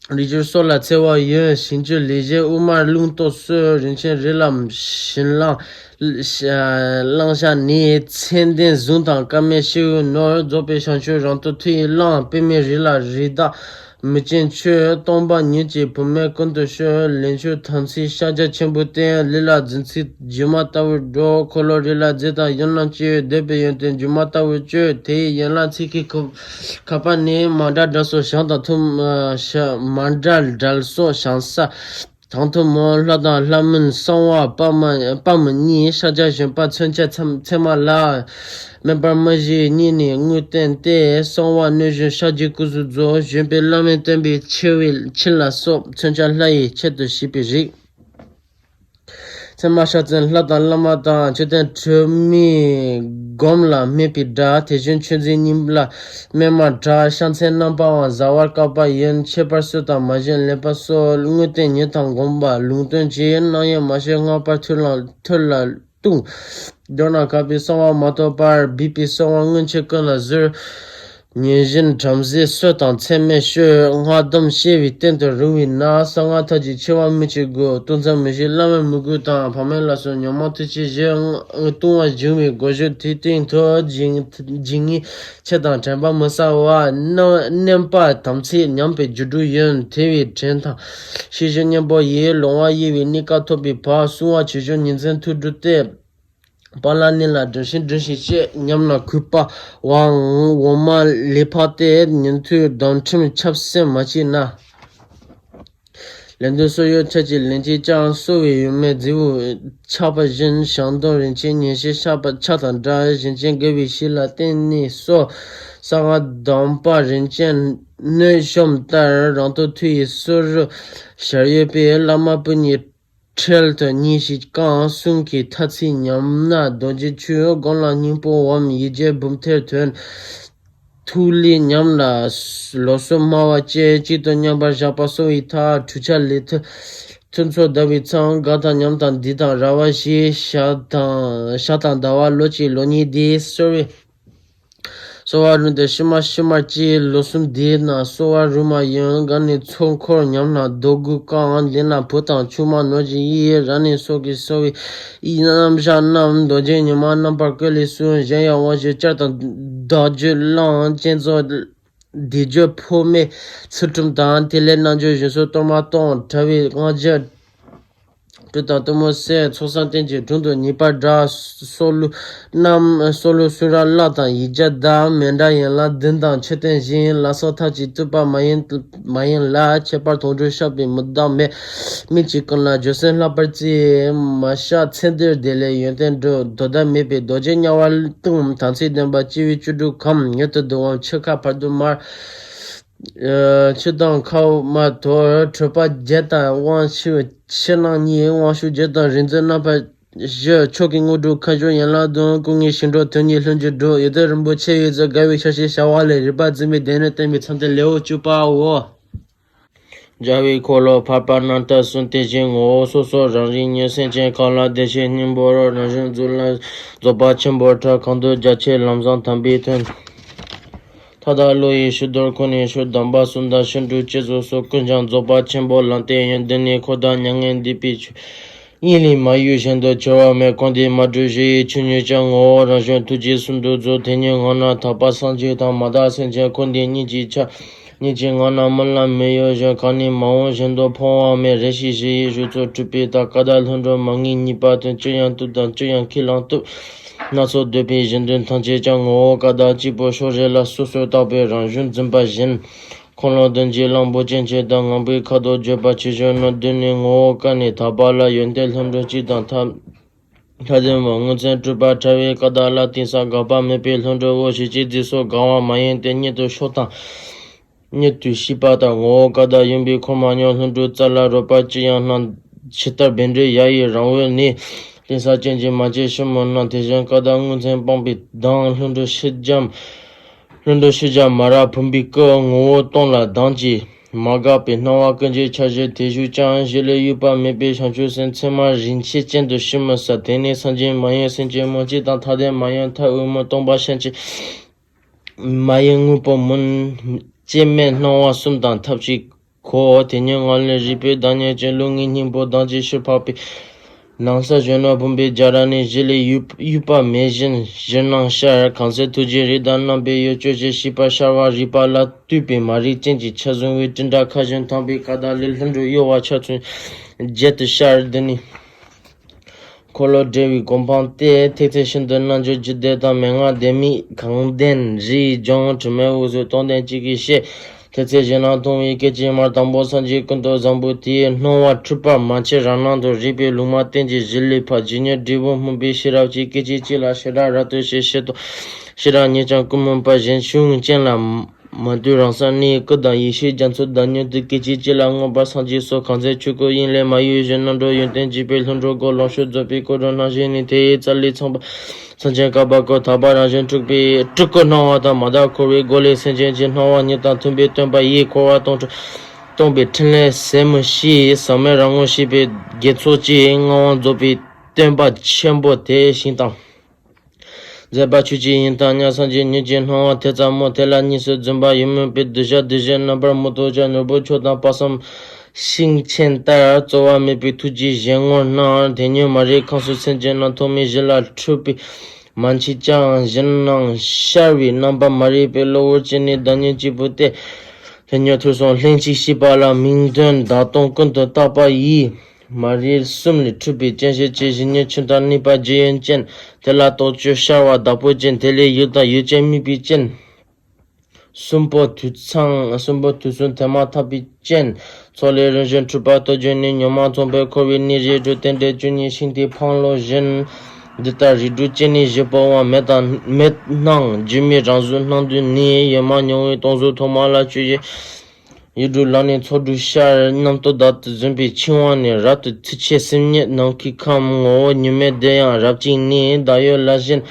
རིགས་གཅིག་སྲོག་ལ་འཚེ་བ་ཡོད། ཞིང་བཅུ་ལས་བཞི་དབུ་མར་རླུང་རྟོག་སོགས། རིན་ཆེན་རིགས་ལ་བྱིན་རླབས་བླང་བྱ་ནི། མཚན་ལྡན་གཟུངས་དང་དཀར་མེ་ཤེའུ་ནོར། རྫོགས་པའི་བྱང་ཆུབ་རང་དོན་མཐུ་ཡིས་བླང་། པདྨའི་རིགས་ལ་རིགས་བདག་མི་སྐྱེ་མཆོད། སྟོང་པ་ཉིད་ཀྱི་བུད་མེད་ཀུན་ཏུ་སྤྱོད། ལས་མཆོག་དམ་ཚིག་ཕྱག་རྒྱ་ཆེན་པོ་བསྟེན། ལུས་ལ་འཛིན་ཚུལ་སྒྱུ་མ་ལྟ་བུར་སྒྲོག། འཁོར་ལོ་རིགས་ལ་རྫས་དང་ཡུལ་རྣམས་སྤྱོད། འདོད་པའི་ཡོན་ཏན་སྒྱུ་མ་ལྟ་བུར་སྤྱོད། དེ་ཡི་ཡན་ལག་ཚིག་གི་ཁ་པ་ནི། མཎྜལ་སྒྲ་སོགས་བྱང་དང་ཐུན། མཎྜལ་སྒྲ་སོགས་བྱང་ས་དང་ཐུན་མོང་། ལྷ་དང་ལྷ་མིན་གསང་བ་དཔག་མ་དཔག་མི་མཉེས། ཕྱག་རྒྱ་བཞིན་པ་མཚོན་ཆ་ཚད་མ་ལ། མེ་འབར་མི་བཞིའི་གཉིས་ནི་དངོས་བསྟན་ཏེ། གསང་བ་སྣོད་བཞིན་ཕྱག་རྒྱའི་སྐུ་གཟུགས་རྫོགས། བཞོན་པའི་བླ་མས་བསྟན་པའི་ཆེ་བའི་ཆོས་ལ་སོགས། མཚོན་ཆ་ལྷ་ཡི་ཆེད་དུ་བྱས་པའི་རིགས། ཚད་མ་སྲ་བརྩན་ལྷ་དང་བླ་མ་དང་། མཆོད་རྟེན་དྲི་མེད་སྒོམ་ལ་སྨད་པའི་སྒྲ། དེ་བཞིན་མཆོད་རྫས་རྙིང་ལ་སྨད་མ་སྒྲ། ཕྱག་མཚན་རྣམ་པའང་བཟའ་བར་དཀའ་བ་ཡིན། ཁྱད་པར་གསོད་དང་མ་བྱིན་ལེན་པ་སོགས། དངོས་བསྟན་ཉིད་དང་སྒོམ་པ་ལུང་སྟོན་གྱི། རྣམ་གཡེང་མ་བྱེད་སྔགས་པར་ཐུགས་ལ་ཐུགས་ལ་གཏུགས། མདོར་ན་དགག་པའི་གསང་བ་མ་གཏོགས་པར། སྦས་པའི་གསང་བ་སྔོན་ཆད་ཀུན་ལ་གཟིར། ཉེར་བཞི་བྲམ་ཟེ་གསོད་དང་ཚད་མེད་སྤྱོད། སྔགས་སྡོམ་བཤད་པའི་རྟེན་དུ་རུང་བས་ན། གསང་སྔགས་ཐབས་ཀྱི་ཆེ་བ་མི་བྱེད་དགོས། ལྟུང་མཚམས་མི་བྱེད་བླ་མའི་མོས་གུས་དང་། ཕ་མེས་ལ་སོགས་ཉོན་མོངས་ཐུགས་བསྐྱེད་བཞི། ལྟུང་བ་འབྱུང་བའི་སྒོ་གཞུག་དེའི་སྟེང་དུ། བྱིང་བྱིང་ངེས་ཆེ་དང་དྲན་པ་མི་གསལ་བ། མནན་པ་དམ་ཚིག་ཉམས་པའི་རྒྱུ་འབྲས་ཡིན། དེ་བས་དྲན་དང་ཤེས་བཞིན་གཉེན་པོ་ཡིས། ལོང་བ་གཡེང་བའི་གནས་སྐབས་ཐོབ་པའི་བར། བསྲུང་བ་ཆོས་སྦྱོར་ཉིན་མཚན་ཐུགས་སྒྲུབ་སྟེ། པཱ་ལ་ནི་ལ་སྒྲིམ་ཞིང་སྒྲིམ་ཞིང་བཤད། ཉམས་ན་གུས་པ་དབང་། འོག་མ་ལས་འཕགས་ཏེ། ཉན་ཐོས་སྡོམ་ཁྲིམས་ཆབ་སྲིད་མ་བྱས་ན། ལན་བདུན་གསོར་གཡོ་ཆ་གཅིག་ལན་གཅིག་ཀྱང་། གསོ་བའི་ཡུལ་མེད་རྫི་བོ་ཆགས་པ་བཞིན། ཞང་སྟོང་རིན་ཆེན་ཉིན་བྱེད་ཆགས་པ་ཆགས་དང་འདྲ། བཞིན་ཅན་དགེ་བའི་གཤིས་ལ་བརྟེན་ནས་གསོ། གསང་སྔགས་གདམས་པ་རིན་ཆེན་སྣོད་གཞོམ་ལྟར། རང་ཐོག་མཐུ་ཡི་གསོ་རུ་ཞར་ཡོད་པའི། བླ་མ་སྤུན་གཉིས་འཕྲལ་དུ་གཉིས་ཤིག་གང་། གསུང་གི་ཐ་ཚིག་ཉམས་ན་རྡོ་རྗེ་ཆོས། སྒོམ་ལ་སྙིང་པོ་འོམ་ཡིག་བརྒྱའི་འབུམ་ཐེར་ཐོན། ཐུགས་ལས་ཉམས་ལ་ལོ་གསུམ་སྨྲ་བ་བཅས། གཅིག་ཏུ་མཉམ་པར་བཞག་པ་གསོ་བའི་ཐབས། གྲུབ་ཆ་ལས་ཐུ་ཐུན་ཚོད་ཟླ་བའི་མཚམས། དགའ་དང་ཉམས་དང་སྡིག་དང་ར་བ་བཞི། ཞག་དང་ཞག་དང་ཟླ་བ་ལོ་གཅིག་ལོ་གཉིས་འདི། གསོ་བའི་གསོ་བ་རུང་སྟེ་ཤུལ་མ་ཤུལ་མར་གཅིག་ལོ་གསུམ་འདི་ན་གསོ་བ་རུང་མ་ཡིན། དགའ་ནས་ཚོགས་འཁོར་ཉམས་ན་རྡོ་དགུ་གང་། འདི་ན་བུ་དང་ཆུང་མ་ནོར་གྱི་ཡིད། ར་ནས་སོགས་ཀྱིས་གསོ་བའི་ཡི་རྣམ་གཞག་རྣམས། རྡོ་རྗེ་ཉི་མ་རྣམ་པར་བཀོད་ལས་གསུངས། གཞན་ཡང་དབང་ཞུས་བསྐྱར་དང་བདག་རྒྱུད་བླང་། བསྐྱེད་རྫོགས་བཟླས་བརྗོད་ཕོ་མོའི་ཚུལ་ཁྲིམས་དང་། དེ་ལས་རྣལ་འབྱོར་གཞན་སོགས་གཏོར་མ་གཏོང་། དྲ་བའི་སྔགས་རྒྱུད་སྤྲུལ་དང་གཏུམ་མོ་གསད། ཚོགས་བསགས་རྟེན་གྱི་དྲུང་དུ་ཉེས་པར་བསྒྲགས། གསོ་ལུགས་རྣམས་གསོ་ལུགས་གསུང་རབ་བཀླག་དང་ཡིག་བརྒྱ་བཟླ། མཎྜལ་ཡན་ལག་བདུན་དང་མཆོད་རྟེན་བཞེངས། ལ་སོགས་ཐབས་ཀྱིས་བཏུལ་པ་མ་ཡིན་མ་ཡིན་ལ། ཁྱད་པར་དོང་སྤྲུགས་བཤགས་པའི་མི་བདག་མེད། མིག་གི་ཀུན་ལ་བརྗོད་སེམས་ལྷག་པར་བརྩི། མ་བཤགས་ཚེ་འདིར་བདེ་ལེགས་ཡོན་ཏན་འགྲུབ། དོ་ཟླ་མེད་པའི་རྡོ་རྗེ་དམྱལ་བ་ལྟུང་། དམ་ཚིག་ལྡན་པ་སྤྱི་བོའི་བཅུ་དྲུག་གམ། མྱུར་དུ་བདེ་བའམ་འཆི་ཁ་བར་དུ་མར། ཨ་ཆུ་དང་ཁ་བ་མ་དོར། གྲོད་པ་བརྒྱད་དང་དབང་ཕྱུག་ཕྱི་ནང་གཉིས། དབང་ཕྱུག་བརྒྱད་དང་རིག་འཛིན་རྣམ་པ་བཞི། མཆོག་གི་དངོས་གྲུབ་ཁ་སྦྱོར་ཡན་ལག་བདུན། སྐུ་ལྔའི་ཞིང་འགྲོ་དོན་གཉིས་ལྷུན་གྱིས་གྲུབ། ཡོན་ཏན་རིན་པོ་ཆེ་ཡོད་ཚད་དགའ་བའི་ཆ་ཤས་བྱ་བ་ལས། རིག་པ་འཛིན་པའི་སྡེ་སྣོད་བསྟན་པའི་མཚམས་སྟེང་ལེའུ་བཅུ་པའོ། རྒྱལ་བའི་འཁོར་ལོ་འཕགས་པ་རྣམ་ཐར་གསུམ། དེ་བཞིན་ངོ་བོ་སོ་སོར་རང་རིག་ཉིད། སེམས་ཅན་གང་ལ་བདེ་ཆེན་སྙིང་པོར། རང་གཞན་འཛིན་ལ་རྫོགས་པ་ཆེན་པོར་ཐལ། གང་དུ་རྒྱ་ཆེར་ལམ་བཟང་དམ་པའི་དོན། མཐའ་དག་བློ་ཡི་ཕྱི་དོར་ཁོ་ནའི་ཕྱོགས། གདམས་པ་གསུམ་དང་ཕྱིན་དྲུག་བསྐྱེད་རྫོགས་སོགས། ཀུན་ཀྱང་རྫོགས་པ་ཆེན་པོ་ལམ་སྟེང་ཡོད། འདི་ནི་འཁོར་དང་མྱ་ངན་འདས་པའི་ཆོས། ཡིད་ལས་མ་གཡོས་གཞན་དུ་འཆར་བ་མེད། གོང་དུ་མ་གྲུབ་བཞི་ཡི་ཆོས་ཉིད་ཀྱང་། ངོ་བོ་རང་བྱུང་ཐུགས་རྗེ་གསུམ་དུ་རྫོགས། དེ་ཉིད་ངོ་ན་དག་པ་སངས་རྒྱས་དང་། མ་དག་སེམས་ཅན་འཁོར་འདས་ཉིད་ཀྱི་ཆ། ཉིད་ཀྱི་ངོ་ན་རྨི་ལམ་མི་གཡོ་བཞིན། གང་ནས་མ་འོངས་གཞན་དུ་འཕོ་བ་མེད། རེ་ཞིག་གཞི་ཡི་གཞུང་ཚོགས་གྲུབ་པའི་རྟགས། ཀ་དག་ལྷུན་གྲུབ་མ་ངེས་ཉིད་པ་དོན། ཅི་ཡང་བཏུབ་དང་ཅི་ཡང་ཁས་བླངས་བཏུབ། སྣ་ཚོགས་འདོད་པའི་གཞན་དོན་ཐམས་ཅད་ཀྱང་། ངོ་བོ་ཀ་དག་གཅིག་པུ་ཕྱོགས་རེ་ལ། སོ་སོར་བརྟགས་པའི་རང་གཞུང་འཛིན་པ་བཞིན། འཁོར་ལོ་བདུན་གྱི་གླང་པོ་ཆེ་མཆེད་དང་། ངང་པའི་ཁ་དོག་བརྗོད་པ་ཆེ་ཆུང་རྣམས། བསྡུས་ནས་ངོ་བོ་ཀ་ནས་དག་པ་ལ། ཡོན་ཏན་ལྷུན་གྲུབ་སྤྱི་དང་ཐ་མཐའ་དོན་པ། སྔོན་ཚེ་སྤྲུལ་པ་ཕྲ་བའི་ཀ་དག་ལ། དེང་སང་འགག་པ་མེད་པའི་ལྷུན་གྲུབ་བོ། ཞི་བྱེད་རྫས་སོགས་གང་བ་མ་ཡིན་ཏེ། ཉིད་དུ་ཕྱོགས་དང་ཉིད་དུ་ཤེས་པ་དང་། ངོ་བོ་ཀ་དག་ཡིན་པས་འཁོར་མ་མྱོང་། ལྷུན་གྲུབ་རྩ་ལ་རོལ་པ་ཅི་ཡང་སྣང་། ཇི་ལྟར་བཻ་ཌཱུརྱ་ཡི་རང་འོད་ནི། དེང་སང་ཅན་གྱིས་མ་མཇལ་ཕྱི་མོ་རྣམས། དེ་བཞིན་ཀ་དག་སྔོན་ཚེ་སྤངས་པའི་གདངས། ལྷུན་གྲུབ་ཕྱི་འཇམ། ལྷུན་གྲུབ་ཕྱི་འཇམ་མ་ར་བུམ་པའི་སྐུ། ངོ་བོ་སྟོང་ལ་གདངས་ཀྱིས་མ་འགགས་པའི། སྣང་བ་ཀུན་གྱི་འཆར་གཞི་དེ་བཞུགས་ཀྱང་། གཞི་ལས་གཡོས་པ་མེད་པའི་བྱང་ཆུབ་སེམས། མཚན་མ་རིན་ཆེན་ཅན་དུ་ཤེས་མི་ཟད། དེ་ནི་སངས་རྒྱས་མ་ཡིན་སེམས་ཅན་མོ། སྤྱི་དང་མཐའ་དོན་མ་ཡིན་མཐའ་དབུས་མོ། སྟོང་པ་སེམས་ཅན་མ་ཡིན་དངོས་པོ་མིན། སྐྱེ་མེད་སྣང་བ་གསུམ་དང་ཐབས་ཅིག་གོ། དེ་ཉིད་ངང་ལས་རིག་པའི་བདག་ཉིད་ཅན། ལུས་ངག་སྙིང་པོ་གདངས་ཀྱིས་ཕྱིར་འཕགས་པའི། ནང་གསལ་གཞོན་ནུ་བུམ་པའི་རྒྱ་ར་ནི། གཞི་ལས་གཡོས་གཡོས་པ་མེད་བཞིན་གཞིར་སྣང་ཤར། གང་ཚེ་ཐུགས་རྗེའི་རིགས་དང་རྣམ་པའི་དབྱེ། སྤྱོད་བྱེད་ཤེས་པ་ཤར་བ། རིག་པ་ལ་ལྟོས་པའི་མ་རིག་ཅན་གྱི་ཆ་བཟུང་བའི་སྤྲིན་བྲལ་ཁ་བཞིན་དྭངས་པའི་ཀ་དག་ལས། ལྷུན་གྲུབ་གཡོ་བ་ཆ་མཚོན་བརྒྱད་དུ་ཤར། འདི་ནི་འཁོར་ལོ་བསྒྲལ་བའི་གོ་འཕང་སྟེ། ཐེག་ཚད་ཤིན་ཏུ་རྣལ་འབྱོར་རྒྱུད་སྡེ་དང་། མན་ངག་ལྡེ་མིག་གང་ལྡན་རིའི་ལྗོངས། དྲི་མེད་འོད་གསལ་སྟོང་ལྡན་གཅིག་གིས་ཤེས། ཐེག་ཚད་གཞན་ལ་མཐོང་བའི་སྐད་ཅིག་མར། དང་པོ་སངས་རྒྱས་ཀུན་ཏུ་བཟང་པོ་དེས། སྣང་བ་འཁྲུལ་པ་མ་མཆིས་རང་སྣང་དུ། རིག་པའི་ལུང་མ་བསྟན་གྱི་གཞི་ལས་ཕར། ཇི་སྙེད་འབྲས་བུ་སྨོན་པའི་ཤེས་རབ་ཀྱིས། སྐད་ཅིག་གཅིག་ལ་ཞེ་དྲག་རབ་ཏུ་ཤེས། ཤེས་རྟོགས་ཤེས་རབ་ཉིད་ཀྱང་ཀུན་སྨོན་པ་བཞིན། ཆོས་དབྱིངས་ཅན་ལ་མ་ལྟོས་རང་སར་གནས། སྐུ་དང་ཡེ་ཤེས་རྒྱ་མཚོ་བདག་ཉིད་དུ། སྐད་ཅིག་གཅིག་ལ་མངོན་པར་སངས་རྒྱས་སོ། གང་ཚེ་ཆོས་སྐུ་དབྱིངས་ལས་མ་གཡོས་བཞིན། རྣམ་གྲོལ་ཡོན་ཏན་རྒྱས་པའི་ལྷུན་གྲུབ་སྒོ། ལོངས་སྤྱོད་རྫོགས་པའི་སྐུ་རུ་སྣང་བཞིན་ནི། དེ་ཡི་རྩ་ལས་ཚངས་པ་སེམས་ཅན་བསྐལ་པ་ཀུན། དག་པ་རང་བཞིན་སྤྲུལ་པའི་སྤྲུལ་སྐུ་སྣང་བ་དང་། མ་དག་འཁོར་བའི་སྒོ་ལས་སེམས་ཅན་གྱི། སྣང་བ་ཉིད་དང་མཐུན་པའི་སྟོན་པ་ཡིས། འཁོར་བ་སྟོང་ཕྲ་སྟོང་པའི་ཕྲིན་ལས་ཟད་མི་ཤེས། ཟག་མེད་རང་ངོ་ཤེས་པའི་དགེ་ཚོགས་ཀྱིས། མངའ་དབང་རྫོགས་པའི་སྟོན་པ་ཆེན་པོ་དེ་ཞིང་དང་། མཛད་པ་ཆོས་ཀྱི་དབྱིངས་དང་མཉམ། སངས་རྒྱས་ཉིད་ཀྱི་སྣང་བ་དེ་ཙམ་མོ། དེ་ལ་གཉིས་སུ་འཛིན་པ་ཡིད་སྨོན་པའི་གདུལ་བྱ་གདུལ་བྱའི་རྣམ་པར་མི་རྟོག་ཅིང་། ནོར་བུ་མཆོག་དང་དཔག་བསམ་ཤིང་ཆེན་ལྟར། རྩོལ་བ་མེད་པའི་ཐུགས་རྗེས་གཞན་ངོར་སྣང་། དེ་ཉིད་མ་རིག་ཁམས་གསུམ་སེམས་ཅན་རྣམས། ཐོག་མའི་གཞི་ལ་འཁྲུལ་པས་མ་མཆིས་ཀྱང་། གཞིར་སྣང་ཤར་བའི་རྣམ་པ་མ་རིག་པའི་གློ་བུར་ཅན་ནི་བདག་ཉིད་གཅིག་པུ་སྟེ། དེ་ཉིད་ཐོས་བསམ་ལྷན་ཅིག་བྱས་པ་ལ་མིང་དོན་བརྡ་སྟོང་ཀུན་ཏུ་བརྟགས་པ་ཡིས། མ་རིག་གསུམ་ལས་འཁྲུལ་པའི་རྐྱེན་ཤས་ཀྱིས། གཞི་ཉིད་ཆོས་དང་གནས་པ་རྒྱུད་ཡོན་ཅན། དེ་ལ་རྟོག་དཔྱོད་ཤར་བ་བདག་པོ་ཅན། དེ་ལས་ཡུལ་དང་ཡུལ་ཅན་དམིགས་པའི་རྐྱེན། གསུམ་པོ་དུས་ཚང་། གསུམ་པོ་དུས་གསུམ་དེ་མ་ཐག་པའི་རྐྱེན། ཚོགས་ལས་རང་བཞིན་འཁྲུལ་པ་རྟོག་བཅས་ནས། ཉོན་མོངས་ཚོགས་པས་འཁོར་བའི་གནས་རིས་དྲུག་རྟེན་འབྲེལ་བཅུ་གཉིས་ཤིང་རྟའི་འཕང་ལོ་བཞིན། འདི་ལྟར་རིགས་དྲུག་སྐྱེ་གནས་བཞི་པོའང་མེ་དང་མེ་སྣང་སྒྱུ་མའི་རང་གཟུགས་སྣང་དུས་ནས། ཡེ་མ་མྱོང་བའི་སྟོང་གཟུགས་ཐོག་མ་ལ་སྤྱོད་བཞིན། ཡིག་དྲུག་ལམ་ནས་ཚོགས་དྲུག་ཤར། རྣམ་རྟོག་བདག་ཏུ་འཛིན་པའི་འཆིང་བ་ནི། རབ་ཏུ་ཚིགས་བཅད་སེམས་ཉིད་ནམ་མཁའི་ཁམས། ངོ་བོ་ཉི་མའི་གདན་ཡང་རབ་བཅིངས་ནས། བདག་ཡུལ་ལ་ཞེན་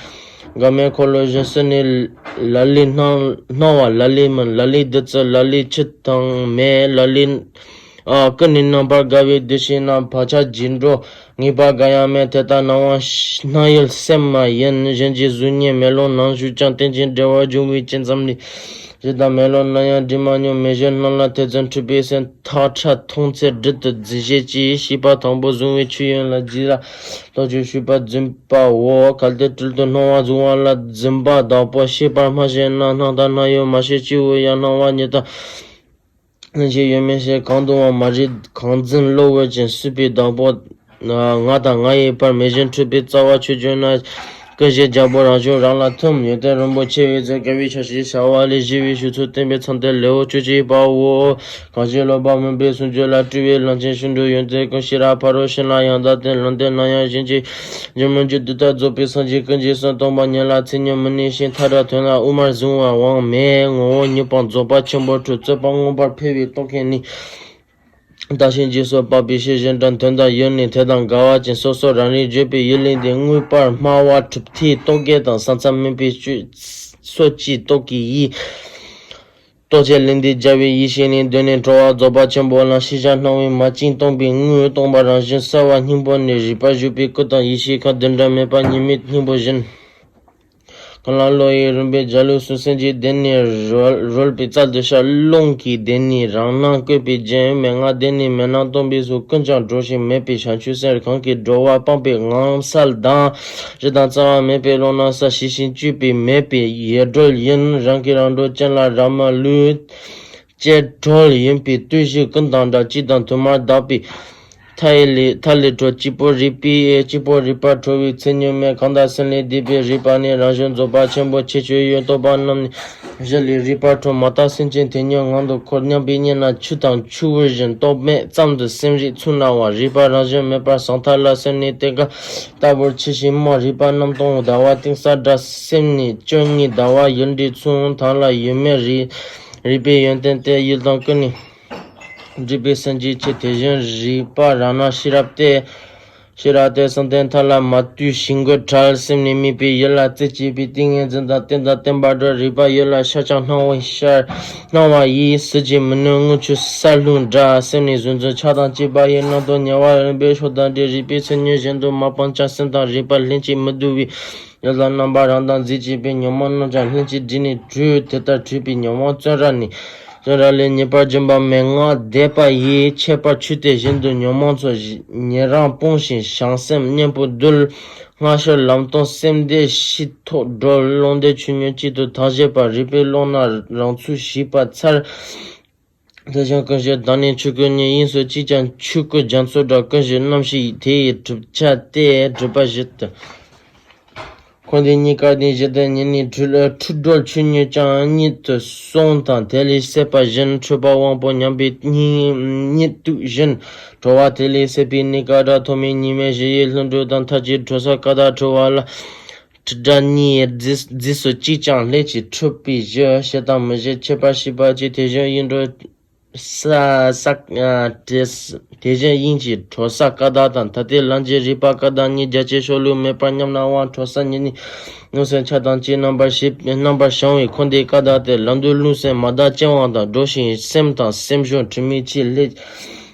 དགའ་མའི་འཁོར་ལོ་བཞིན། སྲིད་ནི་ལ་ལས་སྣང་སྣང་བ་ལ་ལས་མིན། ལ་ལས་བདུད་རྩི་ལ་ལས་ཆུ་དང་མེ། ལ་ལས་ཨ་ཀུན་ནས་རྣམ་པར་དགའ་བའི་བདུད་བཞི་རྣམས། བག་ཆགས་འགྱུ་འགྲོས་ངེས་པ་འགའ་ཡང་མེད། དེ་ལྟར་སྣང་བ་སྣང་ཡུལ་སེམས་མ་ཡིན། གཞན་གྱི་གཟུགས་བརྙན་མེ་ལོང་ནང་བཞུགས་ཀྱང་། རྟེན་ཅིང་འབྲེལ་བར་འབྱུང་བའི་རྐྱེན་ཙམ་ལས། གཞི་དང་མེ་ལོང་ནམ་ཡང་འདྲིས་མ་མྱོང་། མེ་བཞིན་སྣང་ལ་ཐེ་ཚོམ་འཁྲུལ་པའི་སེམས། ཐག་ཁྲ་མཐོང་ཚད་སྦྲུལ་དུ་བརྫུས་བྱེད་ཀྱི། ཤེས་པ་དང་པོ་བཟུང་བའི་ཆོས་ཡིན་ལ། རྗེས་ལ་རྟོག་དཔྱོད་ཤེས་པ་འཛིན་པའོ། གལ་ཏེ་སྦྲུལ་དུ་སྣང་བ་བཟུང་བ་ལ། འཛིན་པ་བདག་པོ་ཤེས་པར་སྨྲ་ཞེ་ན། སྣང་དང་སྣང་ཡུལ་མ་ཤེས་སྐྱེ་བོ་ཡང་། སྣང་བ་ཉིད་དང་ལྷན་ཅིག་ཡོད་མིན་ཞེས། གང་དུའང་མ་རིག་གང་འཛིན་བློ་བུར་ཅན། སྲིད་པའི་བདག་པོ་ང་དང་ང་ཡི་བར། མེ་བཞིན་འཁྲུལ་པའི་རྩ་བ་ཆོས་བརྗོད་ན། ཀུན་གཞི་རྒྱལ་པོ་རང་བྱུང་རང་ལ་ཐིམ། ཡོན་ཏན་རིན་པོ་ཆེ་བའི་ཚུལ། དགའ་བའི་ཆ་ཤས་བྱ་བ་ལས། ཞི་བའི་ཞུ་ཚུལ་བསྟན་པའི་མཚམས་དེར། ལེའུ་བཅུ་གཅིག་པའོ། གང་ཞིག་ལོག་པར་སྨོན་པའི་གསུང་རྒྱུད་ལ། སྤྲུལ་པའི་གླང་ཆེན་ཤིན་ཏུ་ཡོན་ཏན་ཀུན། ཤེས་རབ་ཕ་རོལ་ཕྱིན་ལ་ཡང་དག་བསྟེན། ལམ་བདེན་ནམ་ཡང་གཞན་གྱིས་འགྱུར་མི་འགྱུར། དུས་མཐར་རྫོགས་པའི་སངས་རྒྱས་ཀུན་གྱི་གསུང་། སྟོང་པ་ཉིད་ལ་ཚིག་ཉིད་མི་གནས་ཤིང་། མཐའ་བྲལ་དོན་ལ་དབུ་མར་བཟུང་བའང་མེད། ངོ་བོ་ཉིད་པང་རྫོགས་པ་ཆེན་པོ་ཁྲོད། རྩོད་པ་མངོན་པར་འཕེལ་བའི་རྟོག་གེ་ནི། བདག་གཞན་རྗེས་སུ་དཔག་པའི་ཤེས་བཞིན་དྲན། དོན་དང་ཡུལ་ནི་དེ་དང་འགལ་བ་ཅན། སོ་སོ་རང་རིག་བརྗོད་པའི་ཡུལ་ལས་འདས། མངོན་པར་སྨྲ་བ་གྲུབ་མཐའི་རྟོག་གེ་དང་། ས་མཚམས་མེད་པའི་སྤྱོད་སོ་སྐྱེའི་རྟོག་གེ་ཡིས། རྟོག་བཅས་ལས་འདས་རྒྱལ་བའི་ཡེ་ཤེས་ནི། གདོད་ནས་གྲོལ་བ་རྫོགས་པ་ཆེན་པོ་ལ། ཤེས་བྱ་སྣང་བས་མ་བཅིངས་སྟོང་པའི་དངོས། སྟོང་པ་རང་བཞིན་གསལ་བ་སྙིང་པོ་ནི། རིག་པ་བཞུགས་པའི་སྐུ་དང་ཡེ་ཤེས་ཁམས། རྡུལ་ཕྲ་མེད་པ་ཉི་མའི་སྙིང་པོ་བཞིན། གང་ལ་བློ་ཡི་རིམ་པས་འཇའ་ལུས་གསུངས། སེམས་ཀྱི་གདན་ནས་རོལ་རོལ་པའི་རྩལ་དུ་ཤར། རླུང་གི་གདན་ནས་རང་སྣང་བཀོད་པའི་རྒྱན། མན་ངག་གདན་ནས་མེ་ནང་སྟོང་པའི་གཟུགས། ཀུན་ཀྱང་གྲོལ་ཞིང་མེད་པའི་བྱང་ཆུབ་སེམས། གང་གིས་གྲོལ་བ་སྤངས་པའི་ངང་གསལ་དང་། ཞི་དང་རྩ་བ་མེད་པའི་ཀློང་ན་གསལ། ཤེས་བཞིན་སྤྱོད་པས་མེད་པའི་ཡེ་གྲོལ་ཡིན། རང་གིས་རང་གྲོལ་ཅན་ལ་རག་མ་ལུས། ཅེས་གྲོལ་ཡིན་པའི་ལྟོས་གཞི་ཀུན་དང་འདྲ། གཅིག་དང་དུ་མར་བརྟགས་པའི་མཐའ་ཡས་ལས་མཐའ་ལས་གྲོལ། གཅིག་པོ་རིག་པའི་གཅིག་པོ་རིག་པར་གྲོལ་བའི་མཚན་ཉིད་མེད། གང་དག་སེམས་ལས་འདས་པའི་རིག་པ་ནི། རང་བཞིན་རྫོགས་པ་ཆེན་པོ་ཁྱད་ཆོས་ཡོད། རྟོག་པ་རྣམས་ནི་གཞི་ལས་རིག་པར་གྲོལ། མ་དག་སེམས་ཅན་དེ་ཉིད་ངང་དུ་འཁོར། མཉམ་པའི་གཉིས་ན་ཆུ་དང་ཆུ་བུར་བཞིན། རྟོག་མེད་ཙམ་དུ་སེམས་རིག་ཚུལ་སྣང་བ། རིག་པ་རང་བཞིན་མེད་པར་ཟང་ཐལ་ལ། སེམས་ནི་ལྟེ་བ་ལྟ་བུར་ཆེ་ཞིང་རྨོངས། རིག་པ་རྣམ་སྟོང་ཟླ་བ་གཏིང་ས་འདྲ། སེམས་ནི་བཅུ་གཉིས་ཟླ་བ་ཡུལ་འདྲའི་མཚུངས། དོན་ལ་ཡུལ་མེད་རིག་རིག་པའི་ཡོན་ཏན་ཏེ། ཡུལ་དང་ཀུན་ནས་འདྲིས་པའི་སེམས་ཀྱི་ཆོས། དེ་བཞིན་རིག་པ་རང་སྣང་ཤེས་རབ་སྟེ། ཤེས་རབ་སྟེ་བསམ་གཏན་མཐའ་ལ་མ་ལྟོས་ཤིང་སྒོ་བྲལ། སེམས་ནི་དམིགས་པའི་ཡུལ་ལ་རྩེ་གཅིག་པའི་ཏིང་ངེ་འཛིན་དང་རྟེན་དང་བརྟེན་པ་སྒྲོ། རིག་པ་ཡུལ་ལ་ཤར་ཀྱང་སྣང་བའི་ཤར་སྣང་བ་ཡིས། ཟིལ་གྱིས་མི་ནོན་དངུལ་ཆུ་ས་རླུང་འདྲ། སེམས་ནི་གཟུང་འཛིན་ཆགས་སྡང་བཅས་པ་ཡི། སྣང་སྟོང་ཉེ་བར་རིམ་པས་ཕྱོགས་དང་འདྲེས། རིག་པའི་མཚན་ཉིད་གཞན་དུ་མ་སྤངས་ཀྱང་། སེམས་དང་རིག་པ་ལྷན་ཅིག་མི་བསྡུ་བའི། ཡུལ་ལ་རྣམ་པར་རང་དང་རྫས་གཅིག་པའི། ཉོན་མོངས་རྣམས་ཀྱང་ལྷན་ཅིག་འདྲེས་ནས་གྲོལ། དེ་ལྟར་གྲོལ་པའི་ཉོན་མོངས་བཙོན་ར་ནི། བཙོན་ར་ལས་ངེས་པར་འབྱིན་པ་མན་ངག་བཟླས་པ་ཡིས། ཁྱད་པར་ཆོས་དེ་བཞིན་དུ་ཉོན་མོངས་ཚོགས། ཉན་རང་སྤོང་ཞིང་བྱང་སེམས་གཉེན་པོ་འདུལ། སྔ་ཕྱི་ལམ་སྟོང་སེམས་བདེ་ཕྱིར་ཐོག་སྒྲོལ། ཀློང་ལྡན་ཆོས་ཉིད་གཅིག་ཏུ་ཐལ་བྱེད་པ། རིག་པའི་ཀློང་ན་རང་ཚུགས་ཞེས་པ་མཚར། དེ་བཞིན་ཀུན་གཞི་བདག་ནི་ཆོས་སྐུ་ཉིད། དབྱིངས་སུ་གཅིག་ཀྱང་ཆོས་སྐུ་རྒྱ་མཚོ་འདྲ། ཀུན་གཞི་རྣམ་ཤེས་དེ་ཡི་གྲུབ་ཆ་སྟེ། གྲུབ་པ་བཞི་སྟེ། འཁོར་འདས་གཉིས་ཀ་ནི་གཞི་དང་ཉིད་ནི་འཁྲུལ། འཁྲུལ་སྒྲོལ་ཆོས་ཉིད་ཀྱང་ཉིད་དུ་སོང་དང་། དེ་ལས་སད་པ་བཞིན་འཁྲུལ་པ་དབང་པོ་ཉམས་པའི་གཉིད་གཉིད་དུག་བཞིན་གྲོལ་བ། དེ་ལས་སད་པའི་གནས་སྐབས་འདྲ། ཐོག་མའི་གཉིས་མེད་གཞི་ཡི་ལྷུན་གྲུབ་དང་། མཐར་གྱིས་གྲོལ་ས་ཀ་དག་གྲོལ་བ་ལ། འཁྲུལ་སྒྲ་གཉིས་རྫས་རྫས་སུ་གཅིག་ཀྱང་ལྷན་ཅིག་འཁྲུལ་པའི་གཞི། ཞི་དང་མི་ཞི་ཁྱད་པར་ཤེས་པ་གཅིག་དེ་བཞིན་དབྱིངས་གྲོལ་ས་ས་དེ་དེ་བཞིན་དབྱིངས་ཀྱི་གྲོལ་ས་ཀ་དག་དང་། ད་ལྟའི་ལམ་གྱི་རིག་པ་ཀ་དག་གཉིས། རྒྱ་ཆེ་ཤོས་ལུགས་མེད་པར་མཉམ་ན་དབང་གྲོལ་ས་ཉིད་ནི། ལུང་སེམས་ཆགས་སྡང་གཅིག་རྣམ་པར་ཤེས་རྣམ་པར་བྱང་བའི་འཁོར་འདས་ཀ་དག་སྟེ། ལམ་དུ་ལུང་སེམས་མ་དག་ཅན་དབང་དང་། སྒྲོགས་ཤིང་སེམས་དང་སེམས་བྱུང་དྲི་མའི་ཆས་ལས།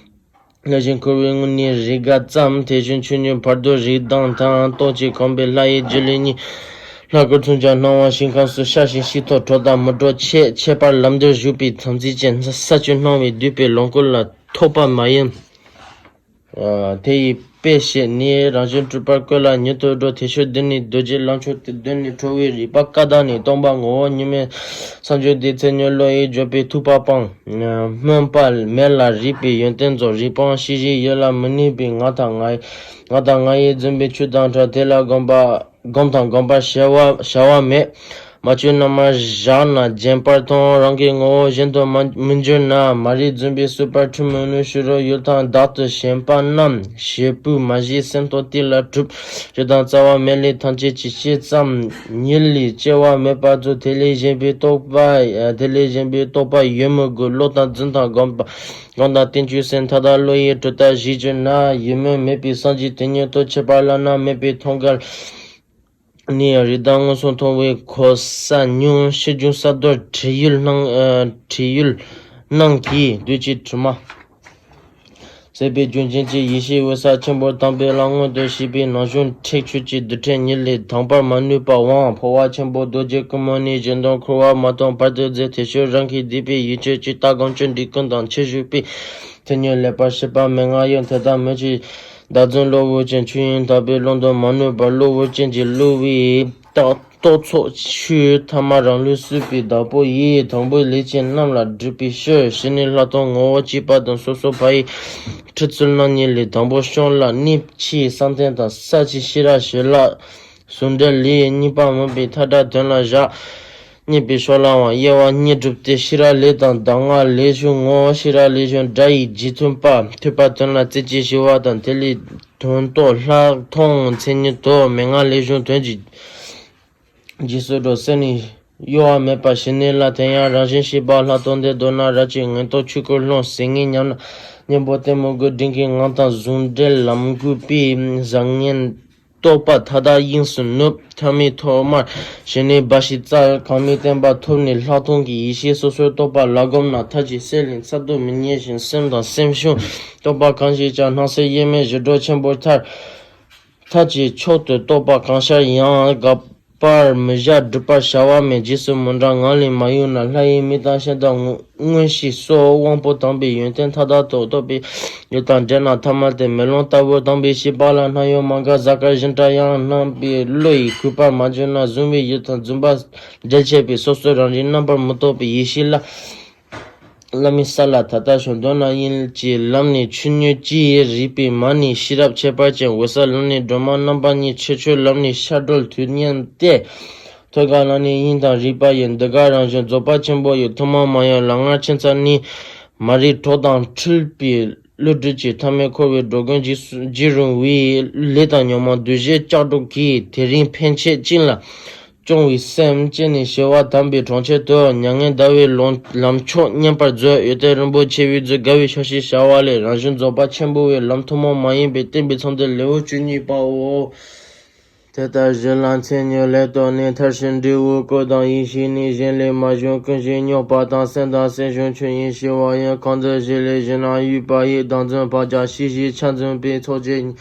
ལྷ་བཞིན་འཁོར་བའི་ངོ་ནས་རིག་དགའ་ཙམ། དེ་བཞིན་ཆོས་ཉིད་བར་དོར་རིག་གདངས་དང་། རྟོག་བཅས་གོམས་པའི་ལྷ་ཡི་རྒྱུད་ལས་ཉིད། ལྷ་སྐུར་མཚོན་ཀྱང་སྣང་བ་ཞིང་ཁམས་སུ། ཤར་ཞིང་ཕྱི་ཐོག་གྲོལ་དང་མི་གྲོལ་ཆེ། ཁྱད་པར་ལམ་འདིར་བཞུགས་པའི་དམ་ཚིག་ཅན། ས་བཅུ་སྣང་བས་བསྡུས་པའི་ལོངས་སྐུ་ལ་ཐོགས་པ་མ་ཡིན། དེ་ཡི་དཔེ་བཤད་ནས། རང་བཞིན་སྤྲོས་པར་བཀོད་ལ་ཉིད་དུ་འགྲོ། དེ་ཕྱིར་གདོད་ནས་རྡོ་རྗེ་ལམ་མཆོག་སྟེ། གདོད་ནས་གྲོལ་བའི་རིག་པ་ཀ་དག་ནི། སྟོང་པ་ངོ་བོ་ཉིད་མེད་བསམ་བརྗོད་དེ། ཚེ་ཉིད་བློ་ཡིས་བརྗོད་པའི་ཐུབ་པ་སྤངས། སྨོན་པ་མེད་ལ་རིག་པའི་ཡོན་ཏན་རྫོགས། རིག་པའང་ཤེས་བཞིན་ཡུལ་ལ་མི་གནས་པའི། ང་དང་ང་ཡི་ང་དང་ང་ཡིས་འཛིན་པའི་ཆོས་དང་བྲལ། དེ་ལ་བསྒོམ་པ་བསྒོམ་དང་བསྒོམ་པར་བྱ་བ་བྱ་བ་མེད། མ་བཅོས་རྣལ་མར་བཞག་ན་བརྗེད་པར་མཐོང་། རང་གི་ངོ་བོ་གཞན་དུ་མ་མི་འགྱུར་ན། མ་རིག་རྫུན་པས་གསོད་པར་ཁྲིད་མི་ནུས། ཕྱི་རོལ་ཡུལ་དང་བདག་ཏུ་ཞེན་པ་རྣམས། བྱེད་པོས་མ་བྱས་སེམས་རྟོག་དེ་ལ་གྲུབ། ཇི་ལྟར་རྩ་བ་མེད་ལས་ཐམས་ཅད་ཇི་སྲིད་ཙམ། ཉིད་ལས་སྐྱེ་བ་མེད་པར་རྫོགས། དེ་ལས་གཞན་པའི་རྟོག་པ། དེ་ལས་གཞན་པའི་རྟོག་པ་ཡོད་མི་དགོས། བློ་དང་རྫུན་དང་སྒོམ་པ། སྒོམ་དང་རྟེན་འབྱུང་སེམས་མཐའ་དག་བློ་ཡིས་གྲུབ་རྟགས་གཞིར་གྱུར་ན། ཡོད་མིན་མེད་པའི་སངས་རྒྱས་དེ་ཉིད་རྟོགས། ཁྱད་པར་བླ་ན་མེད་པའི་མཐོང་གལ་ནས། རིགས་དང་མངོན་སུམ་མཐོང་བའི་གོ་ས་ཉུང་། ཕྱིས་འབྱུང་གསར་དུ་འཁྲིད་ཡུལ་སྣང་། ཨ། འཁྲིད་ཡུལ་སྣང་གིས་བདུད་ཀྱི་དྲི་མ་སེལ་བའི་རྒྱུ་མཚན་གྱིས། ཡེ་ཤེས་འོད་གསལ་ཆེན་པོ་དམ་པའི་ལམ་མངོན་དུ་བྱས་པའི་ནང་བྱུང་ཁྲེགས་ཆོད་ཀྱི་རྡུལ་ཕྲན་ཉིད་ལས་དང་བར་མ་ནུས་པའང་། འཕོ་བ་ཆེན་པོ་རྡོ་རྗེ་ཀུན་མོ་ནས་གཞན་དོན་འཁོར་བ་མ་སྟོངས་བར་དུ་མཛད། དེ་ཕྱིར་རང་གིས་བསྡུས་པའི་ཡིད་ཆེས་ཀྱི་ལྟ་སྒོམ་ཅི་འདྲའི་ཀུན་དང་ཕྱིར་བཞུགས་པའི། དེ་ཉིད་ལེགས་པར་ཤེས་པ་མན་ངག་ཡིན། དེ་ལྟར་མི་བྱེད་བདག་རྫུན་གློ་བུར་ཅན། ཆོས་དབྱིངས་དག་པའི་ཀློང་དུ་མ་ནུས་པར། གློ་བུར་ཅན་གྱི་བསླུ་བའི་རྟགས་རྟོག་ཚོགས་ཆོས་ཐ་མ་རང་ལུས་གསོད་པའི་བདག་པོ་ཡིས། དང་པོའི་ལས་ཅན་རྣམས་ལ་སྒྲིབ་པའི་ཕྱིར། ཞི་གནས་ལྷག་མཐོང་ངོ་བོ་སྐྱེས་པ་དང་། སོ་སོ་ཕ་ཡི་ཁྲིད་ཚུལ་རྣམ་གཉིས་ལས། དང་པོ་བྱུང་ལ་གནས་ཕྱི་བསམ་གཏན་དང་ས་བཅུའི་ཤེས་རབ་ཞི་ལྷག་ཟུང་འབྲེལ་ལས། གཉིས་པ་མུན་པའི་མཐའ་བྲལ་དོན་ལ་བཞག་གཉིས་པའི་ཕྱོགས་ལའང་དབྱེ་བ་གཉིས་གྲུབ་སྟེ། ཤེས་རབ་ལས་དང་གདམས་ངག་ལས་བྱུང་ངོ་། ཤེས་རབ་ལས་བྱུང་སྒྲ་ཡི་རྗེས་མཐུན་པ། ཐོས་པ་དོན་ལ་རྩེ་གཅིག་ཞི་བ་དང་། དེ་ལས་དོན་རྟོགས་ལྷག་མཐོང་མཚན་ཉིད་དོ། མན་ངག་ལས་བྱུང་དོན་གྱི་རྗེས་སུ་འགྲོ། སེམས་ནི་གཡོ་བ་མེད་པ་ཞི་གནས་ལ། དེ་ཡང་རང་བཞིན་ཤེས་པ་ལྷག་མཐོང་སྟེ། མདོར་ན་རབ་ཀྱིས་ངེས་རྟོགས་ཆོས་སྐུར་ལྷུང་། ཟིལ་ངེས་ཉམས་ལ་གཉེན་པོ་གཏི་མུག་གི། དྲིན་གྱིས་ངང་དང་ཟུང་འབྲེལ་ལམ་བགོས་པའི། བཟང་ངན་རྟོག་པ་མཐའ་དག་དབྱིངས་སུ་ནུབ། ཐོག་མའི་ཐོག་མར་ཞི་གནས་འབའ་ཞིག་བཙལ། གང་མིན་བསྟན་པ་ཐོབ་ནས་ལྷག་མཐོང་གི་ཡེ་ཤེས་སོ་སོར་རྟོག་པ་ལ་བསྒོམས་ན། མཐའ་ཅིག་སྲེད་ལེན་ཚད་དུ་མི་ཉེ་ཞིང་། སེམས་དང་སེམས་བྱུང་རྟོག་པ་གང་ཞིག་ཀྱང་། སྣང་སྲིད་དབྱེར་མེད་ཞི་ཁྲོ་ཆེན་པོར་ཐར། མཐའ་ཅིག་མཆོག་ཏུ་རྟོགས་པ་གང་ཤར་ཡང་། དགག་པར་མི་བྱ་སྒྲུབ་པར་བྱ་བ་མེད། རྗེས་སུ་མི་འབྲང་ངང་ལས་མ་གཡོས་ན། ལྷ་ཡི་མིག་དང་སྤྱན་དང་མངོན་ཤེས་སོགས། དབང་པོ་དམ་པའི་ཡོན་ཏན་མཐའ་དག་ཏུ། རྟོག་པའི་ཡུལ་དང་འདྲེས་ན་ཐ་མལ་ཏེ། མེ་ལོང་ལྟ་བུར་དམ་པའི་ཤེས་པ་ལ། སྣང་ཡུལ་མ་འགགས་གཟའ་སྐར་བཞིན་འདྲ་ཡང་། སྣང་བའི་བློ་ཡིས་གོས་པར་མ་གྱུར་ན། གཟུང་བའི་ཡུལ་དང་རྫུན་པ་འབྲེལ་བྱེད་པའི། སོ་སོ་རང་རིག་རྣམ་པར་མི་རྟོག་པའི་ཡེ་ཤེས་ལ། བླ་མའི་ས་ལ་ཐ་དད་ཕྱོགས། མདོར་ན་དབྱིངས་ཀྱི་ལམ་ནས་ཆོས་ཉིད་ཀྱིས། རིག་པའི་མ་ཎི་ཤེས་རབ་ཁྱད་པར་ཅན། འོད་གསལ་ལམ་ནས་སྒྲོན་མ་རྣམ་པ་གཉིས། ཕྱིར་ཆོས་ལམ་ནས་ཤར་གྲོལ་དུས་མཉམ་སྟེ། ཐོད་རྒལ་ལམ་ནས་དབྱིངས་དང་རིག་པ་ཡི། འདི་ག་རང་བཞིན་རྫོགས་པ་ཆེན་པོ་ཡི། ཐུན་མོང་མ་ཡིན་ལམ་ལྔར་ཕྱིན་ཚར་ནས། མ་རིག་གྲོགས་དང་འཁྲིལ་པའི་བློ་གྲོས་ཀྱིས། ཐ་མལ་འཁོར་བའི་འགྲོ་ཀུན་འཇིགས་སུ་འཇིགས་རུང་བའི། ལས་དང་ཉོན་མོངས་འདུ་བྱེད་ལྕགས་སྒྲོག་གིས། དེ་རིང་ཕན་ཆད་ཅིང་ལ། སྐྱོང་བའི་སེམས་བསྐྱེད་ནས་ཞི་བ་དམ་པའི་གྲོང་ཁྱེར་དུ། མྱ་ངན་འདའ་བའི་ལམ་ལམ་མཆོག་མཉན་པར་མཛོད། འོད་གཏེར་རིན་པོ་ཆེ་བའི་མཛོད། དགའ་བའི་ཕྱོགས་བཞི་བྱ་བ་ལས། རང་བཞིན་རྫོགས་པ་ཆེན་པོ་བའི་ལམ། ཐུན་མོང་མ་ཡིན་པའི་བསྟན་པའི་ཚོགས་འདུ་ལེའུ་བཅུ་གཉིས་པའོ། དེ་ལྟར་གཞི་ལ་མཚན་ཉིད་ལས་རྟོགས་ནས། མཐར་ཕྱིན་འབྲས་བུ་སྐུ་དང་ཡེ་ཤེས་ནི། གཞན་ལས་མ་བྱུང་ཀུན་གཞི་རྙོག་པ་དང་། སེམས་དང་སེམས་བྱུང་ཆོས་ཉིད་ཞི་བ་ཡིན། གང་དུ་གཞི་ལས་གཞི་སྣང་ཡོད་པ་ཡི། བདག་རྫུན་བག་ཆགས་ཤེས་བྱའི་ཆ་འཛིན་པའི་ཚོགས་ཀྱིས།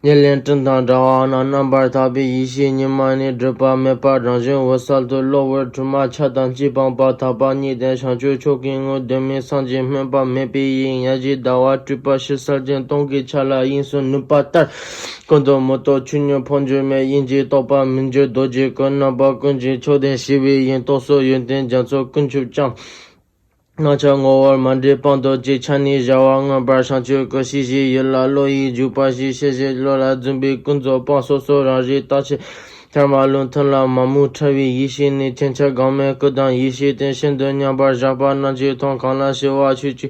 ཉེར་ལེན་སྤྲིན་དང་འདྲ་བ་ན། རྣམ་པར་དག་པའི་ཡེ་ཤེས་ཉི་མ་ནི། སྒྲིབ་པ་མེད་པར་རང་བཞིན་འོད་གསལ་དུ། གློ་བུར་དྲི་མ་ཆགས་དང་བཅས་སྤངས་པ། དག་པ་གཉིས་ལྡན་བྱང་ཆུབ་མཆོག་གི་དངོས། གདོད་མའི་སངས་རྒྱས་སྨོན་པ་མེད་པའི་དབྱིངས། ཡ་གྱལ་ཟླ་བ་སྤྲོས་པ་ཕྱི་གསལ་ཅན། སྟོང་གི་ཆ་ལ་དབྱིངས་སུ་ནུབ་པ་ལྟར། ཀུན་ཏུ་མི་རྟོག་ཆོས་ཉིད་འཕོ་འགྱུར་མེད། དབྱིངས་ཀྱི་རྟོག་པ་མི་འགྱུར་རྡོ་རྗེ་སྐུ། རྣམ་པ་ཀུན་གྱི་མཆོག་ལྡན་ཞི་བའི་དབྱིངས། རྟོག་ཚོགས་ཡོན་ཏན་རྒྱ་མཚོ་ཀུན་ཆུབ་ཀྱང་། སྣང་ཆ་ངོ་བོར་མ་འདྲེས་དཔང་དུ་བྱས། ཆ་ནས་བཞག་པ་མངོན་པར་བྱང་ཆུབ་སྐུ། ཤེས་བྱའི་ཡུལ་ལ་བློ་ཡིས་འཇུག་པ་ཞིག། ཤེས་བྱའི་བློ་ལ་རྫུན་པའི་ཀུན་རྫོབ་སྤངས། སོ་སོ་རང་རིག་རྟག་ཆད་ཐལ་མ་ལུས། ཐུན་ལ་མ་རྨོངས་ཕྲ་བའི་ཡེ་ཤེས་ནི། ཁྱད་ཆོས་འགག་མེད་སྐུ་དང་ཡེ་ཤེས་བསྟན། ཤིན་ཏུ་མཉམ་པར་བཞག་པ་རྣམས་ཀྱིས་མཐོང་། གང་ལ་ཞི་བ་ཆོས་ཀྱི་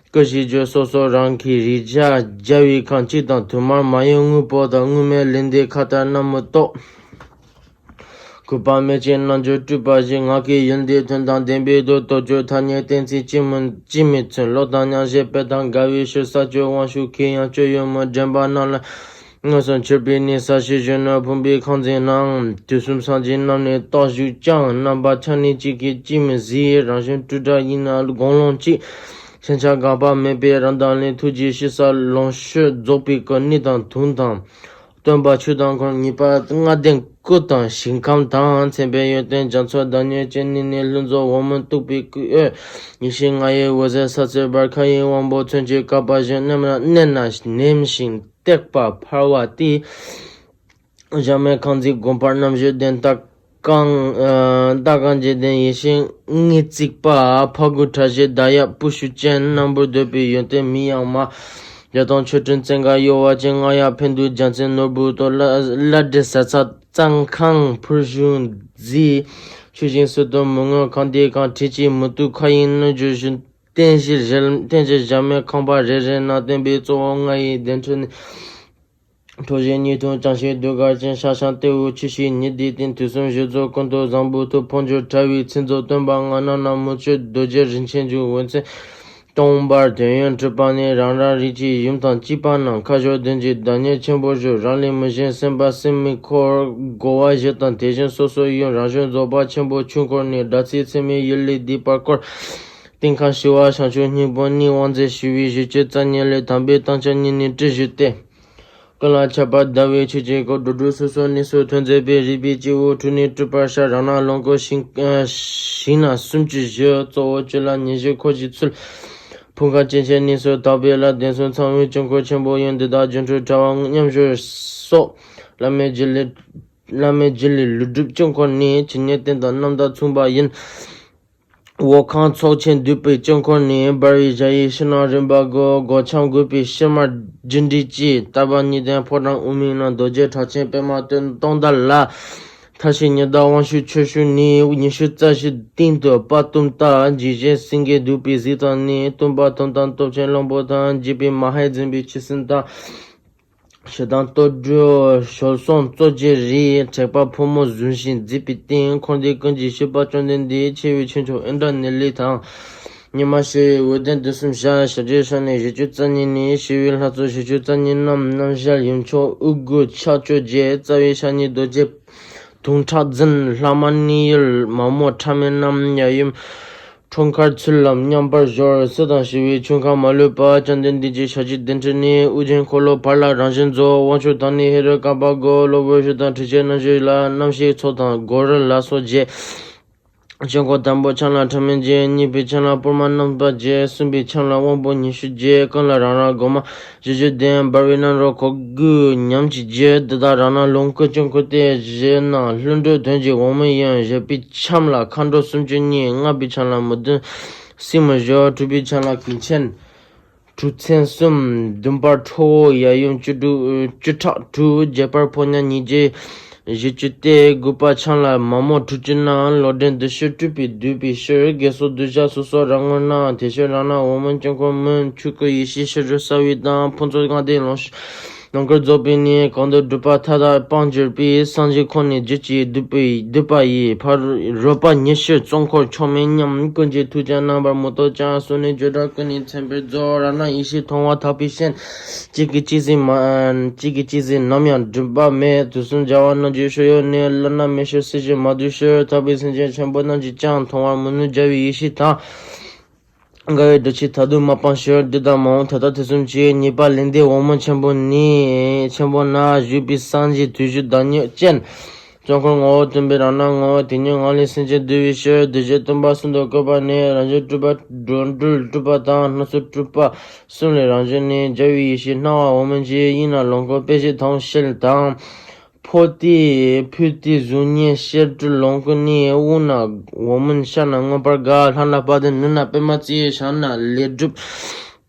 སྐུ་ཞེས་བརྗོད། སོ་སོ་རང་གི་རེག་བྱ་རྒྱལ་བའི་ཁམས། གཅིག་དང་དུ་མར་མ་ཡིན་དངོས་པོ་དང་། དངོས་མེད་ལས་འདས་མཁའ་ལྟར་རྣམ་མི་རྟོག་གུས་པ་མེད་ཅིང་རྣལ་འབྱོར་སྤྲུལ་པ་བཞིན། ངག་གི་ཡུལ་འདིའི་དོན་དང་ལྡན་པའི་མདོ། རྟོགས་བརྗོད་ཐ་སྙད་གཏན་ཚིགས་ཅིས་མི་ཅིས་མི་མཚོན། བློ་དང་མཉམ་བཞག་དཔེ་དང་འགལ་བའི་ཕྱིར། ས་བཅུ་དབང་ཕྱུག་གིས་ཡང་སྤྱོད་ཡུལ་མི་འདྲེན་པ་རྣམས་ལ། མངོན་སུམ་གྱུར་པའི་གནས་ས་ཞེས་བརྗོད་ནོ། ཕུང་པོའི་ཁམས་འཛིན་ནའང་དུས་གསུམ་སངས་རྒྱས་རྣམས་ནི་རྟག་བཞུགས་ཀྱང་། རྣམ་པ་ཆ་ནས་གཅིག་གིས་གཅིག་མི་གཟིགས། རང་བཞིན་སྤྲོས་བྲལ་ཡིན་ན་དགོངས་ལོངས་གཅིག། ཞེན་ཆགས་འགག་པ་མེད་པའི་རང་དབང་ལས། ཐུགས་རྗེའི་ཞི་ས་ལོངས་སྤྱོད་རྫོགས་པའི་སྐུ། གནས་དང་དོན་དང་སྟོན་པ་ཆོས་དང་འཁོར། ངེས་པ་ལྔ་ལྡན་སྐུ་དང་ཞིང་ཁམས་དང་། མཚན་དཔེ་ཡོན་ཏན་རྒྱ་མཚོ་བདག་ཉིད་ཀྱི། གནས་ནི་ལྷུན་རྫོགས་འོག་མིན་སྟུག་པའི་སྐུ། ཡེ་ཤེས་ལྔ་ཡི་འོད་ཟེར་ས་ཚེ་འབར། མཁའ་ཡི་དབང་པོ་མཚོན་ཆའི་བསྐལ་པ་བཞིན། མནན་ན་མནན་ན་ནེམ་ཞིང་བཏེགས་པ་འཕར་བ་སྟེ། གཞལ་མེད་ཁང་བརྩེགས་དགོངས་པ་རྣམ་བཞི་ལྡན། ལྟ་གང་ལྟ་གང་འཇིག་རྟེན་ཡེ་ཤེས་ལྔས་བརྩིགས་པ། ཕ་གུ་ཁྲ་ཤེལ་མདའ་ཡབ་པུ་ཤུ་ཅན། སྣམ་བུར་འདོད་པའི་ཡོན་ཏན་མིང་ཡང་མ། རྒྱ་མཐོང་མཆོད་སྤྲིན་བཙན་མཁར་གཡོ་བ་ཅན། རྔ་ཡབ་འཕན་བདུད་རྒྱལ་མཚན་ནོར་བུ་དོ། ལྷ་ལྷ་འདྲེ་ཟ་ཚ་གཙང་ཁང་ཕུར་བྱུང་རྫི། ཆུ་ཞིང་སུ་དང་མི་མངོན་གང་དེ་གང་། ཁྲིད་ཀྱི་མུ་ཏིག་ཁ་ཡི་སྣོད་བཅུད་བཞིན། རྟེན་གཞི་རེ་རྟེན་གཞི་བཞག་མེད་ཁང་པ་རེ་རེ་ན། བསྟན་པའི་གཙོ་བོ་ལྔ་ཡི་གདན་ཁྲི་ནས། ཁྲོ་ཞིང་སྙིང་ཐུང་བྱང་ཞིང་ཟློས་གར་ཅན། ཤ་ཞང་ཏེའུ་ཆུ་ཞིང་ཉི་ཟླའི་སྟེང་། དུས་གསུམ་བཞི་རྫོགས་ཀུན་ཏུ་བཟང་པོའི་མཐུ། འཕོ་འགྱུར་དྲ་བའི་ཚིག་མཛོད་སྟོན་པ་ལྔ། རྣམ་སྣང་མུ་ཁྱུད་རྡོ་རྗེ་རིན་ཆེན་འབྱུང་། འོད་མཚན་སྟོང་འབར་དོན་ཡོད་གྲུབ་པ་ནི། རང་རང་རིགས་ཀྱི་ཡུམ་དང་བཅས་པ་རྣམས། ཁ་ཕྱོགས་བདུན་གྱི་བདག་ཉིད་ཆེན་པོར་བཞུགས། རང་ལས་མི་གཞན་སེམས་དཔའ་སེམས་མི་འཁོར། རྒོལ་བ་བཞི་དང་དེ་བཞིན་སོ་སོའི་ཡུམ། རང་བྱུང་རྫོགས་པ་ཆེན་པོ་ཆོས་འཁོར་ནི། སྒྲ་ཚད་ཚད་མེད་ཡུལ་ལས་འདས་པར་བསྐོར། སྟེང་ཁམས་ཞི་བ་བྱང་ཆུབ་སྙིང་པོ་ནི། དབང་མཛད་ཞི་བའི་བཞི་བཅུ་རྩ་གཉིས་ལས། དམ་པའི་དམ་ཆོས་ཉིད་ནི་སྤྲུལ་བཞུགས་ཏེ། ཀུན་ལ་ཁྱབ་པ་ཟླ་བའི་ཆུ་སྐྱེས་སྐུ། འགྲོ་དྲུག་སོ་སོའི་གནས་སུ་ཐོན་མཛད་པའི། རིག་པའི་སྐྱེས་བུ་དྲུག་ནི་སྤྲུལ་པར་ཤར། རང་སྣང་ལོངས་སྐུ་ཞིང་ཞིང་སྣ་སུམ་ཅུ་བཞི། གཙོ་བོ་བཅུ་ལ་ཉི་ཤུ་འཁོར་གྱི་ཚུལ། ཕུང་ཁམས་སྐྱེ་མཆེད་གནས་སུ་དག་པའི་ལྷ། གདན་གསུམ་ཚང་བའི་དཀྱིལ་འཁོར་ཆེན་པོ་ཡིན། འདི་དག་སྒྱུ་འཕྲུལ་དྲ་བ་མཉམ་བཞུགས་སོགས། བླ་མེད་རྒྱུད་ལས་བླ་མེད་རྒྱུད་ལས་ལུས་གྲུབ་དཀྱིལ་འཁོར་ནི། ཇི་སྙེད་རྟེན་དང་རྣམ་དག་མཚུངས་པ་ཡིན། འོག་ཁང་ཚོགས་ཆེན་འདུས་པའི་དཀྱིལ་འཁོར་ནི། འབར་བའི་ཞལ་གྱི་ཕྱི་ནང་རིམ་པ་དགུ། སྒོ་ཁྱམས་དགུ་པའི་ཕྱི་མར་རྒྱུ་འབྲས་གཅིག། ལྟ་བ་གཉིས་ལྡན་ཕོ་བྲང་དབུ་མའི་ནང་། རྡོ་རྗེ་ཁྲ་ཆེན་པདྨ་སྟོད་སྟོང་ཟླ་ལ། མཐའ་བཞི་ཉི་ཟླ་དབང་ཕྱུག་ཆོས་སྐྱོང་ནི། ཉི་ཤུ་རྩ་བཞི་སྟེང་དུ་དཔལ་སྟོན་ལྟ། འཇིགས་བྱེད་སེང་གེ་གདུག་པའི་གཟིགས་སྟངས་ནི། སྟོན་པ་སྟོན་དང་སྟོབས་ཆེན་གླང་པོ་དང་། འཇིགས་པའི་མ་ཧེ་འཛིན་པའི་ཁྱི་སེང་དང་། ཞེ་སྡང་སྟོབས་འགྲོས་བྱོལ་སོང་གཙོ་བྱས་རིགས། དྲེགས་པ་ཕོ་མོ་བཟུང་ཞིང་མཛེས་པའི་སྟེང་། འཁོར་འདས་ཀུན་གྱི་སྤྱོད་པ་བཅོམ་ལྡན་འདས། ཆེ་བའི་ཆོས་མཆོག་ཨིནྡྲ་ནཱི་ལའི་དང་། ཉི་མ་ཤར་བའི་འོད་ལྡན་དུས་གསུམ་ཞལ། ཞབས་རྗེས་ཕྱག་ནི་བཞི་བཅུ་རྩ་གཉིས་ནི། ཞི་བའི་ལྷ་ཚོགས་བཞི་བཅུ་རྩ་གཉིས་རྣམས། རྣམ་གཞག་ཡུམ་མཆོག་དབུ་དགུ་ཕྱག་བཅོ་བརྒྱད། རྩ་བའི་ཕྱག་གཉིས་རྡོ་རྗེ་དུང་ཁྲག་འཛིན། ལྷག་མ་གནས་ཡུལ་མ་མོ་ཕྲ་མེན་རྣམས། ཡབ་ཡུམ་འཁྲུངས་སྐར་ཚུལ་ལམ་མཉམ་པར་སྦྱོར། སྲིད་དང་ཞི་བའི་ཆོས་ཁམས་མ་ལུས་པ། བཅོམ་ལྡན་འདས་ཀྱི་ཞབས་ཀྱི་གདན་ཁྲི་ནི། དབུ་ཅན་འཁོར་ལོ་བར་ལ་རང་བཞིན་རྫོགས། དབང་ཕྱུག་དང་ནི་ཧེ་རུ་ཀ་པ་དགུ། གློ་བུར་ཤུགས་དང་འཁྲུལ་ཆས་རྣམ་བཞི་ལ། རྣམ་ཤེས་ཚོགས་དང་སྒོ་རུ་ལ་སོགས་བརྒྱད། དཀྱིལ་འཁོར་དང་པོའི་ཆ་ལ་ཕྲ་མེན་བརྒྱད། གཉིས་པའི་ཆ་ལ་པུར་མ་རྣམ་པ་བརྒྱད། གསུམ་པའི་ཆ་ལ་དབང་པོ་ཉི་ཤུ་བརྒྱད། ཀུན་ལ་རང་རང་སྒོ་མང་བཞི་བཅུ་ལྡན། འབར་བའི་རྣམ་རོལ་གོ་དགུས་ཉམས་ཀྱི་རྒྱུ། འདི་དག་རང་སྣང་ལོངས་སྐུ་དཀྱིལ་འཁོར་སྟེ། བཞི་ནང་ལྷུན་གྲུབ་དོན་གྱི་འོག་མིན་ཡིན། བཞི་པའི་ཆ་ལ་མཁའ་འགྲོ་སུམ་ཅུ་གཉིས། ལྔ་པའི་ཆ་ལ་མི་བདུན་སྲིང་མོ་བཞི། དྲུག་པའི་ཆ་ལ་གིང་ཆེན་དྲུག་མཚན་གསུམ། བདུན་པར་ཁྲོ་བོ་ཡབ་ཡུམ་བཅུ་དྲུག་བཅུ་ཕྲག་དྲུག། བརྒྱད་པར་ཕོ་ཉ་ཉིས་བརྒྱ་བཞི་བཅུ་སྟེ། དགུ་པ་ཆ་ལ་མ་མོ་དྲུག་ཅུ་རྣམས། ལོག་འདྲེན་བདུད་ཤོག་སྤྲུལ་པའི་བསྡུས་པའི་ཕྱིར། དགེ་སོགས་གདུལ་བྱ་སོ་སོར་རང་ངོ་ན། དེ་ཕྱིར་རང་སྣང་འོག་མིན་དཀྱིལ་འཁོར་མིན། ཆོས་སྐུ་ཡེ་ཤེས་ཕྱི་རོལ་གསལ་བའི་མདངས། ཕུན་ཚོགས་ལྔ་ལྡན་ལོངས་ལོངས་སྐུར་རྫོགས་པའི་གནས། གང་དུ་སྒྲུབ་པ་མཐའ་དག་སྤངས་གྱུར་པའི། སངས་རྒྱས་འཁོར་ནི་རྒྱུད་ཀྱི་བསྡུས་པའི་བསྡུས་པ་ཡི། ཕ་རོལ་པ་ཉི་ཤུ་གཙོ་འཁོར་མཆོག་དམན་མཉམ། ཀུན་གྱི་ཐུགས་ཀྱང་རྣམ་པར་མི་རྟོག་ཀྱང་། གསོལ་ནས་བརྗོད་བྲལ་ཀུན་ནས་མཚན་དཔེར་རྫོགས། རང་སྣང་ཡེ་ཤེས་མཐོང་བ་ཐག་པའི་སྤྱན། གཅིག་གིས་གཅིག་གཟིགས་མ། གཅིག་གིས་གཅིག་གཟིགས་ནམ་ཡང་སྒྲིབ་པ་མེད། དུས་གསུམ་བྱ་བ་རྣམས་ཀྱི་སྤྱོད་ཡུལ་ནི། བླ་ན་མེད་ཕྱིར་སྲིད་ཞི་མ་འདུས་ཕྱིར། ཐར་པའི་སེམས་ཅན་ཆེན་པོ་རྣམས་ཀྱིས་ཀྱང་། མཐོང་བར་མི་ནུས་རྒྱལ་བའི་ཡེ་ཤེས་དང་། འགལ་བའི་འདུ་བྱེད་མཐར་ཐུག་མ་སྤངས་ཕྱིར། འདི་དག་མ་འོངས་ད་ལྟ་དུས་གསུམ་གྱི། ཉེས་པ་ལས་འདས་འོག་མིན་ཆེན་པོ་ནི། ཆེན་པོ་ན་བཞུགས་པའི་སངས་རྒྱས་དུས་བཞི་བདག་ཉིད་ཅན། གཙོ་འཁོར་ངོ་བོ་སྟོན་པའི་རང་སྣང་ངོ་བོ་དེ་ཉིད་ངང་ལས་སེམས་ཅན་འདུལ་བའི་ཕྱིར། གདུལ་བྱ་སྟོན་པ་གསུམ་དུ་བཀོད་པ་ནི། རང་བྱུང་སྤྲུལ་པ་འགྲོ་འགྲུལ་སྤྲུལ་པ་དང་སྣང་ཚུལ་སྤྲུལ་པ་གསུམ་ལས་རང་བྱུང་ནི། རྒྱལ་བའི་ཡེ་ཤེས་སྣང་བ་འོག་མིན་གྱི། དབྱིངས་ན་ལོངས་སྐུ་དཔེ་བྱད་དང་ཤེལ་དང་། ཕོ་ཏི་ཕུ་ཏི་གཟུགས་བརྙན་ཤེལ་སྤྲུལ་ལོངས་སྐུ་ནི། དབུ་ན་འོག་མིན་ཤ་ན་མངོན་པར་དགའ། ལྷ་ན་དཔལ་ལྡན་ནུ་ན་པདྨ་བརྩེགས། ཞབས་ན་ལས་སྒྲུབ་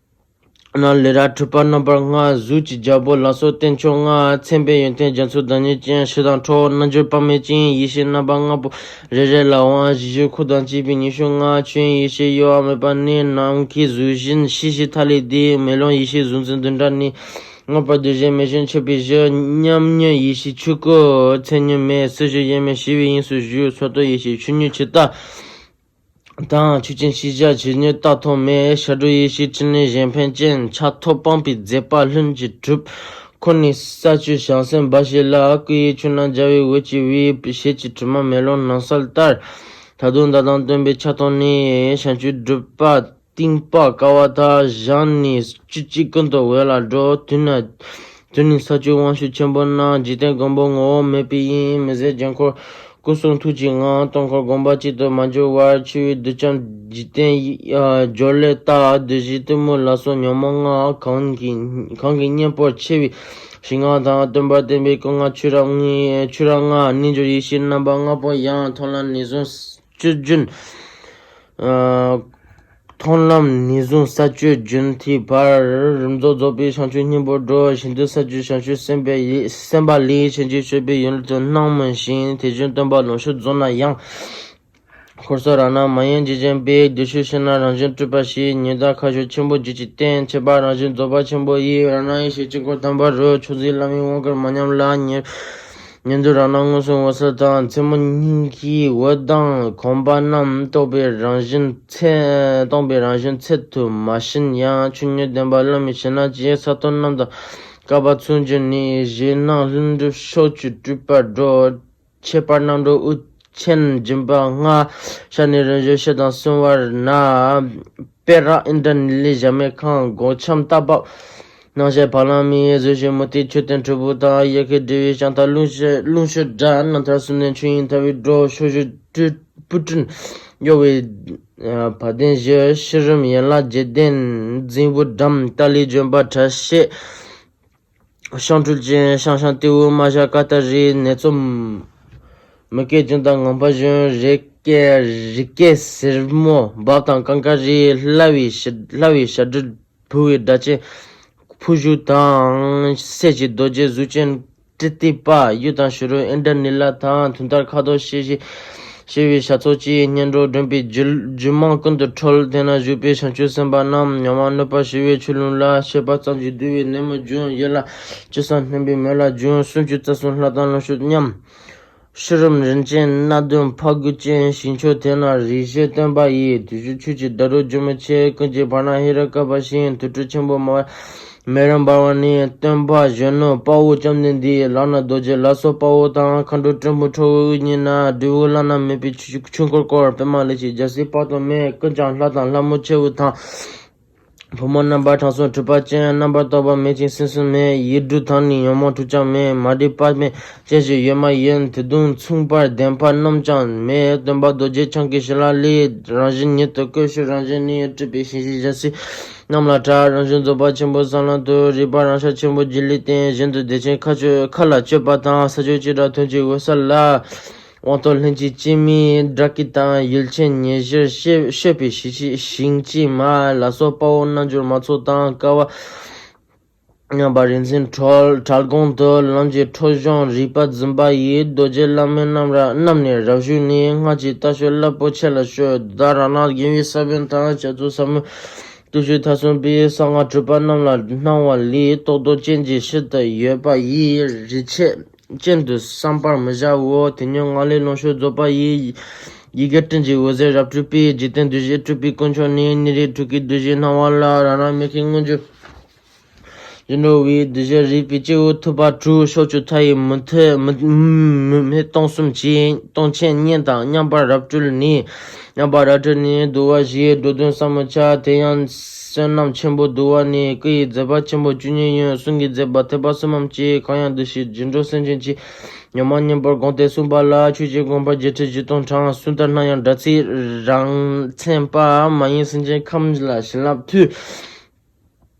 ན་ལས་ར་གྲུབ་པ་རྣམ་པ་ལྔ། གཟུགས་ཀྱི་རྒྱལ་པོ་ལ་སོགས་རྟེན་མཆོག་ལྔ། མཚན་དཔེ་ཡོན་ཏན་རྒྱ་མཚོའི་བདག་ཉིད་ཅན། ཞི་དང་ཁྲོ་བོ་རྣལ་འབྱོར་དཔག་མེད་ཅན། ཡེ་ཤེས་རྣམ་པ་ལྔ་པོ་རེ་རེ་ལ་དབང་། བཞི་བཞི་འཁོར་དང་བཅས་པའི་ཉི་ཤུ་ལྔ། ཆོས་དབྱིངས་ཡེ་ཤེས་གཡོ་བ་མེད་པ་ནི། ནམ་མཁའི་གཟུགས་བཞིན་ཤེས་བྱའི་མཐའ་ལས་འདས། མེ་ལོང་ཡེ་ཤེས་གཟུགས་འཛིན་བདུན་ཕྲག་ནི། མངོན་པར་འདུ་ཤེས་མེད་ཅིང་མཆོད་པའི་གཞི། མཉམ་ཉིད་ཡེ་ཤེས་ཆོས་སྐུ་མཚན་ཉིད་མེད། སྲིད་ཞི་དབྱེར་མེད་ཞི་བའི་དབྱིངས་སུ་བཞུགས། མཚོ་སྟོད་ཡེ་ཤེས་ཆུ་སྙོམས་ཇི་ལྟ་དང་། ཆོས་ཅན་ཤེས་བྱ་ཇི་སྙེད་བལྟ་ཐོགས་མེད། ཞབྲུག་ཡེ་ཤེས་ཕྲིན་ལས་གཞན་ཕན་ཅན། ཆགས་ཐོབ་སྤངས་པའི་མཛད་པ་ལྷུན་གྱིས་གྲུབ། འཁོར་ནི་ས་བཅུའི་བྱང་སེམས་འབའ་ཞིག་ལ། སྐུ་ཡི་ཆུ་རྣམས་རྒྱ་བའི་འོད་ཀྱིས་བུས། ཞལ་གྱི་དྲི་མ་མེ་ལོང་ནགས་ཚལ་ལྟར། ད་དུང་མདའ་དང་སྟོན་པའི་ཕྱག་སྟོང་ནི། བྱང་ཆུབ་སྒྲུབ་པ་གཏིང་དཔག་དཀའ་བ་དག། བཞེངས་ནས་བཅུ་གཅིག་ཀུན་ཏུ་འོད་ལ་སྒྲོག། དུས་ན་དུས་ནི་ས་བཅུའི་དབང་ཕྱུག་ཆེན་པོ་རྣམས། འཇིག་རྟེན་མགོན་པོ་ངོ་བོ་མེད་པའི་དབྱིངས། མི་ཟད་འཇམ་འཁོར་སྐུ་གསུང་ཐུགས་ཀྱི་ངང་། སྟོན་འཁོར་དགོངས་པ་གཅིག་ཏུ་མ་གྱུར་བར། འཆི་བའི་གདུལ་བྱ་འཇིག་རྟེན་སྦྱོར་ལས་བཏགས། བདུད་བཞིའི་གཏི་མུག་ལ་སོགས་ཉོན་མོངས་ལྔ། གང་གི་གང་གི་གཉེན་པོར་ཆེ་བའི་ཞི་ལྔ་དང་། སྟོན་པ་བསྟན་པའི་སྐུ་ལྔ་ཆོས་རབ་ལྔའི་ཆོས་རབ་ལྔ། རྣལ་འབྱོར་ཡེ་ཤེས་རྣམ་པ་ལྔ་པོ་ཡང་། མཐོང་ལམ་ནས་བཟུང་སྤྱོད་རྒྱུན། མཐོང་ལམ་ནས་བཟུང་ས་བཅུའི་རྒྱུན་མཐའི་བར། རིམ་རྫོགས་རྫོགས་པའི་བྱང་ཆུབ་སྙིང་པོར་འགྲོ། ཞིང་དུ་ས་བཅུའི་བྱང་ཆུབ་སེམས་དཔའི་སེམས་དཔའ་ལས། ཕྱིན་ཅི་མཆོད་པའི་ཡུལ་དུ་སྣང་མིན་ཞིང་། དེ་བཞིན་སྟོན་པ་ལོངས་སྤྱོད་རྫོགས་ན་ཡང་། འཁོར་སོགས་རང་སྣང་མ་ཡིན་འཇིག་རྟེན་པའི། བདེ་གཤེགས་ཕྱིར་ན་རང་བཞིན་སྤྲུལ་པ་ཞིག་ཉི་ཟླ་ཁ་ཕྱོགས་ཆེན་པོ་བརྗིད་ཀྱི་རྟེན། ཁྱད་པར་རང་བཞིན་རྫོགས་པ་ཆེན་པོ་ཡི། རང་སྣང་ཡེ་ཤེས་དཀྱིལ་འཁོར་དམ་པ་རུ། མཆོག་འཛིན་བླ་མའི་དབང་བསྐུར་མ་ཉམས་ལ། ཉེར་ཉེར་འདུ་རང་སྣང་མངོན་སུམ་འོད་གསལ་དང་། མཚན་མོ་སྙིང་གི་འོད་དང་གོམ་པ་རྣམས་སྟོང་པའི་རང་བཞིན་ཚད། སྟོང་པའི་རང་བཞིན་ཚད་དུ་མ་ཞེན་ཡང་། ཆོས་ཉིད་བདེན་པ་བླ་མའི་ཞལ་སྣང་བྱེད། ས་སྟོང་རྣམས་དང་བསྐལ་པ་མཚུངས་གྱུར་ནས། གཞན་སྣང་ལྷུན་གྲུབ་ཕྱོགས་བཅུའི་སྤྲུལ་པར་སྒྲོག་ཁྱད་པར་རྣམ་གྲོལ་དབུ་ཆེན་སྦྱིན་པ་ལྔ། ཤར་ནས་རིམ་བཞིན་ཕྱེད་དང་གསུམ་བར་ན། པད་ར་ཨིནྡྲ་ནཱི་ལའི་གཞལ་མེད་ཁང་། སྒོ་ཁྱམས་རྟ་བབས་སྣང་བྱེད་བ་ལང་མའི། གཟི་བྱུར་མུ་ཏིག་མཆོད་རྟེན་དྲིལ་བུ་དང་། གཡས་འཁྱིལ་འབྲི་བའི་ཤམ་ཐབས་རླུང་ཤུ་རླུང་ཤུ་སྒྲ། རྣམ་ཐར་གསུམ་ལྡན་ཆོས་དབྱིངས་ཐལ་བའི་སྒྲོག་ཕྱོགས་བཞིར་སྤྲུལ་པའི་སྤུ་གྲི་གཡོ་བའི་བ་དན་བཞི། ཕྱི་རིམ་ཡན་ལག་བརྒྱད་ལྡན་རྫིང་བུ་འགྲམ། ཏཱ་ལའི་ལྗོན་པ་གྲལ་བཤད། ཤངས་སྤྲུལ་ཅན། ཤང་ཤང་ཏེའུ་རྨ་བྱ་ཀ་ཏ་རི། ནེ་ཙོ་མུ་གེ་ལྗོན་དང་ངང་པ་གཞོན། རེ་ཀའི་རི་སྐེད་སེར་མོ་འབབ་དང་ཀང་ཀ་རི། སླ་བའི་ཞབས་སླ་བའི་ཞབས་དྲུང་བུ་བའི་སྒྲ་ཅན་ཕུ་ཞུ་དང་། སད་ཀྱི་རྡོ་རྗེ་གཟུགས་ཅན་ཀྲི་ཏི་པ། གཡུ་དང་བྱུ་རུ་ཨིནྡྲ་ནཱི་ལ་དང་། དུང་ལྟར་ཁ་དོག་ཤེལ་བཞིན་ཤེལ་བའི་ཞབས་ཚོགས་ཀྱིས། སྙན་སྒྲོག་སྒྲོན་པའི་རྒྱུད་རྒྱུད་མང་ཀུན་ཏུ་འཁྲོལ། དེ་ན་བཞུགས་པའི་བྱང་ཆུབ་སེམས་དཔའ་རྣམས། ཉོན་མོངས་གནོད་པ་ཞི་བའི་ཆུ་ཀླུང་ལ། ཤེས་པ་ཙམ་གྱིས་བསྡུ་བའི་ནད་མུག་འཇོམས། ཡིད་ལ་ཅི་བསམ་སྨོན་པའི་མོད་ལ་འཇོམས། སུམ་ཅུ་རྩ་གསུམ་ལྷ་དང་ལྷུན་ཕྱོགས་མཉམ། ཕྱི་རིམ་རིན་ཆེན་སྣ་བདུན་ཕ་གུ་ཅན། ཞིང་མཆོག་དེ་ན་རིགས་བཞི་སྟོན་པ་ཡི། དུས་གཅིག་ཆོས་ཀྱི་ཟླ་གྲོགས་ཇོ་མོ་ཆེ། ཀུན་གྱི་བར་ན་ཧེ་རུ་ཀ་པ་བཞིན། དུར་ཁྲོད་ཆེན་པོ་མ་མེ་རི་འབར་བ་ནི། སྟོན་པ་གཞོན་ནུ་དཔའ་བོ་བཅོམ་ལྡན་འདས། ལག་ན་རྡོ་རྗེ་ལ་སོགས་དཔའ་བོ་དང་། མཁའ་འགྲོ་སྤྲིན་ཕུང་ཁྲོ་བོའི་དབུ་བརྙེས་ན། སྦྲུལ་བུ་བླ་ན་མེད་པའི་ཆུ་ཆུ་འཁོར་བསྐོར། པདྨ་ལེགས་བྱས་རྒྱལ་སྲས་དཔག་ཏུ་མེད། ཀུན་ཀྱང་ལྷ་དང་ལྷ་མོ་ཆེ་བོ་དང་། ཕོ་མོ་རྣམ་པར་གྲངས་སུ་གྲུབ་པ་ཅན། རྣམ་པར་དག་པ་མེད་ཅིང་སེམས་སུ་མེད། ཡིག་འབྲུ་དང་ནི་ཡོན་མོངས་དྲུག་ཀྱང་མེད། མ་འདྲེས་པ་མེད་ཅན་ཞིག་ཡོད་མ་ཡིན། དུས་གདོན་མཚུངས་པར་ལྡན་པ་རྣམས་ཀྱང་མེད། སྟོན་པ་རྡོ་རྗེ་འཆང་གི་ཞལ་ལ་ལུས། རང་བཞིན་ཉིད་དུ་བཀོད་ཕྱིར་རང་བཞིན་ནི། སྤྲུལ་པའི་ཞིང་གཤེགས་རྒྱལ་སྲས་རྣམས་ལ་གྲགས། རང་བཞིན་རྫོགས་པ་ཆེན་པོ་གསལ་ལམ་དུ། རིག་པ་རང་ཤར་ཆེན་པོ་རྒྱུད་ལས་བསྟན། གཞན་དུ་བདེ་ཆེན་མཁའ་སྤྱོད་མཁའ་ལ་སྤྱོད་པ་དང་། ས་སྤྱོད་ཅི་འདྲ་ཐོན་ཅིག་འོད་གསལ་ལ། དབང་ཐོབ་ལྷན་ཅིག་སྐྱེས་མའི་སྒྲ་སྐད་དང་། ཡུལ་ཆེན་ཉེ་བཞིར་སྤྱོད་པའི་ཞིང་སྐྱེས་མ་ལ་སོགས་དཔའ་བོ་རྣལ་འབྱོར་མ་ཚོགས་དང་། བསྐལ་པ་མཉམ་པ་རིག་འཛིན་གྲོལ་གྲལ་གོང་དུ། ལམ་གྱི་འཕྲོ་གཞུང་རིག་པ་འཛིན་པ་ཡི། རྡོ་རྗེ་བླ་མའི་རྣམ་ར་རྣམས་ནི་རབ་བཞུགས་ནས། སྔར་གྱི་རྟ་ཕྱུགས་རླབས་པོ་ཆེ་ལ་ཞུ། བདག་རང་སྣང་རྒྱལ་བའི་ས་བོན་དང་། རྒྱ་མཚོ་ཟབ་མོའི་བརྟུལ་ཞུགས་མཐར་སོན་པའི། གསང་སྔགས་གྲུབ་པ་རྣམས་ལ་སྣང་བ་ལས། རྟོགས་ལྡོག་ཅན་གྱི་ཕྱིར་དུ་ཡོད་པ་ཡི། རིག་བྱེད་ཅན་དུ་བསམ་པར་མི་བྱའོ། དེ་ཉིད་ངང་ལས་ལོངས་སྤྱོད་རྫོགས་པ་ཡི། ཡི་གེ་སྤྲིན་གྱི་འོད་ཟེར་རབ་སྤྲུལ་པའི། འཇིག་རྟེན་གདུལ་བྱའི་སྤྲུལ་པའི་དཀོན་མཆོག་ནི། ཉིན་རེའི་ཐུགས་ཀའི་གདུལ་བྱའི་སྣང་བ་ལ། རང་རང་མིག་གིས་མངོན་གྱུར་འགྲོ་བའི། གདུལ་བྱ་རིག་པའི་སྐྱེ་བོ་ཐུབ་པ་དྲུག་ཕྱོགས་བཅུ་མཐའ་ཡས་མུ་མཐའི་མུ་མུ་མེད་སྟོང་གསུམ་གྱི་སྟོང་ཆེན་བརྙེས་དང་མཉམ་པར་རབ་སྤྲུལ་ནས། མཉམ་པར་རབ་སྤྲུལ་ནས་བསྡུ་བ་བཞིའི་འགྲོ་དོན་ཟབ་མོ་ཆ། དེ་ཡང་བསོད་ནམས་ཆེན་པོ་བསྡུ་བ་ནི། སྐུ་ཡི་མཛད་པ་ཆེན་པོ་བཅུ་གཉིས་ཡོད། གསུང་གི་མཛད་པ་ཐེག་པ་གསུམ་མམ་གཅིག། གང་ཡང་འདུ་ཤེས་རྒྱུ་འགྲོ་སེམས་ཅན་གྱི། ཉོན་མོངས་མཉམ་པར་བསྒོམས་ཏེ་གསུངས་པ་ལ། ཆོས་ཀྱི་དགོངས་པ་བརྒྱད་ཁྲི་བཞི་སྟོང་གྲངས། གསུམ་ལྟར་སྣང་ཡང་སྒྲ་ཚིག་རང་མཚན་པ། མ་ཡིན་སེམས་ཅན་ཁམས་ལ་བྱིན་རླབས་མཐུས།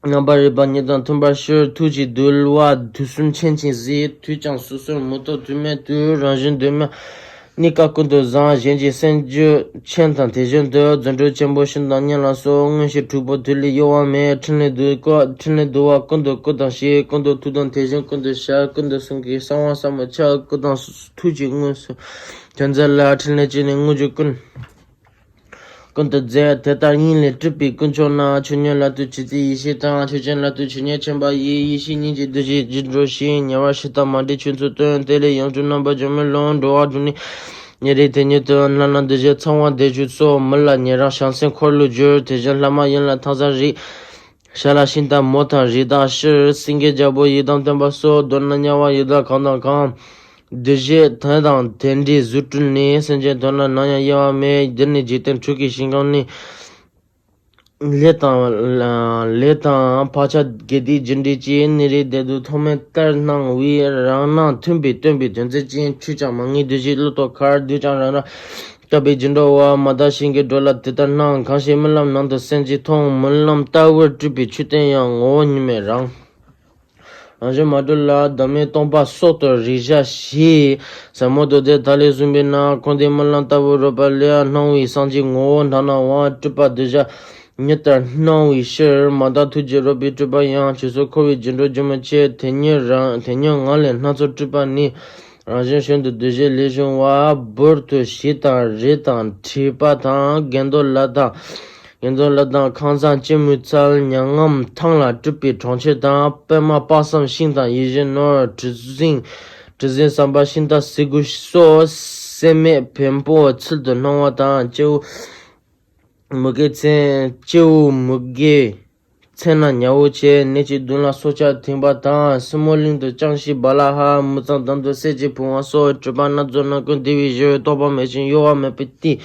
རྣམ་པར་རིག་པ་ཉིད་དང་མཐུན་པར་ཤར། ཐུགས་ཀྱི་འདུལ་བ་དུས་གསུམ་མཁྱེན་ཅིང་གཟིགས། དུས་ཀྱང་སོ་སོར་མི་རྟོག་དུས་མེད་དུས། རང་བཞིན་གདོད་མའི་གནས་སྐབས་ཀུན་ཏུ་བཟང་། གཞན་གྱི་སེམས་རྒྱུད་མཁྱེན་དང་དེ་བཞིན་དུ། རྫུ་འཕྲུལ་ཆེན་པོ་ཤིང་དང་གཉན་ལ་སོགས། མངོན་ཤེས་དྲུག་པོ་དུས་ལས་གཡོ་བ་མེད། ཕྲིན་ལས་བསྡུ་ཀ་ཕྲིན་ལས་བསྡུ་བ་ཀུན་ཏུ་སྐུ་དང་ཞིང་། ཀུན་ཏུ་ཐུགས་དང་དེ་བཞིན་ཀུན་ཏུ་ཤར། ཀུན་ཏུ་གསུང་གི་གསང་བ་ཟབ་མོ་ཆ། སྐུ་དང་ཐུགས་ཀྱི་དངོས་སུ་ཐོན་མཛད་ལ། ཕྲིན་ལས་ཀྱིས་ནི་དངོས་རྒྱུད་ཀུན། ཀུན་ཏུ་མཛད། དེ་ལྟར་སྙིང་ལས་སྤྲུལ་པའི་དཀོན་མཆོག་རྣམས། ཆོས་ཉིད་ལ་ལྟོས་ཇི་སྲིད་ཡེ་ཤེས་དང་། ཆོས་ཅན་ལ་ལྟོས་ཆོས་ཉིད་མཁྱེན་པ་ཡིས། ཡེ་ཤེས་སྙིང་རྗེའི་འདུ་ཤེས་ཀྱིས་འགྲོ་ཞིང་། ཉེ་བར་ཞི་དང་མ་འདྲེས་ཆོས་མཚོན་སྟོན། དེ་ལས་ཡང་བསྐྱོད་རྣམ་པར་སྦྱོར་མེད་ལམ། འགྲོ་བ་དྲུག་ནས་ཉེ་རིང་དེ་ཉིད་དུ། ལྷ་ལ་འདུ་ཤེས་ཚངས་དབང་བདེ་སྤྱོད་སོགས། མི་ལ་ཉེ་རིང་བྱང་སེམས་འཁོར་ལོས་སྒྱུར། དེ་བཞིན་ལྷ་མ་ཡིན་ལ་ཐང་ས་རིགས། ཤ་ལ་ཤིང་རྟ་མོ་དང་རི་དྭགས་ཕྱིར། སེང་གེ་རྒྱལ་པོ་ཡི་དམ་བསྟན་པ་སོགས། མདོར་ན་དམྱལ་བ་ཡི་དྭགས་གང་དང་གང་། འདུ་ཤེས་དེ་དང་དེ་འདྲའི་གཟུགས་སྤྲུལ་ནས། སེམས་ཅན་དོན་ལ་ནམ་ཡང་གཡེལ་བ་མེད། འདིར་ནི་འཇིག་རྟེན་དྲུག་གི་ཞིང་ཁམས་ནི། ལས་དང་ལས་དང་བག་ཆགས་དགེ་སྡིག་རྒྱུ་འབྲས་ཀྱིས། ཉིན་རེ་བདེ་སྡུག་ཐོགས་མེད་ལྟར་སྣང་བའི། རང་སྣང་མཐུན་པའི་སྟོན་པའི་དོན་མཛད་ཅིང་། ཆོས་ཀྱང་མ་ངེས་འདུ་ཤེས་བློ་ལྟོ་ཁར། བདུད་ཀྱང་རང་རང་བཏགས་པའི་རྒྱུ་འགྲོ་བ། མ་དག་ཞིང་གི་འགྲོ་ལ་དེ་ལྟར་སྣང་། གང་ཞིག་རྨི་ལམ་ནང་དུ་སེམས་ཅན་མཐོང་། རྨི་ལམ་ལྟ་བུར་སྤྲུལ་པའི་མཆོད་རྟེན་ཡང་། ངོ་བོ་གཉུག་མའི་རང་། རང་བཞིན་མ་གྲོལ་ལ་བདག་མེད་སྟོང་པ་སྲོག་ཏུ་རེག་བྱ་ཞེས། ཟབ་མོ་མདོ་སྡེ་མཐའ་ལས་གསུངས་པས་ན། འཁོར་འདས་རྨི་ལམ་ལྟ་བུར་རོལ་པ་ལས། སྣང་བའི་སངས་རྒྱས་ངོ་བོ་འདྲ་སྣང་བ། སྤྲུལ་པ་གདུལ་བྱ་ཉིད་ལྟར་སྣང་བའི་ཕྱིར། མ་དག་ཐུགས་ཀྱི་རོལ་པའི་སྤྲུལ་པ་ཡང་། ཆོས་སུ་འཁོར་བའི་རྒྱུ་འགྲོ་རྒྱུ་མི་ཆེ། དེ་ཉིད་རང་དེ་ཉིད་ངང་ལས་སྣ་ཚོགས་སྤྲུལ་པ་ནི། རང་བཞིན་བཞིན་དུ་གདུལ་བྱའི་ལས་བྱུང་བ། འབུར་དུ་གཞི་དང་རི་དང་བྲིས་པ་དང་། དགེ་འདུན་ལྷ་དང་། དགེ་འདུན་ལྷ་དང་། ཁང་བཟང་སྤྱི་མོས་ཚལ། མྱ་ངམ་ཐང་ལ་སྤྲུལ་པའི་གྲོང་ཁྱེར་དང་། པདྨ་དཔག་བསམ་ཤིང་དང་ཡིད་བཞིན་ནོར། གྲུ་གཟིངས་གྲུ་གཟིངས་ཟམ་པ་ཤིང་རྟ་གཟིག་གུ་སོགས། སྲེད་མེད་བེམ་པོའི་ཚུལ་དུ་སྣང་བ་དང་། སྤྱི་བོ་མུ་གེ་མཚན། སྤྱི་བོ་མུ་གེ་མཚན་ན་ཉ་བོ་ཆེ། གནས་ཀྱི་མདུན་ལ་སྲོག་ཆགས་དེངས་པ་དང་། སྲིན་མོ་གླིང་དུ་ལྕང་ཤིང་བ་ལ་ཧ། མི་གཙང་འདམ་དུ་གསེར་གྱི་བུང་བ་སོགས། སྤྲུལ་པ་སྣ་ཚོགས་སྣ་ཀུན་བསྡུས་པའི་གཞི། རྟོག་པ་མེད་ཅིང་གཡོ་བ་མེད་པའི་སྟེང་།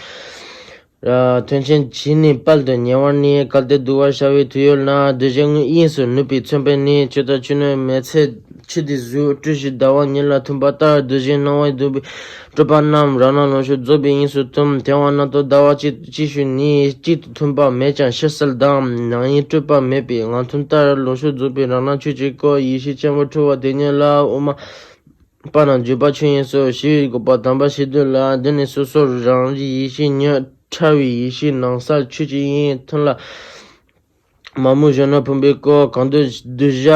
དོན་ཆེན་བྱས་ནས་དཔལ་དུ་ཉེ་བར་གནས། གལ་ཏེ་བསྡུ་བར་བྱ་བའི་དུས་ཡོལ་ན། གདུལ་བྱའི་དངོས་དབྱིངས་སུ་ནུབ་པའི་མཚོན་དཔེ་ནི། ཆུ་དང་ཆུ་སྣོད་མེ་ཚེ་ཆུ་དེ་གཟུགས། སྤྲུལ་གཞི་ཟླ་བ་ཉིན་ལ་ཐིམ་པ་ལྟར། གདུལ་བྱའི་སྣང་བས་བསྡུས་པའི་སྤྲུལ་པ་རྣམས། རང་སྣང་ལོངས་སྤྱོད་རྫོགས་པའི་དབྱིངས་སུ་ཐིམ། དེ་བ་རྣམ་རྟོག་ཟླ་བ་གཅིག་གཅིག་ཤུ་ནི། གཅིག་ཏུ་ཐིམ་པ་མེད་ཀྱང་ཕྱི་གསལ་དང་། ནང་དབྱིངས་སྤྲོས་པ་མེད་པའི་ངང་ཐིམ་ལྟར། ལོངས་སྤྱོད་རྫོགས་པའི་རང་སྣང་ཆོས་ཀྱིས་བསྐོར། ཡེ་ཤེས་སྤྱན་མ་འཁྲུལ་བ་དེ་ཉིད་ལ། དབུ་མ་པ་རྣམས་འཇུག་པ་ཆོས་དབྱིངས་སུ། ཞི་བའི་དགོངས་པ་དམ་པ་ཞིག་ཏུ་ལ། འདི་ནི་སོ་སོར་རང་རིག་ཡེ་ཤེས་ཉིད། ཕྲ་བའི་ཡེ་ཤེས་ནང་གསལ་ཆོས་ཀྱི་དབྱིངས། ཐུན་ལ་མ་རྨོས་གཞོན་ནུ་ཕུང་པོའི་སྐུ། གང་དུ་གདུལ་བྱ་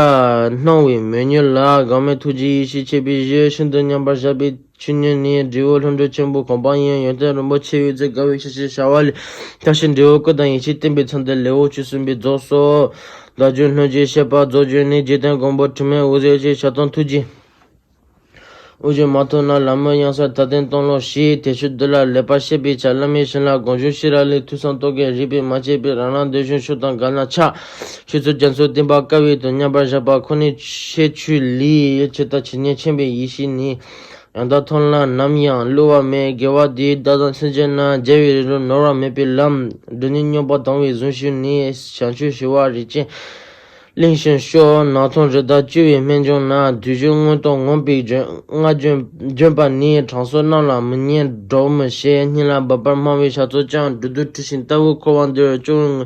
སྣང་བའི་མོད་ཉིད་ལ། འགག་མེད་ཐུགས་རྗེའི་ཡེ་ཤེས་མཆེད་པའི་གཞི། ཤིན་ཏུ་མཉམ་པར་བཞག་པའི་ཆོས་ཉིད་ནི། འབྲས་བུ་ལྷུན་གྲུབ་ཆེན་པོ་གོ་འཕང་ཡིན། ཡོན་ཏན་རིན་པོ་ཆེ་བའི་ཚུལ། དགའ་བའི་ཆ་ཤས་བྱ་བ་ལས། བརྟགས་ཤིང་འབྲས་བུ་སྐུ་དང་ཡེ་ཤེས་བསྟན་པའི་ཚུལ་འདི་ལེའུ་བཅུ་གསུམ་པའི་རྫོགས་སོ། བདག་རྒྱུད་ལྷུན་གྱིས་བཤད་པ་རྫོགས་བརྗོད་ནི། རྗེ་བསྟན་མགོན་པོ་དྲི་མེད་འོད་ཟེར་གྱིས། ཞལ་མཐོང་ཐུགས་རྗེའི་དབུ་བཞུགས་མ་ཐོབ་ན། ལམ་མོ་གཡང་སར་ད་ཐེངས་སྟོང་ལོག་ཞེས། དེ་ཕྱིར་བདུད་ལ་ལེགས་པར་བཤད་པའི་ཕྱིར། བླ་མའི་ཞལ་ལ་དགོངས་བཞུགས་ཤེས་རབ་ལས། ཐོས་བསམ་རྟོག་གེས་རིག་པས་མ་དཔྱད་པའི། རང་སྣང་འདོད་བཞིན་ཤུགས་དང་འགལ་ན་ཆགས། ཆོས་ཚུལ་རྒྱ་མཚོ་བསྟན་པ་དཀའ་བའི་དུས། མཉམ་པར་བཞག་པ་ཁོ་ནའི་ཁྱད་ཆོས་ལས། ཇི་ལྟར་ཇི་སྙེད་མཁྱེན་པའི་ཡེ་ཤེས་ནི། ཡང་དག་མཐོང་ལ་ནམ་ཡང་བསླུ་བ་མེད། དགེ་བ་འདིའི་བདག་དང་མཚུངས་བྱས་ན། རྒྱལ་བའི་རིགས་རུས་ནོར་བ་མེད་པའི་ལམ། སྒྲིབ་གཉིས་སྙོམས་པར་ལྡང་བའི་གཟུངས་གཞུག་ནི། བྱང་ཆུབ་ཞི་བ་རིགས་ཅན། གླིང་བཞིན་ཤོག། ནགས་མཐོང་རི་དྭགས་སྤྱུགས་པའི་སྨན་ལྗོངས་ན། བདུད་གཞུང་མངོན་རྟོགས་ངོམས་པའི་ལྗོན། རྔ་ལྗོན་ལྗོན་པ་ནི། དྲང་སྲོང་རྣམས་ལ་མི་སྙན་སྒྲོག་མི་ཤེས། སྙན་ལ་འབབ་པར་སྨྲ་བའི་བྱ་ཚོགས་ཀྱང་། སྒྲོ་བསྡུས་འཁྲུལ་ཞིང་ལྟ་བུ་འཁོར་བ་འདིར། ཅུང་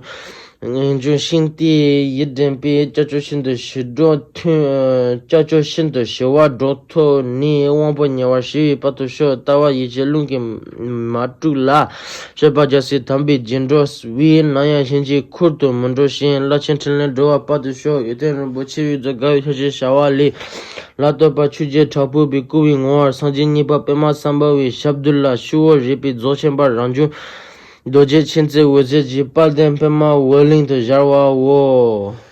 ངེས་འབྱུང་ཤིང་རྟའི་ཡིད་འདྲེན་པའི། ཅ་ཅོ་ཤིན་ཏུ་ཞི་སྒྲོག་ཐུན། ཅ་ཅོ་ཤིན་ཏུ་ཞི་བ་སྒྲོག་ཐོགས་ནི། དབང་པོ་ཉེ་བར་ཞི་བའི་དཔལ་དུ་ཤོག། ལྟ་བ་ཡིད་ཀྱི་རླུང་གིས་མ་དཀྲུགས་ལ། སྤྱོད་པ་རྒྱལ་སྲས་དམ་པའི་རྗེས་འགྲོ་བས། ནམ་ཡང་གཞན་གྱི་ཁུར་དུ་མི་འགྲོ་ཞིང་། རླབས་ཆེན་ཕྲིན་ལས་འགྲོ་བ་དཔལ་དུ་ཤོག། ཡོན་ཏན་རིན་པོ་ཆེ་བའི་མཛོད། དགའ་བའི་ཐོད་ཅན་བྱ་བ་ལས། ལ་བསྟོད་པ་ཆོས་རྒྱལ་དྲག་པོ་པའི། བསྐུལ་བའི་ངོ་བོར་སངས་རྒྱས་གཉིས་པ་པདྨ་སམ་བྷ་ཝས། ཞབས་རྡུལ་ལ་ཆུ་བོ་རེག་པའི་རྫོགས་ཆེན་པར། རང་བྱུང་རྡོ་རྗེ་མཁྱེན་བརྩེ་འོད་ཟེར་གྱིས། དཔལ་ལྡན་པདྨ་འོད་གླིང་དུ་སྦྱར་བའོ།